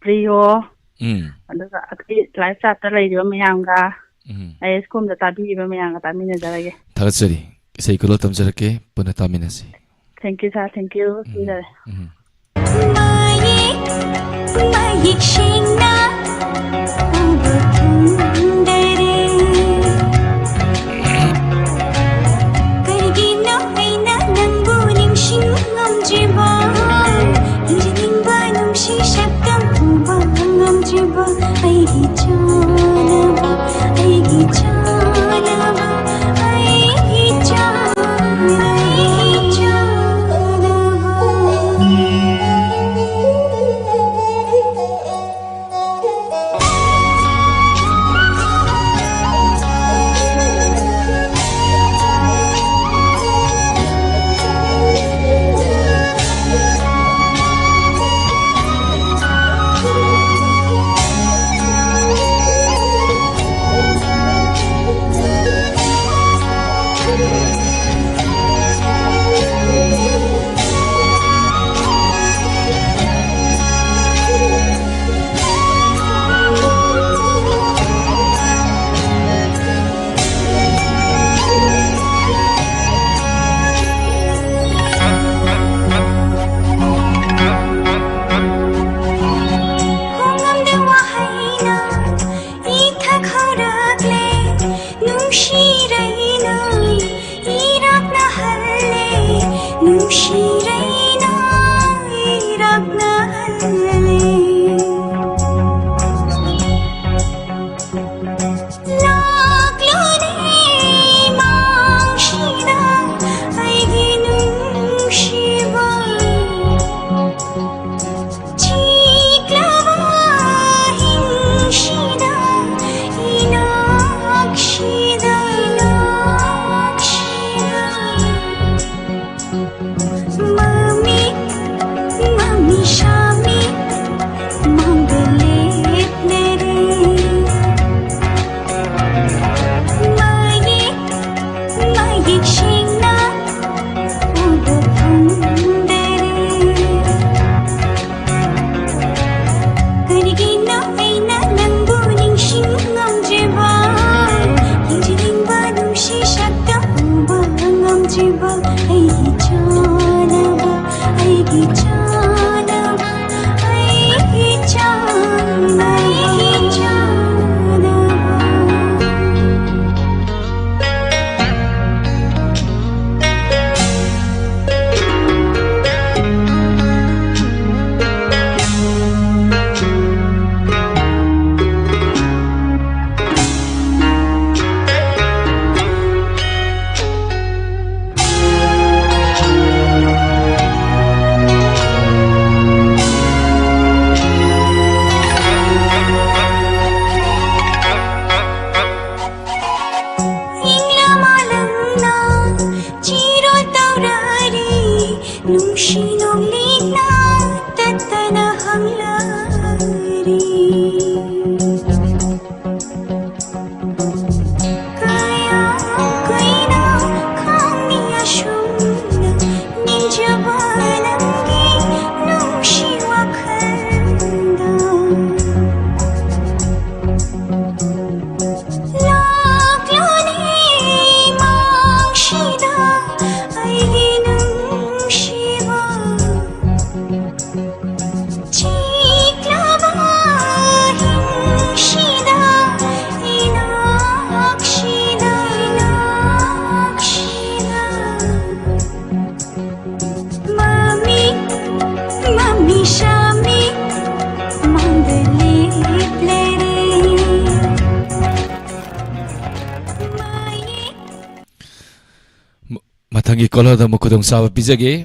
ꯄ꯭ꯔꯤꯌꯣ, ꯎꯝ꯫ ꯑꯗꯨꯒ ꯑꯇꯩ live chat ꯇ ꯂꯩꯔꯤꯕ ꯃꯌꯥꯝꯒ, ꯎꯝ꯫ ꯑꯥꯏ ꯑꯦꯁ ꯀꯣꯝꯗ ꯇꯥꯕꯤꯔꯤꯕ ꯃꯌꯥꯝꯒ ꯇꯥꯃꯤꯟꯅꯖꯔꯒꯦ꯫ ꯊꯥꯒꯠꯆꯔꯤ꯫ ꯏꯁꯩ ꯈꯨꯗꯣꯜ ꯇꯝꯖꯔꯛꯀꯦ꯫ ꯄꯨꯟꯅ ꯇꯥꯃꯤꯟꯅꯁꯤ꯫ Thank you, sir. Thank you. ꯎꯝ, ꯊꯝꯖꯔꯦ꯫ ꯎꯝ꯫ ꯃꯌꯦꯛ, ꯃꯌꯦꯛ ꯁꯦꯡꯅ ꯎꯕ ꯐꯪꯗꯔꯦ꯫ ꯃꯊꯪꯒꯤ ꯀꯣꯂꯔꯗ ꯑꯃꯨꯛ ꯈꯨꯗꯣꯡꯆꯥꯕ ꯄꯤꯖꯒꯦ꯫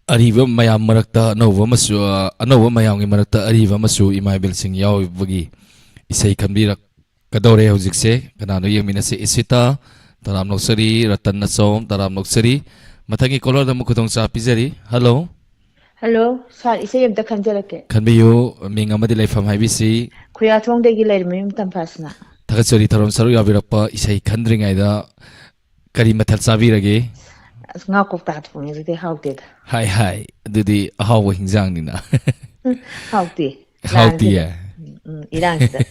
ꯑꯔꯤꯕ ꯃꯌꯥꯝ ꯃꯔꯛꯇ ꯑꯅꯧꯕ ꯑꯃꯁꯨ, ꯑ, ꯑꯅꯧꯕ ꯃꯌꯥꯝꯒꯤ ꯃꯔꯛꯇ ꯑꯔꯤꯕ ꯑꯃꯁꯨ ꯏꯃꯥ ꯏꯕꯦꯜꯁꯤꯡ ꯌꯥꯎꯕꯒꯤ ꯏꯁꯩ ꯈꯟꯕꯤꯔꯛꯀꯗꯧꯔꯦ ꯍꯧꯖꯤꯛꯁꯦ꯫ ꯀꯅꯥꯅꯣ ꯌꯦꯡꯃꯤꯟꯅꯁꯦ꯫ ꯏꯁꯤꯇꯥ, ꯇꯔꯥꯝ ꯂꯧꯆꯔꯤ꯫ ꯔꯇꯟ ꯑꯆꯧ, ꯇꯔꯥꯝ ꯂꯧꯆꯔꯤ꯫ ꯃꯊꯪꯒꯤ ꯀꯣꯂꯔꯗ ꯑꯃꯨꯛ ꯈꯨꯗꯣꯡꯆꯥꯕ ꯄꯤꯖꯔꯤ꯫ ꯍꯜꯂꯣ꯫ ꯍꯜꯂꯣ, ꯁꯥꯔ, ꯏꯁꯩ ꯑꯝꯇ ꯈꯟꯖꯔꯛꯀꯦ꯫ ꯈꯟꯕꯤꯌꯨ, ꯃꯤꯡ ꯑꯃꯗꯤ ꯂꯩꯐꯝ ꯍꯥꯏꯕꯤꯁꯤ꯫ ꯈꯨꯌꯥꯊꯣꯡꯗꯒꯤ ꯂꯩꯔꯦꯝꯕꯤ ꯃꯇꯝꯐꯥꯁꯤꯅ꯫ ꯊꯥꯒꯠꯆꯔꯤ ꯊꯧꯔꯝ ꯁꯔꯨꯛ ꯌꯥꯕꯤꯔꯛꯄ꯫ ꯏꯁꯩ ꯈꯟꯗ꯭ꯔꯤꯉꯩꯗ ꯀꯔꯤ ꯃꯊꯦꯜ ꯆꯥꯕꯤꯔꯒꯦ? ꯑꯁ, ꯉꯥ ꯀꯧꯇꯥ ꯊꯣꯡꯉꯦ, ꯑꯗꯨꯗꯤ ꯍꯥꯎꯇꯦꯗ꯫ ꯍꯥꯏ, ꯍꯥꯏ, ꯑꯗꯨꯗꯤ ꯑꯍꯥꯎꯕ ꯍꯤꯟꯖꯥꯡꯅꯤꯅ꯫ ꯍꯥꯎꯇꯦ꯫ ꯍꯥꯎꯇꯤꯌꯦ? ꯂꯥꯟꯁꯤꯗ꯫ ꯎꯝ, ꯎꯝ, ꯏꯔꯥꯡꯁꯤꯗ꯫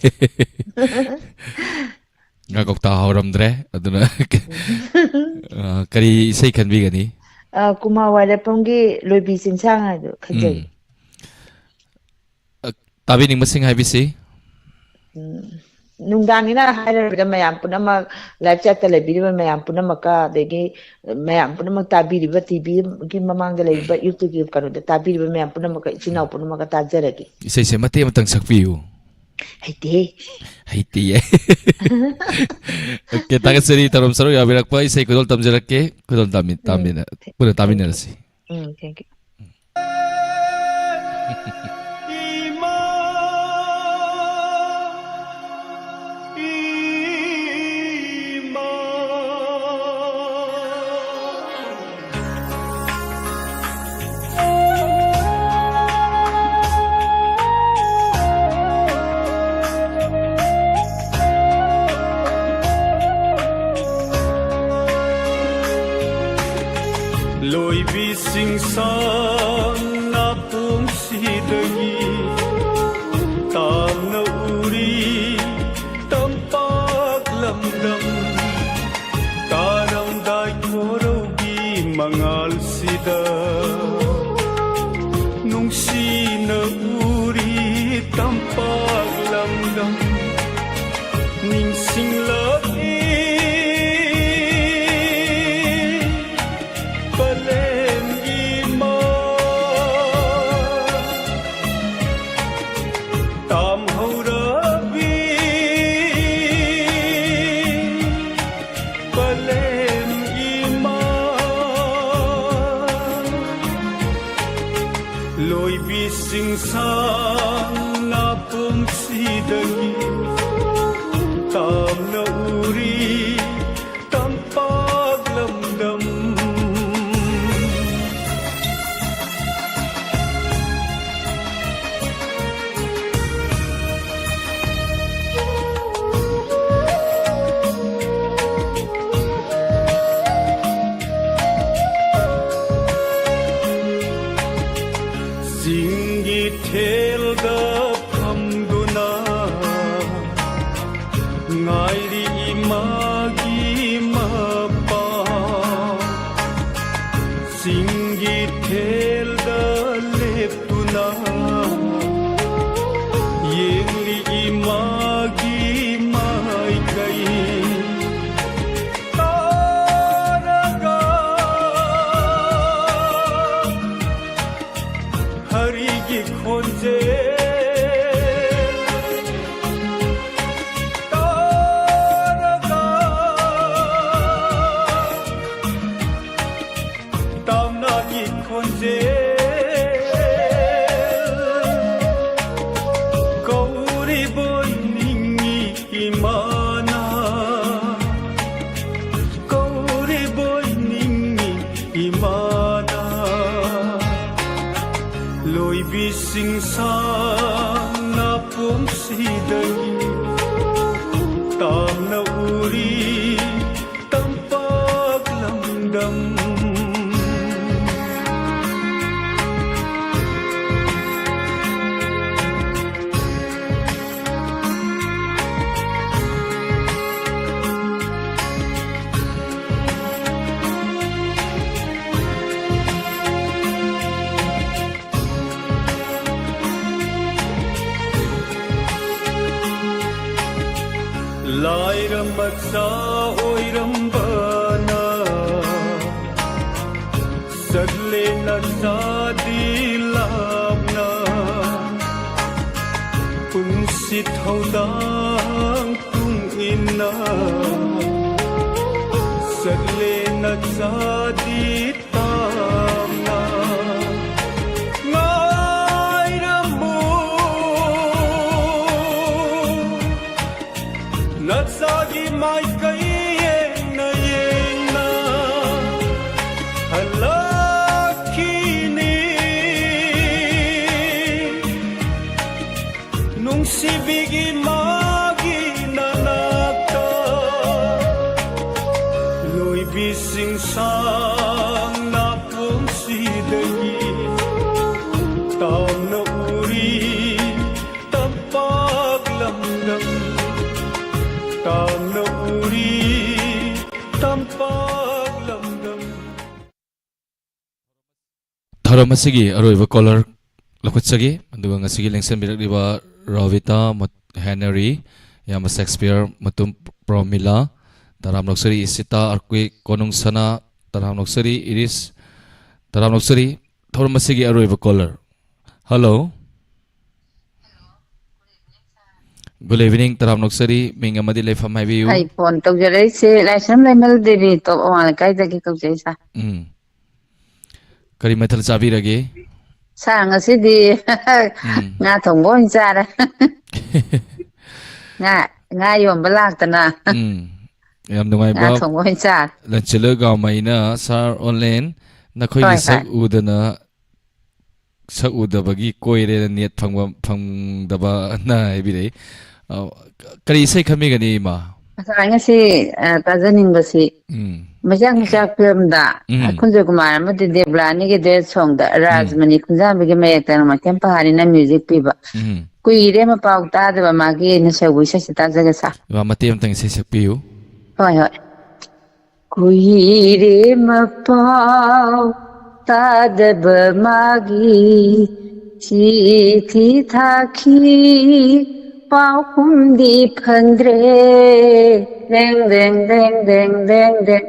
ꯉꯥ ꯀꯧꯇꯥ ꯍꯥꯎꯔꯝꯗ꯭ꯔꯦ, ꯑꯗꯨꯅ, ꯎꯝ꯫ ꯑ, ꯀꯔꯤ ꯏꯁꯩ ꯈꯟꯕꯤꯒꯅꯤ? ꯑ, ꯀꯨꯃꯥꯔ ꯋꯥꯏꯔꯦꯞꯄꯝꯒꯤ ꯂꯣꯏꯕꯤ ꯆꯤꯟꯁꯥꯡ ꯍꯥꯏꯗꯣ ꯈꯟꯖꯒꯦ꯫ ꯎꯝ꯫ ꯑ, ꯇꯥꯕꯤꯅꯤꯡꯕꯁꯤꯡ ꯍꯥꯏꯕꯤꯁꯤ꯫ ꯎꯝ꯫ ꯅꯨꯡꯗꯥꯡꯅꯤꯅ ꯍꯥꯏꯔꯔꯣꯏꯗ, ꯃꯌꯥꯝ ꯄꯨꯝꯅꯃꯛ, live chatꯇ ꯂꯩꯕꯤꯔꯤꯕ ꯃꯌꯥꯝ ꯄꯨꯝꯅꯃꯛꯀ, ꯑꯗꯒꯤ ꯃꯌꯥꯝ ꯄꯨꯝꯅꯃꯛ ꯇꯥꯕꯤꯔꯤꯕ, TVꯒꯤ ꯃꯃꯥꯡꯗ ꯂꯩꯔꯤꯕ, YouTubeꯀꯤ ꯀꯩꯅꯣꯗ ꯇꯥꯕꯤꯔꯤꯕ ꯃꯌꯥꯝ ꯄꯨꯝꯅꯃꯛꯀ, ꯏꯆꯤꯟ ꯏꯅꯥꯎ ꯄꯨꯝꯅꯃꯛꯀ ꯇꯥꯖꯔꯒꯦ꯫ ꯏꯁꯩꯁꯦ ꯃꯇꯦꯛ ꯑꯃꯇꯪ ꯁꯛꯄꯤꯌꯨ꯫ ꯍꯩꯇꯦꯍꯦ꯫ ꯍꯩꯇꯦꯌꯦ꯫ OK, ꯊꯥꯒꯠꯆꯔꯤ ꯊꯧꯔꯝ ꯁꯔꯨꯛ ꯌꯥꯕꯤꯔꯛꯄ꯫ ꯏꯁꯩ ꯈꯨꯗꯣꯜ ꯇꯝꯖꯔꯛꯀꯦ꯫ ꯈꯨꯗꯣꯜ ꯇꯥꯃꯤ-, ꯎꯝ꯫ ꯇꯥꯃꯤꯟꯅ-, ꯄꯨꯟꯅ ꯇꯥꯃꯤꯟꯅꯔꯁꯤ꯫ ꯎꯝ, thank you꯫ ꯏꯃꯥ, ꯏꯃꯥ꯫ ꯂꯣꯏꯕꯤꯁꯤꯡ ꯁꯥꯡꯅ ꯄꯨꯝꯁꯤꯗꯒꯤ ꯇꯥꯝꯅ ꯎꯔꯤ ꯇꯝꯄꯥꯛ ꯂꯝꯗꯝ, ꯇꯥꯔꯝꯗꯥꯏ ꯈꯣꯔꯧꯒꯤ ꯃꯉꯥꯜꯁꯤꯗ ꯅꯨꯡꯁꯤꯅ ꯎꯔꯤ ꯇꯝꯄꯥꯛ ꯂꯝꯗꯝ꯫ ꯅꯤꯡꯁꯤꯡꯂꯛꯏ ꯄꯂꯦꯝꯒꯤ ꯃꯥ, ꯇꯥꯝꯍꯧꯔꯕꯤ ꯄꯂꯦꯝꯒꯤ ꯁꯥꯡꯅ ꯄꯨꯟꯁꯤꯗꯒꯤ ꯇꯥꯝꯅ ꯎꯔꯤ ꯇꯝꯄꯥꯛ ꯂꯝꯗꯝ꯫ ꯆꯤꯡꯒꯤ ꯊꯦꯜꯗ ꯐꯝꯗꯨꯅ ꯉꯥꯏꯔꯤ ꯏꯃꯥꯒꯤ ꯃꯄꯥꯎ꯫ ꯆꯤꯡꯒꯤ ꯊꯦꯜꯗ ꯂꯦꯞꯇꯨꯅ ꯌꯦꯡꯂꯤ ꯏꯃꯥꯒꯤ ꯃꯥꯏꯀꯩ꯫ ꯇꯥꯔꯒ ꯍꯔꯤꯒꯤ ꯈꯣꯟꯖꯦꯜ ꯇꯥꯔꯒ ꯇꯥꯝꯅꯒꯤ ꯈꯣꯟꯖꯦꯜ ꯀꯧꯔꯤꯕꯣꯏ ꯅꯤꯡꯏ ꯏꯃꯥꯅ꯫ ꯀꯧꯔꯤꯕꯣꯏ ꯅꯤꯡꯏ ꯏꯃꯥꯅ꯫ ꯂꯣꯏꯕꯤꯁꯤꯡ ꯁꯥꯡꯅ ꯄꯨꯟꯁꯤꯗꯒꯤ ꯇꯥꯝꯅ ꯎꯔꯤ ꯇꯝꯄꯥꯛ ꯂꯝꯗꯝ꯫ ꯂꯥꯏꯔ ꯃꯆꯥ ꯑꯣꯏꯔꯝꯕꯅ ꯆꯠꯂꯦ ꯅꯆꯥꯗꯤ ꯂꯥꯞꯅ꯫ ꯄꯨꯟꯁꯤ ꯊꯧꯗꯥꯡ ꯇꯨꯡ ꯏꯟꯅ ꯆꯠꯂꯦ ꯅꯆꯥꯗꯤ ꯇꯥꯝꯅ꯫ ꯉꯥꯏꯔ ꯆꯥꯒꯤ ꯃꯥꯏꯀꯩ ꯌꯦꯡꯅ ꯌꯦꯡꯅ ꯍꯜꯂꯛꯈꯤꯅꯤ꯫ ꯅꯨꯡꯁꯤꯕꯤꯒꯤ ꯃꯥꯒꯤ ꯅꯅꯥꯛꯇ ꯂꯣꯏꯕꯤ ꯆꯤꯡꯁꯥꯡ ꯅꯥꯄꯣꯝꯁꯤꯗꯒꯤ ꯇꯥꯝꯅ ꯎꯔꯤ ꯇꯝꯄꯥꯛ ꯂꯝꯗꯝ, ꯇꯥꯝꯅ ꯎꯔꯤ ꯇꯝꯄꯥꯛ ꯂꯝꯗꯝ꯫ ꯊꯧꯔꯝ ꯑꯁꯤꯒꯤ ꯑꯔꯣꯏꯕ ꯀꯣꯂꯔ ꯂꯧꯈꯠꯆꯒꯦ, ꯑꯗꯨꯒ ꯉꯁꯤꯒꯤ ꯂꯦꯡꯁꯤꯟꯕꯤꯔꯛꯂꯤꯕ ꯔꯣꯕꯤꯇꯥ ꯃꯠ-, ꯍꯦꯅꯔꯤ, ꯏꯌꯥꯝꯕ ꯁꯦꯛꯁꯄꯤꯌꯔ ꯃꯇꯨꯝ ꯄ꯭ꯔꯣꯃꯤꯂꯥ, ꯇꯔꯥꯝ ꯂꯧꯆꯔꯤ ꯏꯁꯤꯇꯥ ꯑꯥꯔꯀ꯭ꯋꯤꯛ ꯀꯣꯅꯨꯡ ꯁꯅꯥ, ꯇꯔꯥꯝ ꯂꯧꯆꯔꯤ ꯏꯔꯤꯁ, ꯇꯔꯥꯝ ꯂꯧꯆꯔꯤ꯫ ꯊꯧꯔꯝ ꯑꯁꯤꯒꯤ ꯑꯔꯣꯏꯕ ꯀꯣꯂꯔ꯫ ꯍꯜꯂꯣ꯫ ꯒꯨꯗ ꯏꯚꯤꯅꯤꯡ, ꯇꯔꯥꯝ ꯅꯣꯛꯆꯔꯤ, ꯃꯤꯡ ꯑꯃꯗꯤ ꯂꯩꯐꯝ ꯍꯥꯏꯕꯤꯌꯨ꯫ ꯑꯩ ꯐꯣꯟ ꯇꯧꯖꯔꯛꯏꯁꯦ ꯂꯥꯏꯁ꯭ꯔꯝ ꯂꯩꯃ ꯗꯦꯕꯤ, ꯇꯣꯞ ꯑꯋꯥꯡ ꯂꯩꯀꯥꯏꯗꯒꯤ ꯀꯧꯖꯩ ꯁꯥꯔ꯫ ꯎꯝ꯫ ꯀꯔꯤ ꯃꯊꯦꯜ ꯆꯥꯕꯤꯔꯒꯦ? ꯁꯥꯔ, ꯉꯁꯤꯗꯤ ꯎꯝ꯫ ꯉꯥ ꯊꯣꯡꯕ ꯑꯣꯏꯅ ꯆꯥꯔꯦ꯫ ꯉꯥ, ꯉꯥ ꯌꯣꯟꯕ ꯂꯥꯛꯇꯅ ꯎꯝ꯫ ꯌꯥꯝ ꯉꯥ ꯅꯨꯡꯉꯥꯏꯕ ꯊꯣꯡꯕ ꯑꯣꯏꯅ ꯆꯥꯔꯦ꯫ ꯂꯟꯆꯦꯜꯂꯣꯏ ꯒꯥꯎꯃꯩꯅ ꯁꯥꯔ ꯑꯣꯟꯂꯦꯟ ꯅꯈꯣꯏꯒꯤ ꯍꯣꯏ, ꯁꯛ ꯍꯣꯏ꯫ ꯎꯗꯅ ꯁꯛ ꯎꯗꯕꯒꯤ ꯀꯣꯏꯔꯦꯅ ꯅꯦꯠ ꯐꯪꯕ, ꯐꯪꯗꯕꯅ ꯍꯥꯏꯕꯤꯔꯛꯏ꯫ ꯑ, ꯀꯔꯤ ꯏꯁꯩ ꯈꯟꯕꯤꯒꯅꯤ, ꯏꯃꯥ? ꯉꯁꯥꯏ ꯉꯁꯤ, ꯑ, ꯇꯥꯖꯅꯤꯡꯕꯁꯤ ꯎꯝ꯫ ꯃꯩꯆꯥꯛ ꯃꯩꯆꯥꯛ ꯐꯤꯂꯝꯗ, ꯎꯝ꯫ ꯀꯨꯟꯖꯣꯏ ꯀꯨꯃꯥꯔ ꯑꯃꯗꯤ ꯗꯦꯕꯂꯥꯅꯤꯒꯤ ꯗꯦꯠ ꯁꯣꯡꯗ ꯎꯝ꯫ ꯔꯥꯖꯃꯅꯤ ꯈꯨꯟꯖꯥꯝꯕꯒꯤ ꯃꯌꯦꯛꯇ ꯃꯊꯦꯝ ꯄꯍꯥꯔꯤꯅ ꯃ꯭ꯌꯨꯖꯤꯛ ꯄꯤꯕ꯫ ꯎꯝ꯫ ꯀꯨꯏꯔꯦ ꯃꯄꯥꯎ ꯇꯥꯗꯕ ꯃꯥꯒꯤ ꯅꯁꯧꯕ ꯏꯁꯩꯁꯤ ꯇꯥꯖꯒꯦ ꯁꯥꯔ꯫ ꯏꯃꯥ, ꯃꯇꯦꯛ ꯑꯃꯇꯪ ꯏꯁꯩ ꯁꯛꯄꯤꯌꯨ꯫ ꯍꯣꯏ, ꯍꯣꯏ꯫ ꯀꯨꯏꯔꯦ ꯃꯄꯥꯎ ꯇꯥꯗꯕ ꯃꯥꯒꯤ, ꯆꯤꯊꯤ ꯊꯥꯈꯤ ꯄꯥꯎꯈꯨꯝꯗꯤ ꯐꯪꯗ꯭ꯔꯦ꯫ ꯗꯦꯡ, ꯗꯦꯡ, ꯗꯦꯡ, ꯗꯦꯡ, ꯗꯦꯡ, ꯗꯦꯡ꯫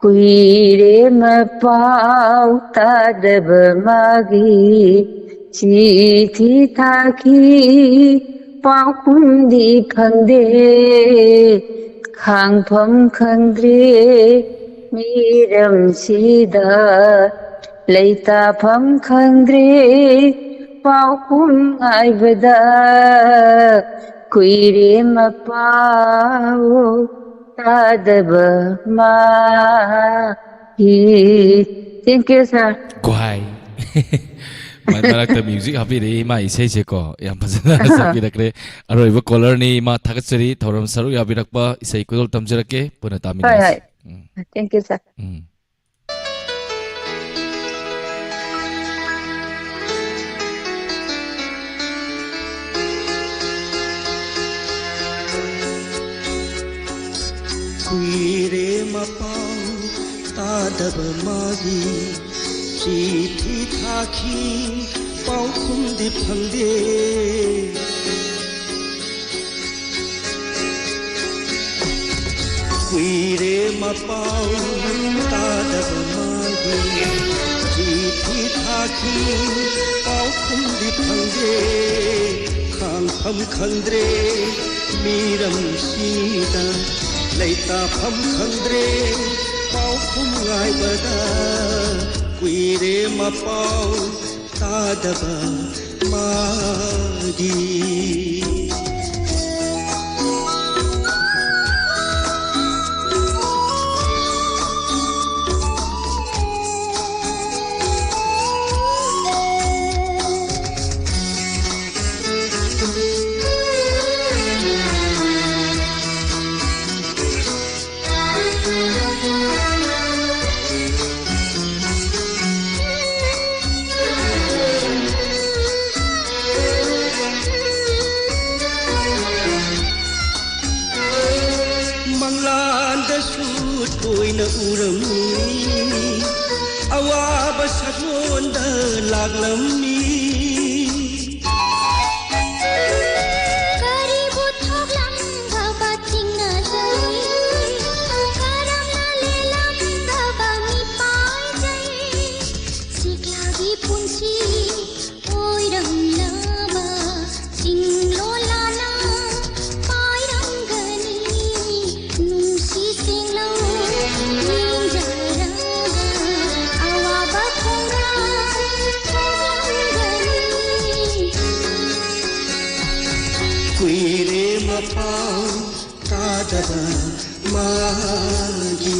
ꯀꯨꯏꯔꯦ ꯃꯄꯥꯎ ꯇꯥꯗꯕ ꯃꯥꯒꯤ, ꯆꯤꯊꯤ ꯊꯥꯈꯤ ꯄꯥꯎꯈꯨꯝꯗꯤ ꯐꯪꯗꯦ꯫ ꯈꯥꯡꯐꯝ ꯈꯪꯗ꯭ꯔꯦ ꯃꯤꯔꯝꯁꯤꯗ, ꯂꯩꯇꯥꯐꯝ ꯈꯪꯗ꯭ꯔꯦ ꯄꯥꯎꯈꯨꯝ ꯉꯥꯏꯕꯗ꯫ ꯀꯨꯏꯔꯦ ꯃꯄꯥꯎ ꯇꯥꯗꯕ ꯃꯥꯒꯤ꯫ Thank you, sir. ꯒꯨꯍꯥꯏ꯫ ꯃꯔꯛꯇ ꯃ꯭ꯌꯨꯖꯤꯛ ꯍꯥꯞꯄꯤꯔꯛꯏ ꯏꯃꯥ ꯏꯁꯩꯁꯦꯀꯣ, ꯌꯥꯝ ꯐꯖꯅ ꯁꯛꯄꯤꯔꯛꯈ꯭ꯔꯦ꯫ ꯑꯔꯣꯏꯕ ꯀꯣꯂꯔꯅꯤ ꯏꯃꯥ, ꯊꯥꯒꯠꯆꯔꯤ꯫ ꯊꯧꯔꯝ ꯁꯔꯨꯛ ꯌꯥꯕꯤꯔꯛꯄ, ꯏꯁꯩ ꯈꯨꯗꯣꯜ ꯇꯝꯖꯔꯛꯀꯦ, ꯄꯨꯟꯅ ꯍꯣꯏ, ꯇꯥꯃꯤꯟꯅꯁꯤ꯫ ꯍꯣꯏ꯫ ꯎꯝ꯫ Thank you, sir. ꯎꯝ꯫ ꯀꯨꯏꯔꯦ ꯃꯄꯥꯎ ꯇꯥꯗꯕ ꯃꯥꯒꯤ, ꯆꯤꯊꯤ ꯊꯥꯈꯤ, ꯄꯥꯎꯈꯨꯝꯗꯤ ꯐꯪꯗꯦ꯫ ꯀꯨꯏꯔꯦ ꯃꯄꯥꯎ ꯇꯥꯗꯕ ꯃꯥꯒꯤ, ꯆꯤꯊꯤ ꯊꯥꯈꯤ, ꯄꯥꯎꯈꯨꯝꯗꯤ ꯐꯪꯗꯦ꯫ ꯈꯥꯡꯐꯝ ꯈꯪꯗ꯭ꯔꯦ ꯃꯤꯔꯝꯁꯤꯗ, ꯂꯩꯇꯥꯐꯝ ꯈꯪꯗ꯭ꯔꯦ ꯄꯥꯎꯈꯨꯝ ꯉꯥꯏꯕꯗ꯫ ꯀꯨꯏꯔꯦ ꯃꯄꯥꯎ ꯇꯥꯗꯕ ꯃꯥꯒꯤ꯫ ꯃꯪꯂꯥꯟꯗꯁꯨ ꯇꯣꯏꯅ ꯎꯔꯝꯃꯤ, ꯑꯋꯥꯕ ꯁꯛꯂꯣꯟꯗ ꯂꯥꯛꯂꯝꯃꯤ꯫ ꯀꯔꯤꯕꯨ ꯊꯣꯛꯂꯝꯒꯕ ꯆꯤꯡꯅꯖꯩ, ꯀꯔꯝꯅ ꯂꯦꯜꯂꯝꯒꯕ ꯃꯤꯄꯥꯏꯖꯩ꯫ ꯁꯤꯛꯂꯥꯒꯤ ꯄꯨꯟꯁꯤ ꯑꯣꯏꯔꯝꯂꯕ ꯆꯤꯡꯂꯣꯜꯂꯥꯅ ꯄꯥꯏꯔꯝꯒꯅꯤ꯫ ꯅꯨꯡꯁꯤ ꯁꯦꯡꯂꯧ ꯌꯦꯡꯖꯔꯒ ꯑꯋꯥꯕ ꯈꯣꯡꯒ꯭ꯔꯥꯏ ꯈꯣꯡꯂꯝꯒꯅꯤ꯫ ꯇꯥꯗꯕ ꯃꯥꯒꯤ꯫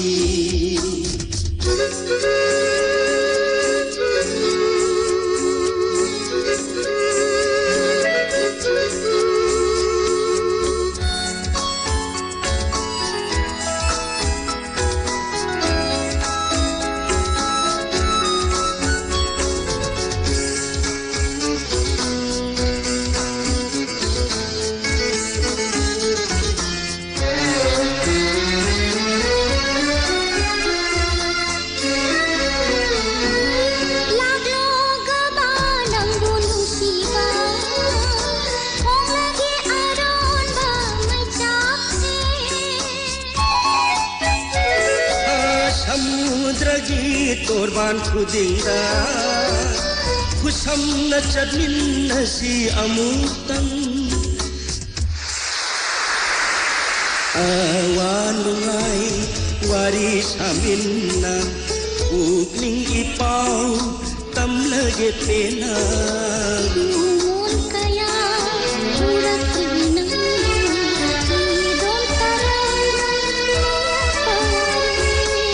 ꯂꯥꯛꯂꯣꯒꯕ ꯅꯪꯕꯨ ꯅꯨꯡꯁꯤꯕ, ꯍꯣꯡꯂꯒꯦ ꯑꯔꯣꯟꯕ ꯃꯩꯆꯥꯛꯁꯦ꯫ ꯁꯃꯨꯗ꯭ꯔꯒꯤ ꯇꯣꯔꯕꯥꯟ ꯈꯨꯗꯤꯡꯗ ꯈꯨꯁꯝꯅ ꯆꯠꯃꯤꯟꯅꯁꯤ ꯑꯃꯨꯛꯇꯪ꯫ ꯑꯋꯥ ꯅꯨꯡꯉꯥꯏ ꯋꯥꯔꯤ ꯁꯥꯃꯤꯟꯅ ꯄꯨꯛꯅꯤꯡꯒꯤ ꯄꯥꯎ ꯇꯝꯂꯒꯦ ꯄꯦꯟꯅ꯫ ꯃꯣꯜ ꯀꯌꯥ ꯎꯔꯛꯂꯤ ꯅꯪꯅ ꯆꯤꯗꯣꯝ ꯇꯔꯥꯏꯅ ꯅꯣꯛꯄ ꯋꯥꯔꯤ꯫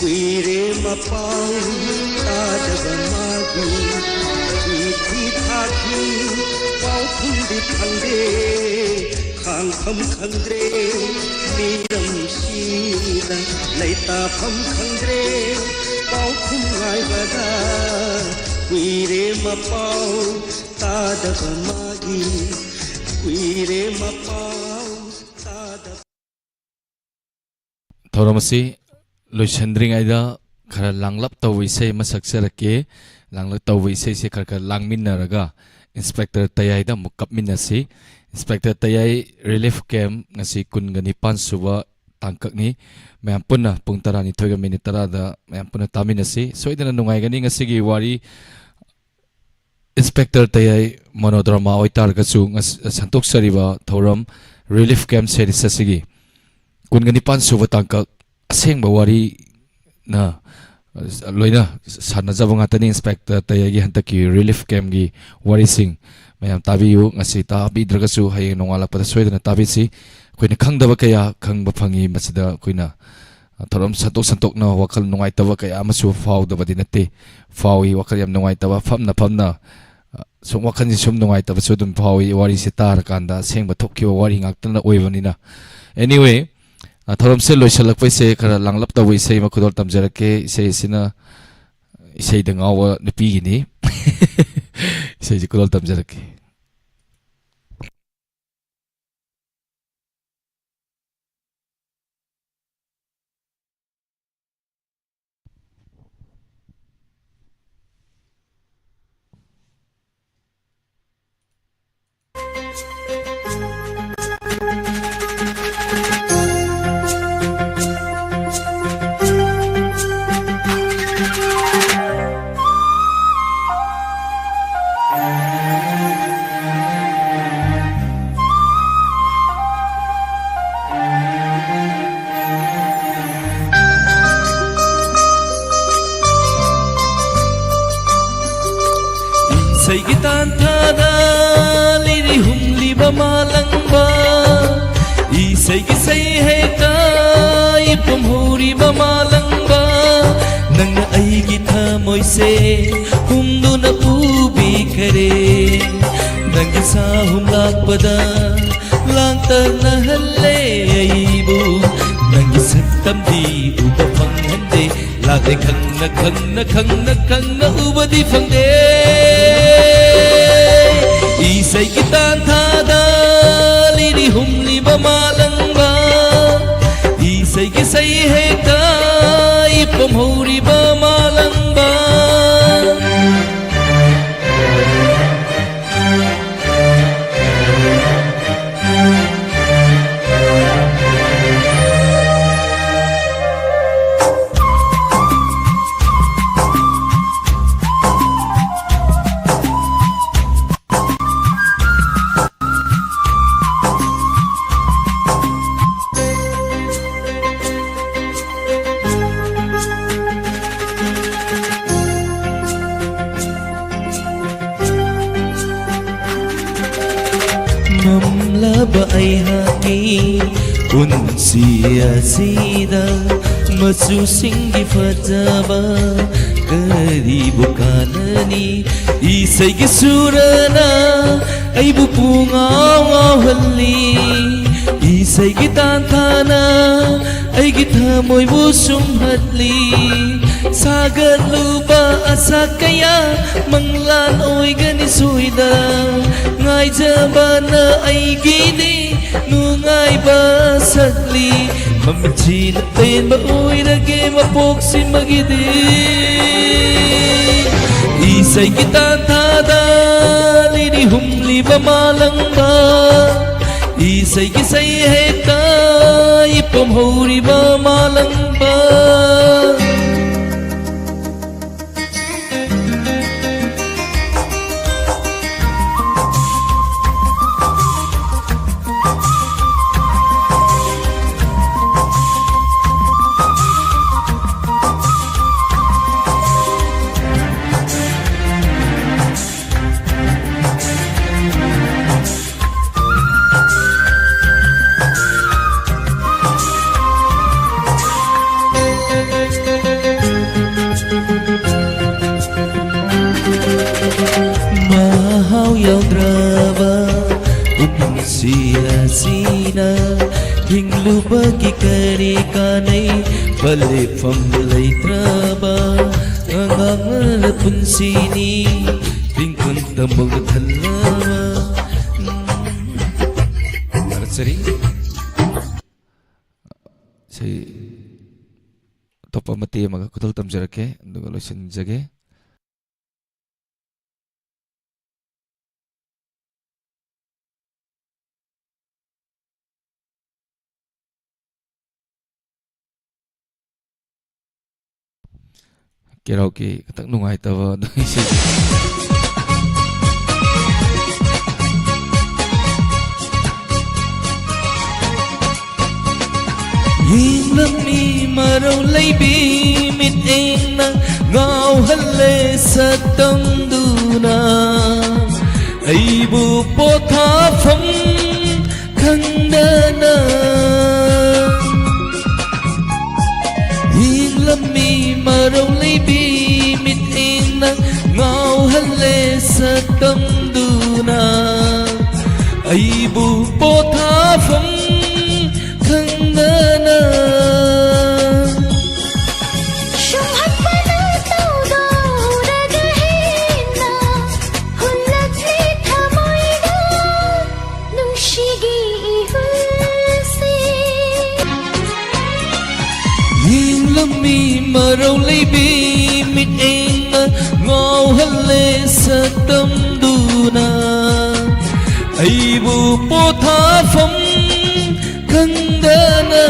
ꯀꯨꯏꯔꯦ ꯃꯄꯥꯎ ꯇꯥꯗꯕ ꯃꯥꯒꯤ꯫ ꯆꯤꯊꯤ ꯊꯥꯈꯤ ꯄꯥꯎꯈꯨꯝꯗꯤ ꯐꯪꯗꯦ꯫ ꯈꯥꯡꯐꯝ ꯈꯪꯗ꯭ꯔꯦ ꯃꯤꯔꯝꯁꯤꯗ ꯂꯩꯇꯥꯐꯝ ꯈꯪꯗ꯭ꯔꯦ ꯄꯥꯎꯈꯨꯝ ꯉꯥꯏꯕꯗ꯫ ꯀꯨꯏꯔꯦ ꯃꯄꯥꯎ ꯇꯥꯗꯕ ꯃꯥꯒꯤ꯫ ꯀꯨꯏꯔꯦ ꯃꯄꯥꯎ ꯇꯥꯗꯕ꯫ ꯊꯧꯔꯝ ꯑꯁꯤ ꯂꯣꯏꯁꯤꯟꯗ꯭ꯔꯤꯉꯩꯗ ꯈꯔ ꯂꯥꯡꯂꯞ ꯇꯧꯕ ꯏꯁꯩ ꯑꯃ ꯁꯛꯆꯔꯛꯀꯦ꯫ ꯂꯥꯡꯂꯞ ꯇꯧꯕ ꯏꯁꯩꯁꯦ ꯈꯔ ꯈꯔ ꯂꯥꯡꯃꯤꯟꯅꯔꯒ ꯏꯟꯁꯄꯦꯛꯇꯔ ꯇꯌꯥꯏꯗ ꯑꯃꯨꯛ ꯀꯞꯃꯤꯟꯅꯁꯤ꯫ ꯏꯟꯁꯄꯦꯛꯇꯔ ꯇꯌꯥꯏ ꯔꯤꯂꯤꯐ ꯀꯦꯝꯞ ꯉꯁꯤ ꯀꯨꯟꯒ ꯅꯤꯄꯥꯟ ꯁꯨꯕ ꯇꯥꯡꯀꯛꯅꯤ꯫ ꯃꯌꯥꯝ ꯄꯨꯟꯅ ꯄꯨꯡ ꯇꯔꯥꯅꯤꯊꯣꯏꯒ ꯃꯤꯅꯤꯠ ꯇꯔꯥꯗ ꯃꯌꯥꯝ ꯄꯨꯟꯅ ꯇꯥꯃꯤꯟꯅꯁꯤ꯫ ꯁꯣꯏꯗꯅ ꯅꯨꯡꯉꯥꯏꯒꯅꯤ ꯉꯁꯤꯒꯤ ꯋꯥꯔꯤ꯫ ꯏꯟꯁꯄꯦꯛꯇꯔ ꯇꯌꯥꯏ ꯃꯣꯅꯣꯗ꯭ꯔꯃꯥ ꯑꯣꯏꯇꯥꯔꯒꯁꯨ ꯉꯁ-, ꯁꯟꯗꯣꯛꯆꯔꯤꯕ ꯊꯧꯔꯝ ꯔꯤꯂꯤꯐ ꯀꯦꯝꯞ ꯁꯦꯔꯤꯁ ꯑꯁꯤꯒꯤ ꯀꯨꯟꯒ ꯅꯤꯄꯥꯟ ꯁꯨꯕ ꯇꯥꯡꯀꯛ ꯑꯁꯦꯡꯕ ꯋꯥꯔꯤꯅ ꯂꯣꯏꯅ ꯁꯥꯟꯅꯖꯕ ꯉꯥꯛꯇꯅꯤ꯫ ꯏꯟꯁꯄꯦꯛꯇꯔ ꯇꯌꯥꯏꯒꯤ ꯍꯟꯗꯛꯀꯤ ꯔꯤꯂꯤꯐ ꯀꯦꯝꯞꯀꯤ ꯋꯥꯔꯤꯁꯤꯡ ꯃꯌꯥꯝ ꯇꯥꯕꯤꯌꯨ꯫ ꯉꯁꯤ ꯇꯥꯕꯤꯗ꯭ꯔꯒꯁꯨ ꯍꯌꯦꯡ ꯅꯣꯡꯉꯥꯜꯂꯛꯄꯗ ꯁꯣꯏꯗꯅ ꯇꯥꯕꯤꯁꯤ꯫ ꯑꯩꯈꯣꯏꯅ ꯈꯪꯗꯕ ꯀꯌꯥ ꯈꯪꯕ ꯐꯪꯉꯤ꯫ ꯃꯁꯤꯗ ꯑꯩꯈꯣꯏꯅ ꯊꯧꯔꯝ ꯁꯟꯇꯣꯛ ꯁꯟꯇꯣꯛꯅ ꯋꯥꯈꯜ ꯅꯨꯡꯉꯥꯏꯇꯕ ꯀꯌꯥ ꯑꯃꯁꯨ ꯐꯥꯎꯗꯕꯗꯤ ꯅꯠꯇꯦ, ꯐꯥꯎꯏ꯫ ꯋꯥꯈꯜ ꯌꯥꯝ ꯅꯨꯡꯉꯥꯏꯇꯕ, ꯐꯝꯅ ꯐꯝꯅ, ꯑ, ꯁꯨꯝ ꯋꯥꯈꯜꯁꯦ ꯁꯨꯝ ꯅꯨꯡꯉꯥꯏꯇꯕꯁꯨ ꯑꯗꯨꯝ ꯐꯥꯎꯏ꯫ ꯋꯥꯔꯤꯁꯦ ꯇꯥꯔꯀꯥꯟꯗ ꯑꯁꯦꯡꯕ ꯊꯣꯛꯈꯤꯕ ꯋꯥꯔꯤ ꯉꯥꯛꯇꯅ ꯑꯣꯏꯕꯅꯤꯅ꯫ Anyway, ꯑ, ꯊꯧꯔꯝꯁꯦ ꯂꯣꯏꯁꯤꯜꯂꯛꯄꯩꯁꯦ ꯈꯔ ꯂꯥꯡꯂꯞ ꯇꯧꯕ ꯏꯁꯩ ꯑꯃ ꯈꯨꯗꯣꯜ ꯇꯝꯖꯔꯛꯀꯦ꯫ ꯏꯁꯩ ꯑꯁꯤꯅ ꯏꯁꯩꯗ ꯉꯥꯎꯕ ꯅꯨꯄꯤꯒꯤꯅꯤ꯫ ꯏꯁꯩꯁꯦ ꯈꯨꯗꯣꯜ ꯇꯝꯖꯔꯛꯀꯦ꯫ ꯏꯁꯩꯒꯤ ꯇꯥꯟꯊꯥꯗ ꯂꯤꯔꯤ ꯍꯨꯝꯂꯤꯕ ꯃꯥꯂꯪꯕ, ꯏꯁꯩꯒꯤ ꯁꯩꯍꯦꯛꯇ ꯏꯄꯨꯝ ꯍꯧꯔꯤꯕ ꯃꯥꯂꯪꯕ, ꯅꯪꯅ ꯑꯩꯒꯤ ꯊꯃꯣꯏꯁꯦ ꯍꯨꯝꯗꯨꯅ ꯄꯨꯕꯤꯈꯔꯦ꯫ ꯅꯪꯒꯤ ꯁꯥꯍꯨꯝ ꯂꯥꯛꯄꯗ ꯂꯥꯡꯇꯛꯅꯍꯜꯂꯦ ꯑꯩꯕꯨ꯫ ꯅꯪꯒꯤ ꯁꯛꯇꯝꯗꯤ ꯎꯕ ꯐꯪꯍꯟꯗꯦ꯫ ꯂꯥꯛꯂꯦ ꯈꯪꯅ ꯈꯪꯅ ꯈꯪꯅ ꯈꯪꯅ ꯎꯕꯗꯤ ꯐꯪꯗꯦ꯫ ꯏꯁꯩꯒꯤ ꯇꯥꯟꯊꯥꯗ ꯂꯤꯔꯤ ꯍꯨꯝꯂꯤꯕ ꯃꯥꯂꯪꯕ, ꯏꯁꯩꯒꯤ ꯁꯩꯍꯦꯛꯇ ꯏꯄꯨꯝ ꯍꯧꯔꯤꯕ ꯃꯥꯂꯪꯕ꯫ ꯑꯩꯍꯥꯛꯀꯤ ꯄꯨꯟꯁꯤ ꯑꯁꯤꯗ ꯃꯆꯨꯁꯤꯡꯒꯤ ꯐꯖꯕ ꯀꯔꯤꯕꯨ ꯀꯥꯟꯅꯅꯤ? ꯏꯁꯩꯒꯤ ꯁꯨꯔꯅ ꯑꯩꯕꯨ ꯄꯨꯡꯉꯥꯎ ꯉꯥꯎꯍꯜꯂꯤ, ꯏꯁꯩꯒꯤ ꯇꯥꯟꯊꯥꯅ ꯑꯩꯒꯤ ꯊꯃꯣꯏꯕꯨ ꯁꯨꯝꯍꯠꯂꯤ꯫ ꯁꯥꯒꯠꯂꯨꯕ ꯑꯁꯥ ꯀꯌꯥ ꯃꯪꯂꯥꯟ ꯑꯣꯏꯒꯅꯤ ꯁꯣꯏꯗ, ꯉꯥꯏꯖꯕꯅ ꯑꯩꯒꯤꯗꯤ ꯅꯨꯡꯉꯥꯏꯕ ꯁꯛꯂꯤ꯫ ꯃꯃꯤꯠꯁꯤꯅ ꯄꯦꯟꯕ ꯑꯣꯏꯔꯒꯦ ꯃꯄꯣꯛꯁꯤꯃꯒꯤꯗꯤ꯫ ꯏꯁꯩꯒꯤ ꯇꯥꯟꯊꯥꯗ ꯂꯤꯔꯤ ꯍꯨꯝꯂꯤꯕ ꯃꯥꯂꯪꯕ, ꯏꯁꯩꯒꯤ ꯁꯩꯍꯦꯛꯇ ꯏꯄꯣꯝ ꯍꯧꯔꯤꯕ ꯃꯥꯂꯪꯕ꯫ ꯃꯍꯥꯎ ꯌꯥꯎꯗ꯭ꯔꯕ ꯄꯨꯟꯁꯤ ꯑꯁꯤꯅ ꯍꯤꯡꯂꯨꯕꯒꯤ ꯀꯔꯤ ꯀꯥꯟꯅꯩ? ꯄꯟꯂꯤꯐꯝ ꯂꯩꯇ꯭ꯔꯕ ꯑꯉꯥꯡ ꯄꯨꯟꯁꯤꯅꯤ, ꯇꯤꯡꯈꯪ ꯇꯝꯕꯧꯅ ꯊꯜꯂꯕ꯫ ꯊꯥꯒꯠꯆꯔꯤ꯫ ꯏꯁꯩ ꯑꯇꯣꯞꯄ ꯃꯇꯦꯛ ꯑꯃꯒ ꯈꯨꯗꯣꯜ ꯇꯝꯖꯔꯛꯀꯦ, ꯑꯗꯨꯒ ꯂꯣꯏꯁꯤꯟꯖꯒꯦ꯫ Karaoke ꯈꯤꯇꯪ ꯅꯨꯡꯉꯥꯏꯇꯕ ꯑꯗꯨꯒꯤ ꯏꯁꯩ꯫ ꯌꯦꯡꯂꯝꯃꯤ ꯃꯔꯧ ꯂꯩꯕꯤ ꯃꯤꯠꯌꯦꯡꯅ ꯉꯥꯎꯍꯜꯂꯦ ꯁꯛꯇꯝꯗꯨꯅ ꯑꯩꯕꯨ ꯄꯣꯊꯥꯐꯝ ꯄꯣꯊꯥꯐꯝ ꯈꯪꯗꯅ ꯁꯨꯝꯍꯠꯄꯅ ꯇꯧꯗꯧꯔꯒ ꯍꯦꯟꯅ ꯍꯨꯜꯂꯛꯂꯦ ꯊꯃꯣꯏꯗ ꯅꯨꯡꯁꯤꯒꯤ ꯏꯍꯨꯜꯁꯦ꯫ ꯌꯦꯡꯂꯝꯃꯤ ꯃꯔꯧ ꯂꯩꯕꯤ ꯃꯤꯠꯌꯦꯡꯅ ꯉꯥꯎꯍꯜꯂꯦ ꯁꯛꯇꯝꯗꯨꯅ ꯑꯩꯕꯨ ꯄꯣꯊꯥꯐꯝ ꯈꯪꯗꯅ꯫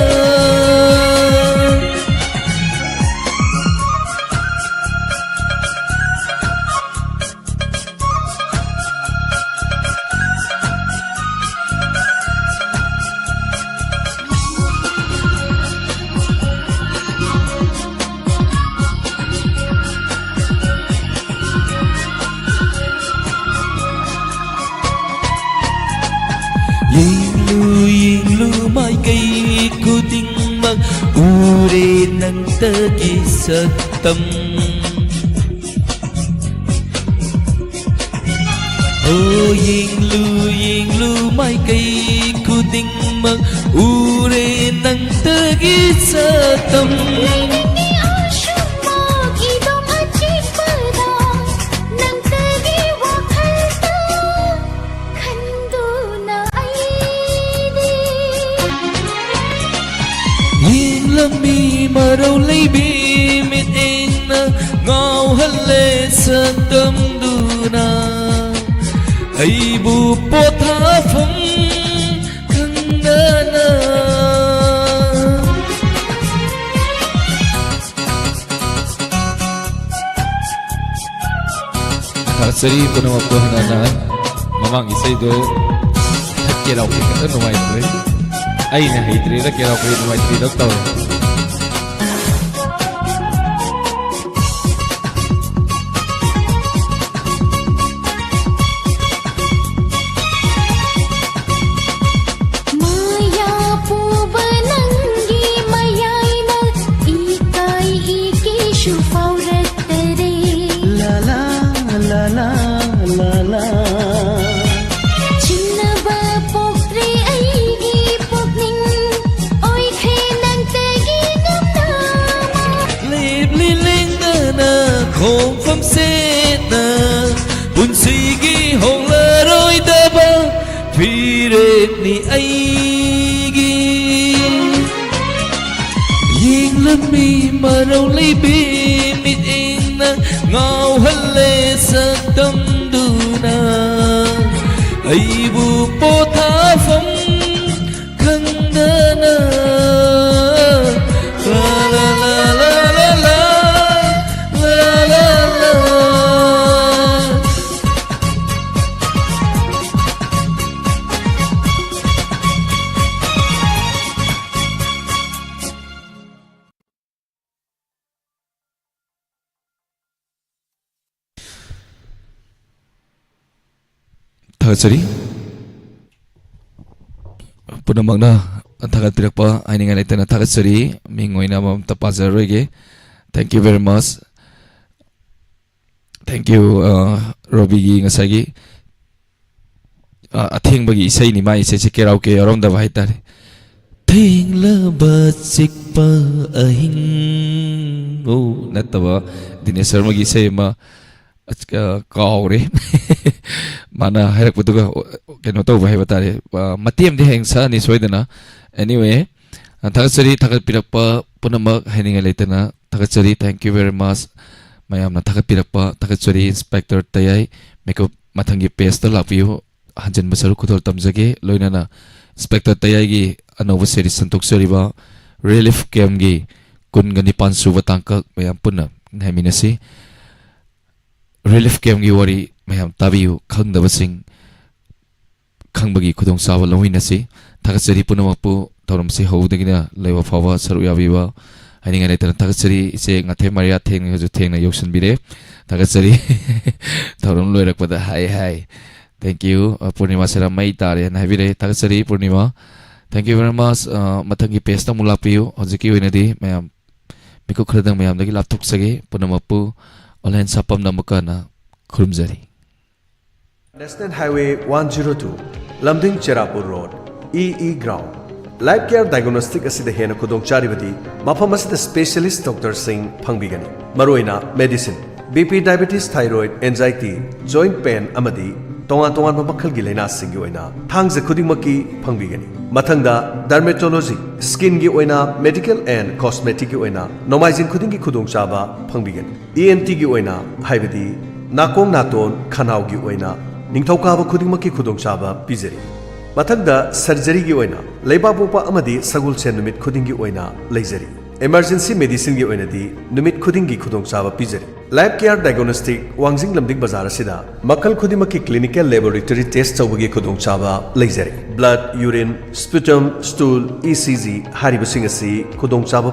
ꯌꯦꯡꯂꯨ, ꯌꯦꯡꯂꯨ, ꯃꯥꯏꯀꯩ ꯈꯨꯗꯤꯡꯃꯛ ꯎꯔꯦ ꯅꯪꯇꯒꯤ ꯁꯛꯇꯝ꯫ ꯑꯣ, ꯌꯦꯡꯂꯨ, ꯌꯦꯡꯂꯨ, ꯃꯥꯏꯀꯩ ꯈꯨꯗꯤꯡꯃꯛ ꯎꯔꯦ ꯅꯪꯇꯒꯤ ꯁꯛꯇꯝ꯫ ꯂꯩꯅꯤꯡꯉꯤ ꯑꯁꯨꯝꯃꯛ ꯏꯗꯣꯝ ꯑꯆꯤꯛꯄꯗ ꯅꯪꯇꯒꯤ ꯋꯥꯈꯜꯇ ꯈꯟꯗꯨꯅ ꯑꯩꯗꯤ ꯌꯦꯡꯂꯝꯃꯤ ꯃꯔꯧ ꯂꯩꯕꯤ ꯃꯤꯠꯌꯦꯡꯅ ꯉꯥꯎꯍꯜꯂꯦ ꯁꯛꯇꯝꯗꯨꯅ ꯑꯩꯕꯨ ꯄꯣꯊꯥꯐꯝ ꯈꯪꯗꯅ꯫ ꯊꯥꯒꯠꯆꯔꯤ ꯄꯨꯝꯅꯃꯛꯄꯨ ꯍꯟꯅ ꯍꯟꯅ꯫ ꯃꯃꯥꯡ ꯏꯁꯩꯗꯣ ꯀꯦꯔꯥꯎꯈꯤ ꯈꯛꯇ ꯅꯨꯡꯉꯥꯏꯇ꯭ꯔꯦ꯫ ꯑꯩꯅ ꯍꯩꯇ꯭ꯔꯤꯔ ꯀꯦꯔꯥꯎꯈꯤ ꯅꯨꯡꯉꯥꯏꯇ꯭ꯔꯤꯔ ꯇꯧꯔꯦ꯫ ꯃꯥꯌꯥ ꯄꯨꯕ ꯅꯪꯒꯤ ꯃꯌꯥꯏꯅ ꯏꯀꯥꯏ ꯏꯀꯤꯁꯨ ꯐꯥꯎꯔꯛꯇꯔꯦ꯫ ꯂꯥ ꯂꯥ, ꯂꯥ ꯂꯥ, ꯂꯥ ꯂꯥ꯫ ꯆꯤꯡꯅꯕ ꯄꯣꯛꯇ꯭ꯔꯦ ꯑꯩꯒꯤ ꯌꯦꯡꯂꯝꯃꯤ ꯃꯔꯧ ꯂꯩꯕꯤ ꯃꯤꯠꯌꯦꯡꯅ ꯉꯥꯎꯍꯜꯂꯦ ꯁꯛꯇꯝꯗꯨꯅ ꯑꯩꯕꯨ ꯄꯣꯊꯥꯐꯝ ꯈꯪꯗꯅ꯫ ꯂꯥ, ꯂꯥ, ꯂꯥ, ꯂꯥ, ꯂꯥ, ꯂꯥ, ꯂꯥ, ꯂꯥ, ꯂꯥ꯫ ꯊꯥꯒꯠꯆꯔꯤ꯫ ꯄꯨꯝꯅꯃꯛꯅ ꯊꯥꯒꯠꯄꯤꯔꯛꯄ ꯍꯥꯏꯅꯤꯡꯉꯥꯏ ꯂꯩꯇꯅ ꯊꯥꯒꯠꯆꯔꯤ꯫ ꯃꯤꯡ ꯑꯣꯏꯅ ꯑꯃꯃꯝꯇ ꯄꯥꯖꯔꯔꯣꯏꯒꯦ꯫ Thank you very much. Thank you, ꯑ, ꯔꯣꯕꯤꯒꯤ ꯉꯁꯥꯏꯒꯤ, ꯑ, ꯑꯊꯦꯡꯕꯒꯤ ꯏꯁꯩꯅꯤ꯫ ꯃꯥꯒꯤ ꯏꯁꯩꯁꯦ karaoke ꯌꯥꯎꯔꯝꯗꯕ ꯍꯥꯏꯇꯥꯔꯦ꯫ ꯊꯦꯡꯂꯕ ꯆꯤꯛꯄ ꯑꯍꯤꯡ, ꯑꯣ, ꯅꯠꯇꯕ, ꯗꯤꯅꯦꯁ ꯁꯔꯃꯒꯤ ꯏꯁꯩ ꯑꯃ, ꯑ, ꯀꯥꯎꯔꯦ꯫ ꯃꯥꯅ ꯍꯥꯏꯔꯛꯄꯗꯨꯒ, ꯑꯣ, ꯀꯩꯅꯣ ꯇꯧꯕ ꯍꯥꯏꯕ ꯇꯥꯔꯦ꯫ ꯑ, ꯃꯇꯦꯛ ꯑꯃꯗꯤ ꯍꯌꯦꯡ ꯁꯛꯑꯅꯤ ꯁꯣꯏꯗꯅ꯫ Anyway, ꯑ, ꯊꯥꯒꯠꯆꯔꯤ, ꯊꯥꯒꯠꯄꯤꯔꯛꯄ ꯄꯨꯝꯅꯃꯛ ꯍꯥꯏꯅꯤꯡꯉꯥꯏ ꯂꯩꯇꯅ ꯊꯥꯒꯠꯆꯔꯤ꯫ Thank you very much꯫ ꯃꯌꯥꯝꯅ ꯊꯥꯒꯠꯄꯤꯔꯛꯄ ꯊꯥꯒꯠꯆꯔꯤ꯫ Inspector ꯇꯌꯥꯏ, ꯃꯤꯀꯨꯞ ꯃꯊꯪꯒꯤ pageꯇ ꯂꯥꯛꯄꯤꯌꯨ꯫ ꯍꯟꯖꯤꯟꯕ ꯁꯔꯨꯛ ꯈꯨꯗꯣꯜ ꯇꯝꯖꯒꯦ꯫ ꯂꯣꯏꯅꯅ Inspector ꯇꯌꯥꯏꯒꯤ ꯑꯅꯧꯕ series ꯁꯟꯗꯣꯛꯆꯔꯤꯕ Relief Campꯀꯤ ꯀꯨꯟꯒ ꯅꯤꯄꯥꯟ ꯁꯨꯕ ꯇꯥꯡꯀꯛ ꯃꯌꯥꯝ ꯄꯨꯟꯅ ꯉꯥꯏꯃꯤꯟꯅꯁꯤ꯫ Relief Campꯀꯤ ꯋꯥꯔꯤ ꯃꯌꯥꯝ ꯇꯥꯕꯤꯌꯨ꯫ ꯈꯪꯗꯕꯁꯤꯡ ꯈꯪꯕꯒꯤ ꯈꯨꯗꯣꯡꯆꯥꯕ ꯂꯧꯃꯤꯟꯅꯁꯤ꯫ ꯊꯥꯒꯠꯆꯔꯤ ꯄꯨꯝꯅꯃꯛꯄꯨ, ꯊꯧꯔꯝꯁꯤ ꯍꯧꯕꯗꯒꯤꯅ ꯂꯣꯏꯕ ꯐꯥꯎꯕ ꯁꯔꯨꯛ ꯌꯥꯕꯤꯕ꯫ ꯍꯥꯏꯅꯤꯡꯉꯥꯏ ꯂꯩꯇꯅ ꯊꯥꯒꯠꯆꯔꯤ꯫ ꯏꯆꯦ ꯉꯥꯊꯦꯝ ꯃꯔꯤꯌꯥ ꯊꯦꯡꯅꯁꯨ ꯊꯦꯡꯅ ꯌꯧꯁꯤꯟꯕꯤꯔꯦ꯫ ꯊꯥꯒꯠꯆꯔꯤ꯫ ꯊꯧꯔꯝ ꯂꯣꯏꯔꯛꯄꯗ ꯍꯥꯏ ꯍꯥꯏ꯫ Thank you꯫ ꯑ, ꯄꯨꯔꯅꯤꯃꯥ ꯁꯦꯔꯥ ꯃꯩ ꯇꯥꯔꯦꯅ ꯍꯥꯏꯕꯤꯔꯛꯑꯦ꯫ ꯊꯥꯒꯠꯆꯔꯤ ꯄꯨꯔꯅꯤꯃꯥ꯫ Thank you very much꯫ ꯑ, ꯃꯊꯪꯒꯤ pageꯇ ꯑꯃꯨꯛ ꯂꯥꯛꯄꯤꯌꯨ꯫ ꯍꯧꯖꯤꯛꯀꯤ ꯑꯣꯏꯅꯗꯤ ꯃꯌꯥꯝ ꯃꯤꯀꯨꯞ ꯈꯔꯗꯪ ꯃꯌꯥꯝꯗꯒꯤ ꯂꯥꯞꯊꯣꯛꯆꯒꯦ꯫ ꯄꯨꯝꯅꯃꯛꯄꯨ ꯑꯣꯟꯂꯥꯏꯟ ꯁꯥꯐꯝꯗ ꯑꯃꯨꯛꯀ ꯍꯟꯅ ꯈꯨꯔꯨꯝꯖꯔꯤ꯫ National Highway one zero two, ꯂꯝꯗꯤꯡ Cherapur road, E E ground. Life Care Diagnostic ꯑꯁꯤꯗ ꯍꯦꯟꯅ ꯈꯨꯗꯣꯡꯆꯥꯔꯤꯕꯗꯤ ꯃꯐꯝ ꯑꯁꯤꯗ specialist doctorꯁꯤꯡ ꯐꯪꯕꯤꯒꯅꯤ꯫ ꯃꯔꯨꯑꯣꯏꯅ medicine, BP, diabetes, thyroid, anxiety, joint pain ꯑꯃꯗꯤ ꯇꯣꯉꯥꯟ ꯇꯣꯉꯥꯟꯕ ꯃꯈꯜꯒꯤ ꯂꯥꯏꯅꯥꯁꯤꯡꯒꯤ ꯑꯣꯏꯅ ꯊꯥꯡꯖ ꯈꯨꯗꯤꯡꯃꯛꯀꯤ ꯐꯪꯕꯤꯒꯅꯤ꯫ ꯃꯊꯪꯗ, Dermatology, skin ꯒꯤ ꯑꯣꯏꯅ, medical and cosmetic ꯀꯤ ꯑꯣꯏꯅ ꯅꯣꯡꯃꯥꯏꯖꯤꯡ ꯈꯨꯗꯤꯡꯒꯤ ꯈꯨꯗꯣꯡꯆꯥꯕ ꯐꯪꯕꯤꯒꯅꯤ꯫ E N T ꯒꯤ ꯑꯣꯏꯅ, ꯍꯥꯏꯕꯗꯤ ꯅꯥꯀꯣꯡ ꯅꯥꯇꯣꯟ ꯈꯅꯥꯎꯒꯤ ꯑꯣꯏꯅ, ꯅꯤꯡꯊꯧꯀꯥꯕ ꯈꯨꯗꯤꯡꯃꯛꯀꯤ ꯈꯨꯗꯣꯡꯆꯥꯕ ꯄꯤꯖꯔꯤ꯫ ꯃꯊꯪꯗ, surgery ꯒꯤ ꯑꯣꯏꯅ ꯂꯩꯕꯥꯛꯄꯣꯛꯄ ꯑꯃꯗꯤ ꯁꯒꯣꯜꯁꯦꯟ ꯅꯨꯃꯤꯠ ꯈꯨꯗꯤꯡꯒꯤ ꯑꯣꯏꯅ ꯂꯩꯖꯔꯤ꯫ Emergency medicine ꯒꯤ ꯑꯣꯏꯅꯗꯤ ꯅꯨꯃꯤꯠ ꯈꯨꯗꯤꯡꯒꯤ ꯈꯨꯗꯣꯡꯆꯥꯕ ꯄꯤꯖꯔꯤ꯫ Life Care Diagnostic, ꯋꯥꯡꯖꯤꯡ ꯂꯝꯗꯤꯡ ꯕꯖꯥꯔ ꯑꯁꯤꯗ ꯃꯈꯜ ꯈꯨꯗꯤꯡꯃꯛꯀꯤ clinical laboratory test ꯇꯧꯕꯒꯤ ꯈꯨꯗꯣꯡꯆꯥꯕ ꯂꯩꯖꯔꯤ꯫ Blood, urine, sputum, stool, E C G ꯍꯥꯏꯔꯤꯕꯁꯤꯡ ꯑꯁꯤ ꯈꯨꯗꯣꯡꯆꯥꯕ